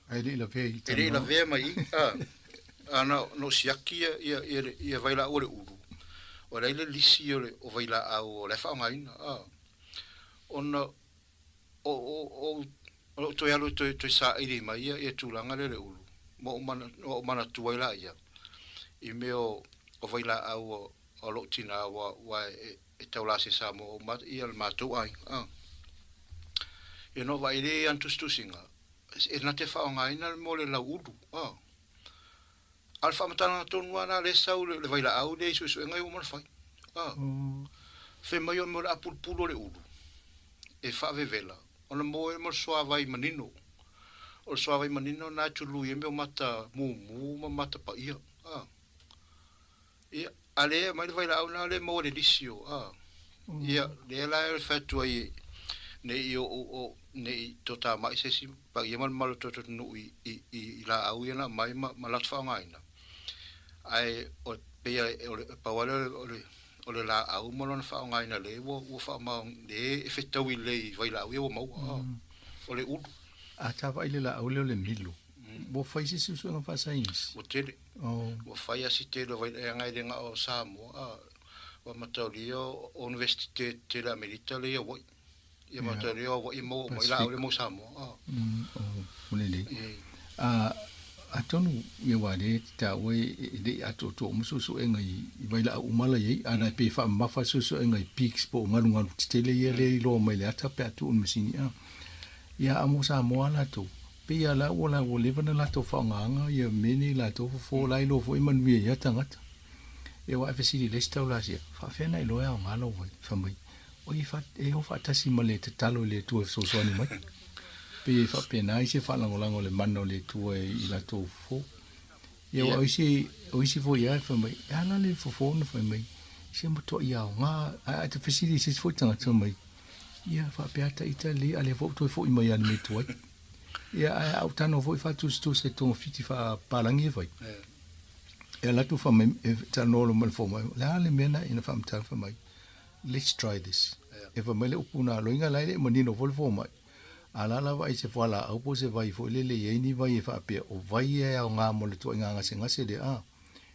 Ae le i lavea i E le i lavea mai i a. A na na ou siaki ia ia ia le ia vailaau o le ulu, o la e i le lisi o le o vailaau o la e faaaogaina a. Ona o o o o lou toe alu e toe toe saili mai ia ia tulaga lea i le ulu, ma ou mana ma ou manatua ai laia i mea o o vailaau o o lou tina ua ua e e tau lase Samoa uma ia le matou aiga a. Ia na ou vaai lea i ana tusitusiga, e na te faaaogaina mo le lau ulu a. A o le faamatalaga tonu lava la lea e sau le vailaau lea i suesuega ia ua uma ona fai. A. Fai mai o le mea o le apulupulu o le ulu e faavevela ona maua ai ma le suavai manino. O le suavai manino lena e tului ai mea o mata mumu ma mata paia. A. Ia, a lea e aumai le vailaau lena lea e maua i le lisi o, a. Ia, lea la e fai atu ai ne i o, o, ne i totamai se isi paia ma le mamalu o le tatou atunuu i, i, i laau ia na aumai ma, ma latou faaaogaina. Ae o, pei o le, pau lava lea o le, o le laau ma lona faaaogaina lea ua, ua faamaoni, lea e fetaui lelei i vailaau ia ua maua, a. O le ulu. A ta vaai i le laau lea o le milo, ua fai se isi suesuega faasaienisi? Ua tele. Ua fai a si tele o vailaeaga e le na o Samoa, a ua mataulia o Universite tetele a Amerika lea i Hawaii. Ia mataulia o Hawaii e maua uma ai laau lea mo Samoa, a. O lelei. A atonu ia aua lea e te taua e le i atoatoa uma suesuega i vailaau uma la i ai, a na pe faamamafa suesuega i pigs po o galugalu tetele ia lea e iloa mai le ata pe a tuu i le masini a. Ia a mo Samoa a latou, Pei a la ua la ua leva na latou faaaogaina ia mea nei latou fofo la iloa foi manuia ia tagata. Ia aua e fesili i le isi taulasia, faafefea na iloa e aoga lou vai? Fai mai, oi e fa e o faatasi ma le tatalo i le Atua e fesoasoani mai. Pei e faapena ai se faalagolago i le mana o le Atua i latou fofo. Ia aua o isi o isi foi lava e fai mai, e a la le fofo na fai mai, se matuai aoga. Ae a e te fesili i se isi foi tagata fai mai, ia faapea ta ita lelei a lea foi ua toe foi mai lava i le mea tuai. Ia ae a ou talanoa foi faatusatusa i togafiti faapalagi e fai. E alu atu fai mai e talanoa loa ma le fomai, o le a le mea na ina faamatala fai mai, let's try this. E fai mai le upu na loiga la e le i manino foi le fomai. A la lava ai se fualaau po o se vai foi lele e i ai ni vai e faapea o vai ia e aoga mo le tuaiga gasegase lea a.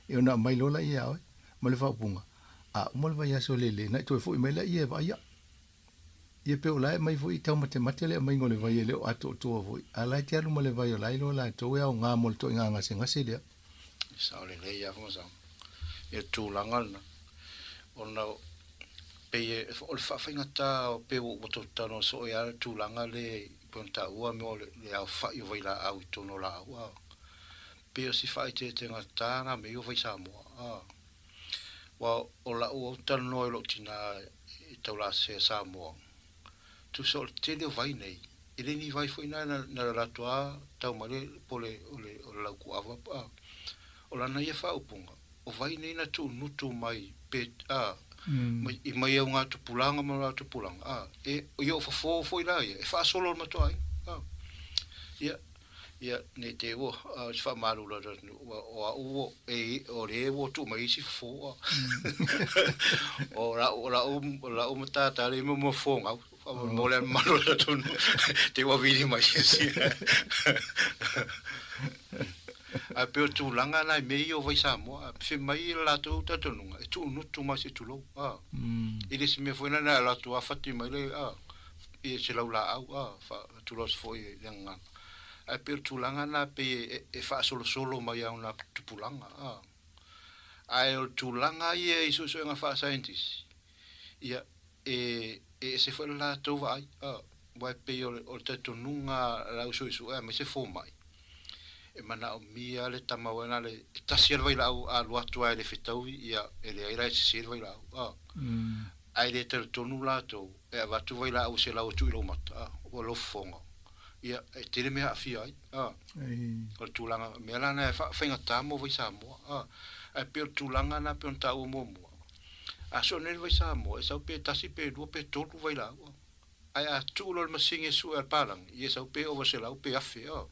E ona aumai loa laia ia oe ma le faaupuga, a uma le vaiaso lele na i toe foi mai laia e vaai au. Ia pei o la e aumai foi taumatemate le aumaiga o le vai e le o atoatoa foi, a la e te alu ma le vai o la e iloa latou e aoga mo le ituaiga gasegase lea. E sao lelei lava Faamasama i le tulaga lena, ona pei e, o le faafaigata pei ua tou talanoa soo ai lava le tulaga lea e pei ona taua mea o le aofai o vailaau i totonu o laau a. Pei o si faaeteetegata na mea ia o vai Samoa a. Aua o la'u au talanoa i lo'u tinā i Taulasea, Samoa, tusa o le tele o vai nei, e le ni vai foi na na le latou a tau mai le po le o le o le laukuava a o lana ia faaupuga, o vai nei na tuunutu mai pe a mai i mai au ngā tupulaga ma ngā tupulaga a e ia o fofo foi la ia e faasolo le matou aiga a ia Ia, nei te ua, a o se faamalulu atu atu, ua, o a'u ua, e, o le ua tuu mai isi fofo, a. O la'u, o la'u, o la'u matata le mo mo fofo gau, faamolemole a mamalu o le atunuu, te ua vili mai isi. Ae pei o tulaga na i mea ia o vai Samoa, fai mai le latou talitonuga, e tuunutu mai se i tulou, a. I le isi mea foi lena e alu atu lava fati mai le, a, i se laulaau, a, tulou atu foi i le gagana. Ae pei o le tulaga lena pei e faasolosolo mai ai ona tupulaga. Ae o le tulaga ia i suesuega faasaienitisi, ia, e ese foi le latou vaai, aua e pei o le talitonuga a le au suesue aemaise fomai, e manaomia le tama uae na le, e tasi lava le vailaau a alu atu lava e le fetaui, ia, e leai la e sese le vailaau. Ae le talitonu latou e avatu vailaau se lau atu i lou mata, a, ua lou fofoga. Ia, e tele mea aafia ai, a. O le tulaga, mea la na e faigata mo vai Samoa, a. Ae pei o le tulaga na pei ona taua muamua, a soo nei le vai Samoa, e sau pe tasi pe lua pe tolu vailaau, a. Ae a tuu loa le masini e sue a le palagi, ia sau pe ova 100 pe 1000 a.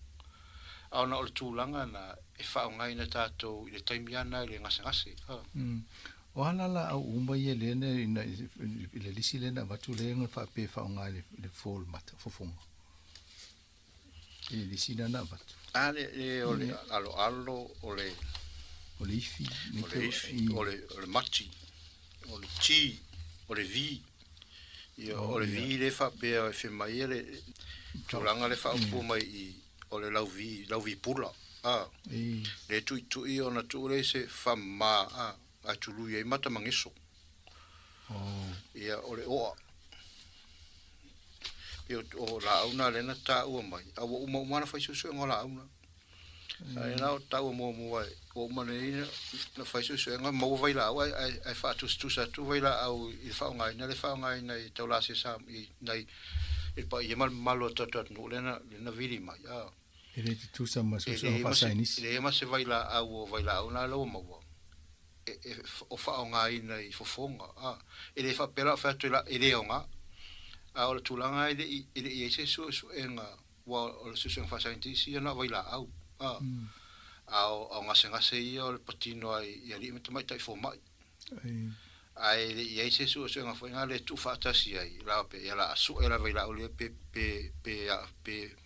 A ona o le tulaga na e faaaogaina tatou i le taimi lava na i le gasegase a. O a la laau uma ia lea na i le lisi lea na avatu lea na faapea e faaaoga i le fofo o le mata, fofoga. I le lisi lea na avatu. A le, le o le aloalo, o le. O le ifi. O le ifi, o le, o le mati, o le ti, o le vi. Ia, o le vi lea faapea e fai mai ai le tulaga lea faaupua mai i o le lauvi, lauvi pula, a. Lea tuitui ona tuu lea i se faamama, a, ae tului ai mata mageso. Ia, o le oa. Pei o laau na lea na taua mai, a ua uma uma ona fai suesuega o laau na. Ae na o taua muamua ua uma nei na fai suesuega maua vailaau ae ae faatusatusa atu vailaau i le faaaogaina le faaaogaina i taulase sa i nai i le paia ma le mamalu o le tatou atunuu lea na lea na vili mai a. E le tutusa ma suesuega faasaienisi. E leai ma se vailaau o vailaau na lea ua maua e e o faaaogaina i fofoga a. E le faapea la o fai atu e le aoga a o le tulaga e le i e le i i ai se suesuega Ua o le suesuega faasaienitisi ia na o vailaau, a, a o gasegase ia o le patino ai i alii ma tamaitai fomai. Ae le i ai se suesuega foi na le tuufaatasi ai, la pe ia la a sue la vailaau lea pe pe pe pe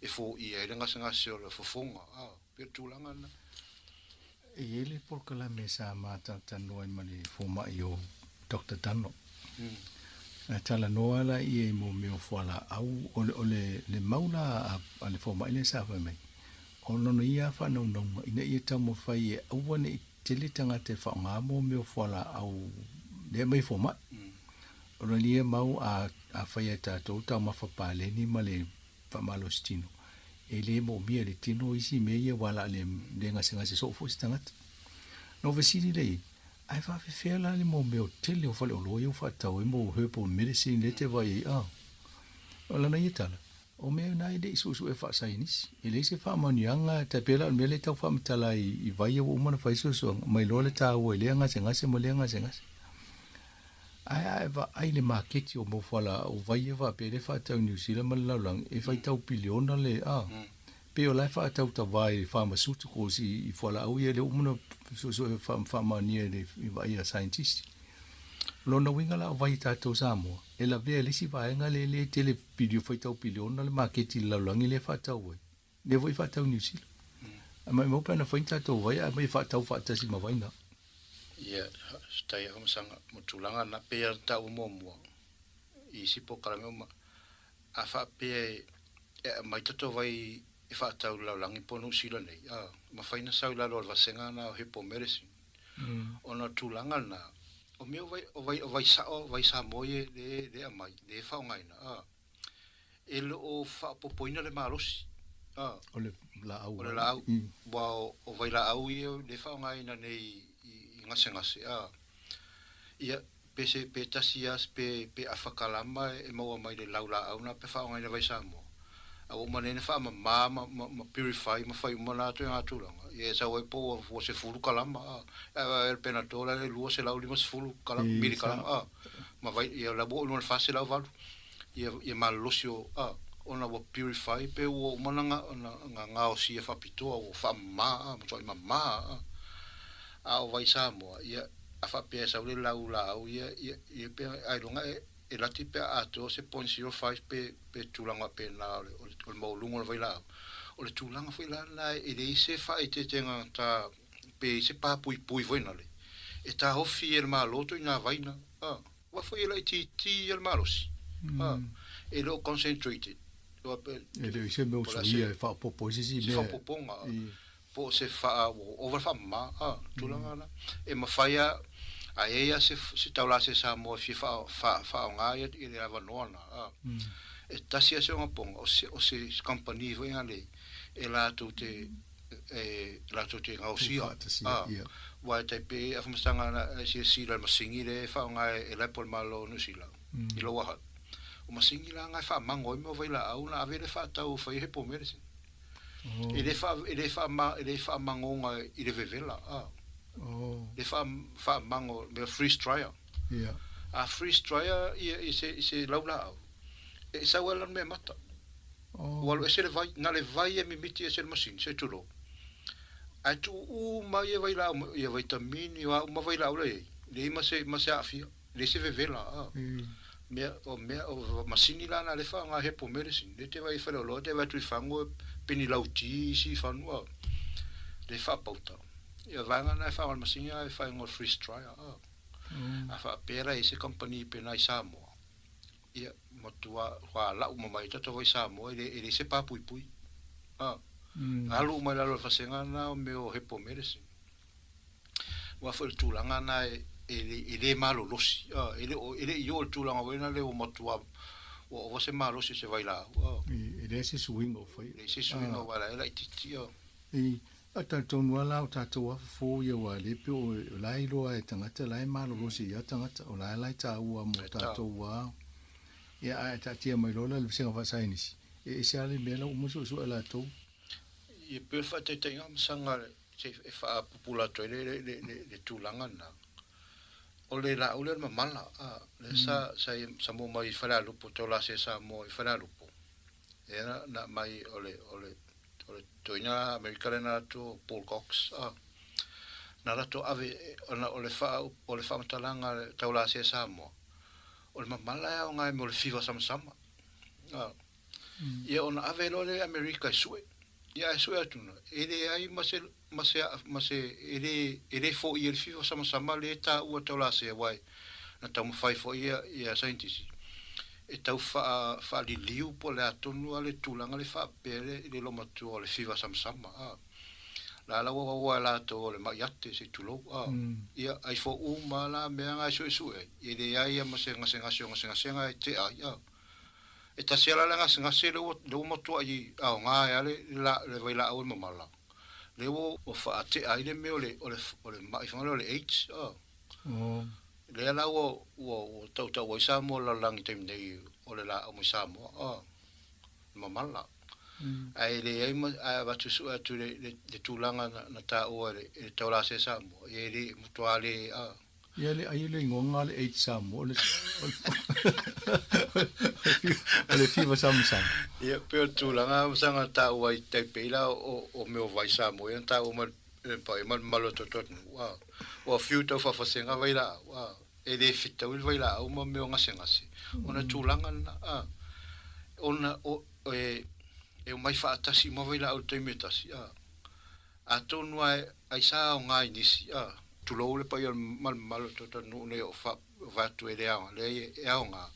e foia ai le gasegase o le fofoga, a, pe o le tulaga lena. E i ai le polokalame sa matalatalanoa ai ma le fomai o Doctor Dunlop. Na talanoa la ia i mo mea o fualaau, o le, o le, le mau la a, a le fomai lea sa fai mai, o lona ia lava faanaunauga ina ia taumafai e aua ne i tele tagata e faaaoga mo mea o fualaau lea e aumai e fomai. O lona ia mau a, a fai e tatou taumafa paleni ma le faamalosi tino, e le moomia e le tino isi mea ia aua o le a le gasegase soo foi se tagata. Na ou fesili lea i ai, Ae faafefea la le mo mea o tele o faleoloa ia ua faatau ai mo herbal medicine lea e te vaai ai a? O lana ia tala, o mea na e le i suesuea faasaienisi. E leai se faamanuiaga, tai pei la o le mea lea e tau faamatala ai i vai ia ua uma ona fai suesuega, mai loa le taua i lea gasegase ma lea gasegase. Ae a e vaai i le maketi o mau fualaau vai ia faapea lea e faatau i Niu Sila ma le lalolagi, e faitau piliona le, a, pei o la e faatau tava i pharmaceuticals i fualaau ia lea ua uma ona suesue faamaonia i vaai a scientist. O lona uiga la o vai a tatou Samoa, e lavea i le isi vaega lea e tele faitau piliona le maketi i le lalolagi lea e faatau ai. Lea foi e faatau i Niu Sila. Ae maumau pe ana fai ni tatou vai ae aumai e faatau faatasi ma vai na. Ia, faafetai Afamasaga mo tulaga na, pei lava ona taua muamua i isi polokalame uma, a faapea e aumai tatou vai e faatau i le lalolagi po o Niu Sila nei, a, mafai ona sau i lalo o le vasega na o Herbal Medicine. Ona o le tulaga lena, o mea o vai, o vai, o vai sao, vai Samoa ia lea e aumai, lea e faaaogaina, a. E le o faaopoopoina le malosi. A. O le laau. O le laau. Aua o vailaau ia lea e faaaogaina nei i gasegase, a. Ia, pe se, pe tasi lava, pe, pe afa kalama e maua mai le laulaau na pe faaaogaina vai Samoa. A ua uma nei ona faamama ma, ma, ma purify ma fai uma na atu i ngā tulaga. Ia e sau ai po ua, ua 10 kalama, a. Ae o le Panadol la e 250 kalama, milikalama, a. Ma vai, ia la ua oo i luga o le 408. Ia, ia malolosi o, a, ona ua purify pe ua uma ona, ona, ona gaosia faapitoa, ua faamama, a, matuai mama, a. A o vai Samoa, ia, a faapea e sau le lau laau ia, ia, ia pe ailoga e, e lati pe a atoa se 0.05 pe, pe tulaga faapena o le, o le, o le maualuga o le vailaau. O le tulaga foi la lena e leai se faaeteetega ta, pe i se papuipui foi nale, e taofi e le Malo ituaiga vaina, a. Ua foi e laitiiti ia le malosi, a, e le o concentrated. E le o se mea o suia e faaopoopo ai se isi mea. Se faaopoopoga, po o se faa, ua ova le faamama, a, tulaga na. E mafai lava, a i ai lava se, se taulase Samoa e fia faaaoga ia le avanoa na, a. E tasi lava se ogapoga, o se, o se kamupani foi lea e latou te e latou te gaosia. Aua e tai pei e whamasaga ana e silasila i le masini lea e faaaoga e lae po o le Malo o Niu Sila i Lower Hutt. O masini la na e faamango ai mea o vailaau na ave le faatau e fai ai herbal medicine. E le faa e le faama e le faamangoga i le vevela a. Le faa faamango mea freeze dryer. A freeze dryer ia i se i se laulaau. E sau ai la le mea mata. Ua alu ese le vai, na le vai e mimiti ese le masini, se i tulou. Ae tuu uma ia vailaau ma ia vaitamini, o a uma vailaau la i ai, leai ma se, ma se aafia, leai se vevela, a. Mea, o mea, o masini la na le faaaoga hepo medicine, lea e te vaai i Faleoloa, te vaai atu i fagu e penilau ti isi fanu, a. Le faapauta. Ia vaega na e faaaoga le masini a e faaigoa freeze dryer, a. A faapea la e i ai se kamupani pena i Samoa, Ia, matua lau uma mai tatou vai Samoa, e le, e leai se pa puipui. A, alu uma i lalo o le vasega lena o mea o hepo medicine. Aua foi o le tulaga lena e, e, e le malolosi, a, e le o, e le i oo i le tulaga foi lena ua matua ua ova se malosi o se vailaau, a. E leai se suiga o faia. E leai se suiga aua la e laitiiti, a. E talitonu lava la o tatou lava fofo ia aua le pei o la e iloa e tagata la e malolosi ia tagata o la e la e taua mo tatou lava ia ae taatia mai loa la le vasega faasaienisi e ese lava le mea la ua uma suesue latou. Ia pei o le faataitaiga ma saga e faapupula atu ai le tulaga lena, o le laau lea o le mamala, lea sa maua mai i Falealupo, Taulase Samoa i Falealupo, lea na aumai o le O le toeaina Amerika lea na alu atu o Paul Cox, a, na alu atu ave, ona o le faa, o le faamatalaga tau lase a Samoa, o le mamala e aoga ai mo le fiva samasama. A, ia ona ave loa lea i Amerika e sue. Ia ae sue atu na, e leai ma se, ma se, ma se, e le, e le foia le fiva samasama lea e taua tau lase aua e, na taumafai foi ia, ia saienitisi e tau faaliliu po o le a tonu lava le tulaga le faapea i le loomatua o le fiva samasama a. La la ua ua e latou o le ma'i ate se i tulou a. Ia ai fo uma la mea nga e suesue ai, e leai a ma se gasegase o gasegasega e tea ai a. E tasi a la le gasegase le ua le ua matua'i aoga ai a le la le vailaau e mamala, le ua ua faatea ai le mea o le o le o le ma'i fana lea o le AIDS a. Lea la ua ua tautau ai Samoa lalolagi i taimi nei o le laau mai Samoa, a, le mamala. Ae leai ma, ae avatu sue atu le, le, le tulaga na, na taua e le, e le taulase Samoa, ia e le, matua le, a. Ia le ai le igoa le AIDS Samoa, o le, o le fiva samasama. Ia, pei o le tulaga masaga na taua ai tai pei la o, o mea o vai Samoa ia na taua mai E pai ma le mamalu o tatou atunuu, a ua fiu tau faafasega vailaau, a e le fetaui le vailaau ma mea o gasegase, ona tulaga lena, a ona o e e omai faatasi uma vailaau i le taimi e tasi, a atonu a ai sa aoga i nisi, a tulou le paia ma le mamalu o tatou atunuu nei o fa vaeatu e le aoga, leai e aoga,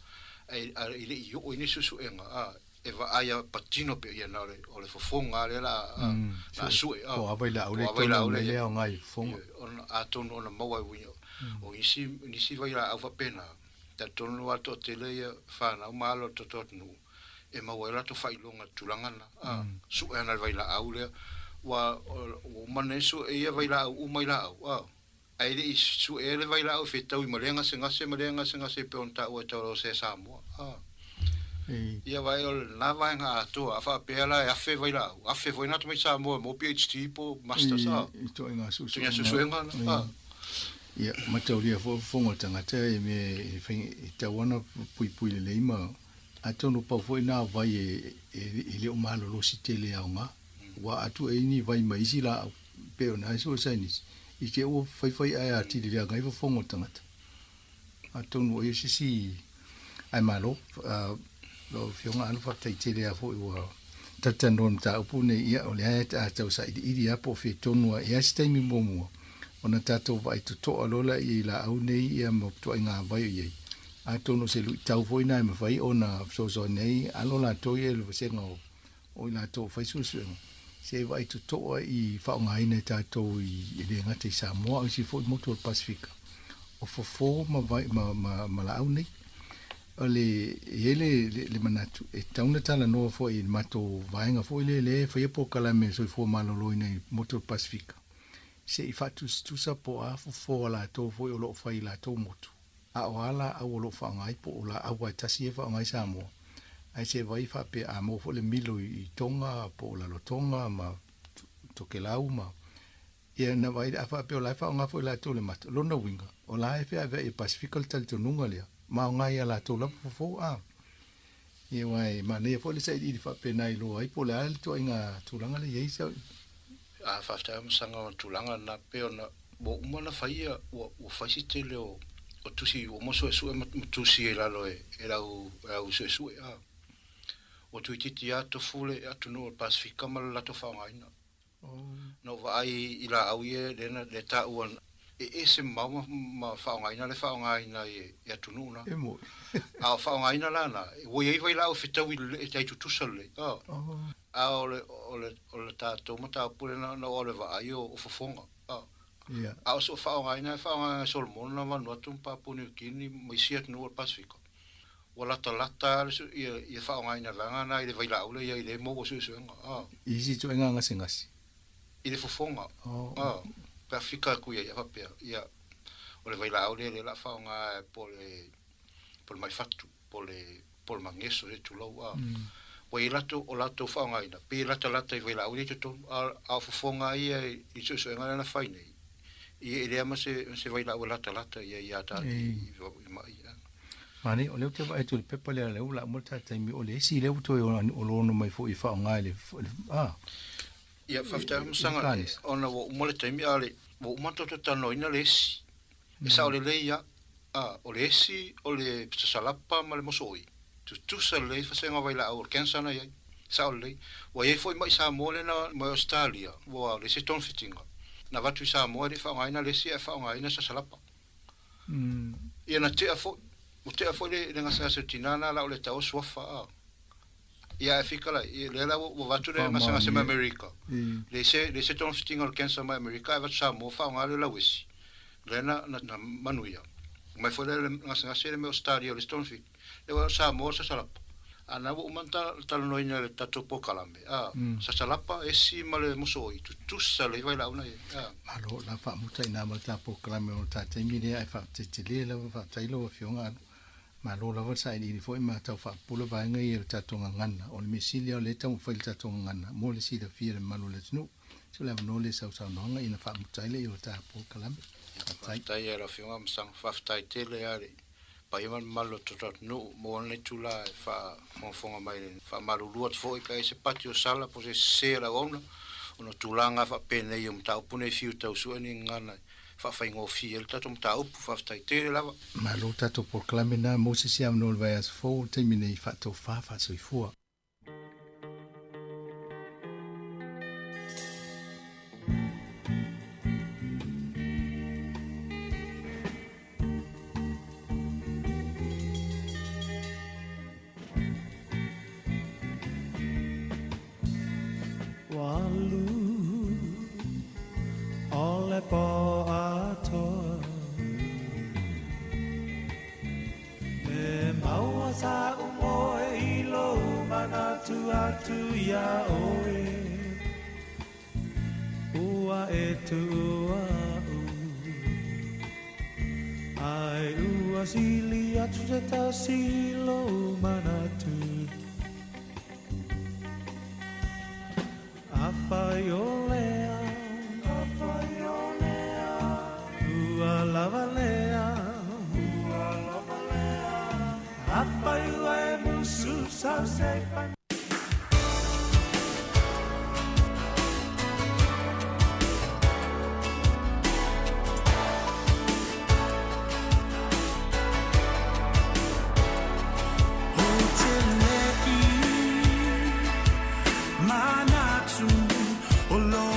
ae e le i oo i ni suesuega, a e vaai a patino pea ia na o le, o le fofoga lea la a, la sue a. Po o a vailaau lea tonu o mea lea aoga i fofoga. Ona atonu ona maua e uiga o nisi, nisi vailaau faapena, talitonu lava le toatele ia fanau ma alo o le tatou atunuu e maua ai o latou faailoga i le tulaga lena, a, sue ana i le vailaau lea, ua, ua uma nei sue ia vailaau uma i laau, a. Ae le i suea le vailaau e fetaui ma lea gasegase ma lea gasegase e pei ona taua e Taurauasea Samoa. A. Ia vaai o lena vaega atoa, a faapea la e afe vailaau, afe foi na tamai Samoa mo PhD po Masters a. I ituaiga suesuega. Suesuega na. A. Ia, mataulia foi o fofoga o le tagata e mea e fai, e tatau ona puipui lelei ma atonu pau foi na vai e le o malolosi tele e aoga. Ua atu ai ni vai mai isi laau. Pei ona ai soo sainisi, i te ua faifai ae atili leaga ai fofoga o le tagata. Atonu o ia se isi ae malo, lau Afioga Alo faafetai tele lava foi ua talatalanoa i le mataupu lenei, ia o lea a tau sailiili lava po o fea tonu lava i ai se taimi muamua ona tatou vaai totoa loa lea i laau nei ia ma ituaiga vai o i ai. Atonu o se luitau foi lena e mafai ona fesoasoani ai alo latou ia i le vasega o O i latou o fai suesuega, se i vaai totoa i faaaogaina e tatou i, e le gata i Samoa, a o isi foi motu o le Pasefika, o fofo ma, vai, ma, ma, ma laau nei. O le, e i ai le, le, le manatu, e tatau ona talanoa foi i le matou vaega foi lea, lea e faia polokalame soifua maloloina i motu o le Pasefika, se i faatusatusa po o a fofo a latou foi o lo o fai i latou motu. A o a laau o lo o faaaoga ai po o laau lava e tasi ia e faaaoga ai Samoa, ae se vai faapea a maua foi le milo i Tonga po o Lalotonga ma Tokelau ma ia na vaai a faapea o la e faaaoga foi latou le mata. O lona uiga, o la e feaveai e Pasefika le talitonuga lea ma aoga ia latou lava fofo a. Ia aua e manaia foi le sailiili faapena e iloa ai po o le a le ituaiga tulaga lea e i ai sau. A faafetai Amasaga o le tulaga lena pei ona ua uma ona fai ia ua ua fai se tele o o tusi ua uma suesue ma ma tusi i lalo e e le au e au suesue a. Ua tuititi a tofu le atunuu o le Pasefika ma le latou faaaogaina. Na ou vaai i laau ia lea na lea taua e ese mamao ma ma faaaogaina le faaaogaina e e atunuu na. E moni. A o faaaogaina la na, ua i ai vailaau e fetaui lelei e tai tutusa lelei. A o le o le o le tatou mataupu lea na na oo le vaai o o fofoga. A o so faaaogaina e faaaogaina e Solomona, Vanuatu ma Papua Niu Kini ma isi atunuu o le Pasefika. Ua latalata lava le ia faaaogaina e vaega na i le vailaau lea i ai lea e maua suesuega a. I isi ituaiga gasegase. I le fofoga a, pe a fika atu i ai a faapea, ia, o le vailaau lea lea o le a faaaoga po o le, po o le mai fatu, po o le, po o le mageso se tulou a. Ua i ai latou, o latou faaaogaina, pei e latalata i vailaau lea i totonu, a, a o fofoga lava ia i suesuega lea na fai nei, ia e leai ma se, se vailaau e latalata i ai ia ta, i, i mai ia. Manaia, o lea ou te vaai atu i le pepa lea, lea ua uma le ta taimi, o le isi lea ua toe oloolo mai foi e faaaoga i le, a. Ia, faafetai Afamasaga, ona ua uma le taimi, a o le, ua uma ona tatou talanoaina le esi. E sao lelei lava, a, o le esi o le sasalapa ma le mosooi, tutusa lelei vasega vailaau o le cancer na i ai. Sao lelei. Ua i ai foi mai Samoa lea na mai Ausetalia, ua leai se togafitiga. Na avatu i Samoa e le i faaaogaina le esi ae faaaogaina sasalapa. Ia na tea foi, ua tea foi le le gasegase o le tina na la o le tau o suafa a. Ia ae fika la, ia lea la ua avatu le gasegase mai Amerika. Leai se leai se togafitiga o le cancer mai Amerika ae avatu Samoa faaaoga le lauesi. Lea na na manuia. Mai foi lea le gasegase le mai Ausetalia o le isi togafiti. Lea ua Samoa sasalapa. A na ua uma ona talanoaina e le tatou polokalame, a, sasalapa, esi ma le mosooi, tutusa lelei vailaau na i ai, a. Malo, la faamuta i ina ma le ta polokalame o le ta taimi lea ae faafetai tele lava, faafetai lau Afioga Alu. Malo lava le sailiili foi ma tau faapupula vaega ia i le tatou gagana. O le mea sili lava o lea e taumafai le tatou gagana mo le silafia e le mamalu o le atunuu. Se o le avanoa lea i sau saunoaga ina faamuta ai lea i o le ta polokalame. Faafetai. Faafetai i lau Afioga Masaga. Faafetai tele lava i le paia ma le mamalu o le tatou atunuu mo lenei itula e faafogafoga mai le faamalulu atu foi pe ai se pati o sala po o se sese o le auauna ona o tulaga faapenei o mataupu nei fiu tau sue ni gagana e faafaigofie ai le tatou mataupu. Faafetai tele lava. Malo tatou polokalame na mo se isi avanoa o le vaiaso fou o le taimi nei faatofa faasoifua. E maua sa'u moe i lou manatu atu iā ʻoe Ua e tuua aʻu Ae ua sili atu se tasi i lou manatu Afai o lea, ua lava lea, Afai ua e musu sau se i fai. Ou te le i manatu o lou.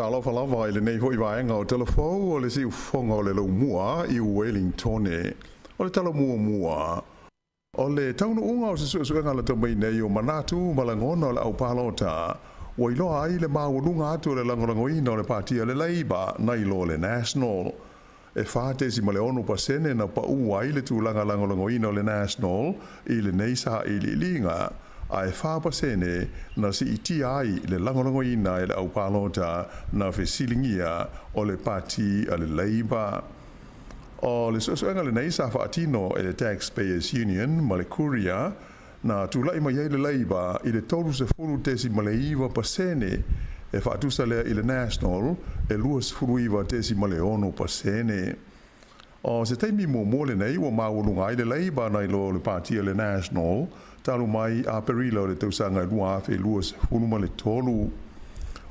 Talofa lava i lenei foi vaega o Tala Fou o le Siufofoga o le Laumua i Wellingtone. O le tala muamua, o le taunuuga o se suesuega lata mai nei o manatu ma lagona o le aupalota, ua iloa ai le maualuga atu o le lagolagoina o le Pati a le Labour nai lo le National. E 4.6% na paʻu ai le tulaga lagolagoina o le National i lenei sailiiliga, ae 4% na siitia ai le lagolagoina e le aupalota na fesiligia o le Pati a le Labour. O le suesuega lenei sa faatino e le Taxpayers Union ma le Courier, na tulai mai ai le Labour i le 30.9%, e faatusa lea i le National e 29.6%. O se taimi muamua lenei ua maualuga ai le Labour nai lo le Pati a le National talu mai Aperila o le tausaga 2023.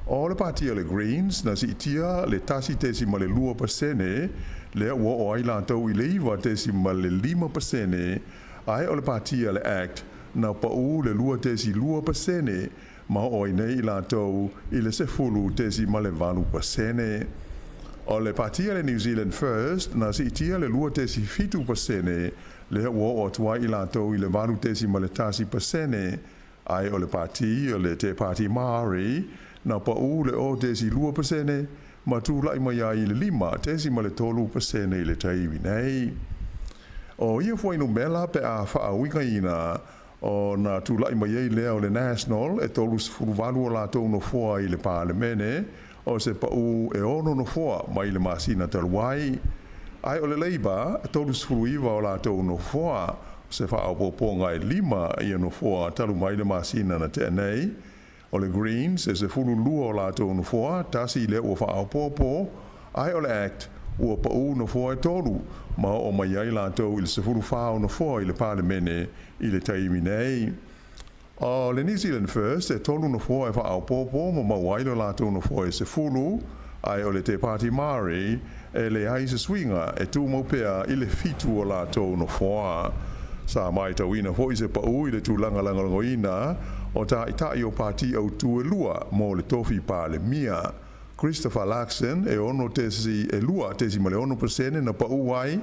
O le Pati a le Greens na siitia le 1.2% lea ua oo ai latou i le 9.5%, ae o le Pati a le Act na paʻu le 2.2% ma oo ai nei i latou i le 10.8%. O le Pati a le New Zealand First na siitia le 2.7% lea ua oo atu ai i latou i le 8.1%, ae o le Pati o le Te Pāti Māori na paʻu le 0.2% ma tulai mai ai i le 5.3% i le taimi nei. O ia fuainumera pe a faauigaina, ona tulai mai ai lea o le National e 38 o latou nofoa i le Palemene, o se paʻu e 6 nofoa mai le masina talu ai. Ae o le Labour, e 39 o latou nofoa, o se faaopoopoga e 5 ia nofoa talu mai le masina na tea nei. O le Greens, e 12 o latou nofoa, tasi lea ua faaopoopo, ae o le Act, ua paʻu nofoa e 3, ma oo mai ai latou i le 14 o nofoa i le Palemene i le taimi nei. O le New Zealand First, e 3 nofoa e faaopoopo ma maua ai lo latou nofoa e 10, ae o le Te Pāti Māori, e leai se suiga, e tumau pea i le 7 o latou nofoa. Sa matauina foi se paʻu i le tulaga lagolagoina o taitai o pati autū e lua mo le tofi Palemia. Christopher Luxon e ono tesi e 2.6% na paʻu ai,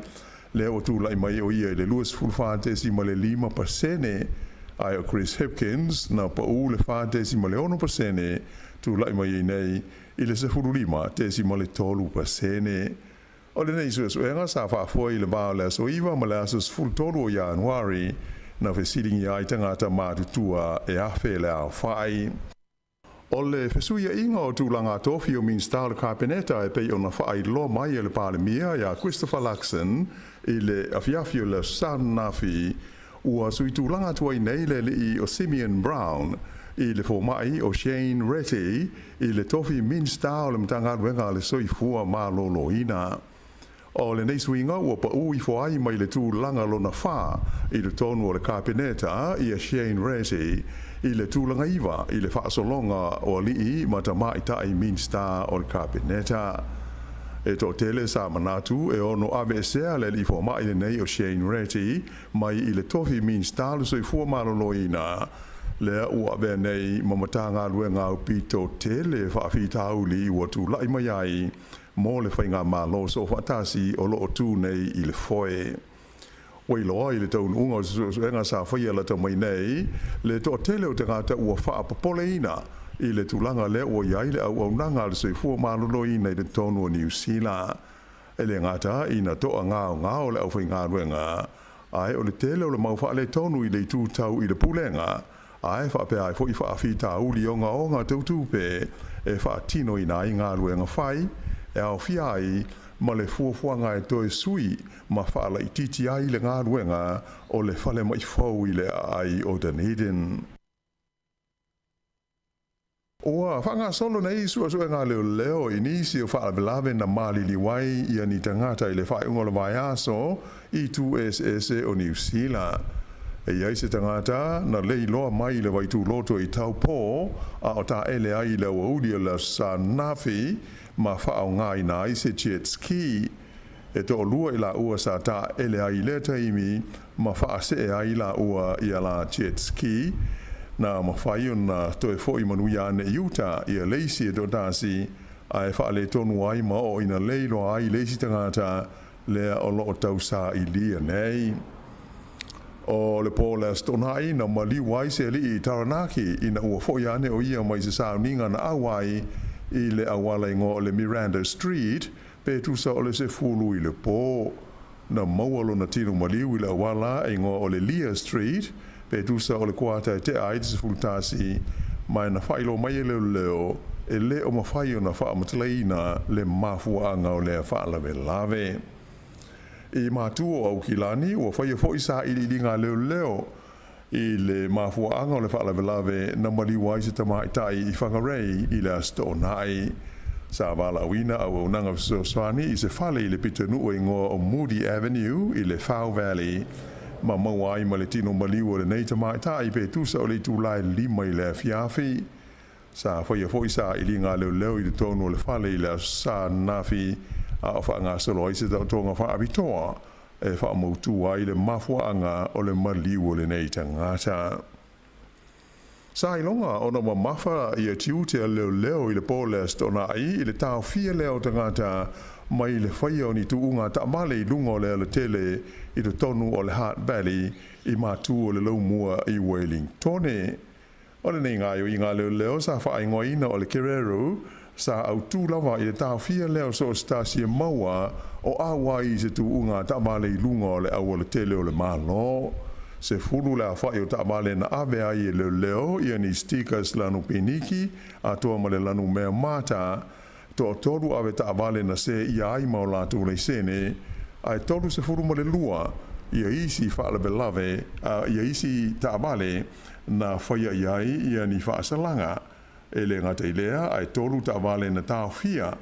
lea ua tulai mai o ia i le 24.5%, ae o Chris Hipkins na paʻu le 4.6%, tulai mai ai nei i le 15.3%. O lenei suesuega sa faafoe i le va o le aso 9 ma le aso 13 o Ianuari, na fesiligia ai tagata matutua e 1,000 le aofai. O le fesuiaiga o tulaga tofi o Minisita o le Kapeneta e pei ona faailoa mai e le Palemia ia Christopher Luxon i le afiafi o le Aso Sa ananafi, ua sui tulaga atu ai nei le alii o Simeon Brown i le fomai o Shane Reti i le tofi Minisita o le Matagaluega a le Soifua Maloloina. O lenei suiga ua paʻu ifo ai mai le tulaga lona fa i totonu o le Kapeneta ia Shane Reti i le tulaga 9 i le faasologa o alii ma tamaitai Minisita o le Kapeneta. E toatele sa manatu e ono aveesea le alii fomai lenei o Shane Reti mai i le tofi Minisita o le Soifua Maloloina, lea ua avea nei ma Matagaluega aupito tele faafitauli ua tulai mai ai mo le faigamalo soofaatasi o loo tu nei i le foe. Ua iloa i le taunuuga o se suesuega sa faia lata mai nei, le toatele o tagata ua faapopoleina i le tulaga lea ua i ai le auaunaga a le soifua maloloina i totonu o Niu Sila. E le gata ina toagaogao le aufaigaluega, ae o le tele o le mau faaletonu i le itu tau i le pulega, ae faapea ai foi faafitauli ogaoga tau tupe e faatinoina ai galuega fai, e aofia ai ma le fuafuaga e toe sui ma faalaitiiti ai le galuega o le falemai fou i le aai o Dunedin. Ua faagasolo nei suesuega a leoleo i nisi o faalavelave na maliliu ai ia ni tagata i le faaiuga o le vaiaso i itu eseese o Niu Sila. E i ai se tagata na leiloa mai i le vaituloto i Taupō a o taele ai i le aoauli o le Aso Sa ananafi ma faaaogaina ai se jet ski. E toalua i laua sa taele ai i lea taimi ma faasee ai laua ia la jet ski, na mafai ona toe foi manuia ane i uta ia le isi e toatasi. Ae faaletonu ai ma oo ina le iloa ai le isi tagata lea o lo o tausaailia nei. O le po o le Aso Toonai na maliu ai se alii i Taranaki ina ua foi ane o ia mai se sauniga na auai i le auala igoa o le Miranda Street pe tusa o le 10 i le po. Na maua lona tino maliu i le auala igoa o le Lear Street pe tusa o le kuata e tea ai le 11, ma na faailoa mai e leoleo e le o mafai ona faamatalaina le mafuaaga o lea faalavelave. I Matu o Aukilani, ua faia foi sailiiliga a leoleo i le mafuaaga o le faalavelave na maliu ai se tamaitai i Whangarei i le Aso Toonai. Sa valaauina auaunaga fesoasoani i se fale i le pitonuu e igoa o Moody Avenue i le Whau Valley ma maua ai ma le tino maliu o lenei tamaitai pe tusa o le itula e 5 i le afiafi. Sa faia foi sailiga a leoleo i totonu o le fale i le Aso Sa ananafi a o faagasolo ai se taotoga faapitoa e faamautu ai le mafuaaga o le maliu o lenei tagata. Sa iloga ona mamafa ia tiute a leoleo i le po o le Aso Toonai i le taofia lea o tagata mai le faia o ni tuuga taavale i luga o le alatele i totonu o le Hutt Valley i matu o le Laumua i Wellingtone. O lenei gaoioiga a leoleo sa faaigoaina o le Kereru, sa autū lava i le taofia lea o so o se tasi e maua o auai i se tuuga taavale i luga o le aualatele o le Malo. 10 le aofai o taavale na ave ai e leoleo ia ni stickers lanu piniki atoa ma le lanu mea mata. Toatolu ave taavale na seia ai ma o latou laisene, ae 32 ia isi faalavelave, ia isi taavale na faia i ai ia ni faasalaga. E le gata i lea, ae tolu taavale na taofia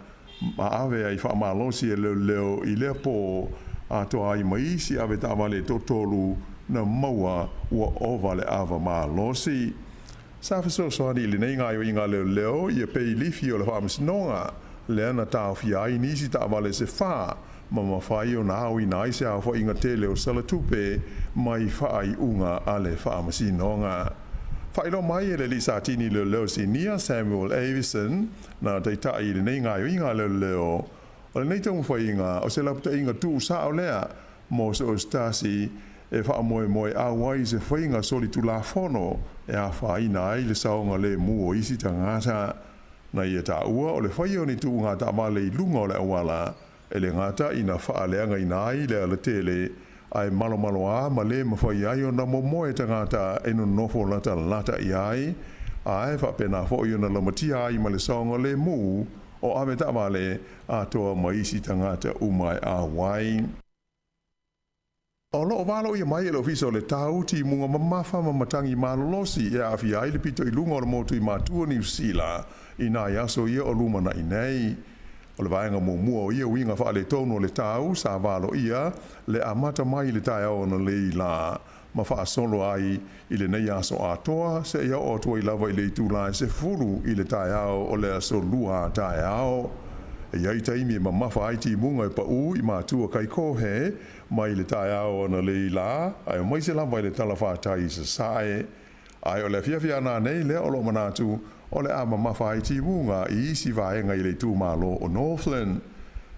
ma ave ai faamalosi e leoleo i lea po atoa ai ma isi ave taavale e toatolu na maua ua ova le ava malosi. Sa fesoasoani i lenei gaoioiga leoleo ia peilifi o le faamasinoga lea na taofia ai nisi taavale se fa ma mafai ona aoina ai se aofaiga tele o salatupe mai faaiuga a le faamasinoga. Faailoa mai e le alii satini leoleo sinia Samuel Avison na taitai i lenei gaoioiga leoleo o lenei taumafaiga o se lapataiga tuusao lea mo so o se tasi e faamoemoeau ai i se faiga solitulafono e afaina ai le saogalemu o isi tagata. Na ia taua o le faia o ni tuuga taavale i luga o le auala e le gata ina faaleagaina ai le alatele, ae malomaloā ma le mafai ai ona momoe tagata e nonofo latalata i ai, ae faapena foi ona lamatia ai ma le saogalemu o ave taavale atoa ma isi tagata uma e auai. O lo o valoia mai e le Ofisa o le Tau timuga mamafa ma matagi malolosi e aafia ai le pito i luga o le motu i Matua Niu Sila i nai aso ia o lumanai nei. O le vaega muamua o ia uiga faaletonu o le tau sa valoia le amata mai i le taeao analei la ma faasolo ai i lenei aso atoa seia oo atu ai lava i le itula e 10 i le taeao o le aso Lua taeao. E i ai taimi e mamafa ai timuga e paū i matua Kaikohe mai le taeao analei la, ae aemaise lava i le talafatai i Sasae. Ae o le afiafi a nanei lea o lo o manatu o le a mamafa ai timuga i isi vaega i le itumalo o Northland.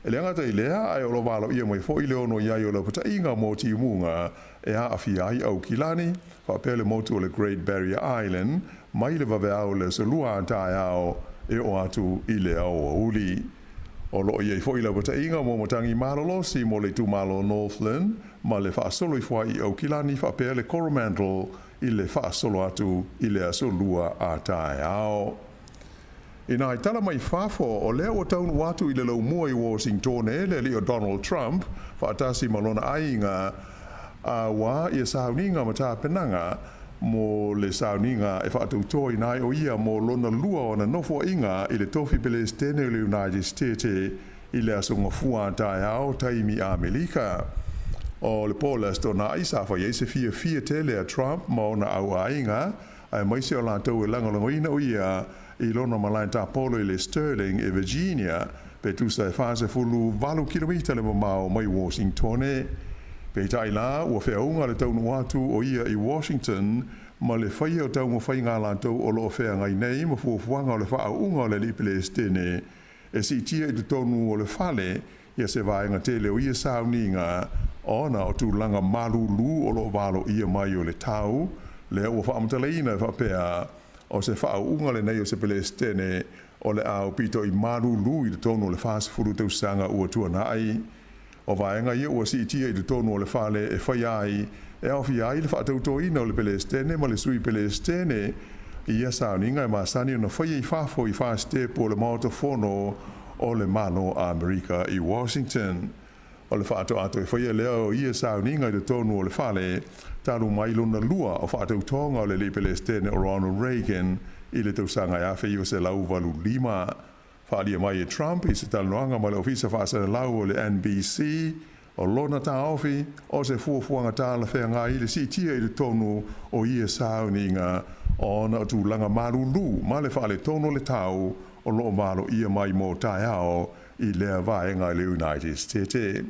E le gata i lea, ae o lo o valoia mai foi le ono i ai o lapataiga mo timuga e aafia ai Aukilani, faapea le motu o le Great Barrier Island, mai le vaveao i le aso Lua a taeao e oo atu i le aoauli. O lo o i ai foi lapataiga mo matagi malolosi mo le itumalo o Northland ma le faasolo ifo ai i Aukilani faapea le Coromandel i le faasolo atu i le aso Lua a taeao. Inā i tala mai fafo, o lea ua taunuu atu i le laumua i Washingtone le alii o Donald Trump faatasi ma lona aiga, a ua ia sauniga ma tapenaga mo le sauniga e faatautoina ai o ia mo lona lua o ana nofoaiga i le tofi Pelesitene o le United States i le aso Gafua a taeao taimi Amelika. O le po o le Aso Toonai sa fai ai se fiafia tele a Trump ma ona auaiga, aemaise o latou e lagolagoina o ia i lona malae tapolo i le Sterling i Virginia, pe tusa e 48 kilomita le mamao mai Washingtone. Peitai la, ua feauga le taunuu atu o ia i Washington ma le faia o taumafaiga a latou o lo o feagai nei ma fuafuaga o le faaauuga o le alii Pelesitene. e siitia i totonu o le fale ia se vaega tele o ia sauniga ona o tulaga malūlū o loo valoia mai o le tau, lea ua faamatalaina e faapea o se faauuga lenei o se Pelesitene o le aupito i malūlū i totonu o le 40 tausaga ua tuanai. O vaega ia ua siitia i totonu o le fale e faia ai e aofia ai le faatautoina o le Pelesitene ma le Sui Pelesitene i ia sauniga e masani ona faia i fafo i fasitepu o le Maota Fono o le Malo Amerika i Washington. O le faatoato e faia lea o ia sauniga i totonu o le fale talu mai lona lua o faatautoga o le alii Pelesitene o Ronald Reagan i le tausaga e 1985. Faaalia mai e Trump i se talanoaga ma le Ofisa Faasalalau o le NBC, o lona taofi o se fuafuaga talafeagai le siitia i totonu o ia sauniga ona o tulaga malūlū ma le faaletonu o le tau o loo valoia mai mo taeao i lea vaega i le United States.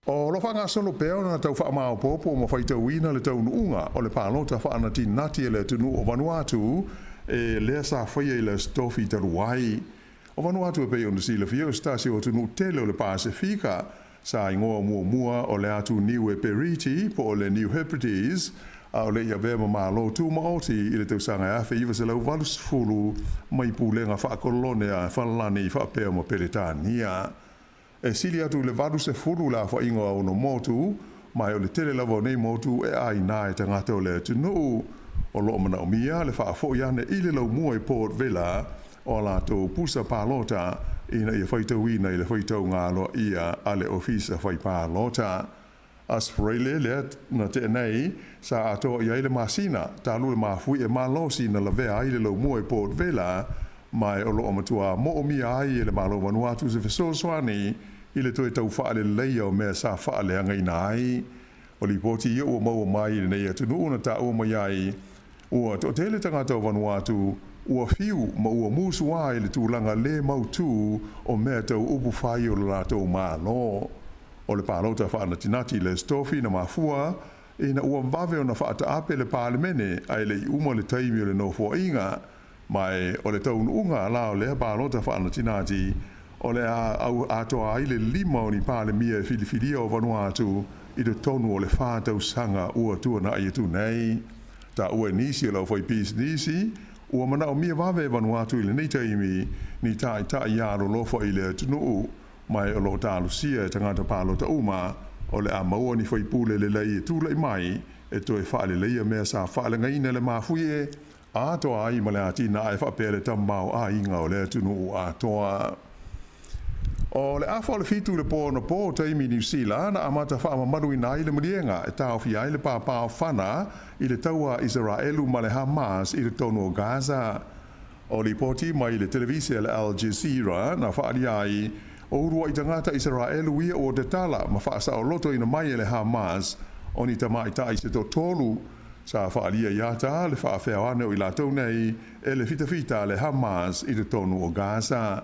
O lo faagasolo pea ona tau faamaopoopo ma faitauina le taunuuga o le palota faanatinati a le atunuu o Vanuatu e lea sa faia i le Aso Tofi talu ai. O Vanuatu e pei ona silafia o se tasi o atunuu tele o le Pasefika sa igoa muamua o le atu Niue Periti po o le New Hebrides a o le i avea ma Malo Tumaoti i le tausaga e 1980 mai pulega faakolone a Falani faapea ma Peretania. E sili atu i le 80 le aofaiga o ona motu, ma o le tele lava o nei motu e aiga e tagata o le atunuu. O loo manaomia le faafoi ane i le laumua i Port Vila o a latou pusa palota ina ia faitauina i le faitauga aloaia a le Ofisa Fai Palota. Aso Faraile lea na tea nei sa atoa i ai le masina talu le mafuie malosi na lavea ai le laumua i Port Vila, ma o loo matuā moomia ai e le Malo o Vanuatu se fesoasoani i le toe tau faaleleia o mea sa faaleagaina ai. O lipoti ia ua maua mai i lenei atunuu na taua mai ai ua toatele tagata o Vanuatu ua fiu ma ua musuā i le tulaga le mautū o mea tau upu fai o le latou Malo. O le palota faanatinati i le Aso Tofi na mafua ina ua vave ona faataape le Palemene ae le i uma le taimi o le nofoaiga, ma o le taunuuga la o lea palota faanatinati o le a au atoa ai le 5 o ni Palemia e filifilia o Vanuatu i totonu o le 4 tausaga ua tuanai atu nei. Taua e nisi o le aufaipisinisi ua manaomia vave e Vanuatu i lenei taimi ni taitai alolofa i le atunuu, ma o loo talosia e tagata palota uma o le a maua ni faipule lelei e tulai mai e toe faaleleia mea sa faaleagaina e le mafuie atoa ai ma le atinae faapea le tamaoaiga o le atunuu atoa. O le 6:30 i le po anapo taimi Niu Sila na amata faamamaluina ai le maliega e taofia ai le papaofana i le taua a Isaraelu ma le Hamas i totonu o Gaza. O lipoti mai le televise a le Al Jazeera na faaalia ai o uluai tagata Isaraelu ia ua tatala ma faasaolotoina mai e le Hamas o ni tamaitai se toatolu. Sa faaalia i ata le faafeao ane o i latou nei e le fitafita a le Hamas i totonu o Gaza.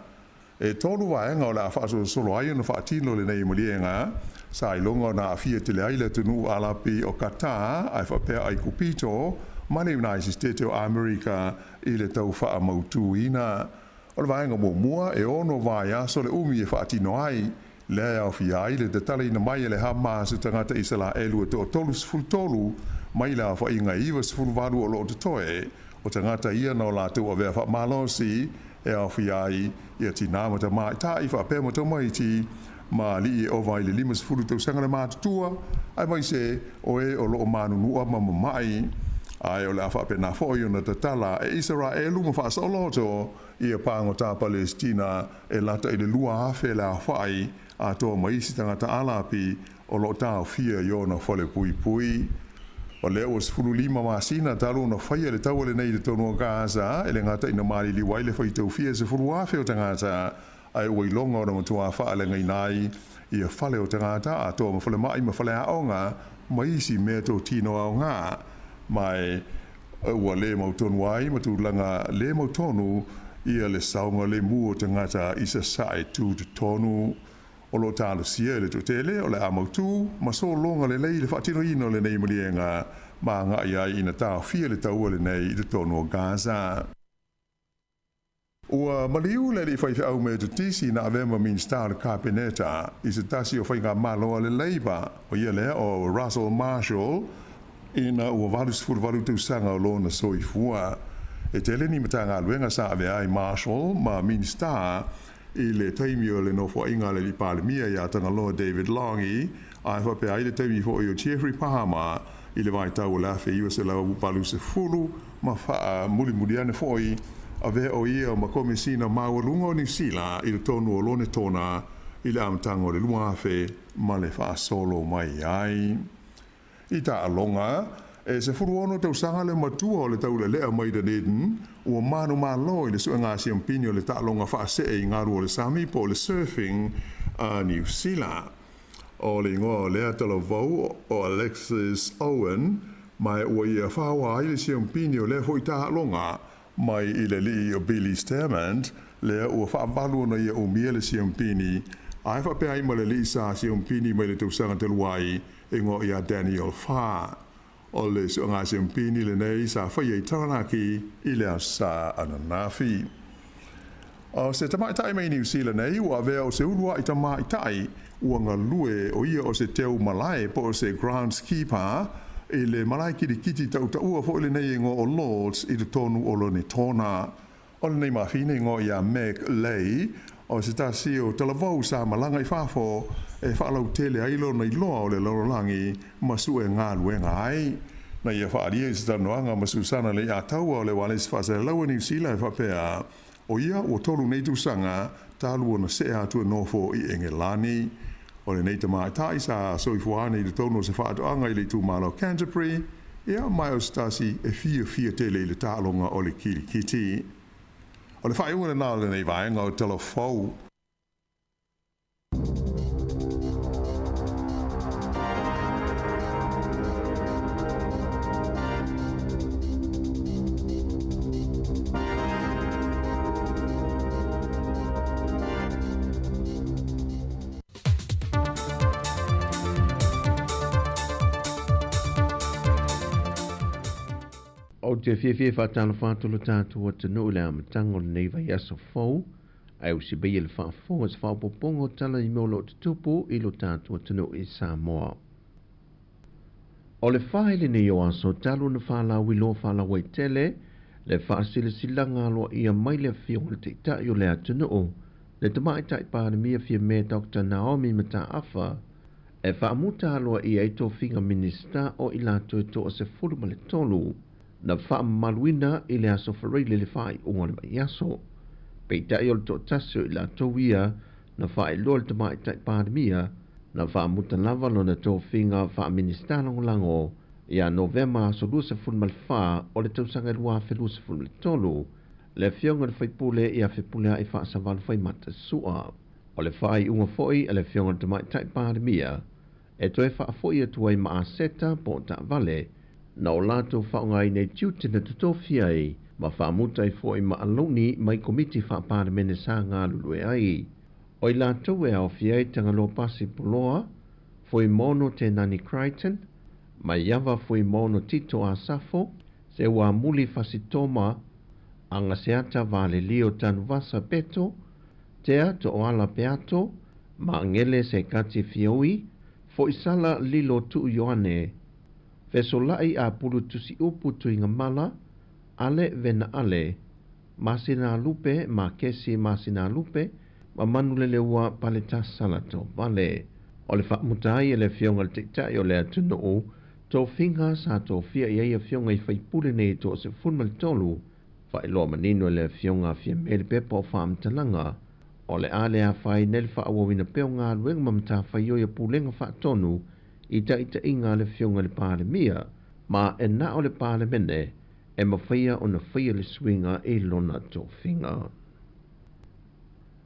E 3 vaega o le a faasolosolo ai ona faatino lenei maliega sa iloga ona aafia tele ai le atunuu Alapi o Qatar ae faapea Aikupito ma le United States o Amerika i le tau faamautuina. O le vaega muamua e 6 vaiaso le umi e faatino ai, lea e aofia ai le tatalaina mai e le Hamas o tagata Isalaelu e toa-33 mai le aofaiga e 98 o loo totoe o tagata ia na o latou avea faamalosi e aofia ai ia tinā ma tamaitai faapea ma tamaiti ma alii e ova i le 50 tausaga le matutua aemaise o e o loo manunua ma mamai. Ae o le a faapena foi ona tatala e Isaraelu ma faasaoloto ia pagota Palesitina e lata i le 2,000 le aofai atoa ma isi tagata Alapi o loo taofia i ona falepuipui. O lea ua 15 masina talu ona faia le taua lenei i totonu o Gaza e le gata ina maliliu ai le faitaufia 10,000 o tagata ae ua iloga ona matuā faaleagaina ai ia fale o tagata atoa ma falemai ma faleaoga ma isi mea totino aoga, ma ua le mautonu ai ma tulaga le mautonu ia le saogalemu o tagata i sasae tutotonu. O loo talosia e le toatele o le a mautū ma sologa lelei le faatinoina o lenei maliega ma agai ai ina taofia le taua lenei i totonu o Gaza. Ua maliu le alii faifeau Metotisi na avea ma Minisita o le Kapeneta i se tasi o faigamalo a le Labour, o ia lea o Russell Marshall, ina ua 88 tausaga o lona soifua. E tele ni Matagaluega sa avea ai Marshall ma Minisita i le taimi o le nofoaiga a le alii Palemia ia Tagaloa David Langi, ae faapea ai le taimi foi o Geoffrey Palmer i le vaitau o le 1980 ma faamulimuli ane foi avea o ia ma Komesina Maualuga o Niu Sila i totonu o Lonetona i le amataga o le 2000 ma le faasolo mai ai. I taaloga, e 16 tausaga le matua o le taulelea mai Dunedin, ua manumalo i le suega siampini o le taaloga faasee i galu o le sami po o le surfing a Niu Sila. O le igoa o lea talavou o Alexis Owen, ma ua ia faoa ai le siampini o lea foi taaloga mai i le alii o Billy Stairmand, lea ua faavalu ona ia umia le siampini, ae faapea ai ma le alii sa siampini mai le tausaga talu ai, e igoa ia Daniel Farr. O le suega siampini lenei sa faia i Taranaki i le aso Sa ananafi. O se tamaitai mai Niu Sila nei ua avea o se uluai tamaitai ua galue o ia o se teu malae po o se groundskeeper i le malae kilikiti tautaua foi lenei igoa o Lords i totonu o Lonetona. O lenei mafine igoa ia Meg Lay, o se tasi o talavou sa malaga i fafo e faalautele ai lona iloa o le lalolagi ma sue galuega ai. Na ia faaalia i se talanoaga ma Susana Leiataua o le Ualesi Faasaleleua Niu Sila e faapea, O ia ua tolu nei tausaga talu ona see atu e nofo i Engelani. O lenei tamaitai sa soifua ane i totonu o se faatoaga i le itumalo o Canterbury, ia ma o se tasi e fiafia tele i le taaloga o le kilikiti. O le faaiuga lena o lenei vaega o Tala Fou. Ou te fiafia e faatalofa atu lo tatou atunuu i le amataga o lenei vaiaso fou, ae usivaia le faafofoga i se faaopoopoga o tala i mea o lo o tutupu i lo tatou atunuu i Samoa. O le fae lenei o aso talu ona faalauiloa faalauaitele le faasilasilaga aloaia mai le Afioga i le Taitai o le atunuu, le Tamaitai Palemia Fiame Dr Naomi Mataafa, e faamuta aloaia ai tofiga Minisita o i latou e 13 na faamamaluina i le aso Faraile le faaiuga o le vaiaso. Peitai o le toatasi o i latou ia na faailoa le Tamaitai Palemia na faamuta lava lona tofiga faa-Minisita Lagolago ia Novema aso 24 o le tausaga 2023, le Afioga i le Faipule ia Fepuleai Faasavalu Faimata Sua. O le faaiuga foi a le Afioga i le Tamaitai Palemia e toe faafoi atu ai ma aseta po o taavale na o latou faaaogaina i tiute na totofia ai ma faamuta ai foi ma alauni mai Komiti Faa-Palemene sa galulue ai. O i latou e aofia ai Tagaloa Pasi Poloa, Fuimaono Tenani Crichton, Maiava Fuimaono Tito Asafo, Seuamuli Fasitoma, Agaseata Valelio Tanuvasa Peto, Tea Tooala Peato, Magele Sekati Fioi, Foisala Lilo Tuu Ioane, Fesolai Apulu Tusiupu Tuigamala, Ale Vena Ale, Masina Lupe Makesi Masina Lupe, ma Manuleleua Paletasala Tovale. O le faamuta ai e le Afioga i le Taitai o le atunuu, tofiga sa tofia i ai afioga i faipule nei e 13, faailoa manino e le Afioga a Fiame le pepa o faamatalaga, o le a le afaina ai le faaauauina pea o galuega ma matafaioi a Pulega Faatonu i taitaiga a le Afioga i le Palemia, ma e na o le Palemene e mafaia ona faia le suiga i lona tofiga.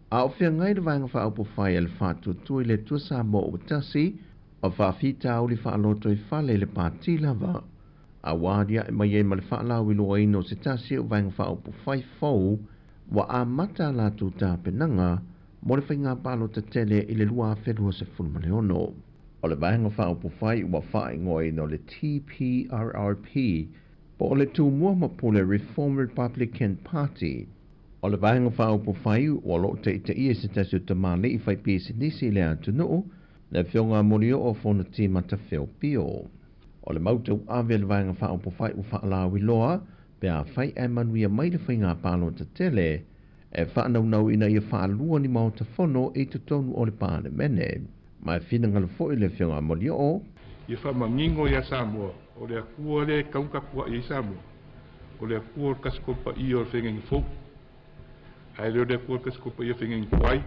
A o feagai le Vaega Faaupufai a le Faatuatua i le Atua Samoa ua tasi, o faafitauli faalotoifale i le Pati lava, a ua aliae mai ai ma le faalauiloaina o se tasi o Vaega Faaupufai fou ua amata a latou tapenaga mo le faiga palota tele i le 2026. O le Vaega Faaupufai ua faaigoaina o le TPRRP po o le Tumua ma Pule Reform Republican Party. O le Vaega Faaupufai o lo o taitaia e se tasi o tamalii faipisinisi i le atunuu, le Afioga a Molioo Fonoti Matafeo Pio. O le mau tauave a le Vaega Faaupufai ua faalauiloa pe afai ae manuia mai le faiga palota tele e faanaunau ina ia faalua ni Maota Fono i totonu o le Palemene. Ma e finagalo foi le Afioga a Molioo. Ia faamanino ia Samoa, o le Atua lea e tatau ona tapuai ai Samoa, o le Atua o le Tasi Paia o le Feagaiga Fou, ae le o le Atua o le Tasi Paia o le Feagaiga Tuai,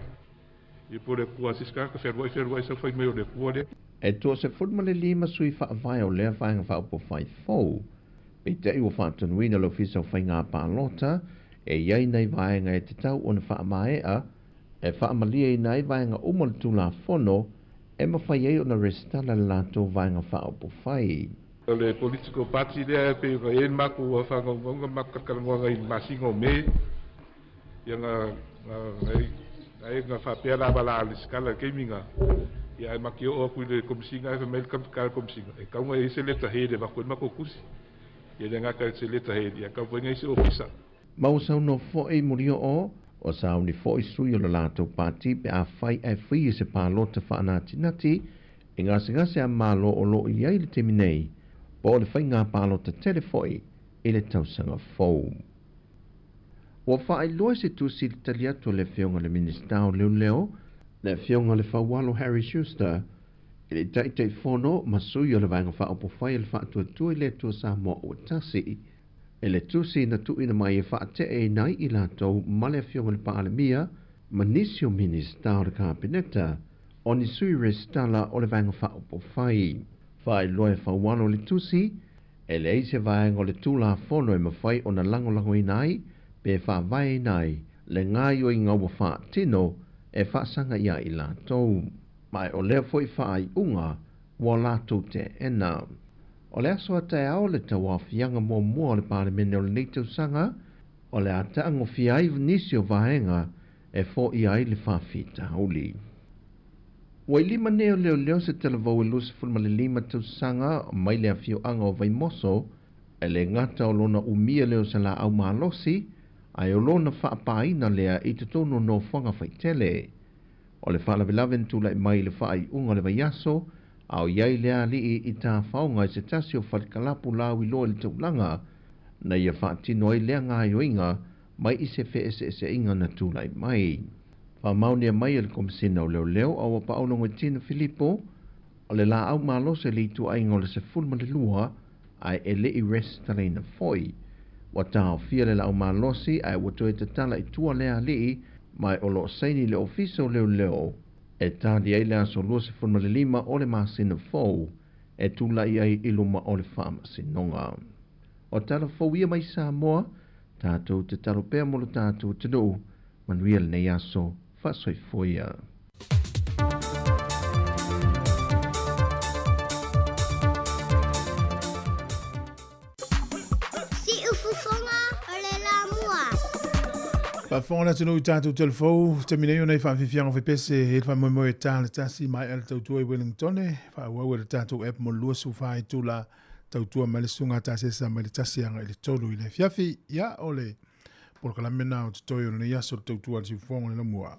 ia po o le Atua a se isi tagata fealuai fealuai sau fai mai o le Atua lea. E 25 sui faavae o lea Vaega Faaupufai fou, peitai ua faatonuina le Ofisa o Faiga Palota e i ai nai vaega e tatau ona faamaea e faamalieina ai vaega uma o le Tulafono e mafai ai ona resitala le latou Vaega Faaupufai. O le political party lea e pei ona i ai le matou faagaugauga ma matou talatalanoaga i le masina o Me, ia na na e na faapea lava la lesitala i le taimi na, ia ae matou oo atu i le Komesina ae fai mai le tala a le Komesina, e tatau ona i ai se letterhead e avatu ai le matou tusi. Ia le gata i se letterhead, ia e tatau foi ona i ai se ofisa. Ma ua saunoa foi Molioo, ua sauni foi sui o le latou pati pe afai ae faia se palota faanatinati i gasegase a Malo o lo o i ai i le taimi nei, po o le faiga palota tele foi i le tausaga fou. Ua faailoa i se tusi i le tali atu a le Afioga i le Minisita o Leoleo, le Afioga Lefaualo Harry Schuster, i le Taitaifono ma sui o le Vaega Faaupufai a le Faatuatua i le Atua Samoa Ua Tasi, i le tusi na tuuina mai e faate'eina ai i latou ma le Afioga i le Palemia ma nisi o Minisita o le Kapeneta, o ni sui resitala o le Vaega Faaupufai. Faailoa e Faualo le tusi, e leai se vaega o le Tulafono e mafai ona lagolagoina ai pe faavaeina ai le gaoioiga ua faatino e faasaga iā i latou. Ma o lea foi faaiuga ua latou teena. O le aso a taeao le tauaofiaga muamua o le Palemene o lenei tausaga, o le a taagofia ai nisi o vaega e foia ai le faafitauli. Ua i lima nei o leoleo se talavou e 25 tausaga mai le afioaga o Vaimoso, e le gata o lona umia lea o se laau malosi, ae o lona faapaina lea i totonu o nofoaga faitele. O le faalavelave na tulai mai i le faaiuga o le vaiaso, a o i ai lea alii i tafaoga i se tasi o falekalapu lauiloa i le taulaga, na ia faatino ai lea gaoioiga mai i se feeseeseaiga na tulai mai. Faamaonia mai e le Komesina o Leoleo a ua Paolo Goitino Filipo, o le laau malosi i le ituaiga o le 12 ae e le i resitalaina foi. Ua taofia le laau malosi ae ua toe tatala i tua lea alii ma o lo o saini le Ofisa o Leoleo e tali ai le aso 25 o le masina fou e tulai ai i luma o le Faamasinoga. O tala fou ia mai Samoa, tatou te talo pea mo lo tatou atunuu, manuia lenei aso, faasoifua ia. Siufofoga o le Lamua. Faafofoga le atunuu i tatou telefou, taimi nei ona i faafiafiaga o fepese e le faamoemoe e ta le tasi maea le tautua i Wellingtone, faaauau e le tatou app mo le 24 itula tautua mai le susuga a Tasesa mai le tasi agai i le tolu i le afiafi. Ia, o le polokalame na o totoe o lenei aso le tautua a le siufofoga o le Lamua.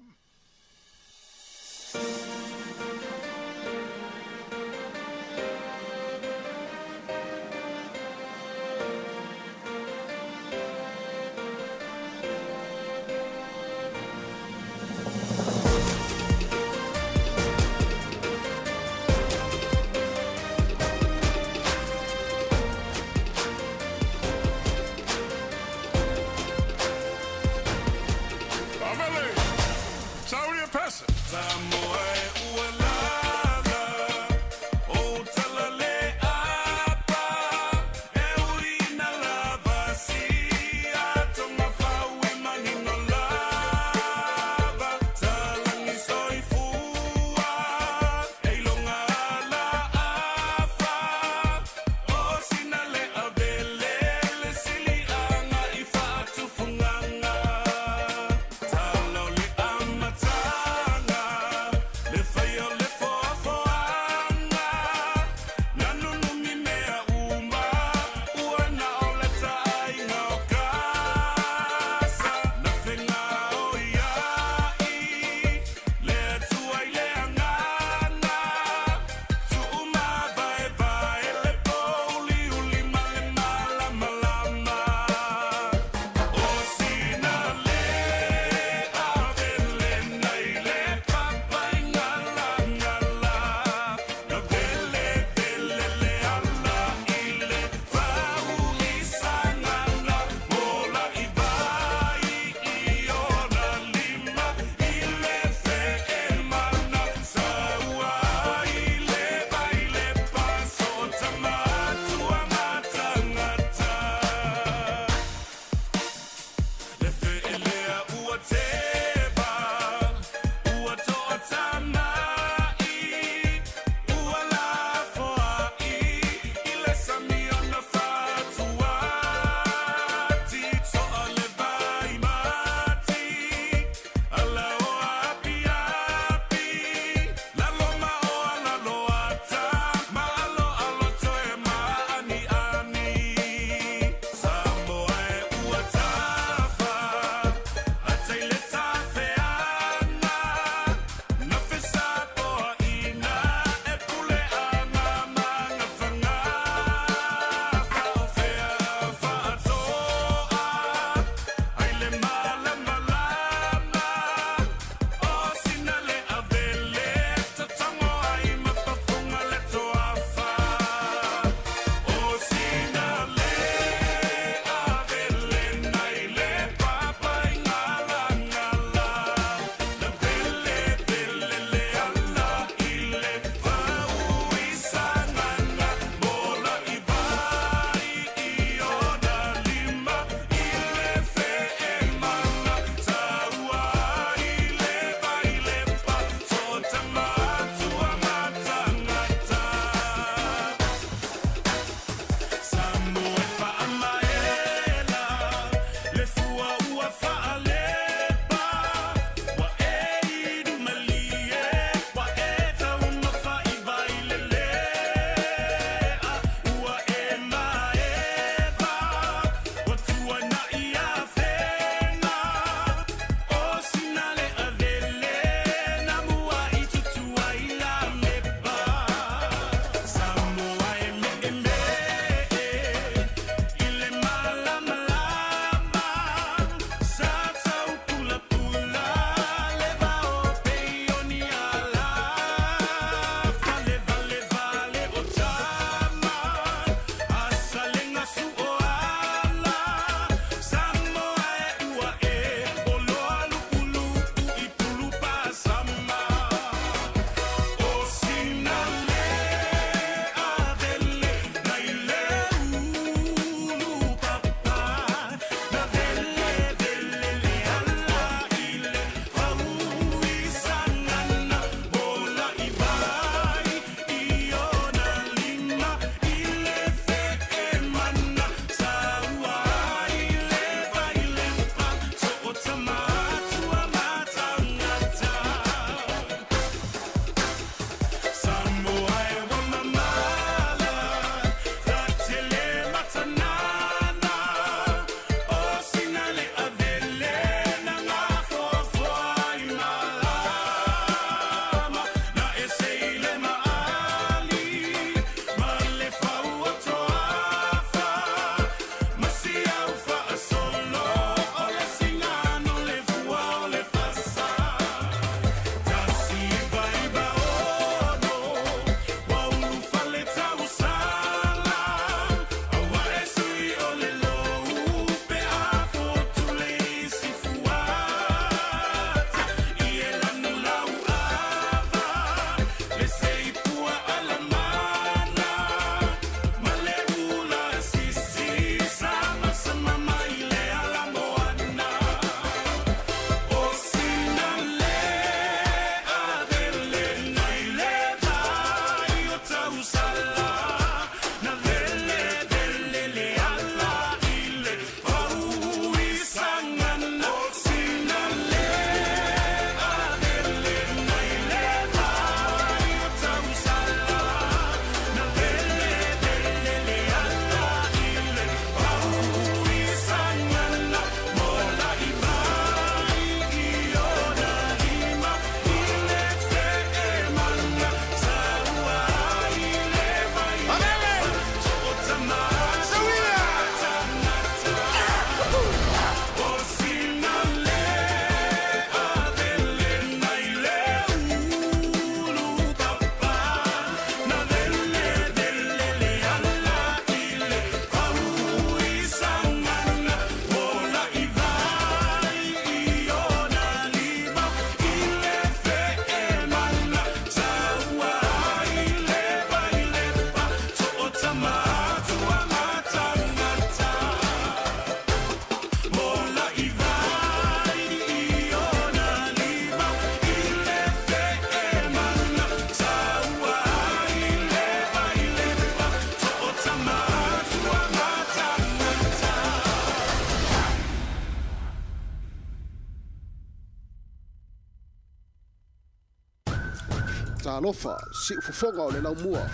Talofa, siufofoga o le laumua.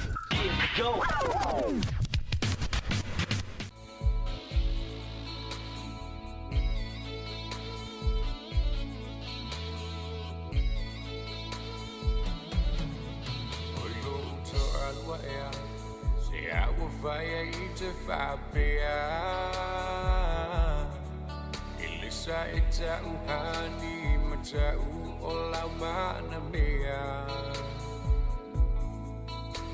Oi lou toalua ea Se a ua faia i te faapea I le sa e tauhani ma tau o lau mana mea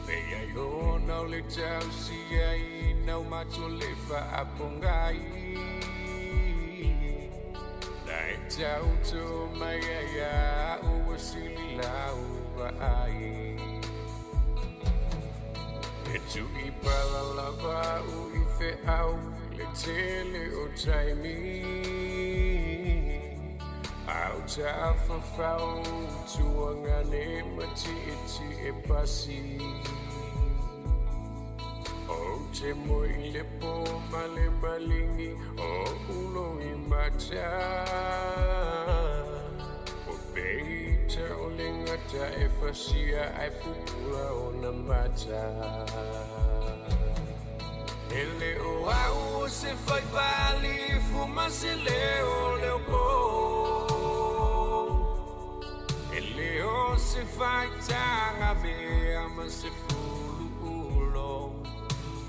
Pei ai ona o le tausia i nau mato le faapogai Na e tau to mai ai a ua sili lau vaai E tui pala lava u i feau le tele o taimi Au tafafau tuangane ma ti'iti'e pasi O te moe i le pō ma le maligi o ulo i mata O peita o le gata e fasia ae pupula ona mata E le o au o se faipalifu ma se leo leo po E le o se faitaga mea ma se fuluulo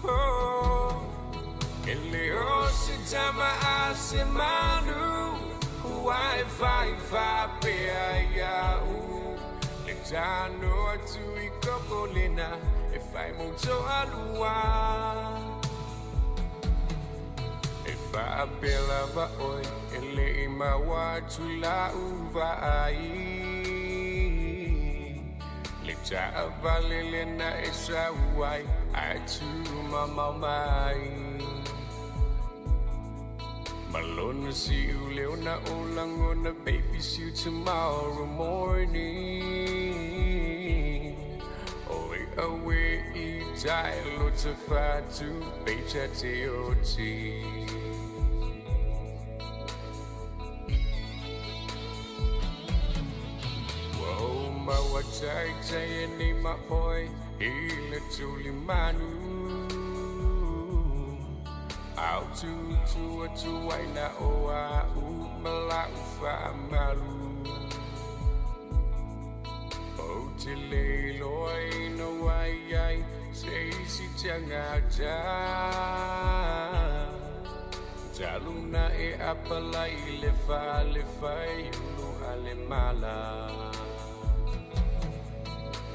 Oh, e le o se tama a se manu ua e faifapea ia'u le tano atu i kokolena e fai mo toalua E faapea lava oe e le'i maua atu la'u vaai Le taavale lena e sau ai ae tumamao mai Malona see you leona o langona baby see you tomorrow morning Oi awe i tai lo te fatu peita te oti Ua maua taitai e nei ma oe i le tuli manu Au tutu atu ai na o a'u ma la'u faamalu Ou te le iloaina ua i ai se isi tagata Talu na e apalai i le fale faiulu a le mala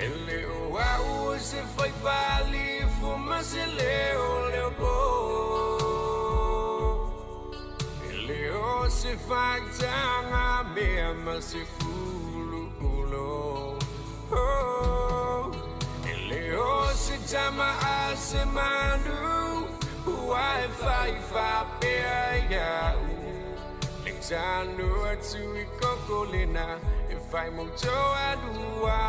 E le o au o se faipalifu ma se leoleo po E le o se faitaga mea ma se fuluulo Oh, e le o se tama a se manu ua e faifapea ia'u le tano atu i kokolena e fai mo toalua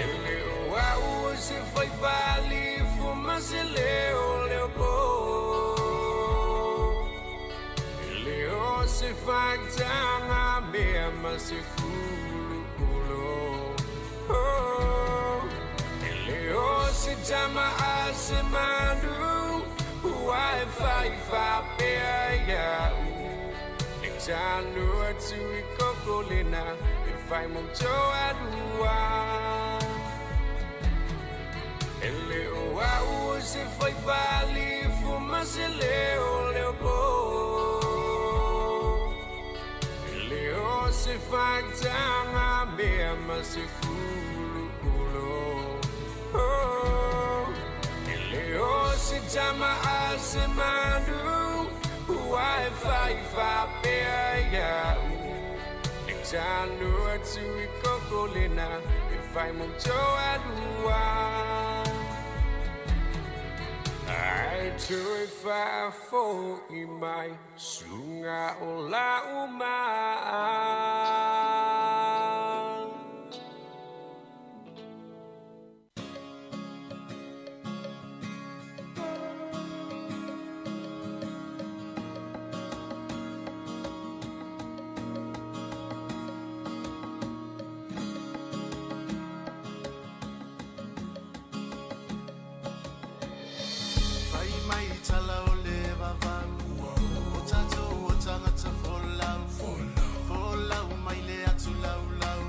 E le o au o se faipalifu ma se leoleo po E le o se faitaga mea ma se fuluulo Oh, e le o se tama a se manu ua e faifapea ia'u le tano atu i kokolena e fai mo toalua E le o au o se faipalifu ma se leoleo po E le o se faitaga mea ma se fuluulo Oh, e le o se tama a se manu ua e faifapea ia'u tanu atu i koko lena e fai mo toa lua. Ai tui whaafo i mai sunga o la uma. Fai mai tala o le vavau O tatou o tagata folau Folau mai le atu laulau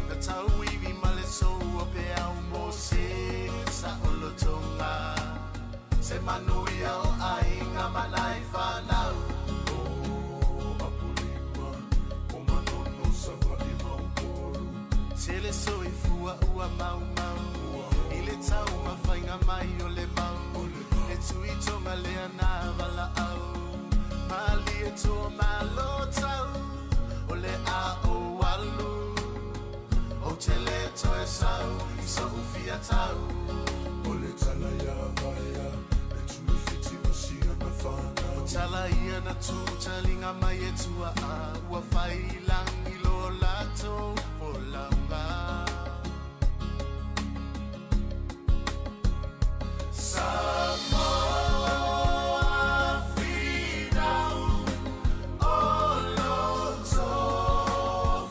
Na tau ivi ma le sou o pe au mo se sa o lotonga Se manuia o aiga ma nai whanau Tele soifua ua mau mau I le tau mawhainga mai o le mau E tui tonga lea nā wala au Mali e tō malo tau O le a o alu O te le toe sau I so ufia tau O le tala ia vaea Le tui whiti o sia na whanau O tala ia na tū talinga mai e tua a Ua whai langi lo lato O launga Samoa finau o loto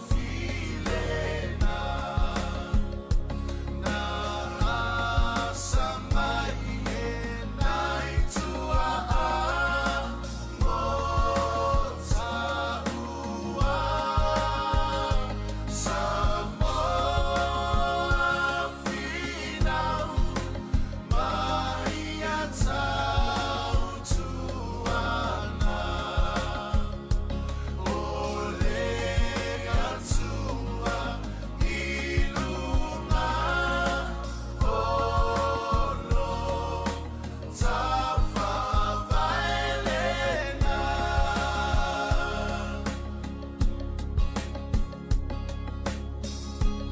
filena Na asa mai e nai tua a mo taua Samoa finau mai a tautuana O le atua i luga o lo tafavaelena.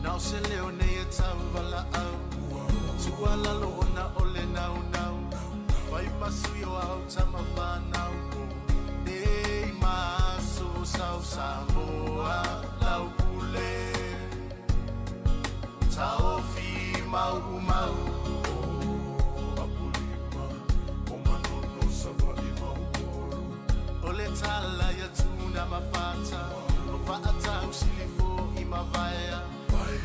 Nao se leo nei e tau wala au Tua lalo ona o le nau nau Vai masui o au tama whanau Nei maso sau Samoa lau pule Taofi mau mau O manono sa vai maupolu O le tala ia tuna mafata O faatau silifo i mavaea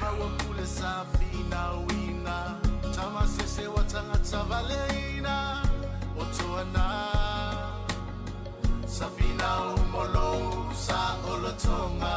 Maua pule sa finauina Tama sese wa tangata valeina O toana Sa finau molo sa olotonga.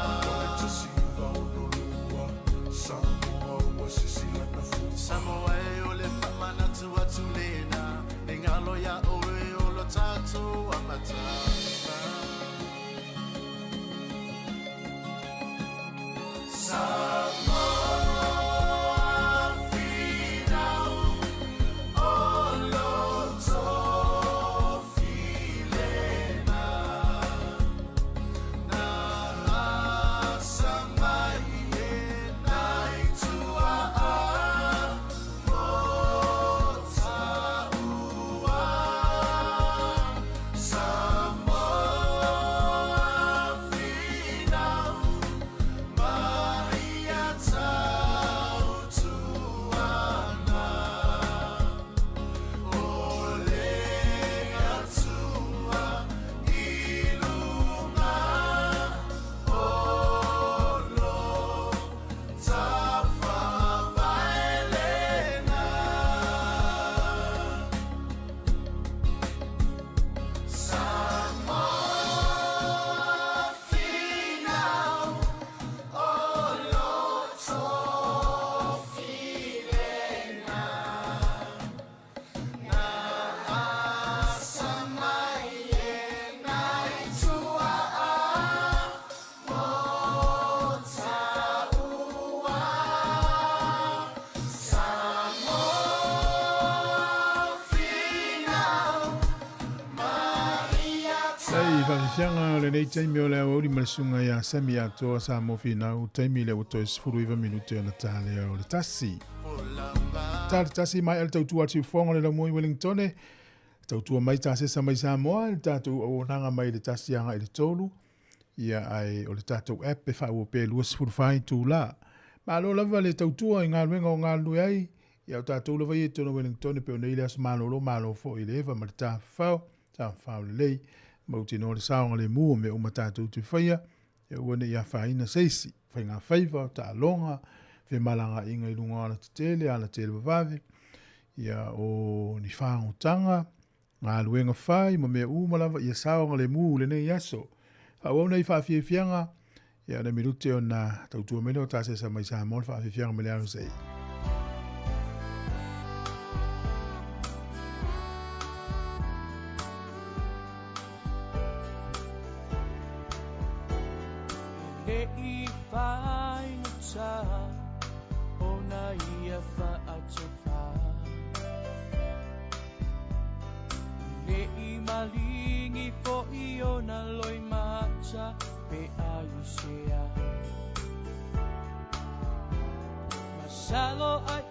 Faafiafiaga o lenei taimi o le aoauli ma le susuga ia Sami Atoa sa mo finau taimi lea ua toe 19 minute ona ta lea o le tasi. Ta le tasi mai le tautua atu fofoga o le laumua i Wellingtone, tautua mai tasesa mai Samoa i le tatou auaunaga mai le tasi agai i le tolu, ia ae o le tatou app e faaauau pea i 24 itula. Malo lava le tautua i galuega o galulue ai, ia o tatou lava ia i totonu o Wellingtone pei o nei le aso malolo, malo foi i le eva ma le tafafao, tafafao lelei, mautinoa le saogalemu o mea uma tatou te faia, ia aua ne i afaina se isi, faigafaiva, taaloga, femalagaaiga i luga o alatetele, alatele vavave, ia o ni fagotanga, galuega fai ma mea uma lava ia saogalemu lenei aso. Faaauau nei faafiafiaga, ia na minute ona tautua mai lea o tasesa mai Samoa le faafiafiaga mai le RSA. Le i whaingata o na ia whaatawha. Le i malingi fo i ona loi mata pe aiusea. Masalo ai